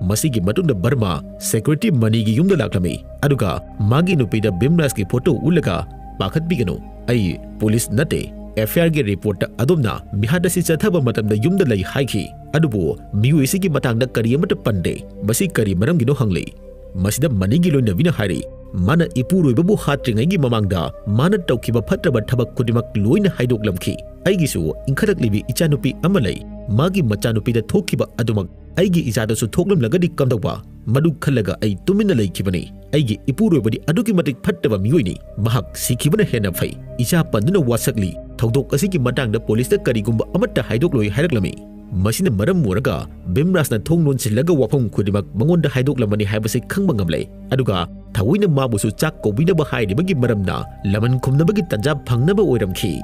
ꯃꯁꯤꯒꯤ ꯃꯇꯨꯡꯗ ꯕꯔꯃꯥ ꯁꯦꯀ꯭ꯌꯨꯔꯤꯇꯤ ꯃꯅꯤꯒꯤ ꯌꯨꯝꯗ ꯂꯥꯛꯂꯝꯃꯤ, ꯑꯗꯨꯒ ꯃꯥꯒꯤ ꯅꯨꯄꯤꯗ ꯕꯤꯝꯔꯥꯖꯀꯤ ꯐꯣꯇꯣ ꯎꯠꯂꯒ, "ꯄꯥꯈꯠꯄꯤꯒꯅꯨ, ꯑꯩ ꯄꯨꯂꯤꯁ ꯅꯠꯇꯦ꯫ ꯑꯦꯐ ꯑꯥꯏ ꯑꯥꯔꯒꯤ ꯔꯤꯄꯣꯔꯠꯇ ꯑꯗꯣꯝꯅ ꯃꯤꯍꯥꯠ ꯑꯁꯤ ꯆꯠꯊꯕ ꯃꯇꯝꯗ ꯌꯨꯝꯗ ꯂꯩ ꯍꯥꯏꯈꯤ, ꯑꯗꯨꯕꯨ ꯃꯤꯑꯣꯏ ꯑꯁꯤꯒꯤ ꯃꯇꯥꯡꯗ ꯀꯔꯤ ꯑꯃꯠꯇ ꯄꯟꯗꯦ꯫ ꯃꯁꯤ ꯀꯔꯤ ꯃꯔꯝꯒꯤꯅꯣ?" ꯍꯪꯂꯤ꯫ ꯃꯁꯤꯗ ꯃꯅꯤꯒꯤ ꯂꯣꯏꯅꯕꯤꯅ ꯍꯥꯏꯔꯤ, "ꯃꯥꯅ ꯏꯄꯨꯔꯣꯏꯕꯕꯨ ꯍꯥꯠꯇ꯭ꯔꯤꯉꯩꯒꯤ ꯃꯃꯥꯡꯗ ꯃꯥꯅ ꯇꯧꯈꯤꯕ ꯐꯠꯇ꯭ꯔꯕ ꯊꯕꯛ ꯈꯨꯗꯤꯡꯃꯛ ꯂꯣꯏꯅ ꯍꯥꯏꯗꯣꯛꯂꯝꯈꯤ꯫ ꯑꯩꯒꯤꯁꯨ ꯏꯟꯈꯠꯂꯛꯂꯤꯕꯤ ꯏꯆꯥꯅꯨꯄꯤ ꯑꯃ ꯂꯩ꯫ ꯃꯥꯒꯤ ꯃꯆꯥꯅꯨꯄꯤꯗ ꯊꯣꯛꯈꯤꯕ ꯑꯗꯨꯃꯛ ꯑꯩꯒꯤ ꯏꯆꯥꯗꯁꯨ ꯊꯣꯛꯂꯝꯂꯒꯗꯤ ꯀꯝꯗꯧꯕ? ꯃꯗꯨ ꯈꯜꯂꯒ ꯑꯩ ꯇꯨꯃꯤꯟꯅ ꯂꯩꯈꯤꯕꯅꯤ꯫ ꯑꯩꯒꯤ ꯏꯄꯨꯔꯣꯏꯕꯗꯤ ꯑꯗꯨꯛꯀꯤ ꯃꯇꯤꯛ ꯐꯠꯇꯕ ꯃꯤꯑꯣꯏꯅꯤ꯫ ꯃꯍꯥꯛ ꯁꯤꯈꯤꯕꯅ ꯍꯦꯟꯅ ꯐꯩ꯫ ꯏꯆꯥ ꯄꯟꯗꯨꯅ ꯋꯥꯁꯛꯂꯤ꯫ ꯊꯧꯗꯣꯛ ꯑꯁꯤꯒꯤ ꯃꯇꯥꯡꯗ ꯄꯨꯂꯤꯁꯇ ꯀꯔꯤꯒꯨꯝꯕ ꯑꯃꯠꯇ ꯍꯥꯏꯗꯣꯛꯂꯣꯏ ꯍꯥꯏꯔꯛꯂꯝꯃꯤ꯫ ꯃꯁꯤꯅ ꯃꯔꯝ ꯑꯣꯏꯔꯒ ꯚꯤꯝꯔꯥꯖꯅ ꯊꯣꯡ ꯂꯣꯟꯁꯤꯜꯂꯒ ꯋꯥꯐꯝ ꯈꯨꯗꯤꯡꯃꯛ ꯃꯉꯣꯟꯗ ꯍꯥꯏꯗꯣꯛꯂꯝꯃꯅꯤ ꯍꯥꯏꯕꯁꯤ ꯈꯪꯕ ꯉꯝꯂꯦ꯫ ꯑꯗꯨꯒ ꯊꯑꯣꯏꯅ ꯃꯥꯕꯨꯁꯨ ꯆꯥꯛ ꯀꯧꯕꯤꯅꯕ ꯍꯥꯏꯔꯤꯕꯒꯤ ꯃꯔꯝꯅ ꯂꯃꯟ ꯈꯨꯝꯅꯕꯒꯤ ꯇꯥꯟꯖꯥ ꯐꯪꯅꯕ ꯑꯣꯏꯔꯝꯈꯤ꯫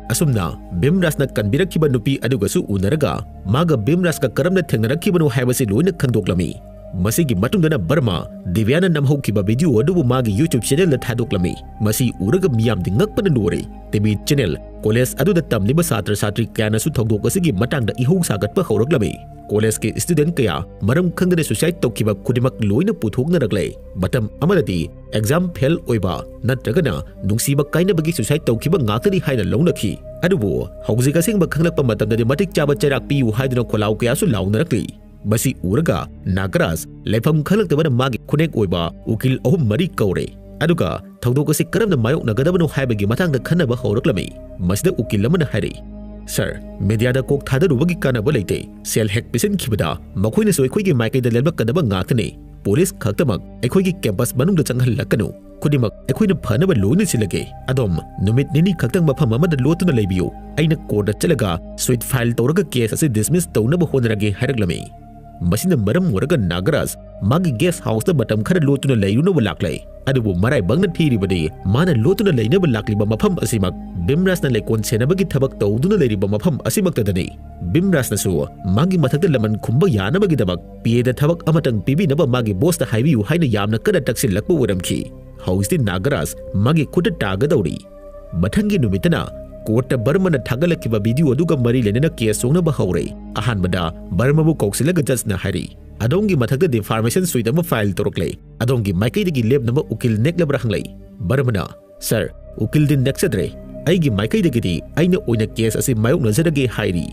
ꯑꯁꯨꯝꯅ ꯚꯤꯝꯔꯥꯖꯅ ꯀꯟꯕꯤꯔꯛꯈꯤꯕ ꯅꯨꯄꯤ ꯑꯗꯨꯒꯁꯨ ꯎꯅꯔꯒ ꯃꯥꯒ ꯚꯤꯝꯔꯥꯖꯀ ꯀꯔꯝꯅ ꯊꯦꯡꯅꯔꯛꯈꯤꯕꯅꯣ ꯍꯥꯏꯕꯁꯤ ꯂꯣꯏꯅ ꯈꯪꯗꯣꯛꯂꯝꯃꯤ꯫ ꯃꯁꯤꯒꯤ ꯃꯇꯨꯡꯗꯅ ꯕꯔꯃꯥ ꯗꯤꯕ꯭ꯌꯥꯅ ꯅꯝꯍꯧꯈꯤꯕ ꯚꯤꯗꯤꯑꯣ ꯑꯗꯨꯕꯨ ꯃꯥꯒꯤ YouTube ꯆꯦꯅꯦꯜꯗ ꯊꯥꯗꯣꯛꯂꯝꯃꯤ꯫ ꯃꯁꯤ ꯎꯔꯒ ꯃꯤꯌꯥꯝꯗꯤ ꯉꯛꯄꯅ ꯂꯣꯏꯔꯦ꯫ ꯇꯤꯚꯤ ꯆꯦꯅꯦꯜ ꯀꯣꯂꯦꯖ ꯑꯗꯨꯗ ꯇꯝꯂꯤꯕ ꯁꯥꯇ꯭ꯔ ꯁꯥꯇ꯭ꯔꯤ ꯀꯌꯥꯅꯁꯨ ꯊꯧꯗꯣꯛ ꯑꯁꯤꯒꯤ ꯃꯇꯥꯡꯗ ꯏꯍꯧ ꯁꯥꯒꯠꯄ ꯍꯧꯔꯛꯂꯝꯃꯤ꯫ ꯀꯣꯂꯦꯖꯀꯤ ꯁ꯭ꯇꯨꯗꯦꯟꯠ ꯀꯌꯥ ꯃꯔꯝ ꯈꯪꯗꯅ ꯁꯨꯏꯁꯥꯏꯗ ꯇꯧꯈꯤꯕ ꯈꯨꯗꯤꯡꯃꯛ ꯂꯣꯏꯅ ꯄꯨꯊꯣꯛꯅꯔꯛꯂꯦ꯫ ꯃꯇꯝ ꯑꯃꯗꯗꯤ ꯑꯦꯛꯖꯥꯝ ꯐꯦꯜ ꯑꯣꯏꯕ ꯅꯠꯇ꯭ꯔꯒꯅ ꯅꯨꯡꯁꯤꯕ ꯀꯥꯏꯅꯕꯒꯤ ꯁꯨꯏꯁꯥꯏꯗ ꯇꯧꯈꯤꯕ ꯉꯥꯛꯇꯅꯤ ꯍꯥꯏꯅ ꯂꯧꯅꯈꯤ꯫ ꯑꯗꯨꯕꯨ ꯍꯧꯖꯤꯛ ꯑꯁꯦꯡꯕ ꯈꯪꯂꯛꯄ ꯃꯇꯝꯗꯗꯤ ꯃꯇꯤꯛ ꯆꯥꯕ ꯆꯩꯔꯥꯛ ꯄꯤꯌꯨ ꯍꯥꯏꯗꯨꯅ ꯈꯣꯜꯂꯥꯎ ꯀꯌꯥꯁꯨ ꯂꯥꯎꯅꯔꯛꯂꯤ꯫ ꯃꯁꯤ ꯎꯔꯒ ꯅꯥꯒꯔꯥꯖ ꯂꯩꯐꯝ ꯈꯪꯂꯛꯇꯕꯅ ꯃꯥꯒꯤ ꯈꯨꯠꯅꯦꯛ ꯑꯣꯏꯕ ꯎꯀꯤꯜ ꯑꯍꯨꯝ ꯃꯔꯤ ꯀꯧꯔꯦ꯫ ꯑꯗꯨꯒ ꯊꯧꯗꯣꯛ ꯑꯁꯤ ꯀꯔꯝꯅ ꯃꯥꯌꯣꯛꯅꯒꯗꯕꯅꯣ ꯍꯥꯏꯕꯒꯤ ꯃꯇꯥꯡꯗ ꯈꯟꯅꯕ ꯍꯧꯔꯛꯂꯝꯃꯤ꯫ ꯃꯁꯤꯗ ꯎꯀꯤꯜ ꯑꯃꯅ ꯍꯥꯏꯔꯤ, "ꯁꯔ, ꯃꯤꯗꯤꯌꯥꯗ ꯀꯣꯛ ꯊꯥꯗꯔꯨꯕꯒꯤ ꯀꯥꯟꯅꯕ ꯂꯩꯇꯦ꯫ ꯁꯦꯜ ꯍꯦꯛ ꯄꯤꯁꯤꯟꯈꯤꯕꯗ ꯃꯈꯣꯏꯅꯁꯨ ꯑꯩꯈꯣꯏꯒꯤ ꯃꯥꯏꯀꯩꯗ ꯂꯦꯞꯂꯛꯀꯗꯕ ꯉꯥꯛꯇꯅꯤ꯫ ꯄꯨꯂꯤꯁ ꯈꯛꯇꯃꯛ ꯑꯩꯈꯣꯏꯒꯤ ꯀꯦꯝꯄꯁ ꯃꯅꯨꯡꯗ ꯆꯪꯍꯜꯂꯛꯀꯅꯨ꯫ ꯈꯨꯗꯤꯡꯃꯛ ꯑꯩꯈꯣꯏꯅ ꯐꯅꯕ ꯂꯣꯏꯅ ꯁꯤꯜꯂꯒꯦ꯫ ꯑꯗꯣꯝ ꯅꯨꯃꯤꯠ ꯅꯤꯅꯤ ꯈꯛꯇꯪ ꯃꯐꯝ ꯑꯃꯗ ꯂꯣꯠꯇꯨꯅ ꯂꯩꯕꯤꯌꯨ꯫ ꯑꯩꯅ ꯀꯣꯔꯠꯇ ꯆꯠꯂꯒ ꯁꯨꯏꯠ ꯐꯥꯏꯜ ꯇꯧꯔꯒ ꯀꯦꯁ ꯑꯁꯤ ꯗꯤꯁꯃꯤꯁ ꯇꯧꯅꯕ ꯍꯣꯠꯅꯔꯒꯦ" ꯍꯥꯏꯔꯛꯂꯝꯃꯤ꯫ ꯃꯁꯤꯅ ꯃꯔꯝ ꯑꯣꯏꯔꯒ ꯅꯥꯒꯔꯥꯖ ꯃꯥꯒꯤ ꯒꯦꯁ ꯍꯥꯎꯁꯇ ꯃꯇꯝ ꯈꯔ ꯂꯣꯠꯇꯨꯅ ꯂꯩꯔꯨꯅꯕ ꯂꯥꯛꯂꯦ꯫ ꯑꯗꯨꯕꯨ ꯃꯔꯥꯏꯕꯛꯅ ꯊꯤꯔꯤꯕꯗꯤ ꯃꯥꯅ ꯂꯣꯠꯇꯨꯅ ꯂꯩꯅꯕ ꯂꯥꯛꯂꯤꯕ ꯃꯐꯝ ꯑꯁꯤꯃꯛ ꯚꯤꯝꯔꯥꯖꯅ ꯂꯩꯀꯣꯟ ꯁꯦꯟꯅꯕꯒꯤ ꯊꯕꯛ ꯇꯧꯗꯨꯅ ꯂꯩꯔꯤꯕ ꯃꯐꯝ ꯑꯁꯤꯃꯛꯇꯗꯅꯤ꯫ ꯚꯤꯝꯔꯥꯖꯅꯁꯨ ꯃꯥꯒꯤ ꯃꯊꯛꯇ ꯂꯃꯟ ꯈꯨꯝꯕ ꯌꯥꯅꯕꯒꯤꯗꯃꯛ ꯄꯤ ꯑꯦꯗ ꯊꯕꯛ ꯑꯃꯇꯪ ꯄꯤꯕꯤꯅꯕ ꯃꯥꯒꯤ ꯕꯣꯁꯇ ꯍꯥꯏꯕꯤꯌꯨ ꯍꯥꯏꯅ ꯌꯥꯝꯅ ꯀꯟꯅ ꯇꯛꯁꯤꯜꯂꯛꯄ ꯑꯣꯏꯔꯝꯈꯤ꯫ ꯍꯧꯖꯤꯛꯇꯤ ꯅꯥꯒꯔꯥꯖ ꯃꯥꯒꯤ ꯈꯨꯠꯇ ꯇꯥꯒꯗꯧꯔꯤ꯫ ꯃꯊꯪꯒꯤ ꯅꯨꯃꯤꯠꯇꯅ ꯀꯣꯔꯠꯇ ꯕꯔꯃꯅ ꯊꯥꯒꯠꯂꯛꯈꯤꯕ ꯚꯤꯗꯤꯑꯣ ꯑꯗꯨꯒ ꯃꯔꯤ ꯂꯩꯅꯅ ꯀꯦꯁ ꯁꯣꯛꯅꯕ ꯍꯧꯔꯦ꯫ ꯑꯍꯥꯟꯕꯗ ꯕꯔꯃꯕꯨ ꯀꯧꯁꯤꯜꯂꯒ ꯖꯖꯅ ꯍꯥꯏꯔꯤ, "ꯑꯗꯣꯝꯒꯤ ꯃꯊꯛꯇ ꯗꯤꯐꯥꯃꯦꯁꯟ ꯁꯨꯏꯠ ꯑꯃ ꯐꯥꯏꯜ ꯇꯧꯔꯛꯂꯦ꯫ ꯑꯗꯣꯝꯒꯤ ꯃꯥꯏꯀꯩꯗꯒꯤ ꯂꯦꯞꯅꯕ ꯎꯀꯤꯜ ꯅꯦꯛꯂꯕ꯭ꯔꯥ?" ꯍꯪꯂꯛꯏ꯫ ꯕꯔꯃꯅ, "ꯁꯔ, ꯎꯀꯤꯜꯗꯤ ꯅꯦꯛꯆꯗ꯭ꯔꯦ꯫ ꯑꯩꯒꯤ ꯃꯥꯏꯀꯩꯗꯒꯤꯗꯤ ꯑꯩꯅ ꯑꯣꯏꯅ ꯀꯦꯁ ꯑꯁꯤ ꯃꯥꯌꯣꯛꯅꯖꯔꯒꯦ" ꯍꯥꯏꯔꯤ꯫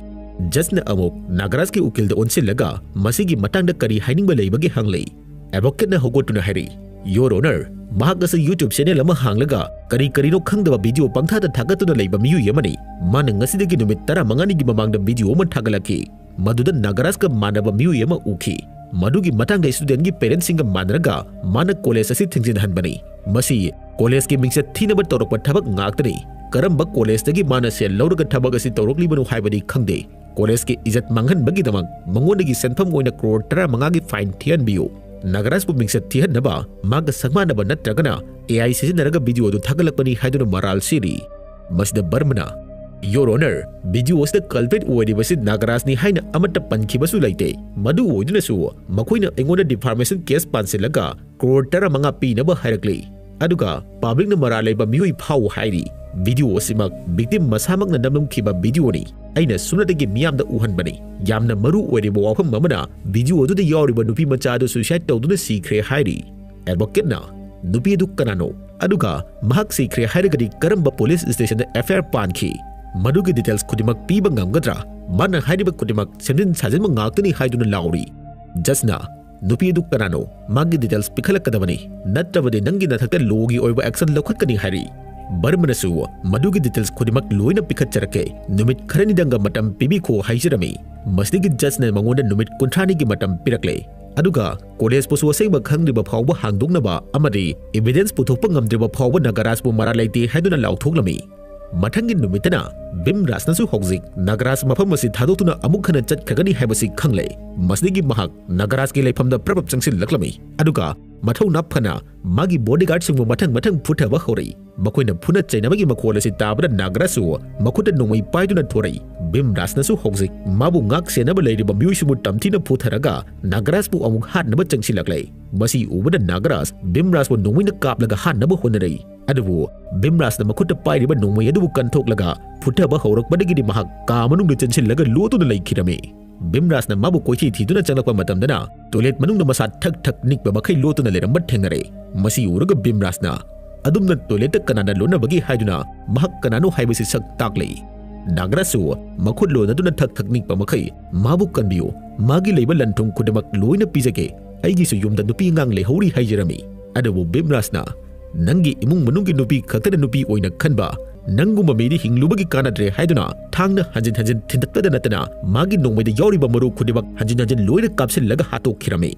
ꯖꯖꯅ ꯑꯃꯨꯛ ꯅꯥꯒꯔꯥꯖꯀꯤ ꯎꯀꯤꯜꯗ ꯑꯣꯟꯁꯤꯜꯂꯒ ꯃꯁꯤꯒꯤ ꯃꯇꯥꯡꯗ ꯀꯔꯤ ꯍꯥꯏꯅꯤꯡꯕ ꯂꯩꯕꯒꯦ ꯍꯪꯂꯛꯏ꯫ ꯑꯦꯗꯚꯣꯀꯦꯠꯅ ꯍꯧꯒꯠꯇꯨꯅ ꯍꯥꯏꯔꯛꯏ, Your Honor, ꯃꯍꯥꯛ ꯑꯁꯤ YouTube channel ꯑꯃ ꯍꯥꯡꯂꯒ ꯀꯔꯤ ꯀꯔꯤꯅꯣ ꯈꯪꯗꯕ video ꯄꯪꯊꯥꯗ ꯊꯥꯒꯠꯇꯨꯅ ꯂꯩꯕ ꯃꯤꯑꯣꯏ ꯑꯃꯅꯤ꯫ ꯃꯥꯅ ꯉꯁꯤꯗꯒꯤ ꯅꯨꯃꯤꯠ ꯇꯔꯥꯃꯉꯥꯅꯤꯒꯤ ꯃꯃꯥꯡꯗ video ꯑꯃ ꯊꯥꯒꯠꯂꯛꯈꯤ, ꯃꯗꯨꯗ ꯅꯥꯒꯔꯥꯖꯀ ꯃꯥꯟꯅꯕ ꯃꯤꯑꯣꯏ ꯑꯃ ꯎꯈꯤ꯫ ꯃꯗꯨꯒꯤ ꯃꯇꯥꯡꯗ studentꯒꯤ parentꯁꯤꯡꯒ ꯃꯥꯟꯅꯔꯒ ꯃꯥꯅ college ꯑꯁꯤ ꯊꯤꯡꯖꯤꯟꯍꯟꯕꯅꯤ꯫ ꯃꯁꯤ collegeꯀꯤ ꯃꯤꯡꯆꯠ ꯊꯤꯅꯕ ꯇꯧꯔꯛꯄ ꯊꯕꯛ ꯉꯥꯛꯇꯅꯤ꯫ ꯀꯔꯝꯕ collegeꯇꯒꯤ ꯃꯥꯅ ꯁꯦꯜ ꯂꯧꯔꯒ ꯊꯕꯛ ꯑꯁꯤ ꯇꯧꯔꯛꯂꯤꯕꯅꯣ ꯍꯥꯏꯕꯗꯤ ꯈꯪꯗꯦ꯫ Collegeꯀꯤ ꯏꯖꯠ ꯃꯥꯡꯍꯟꯕꯒꯤꯗꯃꯛ ꯃꯉꯣꯟꯗꯒꯤ ꯁꯦꯟꯐꯝ ꯑꯣꯏꯅ crore ꯇꯔꯥꯃꯉꯥꯒꯤ fine ꯊꯤꯍꯟꯕꯤꯌꯨ꯫ ꯅꯥꯒꯔꯥꯖꯄꯨ ꯃꯤꯡꯆꯠ ꯊꯤꯍꯟꯅꯕ ꯃꯍꯥꯛꯀ ꯁꯛꯃꯥꯟꯅꯕ ꯅꯠꯇ꯭ꯔꯒꯅ AI ꯁꯤꯖꯤꯟꯅꯔꯒ video ꯑꯗꯨ ꯊꯥꯒꯠꯂꯛꯄꯅꯤ ꯍꯥꯏꯗꯨꯅ ꯃꯔꯥꯜ ꯁꯤꯔꯤ꯫ ꯃꯁꯤꯗ ꯕꯔꯃꯅ, Your Honor, video ꯑꯁꯤꯗ culprit ꯑꯣꯏꯔꯤꯕꯁꯤ ꯅꯥꯒꯔꯥꯖꯅꯤ ꯍꯥꯏꯅ ꯑꯃꯠꯇ ꯄꯟꯈꯤꯕꯁꯨ ꯂꯩꯇꯦ꯫ ꯃꯗꯨ ꯑꯣꯏꯗꯨꯅꯁꯨ ꯃꯈꯣꯏꯅ ꯑꯩꯉꯣꯟꯗ defamation case ꯄꯥꯟꯁꯤꯜꯂꯒ crore ꯇꯔꯥꯃꯉꯥ ꯄꯤꯅꯕ ꯍꯥꯏꯔꯛꯂꯤ꯫ ꯑꯗꯨꯒ publicꯅ ꯃꯔꯥꯜ ꯂꯩꯕ ꯃꯤꯑꯣꯏ ꯐꯥꯎ ꯍꯥꯏꯔꯤ꯫ Video ꯑꯁꯤꯃꯛ victim ꯃꯁꯥꯃꯛꯅ ꯅꯝꯂꯝꯈꯤꯕ videoꯅꯤ꯫ ꯑꯩꯅ ꯁꯨꯞꯅꯇꯒꯤ ꯃꯤꯌꯥꯝꯗ ꯎꯍꯟꯕꯅꯤ꯫ ꯌꯥꯝꯅ ꯃꯔꯨ ꯑꯣꯏꯔꯤꯕ ꯋꯥꯐꯝ ꯑꯃꯅ, video ꯑꯗꯨꯗ ꯌꯥꯎꯔꯤꯕ ꯅꯨꯄꯤ ꯃꯆꯥ ꯑꯗꯨ suicide ꯇꯧꯗꯨꯅ ꯁꯤꯈ꯭ꯔꯦ ꯍꯥꯏꯔꯤ꯫ Advocateꯅ, ꯅꯨꯄꯤ ꯑꯗꯨ ꯀꯅꯥꯅꯣ? ꯑꯗꯨꯒ ꯃꯍꯥꯛ ꯁꯤꯈ꯭ꯔꯦ ꯍꯥꯏꯔꯒꯗꯤ ꯀꯔꯝꯕ police stationꯗ FIR ꯄꯥꯟꯈꯤ? ꯃꯗꯨꯒꯤ details ꯈꯨꯗꯤꯡꯃꯛ ꯄꯤꯕ ꯉꯝꯒꯗ꯭ꯔꯥ? ꯃꯥꯅ ꯍꯥꯏꯔꯤꯕ ꯈꯨꯗꯤꯡꯃꯛ ꯁꯦꯝꯖꯤꯟ ꯁꯥꯖꯤꯟꯕ ꯉꯥꯛꯇꯅꯤ ꯍꯥꯏꯗꯨꯅ ꯂꯥꯎꯔꯤ꯫ Judgeꯅ, ꯅꯨꯄꯤ ꯑꯗꯨ ꯀꯅꯥꯅꯣ? ꯃꯥꯒꯤ details ꯄꯤꯈꯠꯂꯛꯀꯗꯕꯅꯤ, ꯅꯠꯇ꯭ꯔꯕꯗꯤ ꯅꯪꯒꯤ ꯅꯊꯛꯇ lawꯒꯤ ꯑꯣꯏꯕ action ꯂꯧꯈꯠꯀꯅꯤ ꯍꯥꯏꯔꯤ꯫ ꯕꯔꯃꯅꯁꯨ ꯃꯗꯨꯒꯤ details ꯈꯨꯗꯤꯡꯃꯛ ꯂꯣꯏꯅ ꯄꯤꯈꯠꯆꯔꯛꯀꯦ, ꯅꯨꯃꯤꯠ ꯈꯔꯅꯤꯗꯪꯒ ꯃꯇꯝ ꯄꯤꯕꯤꯈꯣ ꯍꯥꯏꯖꯔꯝꯃꯤ꯫ ꯃꯁꯤꯗꯒꯤ judgeꯅ ꯃꯉꯣꯟꯗ ꯅꯨꯃꯤꯠ ꯀꯨꯟꯊ꯭ꯔꯥꯅꯤꯒꯤ ꯃꯇꯝ ꯄꯤꯔꯛꯂꯦ꯫ ꯑꯗꯨꯒ collegeꯄꯨꯁꯨ ꯑꯁꯦꯡꯕ ꯈꯪꯗ꯭ꯔꯤꯕ ꯐꯥꯎꯕ ꯍꯥꯡꯗꯣꯛꯅꯕ ꯑꯃꯗꯤ evidence ꯄꯨꯊꯣꯛꯄ ꯉꯝꯗ꯭ꯔꯤꯕ ꯐꯥꯎꯕ ꯅꯥꯒꯔꯥꯖꯄꯨ ꯃꯔꯥꯜ ꯂꯩꯇꯦ ꯍꯥꯏꯗꯨꯅ ꯂꯥꯎꯊꯣꯛꯂꯝꯃꯤ꯫ ꯃꯊꯪꯒꯤ ꯅꯨꯃꯤꯠꯇꯅ ꯚꯤꯝꯔꯥꯖꯅꯁꯨ ꯍꯧꯖꯤꯛ ꯅꯥꯒꯔꯥꯖ ꯃꯐꯝ ꯑꯁꯤ ꯊꯥꯗꯣꯛꯇꯨꯅ ꯑꯃꯨꯛ ꯍꯟꯅ ꯆꯠꯈ꯭ꯔꯒꯅꯤ ꯍꯥꯏꯕꯁꯤ ꯈꯪꯂꯦ꯫ ꯃꯁꯤꯗꯒꯤ ꯃꯍꯥꯛ ꯅꯥꯒꯔꯥꯖꯀꯤ ꯂꯩꯐꯝꯗ ꯄ꯭ꯔꯞ ꯄ꯭ꯔꯞ ꯆꯪꯁꯤꯜꯂꯛꯂꯝꯃꯤ꯫ ꯑꯗꯨꯒ ꯃꯊꯧꯅꯥ ꯐꯅ ꯃꯥꯒꯤ bodyguardꯁꯤꯡꯕꯨ ꯃꯊꯪ ꯃꯊꯪ ꯐꯨꯊꯕ ꯍꯧꯔꯛꯏ꯫ ꯃꯈꯣꯏꯅ ꯐꯨꯅ ꯆꯩꯅꯕꯒꯤ ꯃꯈꯣꯜ ꯑꯁꯤ ꯇꯥꯕꯗ ꯅꯥꯒꯔꯥꯖꯁꯨ ꯃꯈꯨꯠꯇ ꯅꯣꯡꯃꯩ ꯄꯥꯏꯗꯨꯅ ꯊꯣꯔꯛꯏ꯫ ꯚꯤꯝꯔꯥꯖꯅꯁꯨ ꯍꯧꯖꯤꯛ ꯃꯥꯕꯨ ꯉꯥꯛ ꯁꯦꯟꯅꯕ ꯂꯩꯔꯤꯕ ꯃꯤꯑꯣꯏꯁꯤꯡꯕꯨ ꯇꯝꯊꯤꯅ ꯐꯨꯊꯔꯒ ꯅꯥꯒꯔꯥꯖꯄꯨ ꯑꯃꯨꯛ ꯍꯥꯠꯅꯕ ꯆꯪꯁꯤꯜꯂꯛꯂꯦ꯫ ꯃꯁꯤ ꯎꯕꯗ ꯅꯥꯒꯔꯥꯖ ꯚꯤꯝꯔꯥꯖꯄꯨ ꯅꯣꯡꯃꯩꯅ ꯀꯥꯞꯂꯒ ꯍꯥꯠꯅꯕ ꯍꯣꯠꯅꯔꯛꯏ꯫ ꯑꯗꯨꯕꯨ ꯚꯤꯝꯔꯥꯖꯅ ꯃꯈꯨꯠꯇ ꯄꯥꯏꯔꯤꯕ ꯅꯣꯡꯃꯩ ꯑꯗꯨꯕꯨ ꯀꯟꯊꯣꯛꯂꯒ ꯐꯨꯊꯕ ꯍꯧꯔꯛꯄꯗꯒꯤꯗꯤ ꯃꯍꯥꯛ ꯀꯥ ꯃꯅꯨꯡꯗ ꯆꯦꯟꯁꯤꯜꯂꯒ ꯂꯣꯠꯇꯨꯅ ꯂꯩꯈꯤꯔꯝꯃꯤ꯫ ꯚꯤꯝꯔꯥꯖꯅ ꯃꯥꯕꯨ ꯀꯣꯏꯊꯤ ꯊꯤꯗꯨꯅ ꯆꯪꯂꯛꯄ ꯃꯇꯝꯗꯅ toilet ꯃꯅꯨꯡꯗ ꯃꯁꯥ ꯊꯛ ꯊꯛ ꯅꯤꯛꯄ ꯃꯈꯩ ꯂꯣꯠꯇꯨꯅ ꯂꯩꯔꯝꯕ ꯊꯦꯡꯅꯔꯦ꯫ ꯃꯁꯤ ꯎꯔꯒ ꯚꯤꯝꯔꯥꯖꯅ ꯑꯗꯨꯝꯅ toiletꯇ ꯀꯅꯥꯅ ꯂꯣꯠꯅꯕꯒꯦ ꯍꯥꯏꯗꯨꯅ ꯃꯍꯥꯛ ꯀꯅꯥꯅꯣ ꯍꯥꯏꯕꯁꯤ ꯁꯛ ꯇꯥꯛꯂꯤ꯫ ꯅꯥꯒꯔꯥꯖꯁꯨ ꯃꯈꯨꯠ ꯂꯣꯟꯅꯗꯨꯅ ꯊꯛ ꯊꯛ ꯅꯤꯛꯄ ꯃꯈꯩ ꯃꯥꯕꯨ ꯀꯟꯕꯤꯌꯨ, ꯃꯥꯒꯤ ꯂꯩꯕ ꯂꯟ ꯊꯨꯝ ꯈꯨꯗꯤꯡꯃꯛ ꯂꯣꯏꯅ ꯄꯤꯖꯒꯦ, ꯑꯩꯒꯤꯁꯨ ꯌꯨꯝꯗ ꯅꯨꯄꯤ ꯑꯉꯥꯡ ꯂꯩꯍꯧꯔꯤ ꯍꯥꯏꯖꯔꯝꯃꯤ꯫ ꯑꯗꯨꯕꯨ ꯕꯤꯝꯔꯥꯖꯅ ꯅꯪꯒꯤ ꯏꯃꯨꯡ ꯃꯅꯨꯡꯒꯤ ꯅꯨꯄꯤ ꯈꯛꯇꯅ ꯅꯨꯄꯤ ꯑꯣꯏꯅ ꯈꯟꯕ, ꯅꯪꯒꯨꯝꯕ ꯃꯤꯗꯤ ꯍꯤꯡꯂꯨꯕꯒꯤ ꯀꯥꯟꯅꯗ꯭ꯔꯦ ꯍꯥꯏꯗꯨꯅ ꯊꯥꯡꯅ ꯍꯟꯖꯤꯟ ꯍꯟꯖꯤꯟ ꯊꯤꯟꯗꯠꯄꯗ ꯅꯠꯇꯅ ꯃꯥꯒꯤ ꯅꯣꯡꯃꯩꯗ ꯌꯥꯎꯔꯤꯕ ꯃꯔꯨ ꯈꯨꯗꯤꯡꯃꯛ ꯍꯟꯖꯤꯟ ꯍꯟꯖꯤꯟ ꯂꯣꯏꯅ ꯀꯥꯞꯁꯤꯜꯂꯒ ꯍꯥꯠꯇꯣꯛꯈꯤꯔꯝꯃꯤ꯫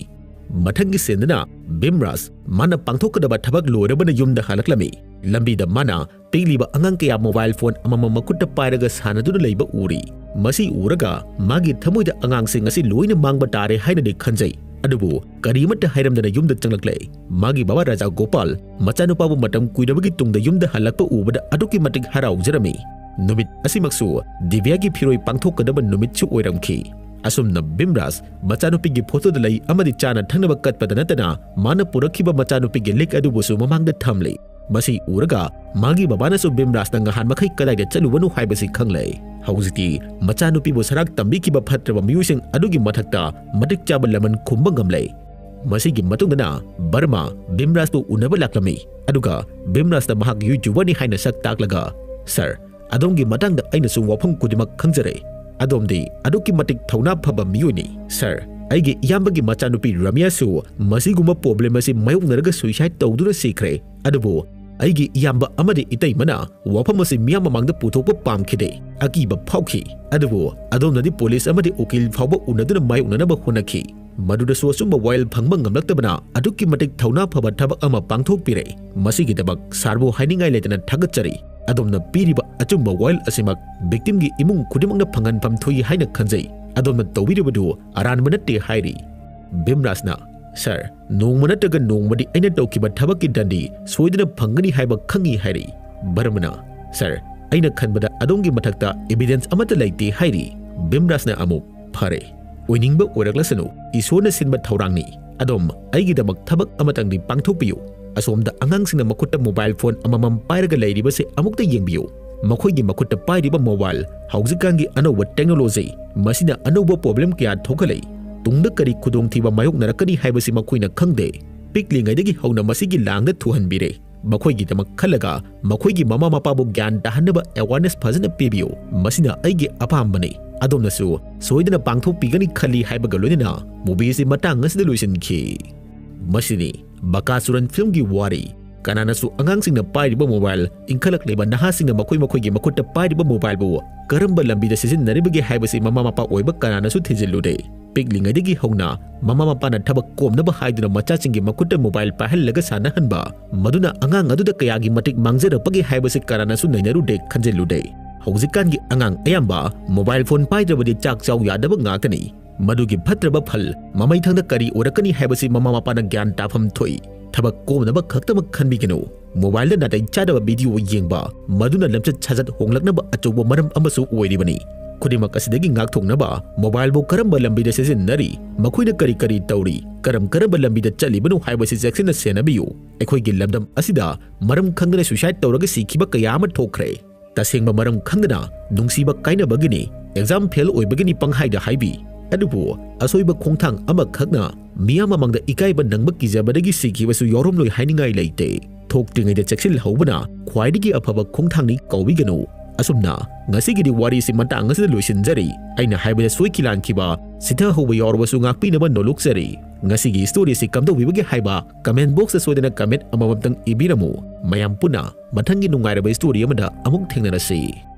ꯃꯊꯪꯒꯤ ꯁꯦꯟꯗꯅ ꯕꯤꯝꯔꯥꯖ ꯃꯥꯅ ꯄꯥꯡꯊꯣꯛꯀꯗꯕ ꯊꯕꯛ ꯂꯣꯏꯔꯕꯅ ꯌꯨꯝꯗ ꯍꯜꯂꯛꯂꯝꯃꯤ꯫ ꯂꯝꯕꯤꯗ ꯃꯥꯅ ꯄꯤꯛꯂꯤꯕ ꯑꯉꯥꯡ ꯀꯌꯥ ꯃꯣꯕꯥꯏꯜ ꯐꯣꯟ ꯑꯃꯃꯝ ꯃꯈꯨꯠꯇ ꯄꯥꯏꯔꯒ ꯁꯥꯟꯅꯗꯨꯅ ꯂꯩꯕ ꯎꯔꯤ꯫ ꯃꯁꯤ ꯎꯔꯒ ꯃꯥꯒꯤ ꯊꯃꯣꯏꯗ ꯑꯉꯥꯡꯁꯤꯡ ꯑꯁꯤ ꯂꯣꯏꯅ ꯃꯥꯡꯕ ꯇꯥꯔꯦ ꯍꯥꯏꯅꯗꯤ ꯈꯟꯖꯩ꯫ ꯑꯗꯨꯕꯨ ꯀꯔꯤꯃꯠꯇ ꯍꯥꯏꯔꯝꯗꯅ ꯌꯨꯝꯗ ꯆꯪꯂꯛꯂꯦ꯫ ꯃꯥꯒꯤ ꯕꯕꯥ ꯔꯥꯖꯥ ꯒꯣꯄꯥꯜ ꯃꯆꯥꯅꯨꯄꯥꯕꯨ ꯃꯇꯝ ꯀꯨꯏꯔꯕꯒꯤ ꯇꯨꯡꯗ ꯌꯨꯝꯗ ꯍꯜꯂꯛꯄ ꯎꯕꯗ ꯑꯗꯨꯛꯀꯤ ꯃꯇꯤꯛ ꯍꯔꯥꯎꯖꯔꯝꯃꯤ꯫ ꯅꯨꯃꯤꯠ ꯑꯁꯤꯃꯛꯁꯨ ꯗꯤꯕ꯭ꯌꯥꯒꯤ ꯐꯤꯔꯣꯏ ꯄꯥꯡꯊꯣꯛꯀꯗꯕ ꯅꯨꯃꯤꯠꯁꯨ ꯑꯣꯏꯔꯝꯈꯤ꯫ ꯑꯁꯨꯝꯅ ꯕꯤꯝꯔꯥꯖ ꯃꯆꯥꯅꯨꯄꯤꯒꯤ ꯐꯣꯇꯣꯗ ꯂꯩ ꯑꯃꯗꯤ ꯆꯥꯅ ꯊꯛꯅꯕ ꯀꯠꯄꯗ ꯅꯠꯇꯅ ꯃꯥꯅ ꯄꯨꯔꯛꯈꯤꯕ ꯃꯆꯥꯅꯨꯄꯤꯒꯤ ꯂꯤꯛ ꯑꯗꯨꯕꯨꯁꯨ ꯃꯃꯥꯡꯗ ꯊꯝꯂꯤ꯫ ꯃꯁꯤ ꯎꯔꯒ ꯃꯥꯒꯤ ꯕꯕꯥꯅꯁꯨ ꯕꯤꯝꯔꯥꯖꯅ ꯉꯍꯥꯟ ꯃꯈꯩ ꯀꯗꯥꯏꯗ ꯆꯠꯂꯨꯕꯅꯣ ꯍꯥꯏꯕꯁꯤ ꯈꯪꯂꯦ꯫ ꯍꯧꯖꯤꯛꯇꯤ ꯃꯆꯥꯅꯨꯄꯤꯕꯨ ꯁꯔꯥꯛ ꯇꯝꯕꯤꯈꯤꯕ ꯐꯠꯇ꯭ꯔꯕ ꯃꯤꯑꯣꯏꯁꯤꯡ ꯑꯗꯨꯒꯤ ꯃꯊꯛꯇ ꯃꯇꯤꯛ ꯆꯥꯕ ꯂꯃꯟ ꯈꯨꯝꯕ ꯉꯝꯂꯦ꯫ ꯃꯁꯤꯒꯤ ꯃꯇꯨꯡꯗꯅ ꯕꯔꯃꯥ ꯕꯤꯝꯔꯥꯖꯄꯨ ꯎꯅꯕ ꯂꯥꯛꯂꯝꯃꯤ꯫ ꯑꯗꯨꯒ ꯕꯤꯝꯔꯥꯖꯅ ꯃꯍꯥꯛ YouTuberꯅꯤ ꯍꯥꯏꯅ ꯁꯛ ꯇꯥꯛꯂꯒ, "ꯁꯥꯔ, ꯑꯗꯣꯝꯒꯤ ꯃꯇꯥꯡꯗ ꯑꯩꯅꯁꯨ ꯋꯥꯐꯝ ꯈꯨꯗꯤꯡꯃꯛ ꯈꯪꯖꯔꯦ꯫ ꯑꯗꯣꯝꯗꯤ ꯑꯗꯨꯛꯀꯤ ꯃꯇꯤꯛ ꯊꯧꯅꯥ ꯐꯕ ꯃꯤꯑꯣꯏꯅꯤ꯫ ꯁꯥꯔ, ꯑꯩꯒꯤ ꯏꯌꯥꯝꯕꯒꯤ ꯃꯆꯥꯅꯨꯄꯤ ꯔꯥꯃꯤꯌꯥꯁꯨ ꯃꯁꯤꯒꯨꯝꯕ ꯄ꯭ꯔꯣꯕ꯭ꯂꯦꯝ ꯑꯁꯤ ꯃꯥꯌꯣꯛꯅꯔꯒ ꯁꯨꯏꯁꯥꯏꯗ ꯇꯧꯗꯨꯅ ꯁꯤꯈ꯭ꯔꯦ꯫ ꯑꯗꯨꯕꯨ ꯑꯩꯒꯤ ꯏꯌꯥꯝꯕ ꯑꯃꯗꯤ ꯏꯇꯩꯃꯅ ꯋꯥꯐꯝ ꯑꯁꯤ ꯃꯤꯌꯥꯝ ꯃꯃꯥꯡꯗ ꯄꯨꯊꯣꯛꯄ ꯄꯥꯝꯈꯤꯗꯦ꯫ ꯑꯀꯤꯕ ꯐꯥꯎꯈꯤ꯫ ꯑꯗꯨꯕꯨ ꯑꯗꯣꯝꯅꯗꯤ ꯄꯨꯂꯤꯁ ꯑꯃꯗꯤ ꯎꯀꯤꯜ ꯐꯥꯎꯕ ꯎꯅꯗꯨꯅ ꯃꯥꯌꯣꯛꯅꯅꯕ ꯍꯣꯠꯅꯈꯤ꯫ ꯃꯗꯨꯗꯁꯨ ꯑꯆꯨꯝꯕ ꯋꯥꯌꯦꯜ ꯐꯪꯕ ꯉꯝꯂꯛꯇꯕꯅ ꯑꯗꯨꯛꯀꯤ ꯃꯇꯤꯛ ꯊꯧꯅꯥ ꯐꯕ ꯊꯕꯛ ꯑꯃ ꯄꯥꯡꯊꯣꯛꯄꯤꯔꯦ꯫ ꯃꯁꯤꯒꯤꯗꯃꯛ ꯁꯥꯔꯕꯨ ꯍꯥꯏꯅꯤꯡꯉꯥꯏ ꯂꯩꯇꯅ ꯊꯥꯒꯠꯆꯔꯤ꯫ ꯑꯗꯣꯝꯅ ꯄꯤꯔꯤꯕ ꯑꯆꯨꯝꯕ ꯋꯥꯌꯦꯜ ꯑꯁꯤꯃꯛ ꯚꯤꯛꯇꯤꯝꯒꯤ ꯏꯃꯨꯡ ꯈꯨꯗꯤꯡꯃꯛꯅ ꯐꯪꯍꯟꯐꯝ ꯊꯣꯛꯏ ꯍꯥꯏꯅ ꯈꯟꯖꯩ꯫ ꯑꯗꯣꯝꯅ ꯇꯧꯕꯤꯔꯤꯕꯗꯨ ꯑꯔꯥꯟꯕ ꯅꯠꯇꯦ" ꯍꯥꯏꯔꯤ꯫ ꯕꯤꯝꯔꯥꯖꯅ, "ꯁꯥꯔ, ꯅꯣꯡꯃ ꯅꯠꯇ꯭ꯔꯒ ꯅꯣꯡꯃꯗꯤ ꯑꯩꯅ ꯇꯧꯈꯤꯕ ꯊꯕꯛꯀꯤ ꯗꯟꯗꯤ ꯁꯣꯏꯗꯅ ꯐꯪꯒꯅꯤ ꯍꯥꯏꯕ ꯈꯪꯏ" ꯍꯥꯏꯔꯤ꯫ ꯕꯔꯃꯅ, "ꯁꯥꯔ, ꯑꯩꯅ ꯈꯟꯕꯗ ꯑꯗꯣꯝꯒꯤ ꯃꯊꯛꯇ ꯏꯕꯤꯗꯦꯟꯁ ꯑꯃꯠꯇ ꯂꯩꯇꯦ" ꯍꯥꯏꯔꯤ꯫ ꯕꯤꯝꯔꯥꯖꯅ ꯑꯃꯨꯛ, "ꯐꯔꯦ, ꯑꯣꯏꯅꯤꯡꯕ ꯑꯣꯏꯔꯛꯂꯁꯅꯨ, ꯏꯁꯣꯔꯅ ꯁꯤꯟꯕ ꯊꯧꯔꯥꯡꯅꯤ꯫ ꯑꯗꯣꯝ ꯑꯩꯒꯤꯗꯃꯛ ꯊꯕꯛ ꯑꯃꯇꯪꯗꯤ ꯄꯥꯡꯊꯣꯛꯄꯤꯌꯨ꯫ ꯑꯁꯣꯝꯗ ꯑꯉꯥꯡꯁꯤꯡꯅ ꯃꯈꯨꯠꯇ ꯃꯣꯕꯥꯏꯜ ꯐꯣꯟ ꯑꯃꯃꯝ ꯄꯥꯏꯔꯒ ꯂꯩꯔꯤꯕꯁꯦ ꯑꯃꯨꯛꯇ ꯌꯦꯡꯕꯤꯌꯨ꯫ ꯃꯈꯣꯏꯒꯤ ꯃꯈꯨꯠꯇ ꯄꯥꯏꯔꯤꯕ ꯃꯣꯕꯥꯏꯜ ꯍꯧꯖꯤꯛꯀꯥꯟꯒꯤ ꯑꯅꯧꯕ ꯇꯦꯛꯅꯣꯂꯣꯖꯤ, ꯃꯁꯤꯅ ꯑꯅꯧꯕ ꯄ꯭ꯔꯣꯕ꯭ꯂꯦꯝ ꯀꯌꯥ ꯊꯣꯛꯍꯜꯂꯤ꯫ ꯇꯨꯡꯗ ꯀꯔꯤ ꯈꯨꯗꯣꯡꯊꯤꯕ ꯃꯥꯌꯣꯛꯅꯔꯛꯀꯅꯤ ꯍꯥꯏꯕꯁꯤ ꯃꯈꯣꯏꯅ ꯈꯪꯗꯦ꯫ ꯄꯤꯛꯂꯤꯉꯩꯗꯒꯤ ꯍꯧꯅ ꯃꯁꯤꯒꯤ ꯂꯥꯡꯗ ꯊꯨꯍꯟꯕꯤꯔꯦ꯫ ꯃꯈꯣꯏꯒꯤꯗꯃꯛ ꯈꯜꯂꯒ ꯃꯈꯣꯏꯒꯤ ꯃꯃꯥ ꯃꯄꯥꯕꯨ ꯒ꯭ꯌꯥꯟ ꯇꯥꯍꯟꯅꯕ ꯑꯦꯋꯥꯔꯅꯦꯁ ꯐꯖꯅ ꯄꯤꯕꯤꯌꯨ꯫ ꯃꯁꯤꯅ ꯑꯩꯒꯤ ꯑꯄꯥꯝꯕꯅꯤ꯫ ꯑꯗꯣꯝꯅꯁꯨ ꯁꯣꯏꯗꯅ ꯄꯥꯡꯊꯣꯛꯄꯤꯒꯅꯤ ꯈꯜꯂꯤ" ꯍꯥꯏꯕꯒ ꯂꯣꯏꯅꯅ ꯃꯨꯚꯤ ꯑꯁꯤ ꯃꯇꯥꯡ ꯑꯁꯤꯗ ꯂꯣꯏꯁꯤꯟꯈꯤ꯫ ꯃꯁꯤꯅꯤ ꯕꯀꯥꯁꯨꯔꯟ ꯐꯤꯜꯝꯒꯤ ꯋꯥꯔꯤ꯫ ꯀꯅꯥꯅꯁꯨ ꯑꯉꯥꯡꯁꯤꯡꯅ ꯄꯥꯏꯔꯤꯕ ꯃꯣꯕꯥꯏꯜ, ꯏꯟꯈꯠꯂꯛꯂꯤꯕ ꯅꯍꯥꯁꯤꯡꯅ ꯃꯈꯣꯏ ꯃꯈꯣꯏꯒꯤ ꯃꯈꯨꯠꯇ ꯄꯥꯏꯔꯤꯕ ꯃꯣꯕꯥꯏꯜꯕꯨ ꯀꯔꯝꯕ ꯂꯝꯕꯤꯗ ꯁꯤꯖꯤꯟꯅꯔꯤꯕꯒꯦ ꯍꯥꯏꯕꯁꯤ ꯃꯃꯥ ꯃꯄꯥ ꯑꯣꯏꯕ ꯀꯅꯥꯅꯁꯨ ꯊꯤꯖꯤꯜꯂꯨꯗꯦ꯫ ꯄꯤꯛꯂꯤꯉꯩꯗꯒꯤ ꯍꯧꯅ ꯃꯃꯥ ꯃꯄꯥꯅ ꯊꯕꯛ ꯀꯣꯝꯅꯕ ꯍꯥꯏꯗꯨꯅ ꯃꯆꯥꯁꯤꯡꯒꯤ ꯃꯈꯨꯠꯇ ꯃꯣꯕꯥꯏꯜ ꯄꯥꯏꯍꯜꯂꯒ ꯁꯥꯟꯅꯍꯟꯕ, ꯃꯗꯨꯅ ꯑꯉꯥꯡ ꯑꯗꯨꯗ ꯀꯌꯥꯒꯤ ꯃꯇꯤꯛ ꯃꯥꯡꯖꯔꯛꯄꯒꯦ ꯍꯥꯏꯕꯁꯤ ꯀꯅꯥꯅꯁꯨ ꯅꯩꯅꯔꯨꯗꯦ, ꯈꯟꯖꯤꯜꯂꯨꯗꯦ꯫ ꯍꯧꯖꯤꯛꯀꯥꯟꯒꯤ ꯑꯉꯥꯡ ꯑꯌꯥꯝꯕ ꯃꯣꯕꯥꯏꯜ ꯐꯣꯟ ꯄꯥꯏꯗ꯭ꯔꯕꯗꯤ ꯆꯥꯛ ꯆꯥꯎ ꯌꯥꯗꯕ ꯉꯥꯛꯇꯅꯤ꯫ ꯃꯗꯨꯒꯤ ꯐꯠꯇ꯭ꯔꯕ ꯐꯜ ꯃꯃꯩꯊꯪꯗ ꯀꯔꯤ ꯑꯣꯏꯔꯛꯀꯅꯤ ꯍꯥꯏꯕꯁꯤ ꯃꯃꯥ ꯃꯄꯥꯅ ꯒ꯭ꯌꯥꯟ ꯇꯥꯐꯝ ꯊꯣꯛꯏ꯫ ꯊꯕꯛ ꯀꯣꯝꯅꯕ ꯈꯛꯇꯃꯛ ꯈꯟꯕꯤꯒꯅꯨ꯫ ꯃꯣꯕꯥꯏꯜꯗ ꯅꯥꯇꯩ ꯆꯥꯗꯕ ꯚꯤꯗꯤꯑꯣ ꯌꯦꯡꯕ, ꯃꯗꯨꯅ ꯂꯝꯆꯠ ꯁꯥꯖꯠ ꯍꯣꯡꯂꯛꯅꯕ ꯑꯆꯧꯕ ꯃꯔꯝ ꯑꯃꯁꯨ ꯑꯣꯏꯔꯤꯕꯅꯤ꯫ ꯈꯨꯗꯤꯡꯃꯛ ꯑꯁꯤꯗꯒꯤ ꯉꯥꯛꯊꯣꯛꯅꯕ ꯃꯣꯕꯥꯏꯜꯕꯨ ꯀꯔꯝꯕ ꯂꯝꯕꯤꯗ ꯁꯤꯖꯤꯟꯅꯔꯤ, ꯃꯈꯣꯏꯅ ꯀꯔꯤ ꯀꯔꯤ ꯇꯧꯔꯤ, ꯀꯔꯝ ꯀꯔꯝꯕ ꯂꯝꯕꯤꯗ ꯆꯠꯂꯤꯕꯅꯣ ꯍꯥꯏꯕꯁꯤ ꯆꯦꯛꯁꯤꯟꯅ ꯁꯦꯟꯅꯕꯤꯌꯨ꯫ ꯑꯩꯈꯣꯏꯒꯤ ꯂꯝꯗꯝ ꯑꯁꯤꯗ ꯃꯔꯝ ꯈꯪꯗꯅ ꯁꯨꯏꯁꯥꯏꯗ ꯇꯧꯔꯒ ꯁꯤꯈꯤꯕ ꯀꯌꯥ ꯑꯃ ꯊꯣꯛꯈ꯭ꯔꯦ꯫ ꯇꯁꯦꯡꯕ ꯃꯔꯝ ꯈꯪꯗꯅ ꯅꯨꯡꯁꯤꯕ ꯀꯥꯏꯅꯕꯒꯤꯅꯤ, ꯑꯦꯛꯖꯥꯝ ꯐꯦꯜ ꯑꯣꯏꯕꯒꯤꯅꯤ ꯄꯪꯍꯥꯏꯗ ꯍꯥꯏꯕꯤ꯫ ꯑꯗꯨꯕꯨ ꯑꯁꯣꯏꯕ ꯈꯣꯡꯊꯥꯡ ꯑꯃꯈꯛꯅ ꯃꯤꯌꯥꯝ ꯃꯃꯥꯡꯗ ꯏꯀꯥꯏꯕ ꯅꯪꯕ ꯀꯤꯖꯕꯗꯒꯤ ꯁꯤꯈꯤꯕꯁꯨ ꯌꯥꯎꯔꯝꯂꯣꯏ ꯍꯥꯏꯅꯤꯡꯉꯥꯏ ꯂꯩꯇꯦ꯫ ꯊꯣꯛꯇ꯭ꯔꯤꯉꯩꯗ ꯆꯦꯛꯁꯤꯜꯍꯧꯕꯅ ꯈ꯭ꯋꯥꯏꯗꯒꯤ ꯑꯐꯕ ꯈꯣꯡꯊꯥꯡꯅꯤ ꯀꯥꯎꯕꯤꯒꯅꯨ꯫ ꯑꯁꯨꯝꯅ ꯉꯁꯤꯒꯤꯗꯤ ꯋꯥꯔꯤꯁꯤ ꯃꯇꯥꯡ ꯑꯁꯤꯗ ꯂꯣꯏꯁꯤꯟꯖꯔꯤ꯫ ꯑꯩꯅ ꯍꯥꯏꯕꯗ ꯁꯣꯏꯈꯤ ꯂꯥꯟꯈꯤꯕ, ꯁꯤꯊꯍꯧꯕ ꯌꯥꯎꯔꯕꯁꯨ ꯉꯥꯛꯄꯤꯅꯕ ꯅꯣꯂꯨꯛꯆꯔꯤ꯫ ꯉꯁꯤꯒꯤ ꯁ꯭ꯇꯣꯔꯤ ꯑꯁꯤ ꯀꯝꯗꯧꯕꯤꯕꯒꯦ ꯍꯥꯏꯕ ꯀꯃꯦꯟ ꯕꯣꯛꯁꯇ ꯁꯣꯏꯗꯅ ꯀꯃꯦꯟ ꯑꯃꯃꯝꯇꯪ ꯏꯕꯤꯔꯝꯃꯨ꯫ ꯃꯌꯥꯝ ꯄꯨꯟꯅ ꯃꯊꯪꯒꯤ ꯅꯨꯡꯉꯥꯏꯔꯕ ꯁ꯭ꯇꯣꯔꯤ ꯑꯃꯗ ꯑꯃꯨꯛ ꯊꯦꯡꯅꯔꯁꯤ꯫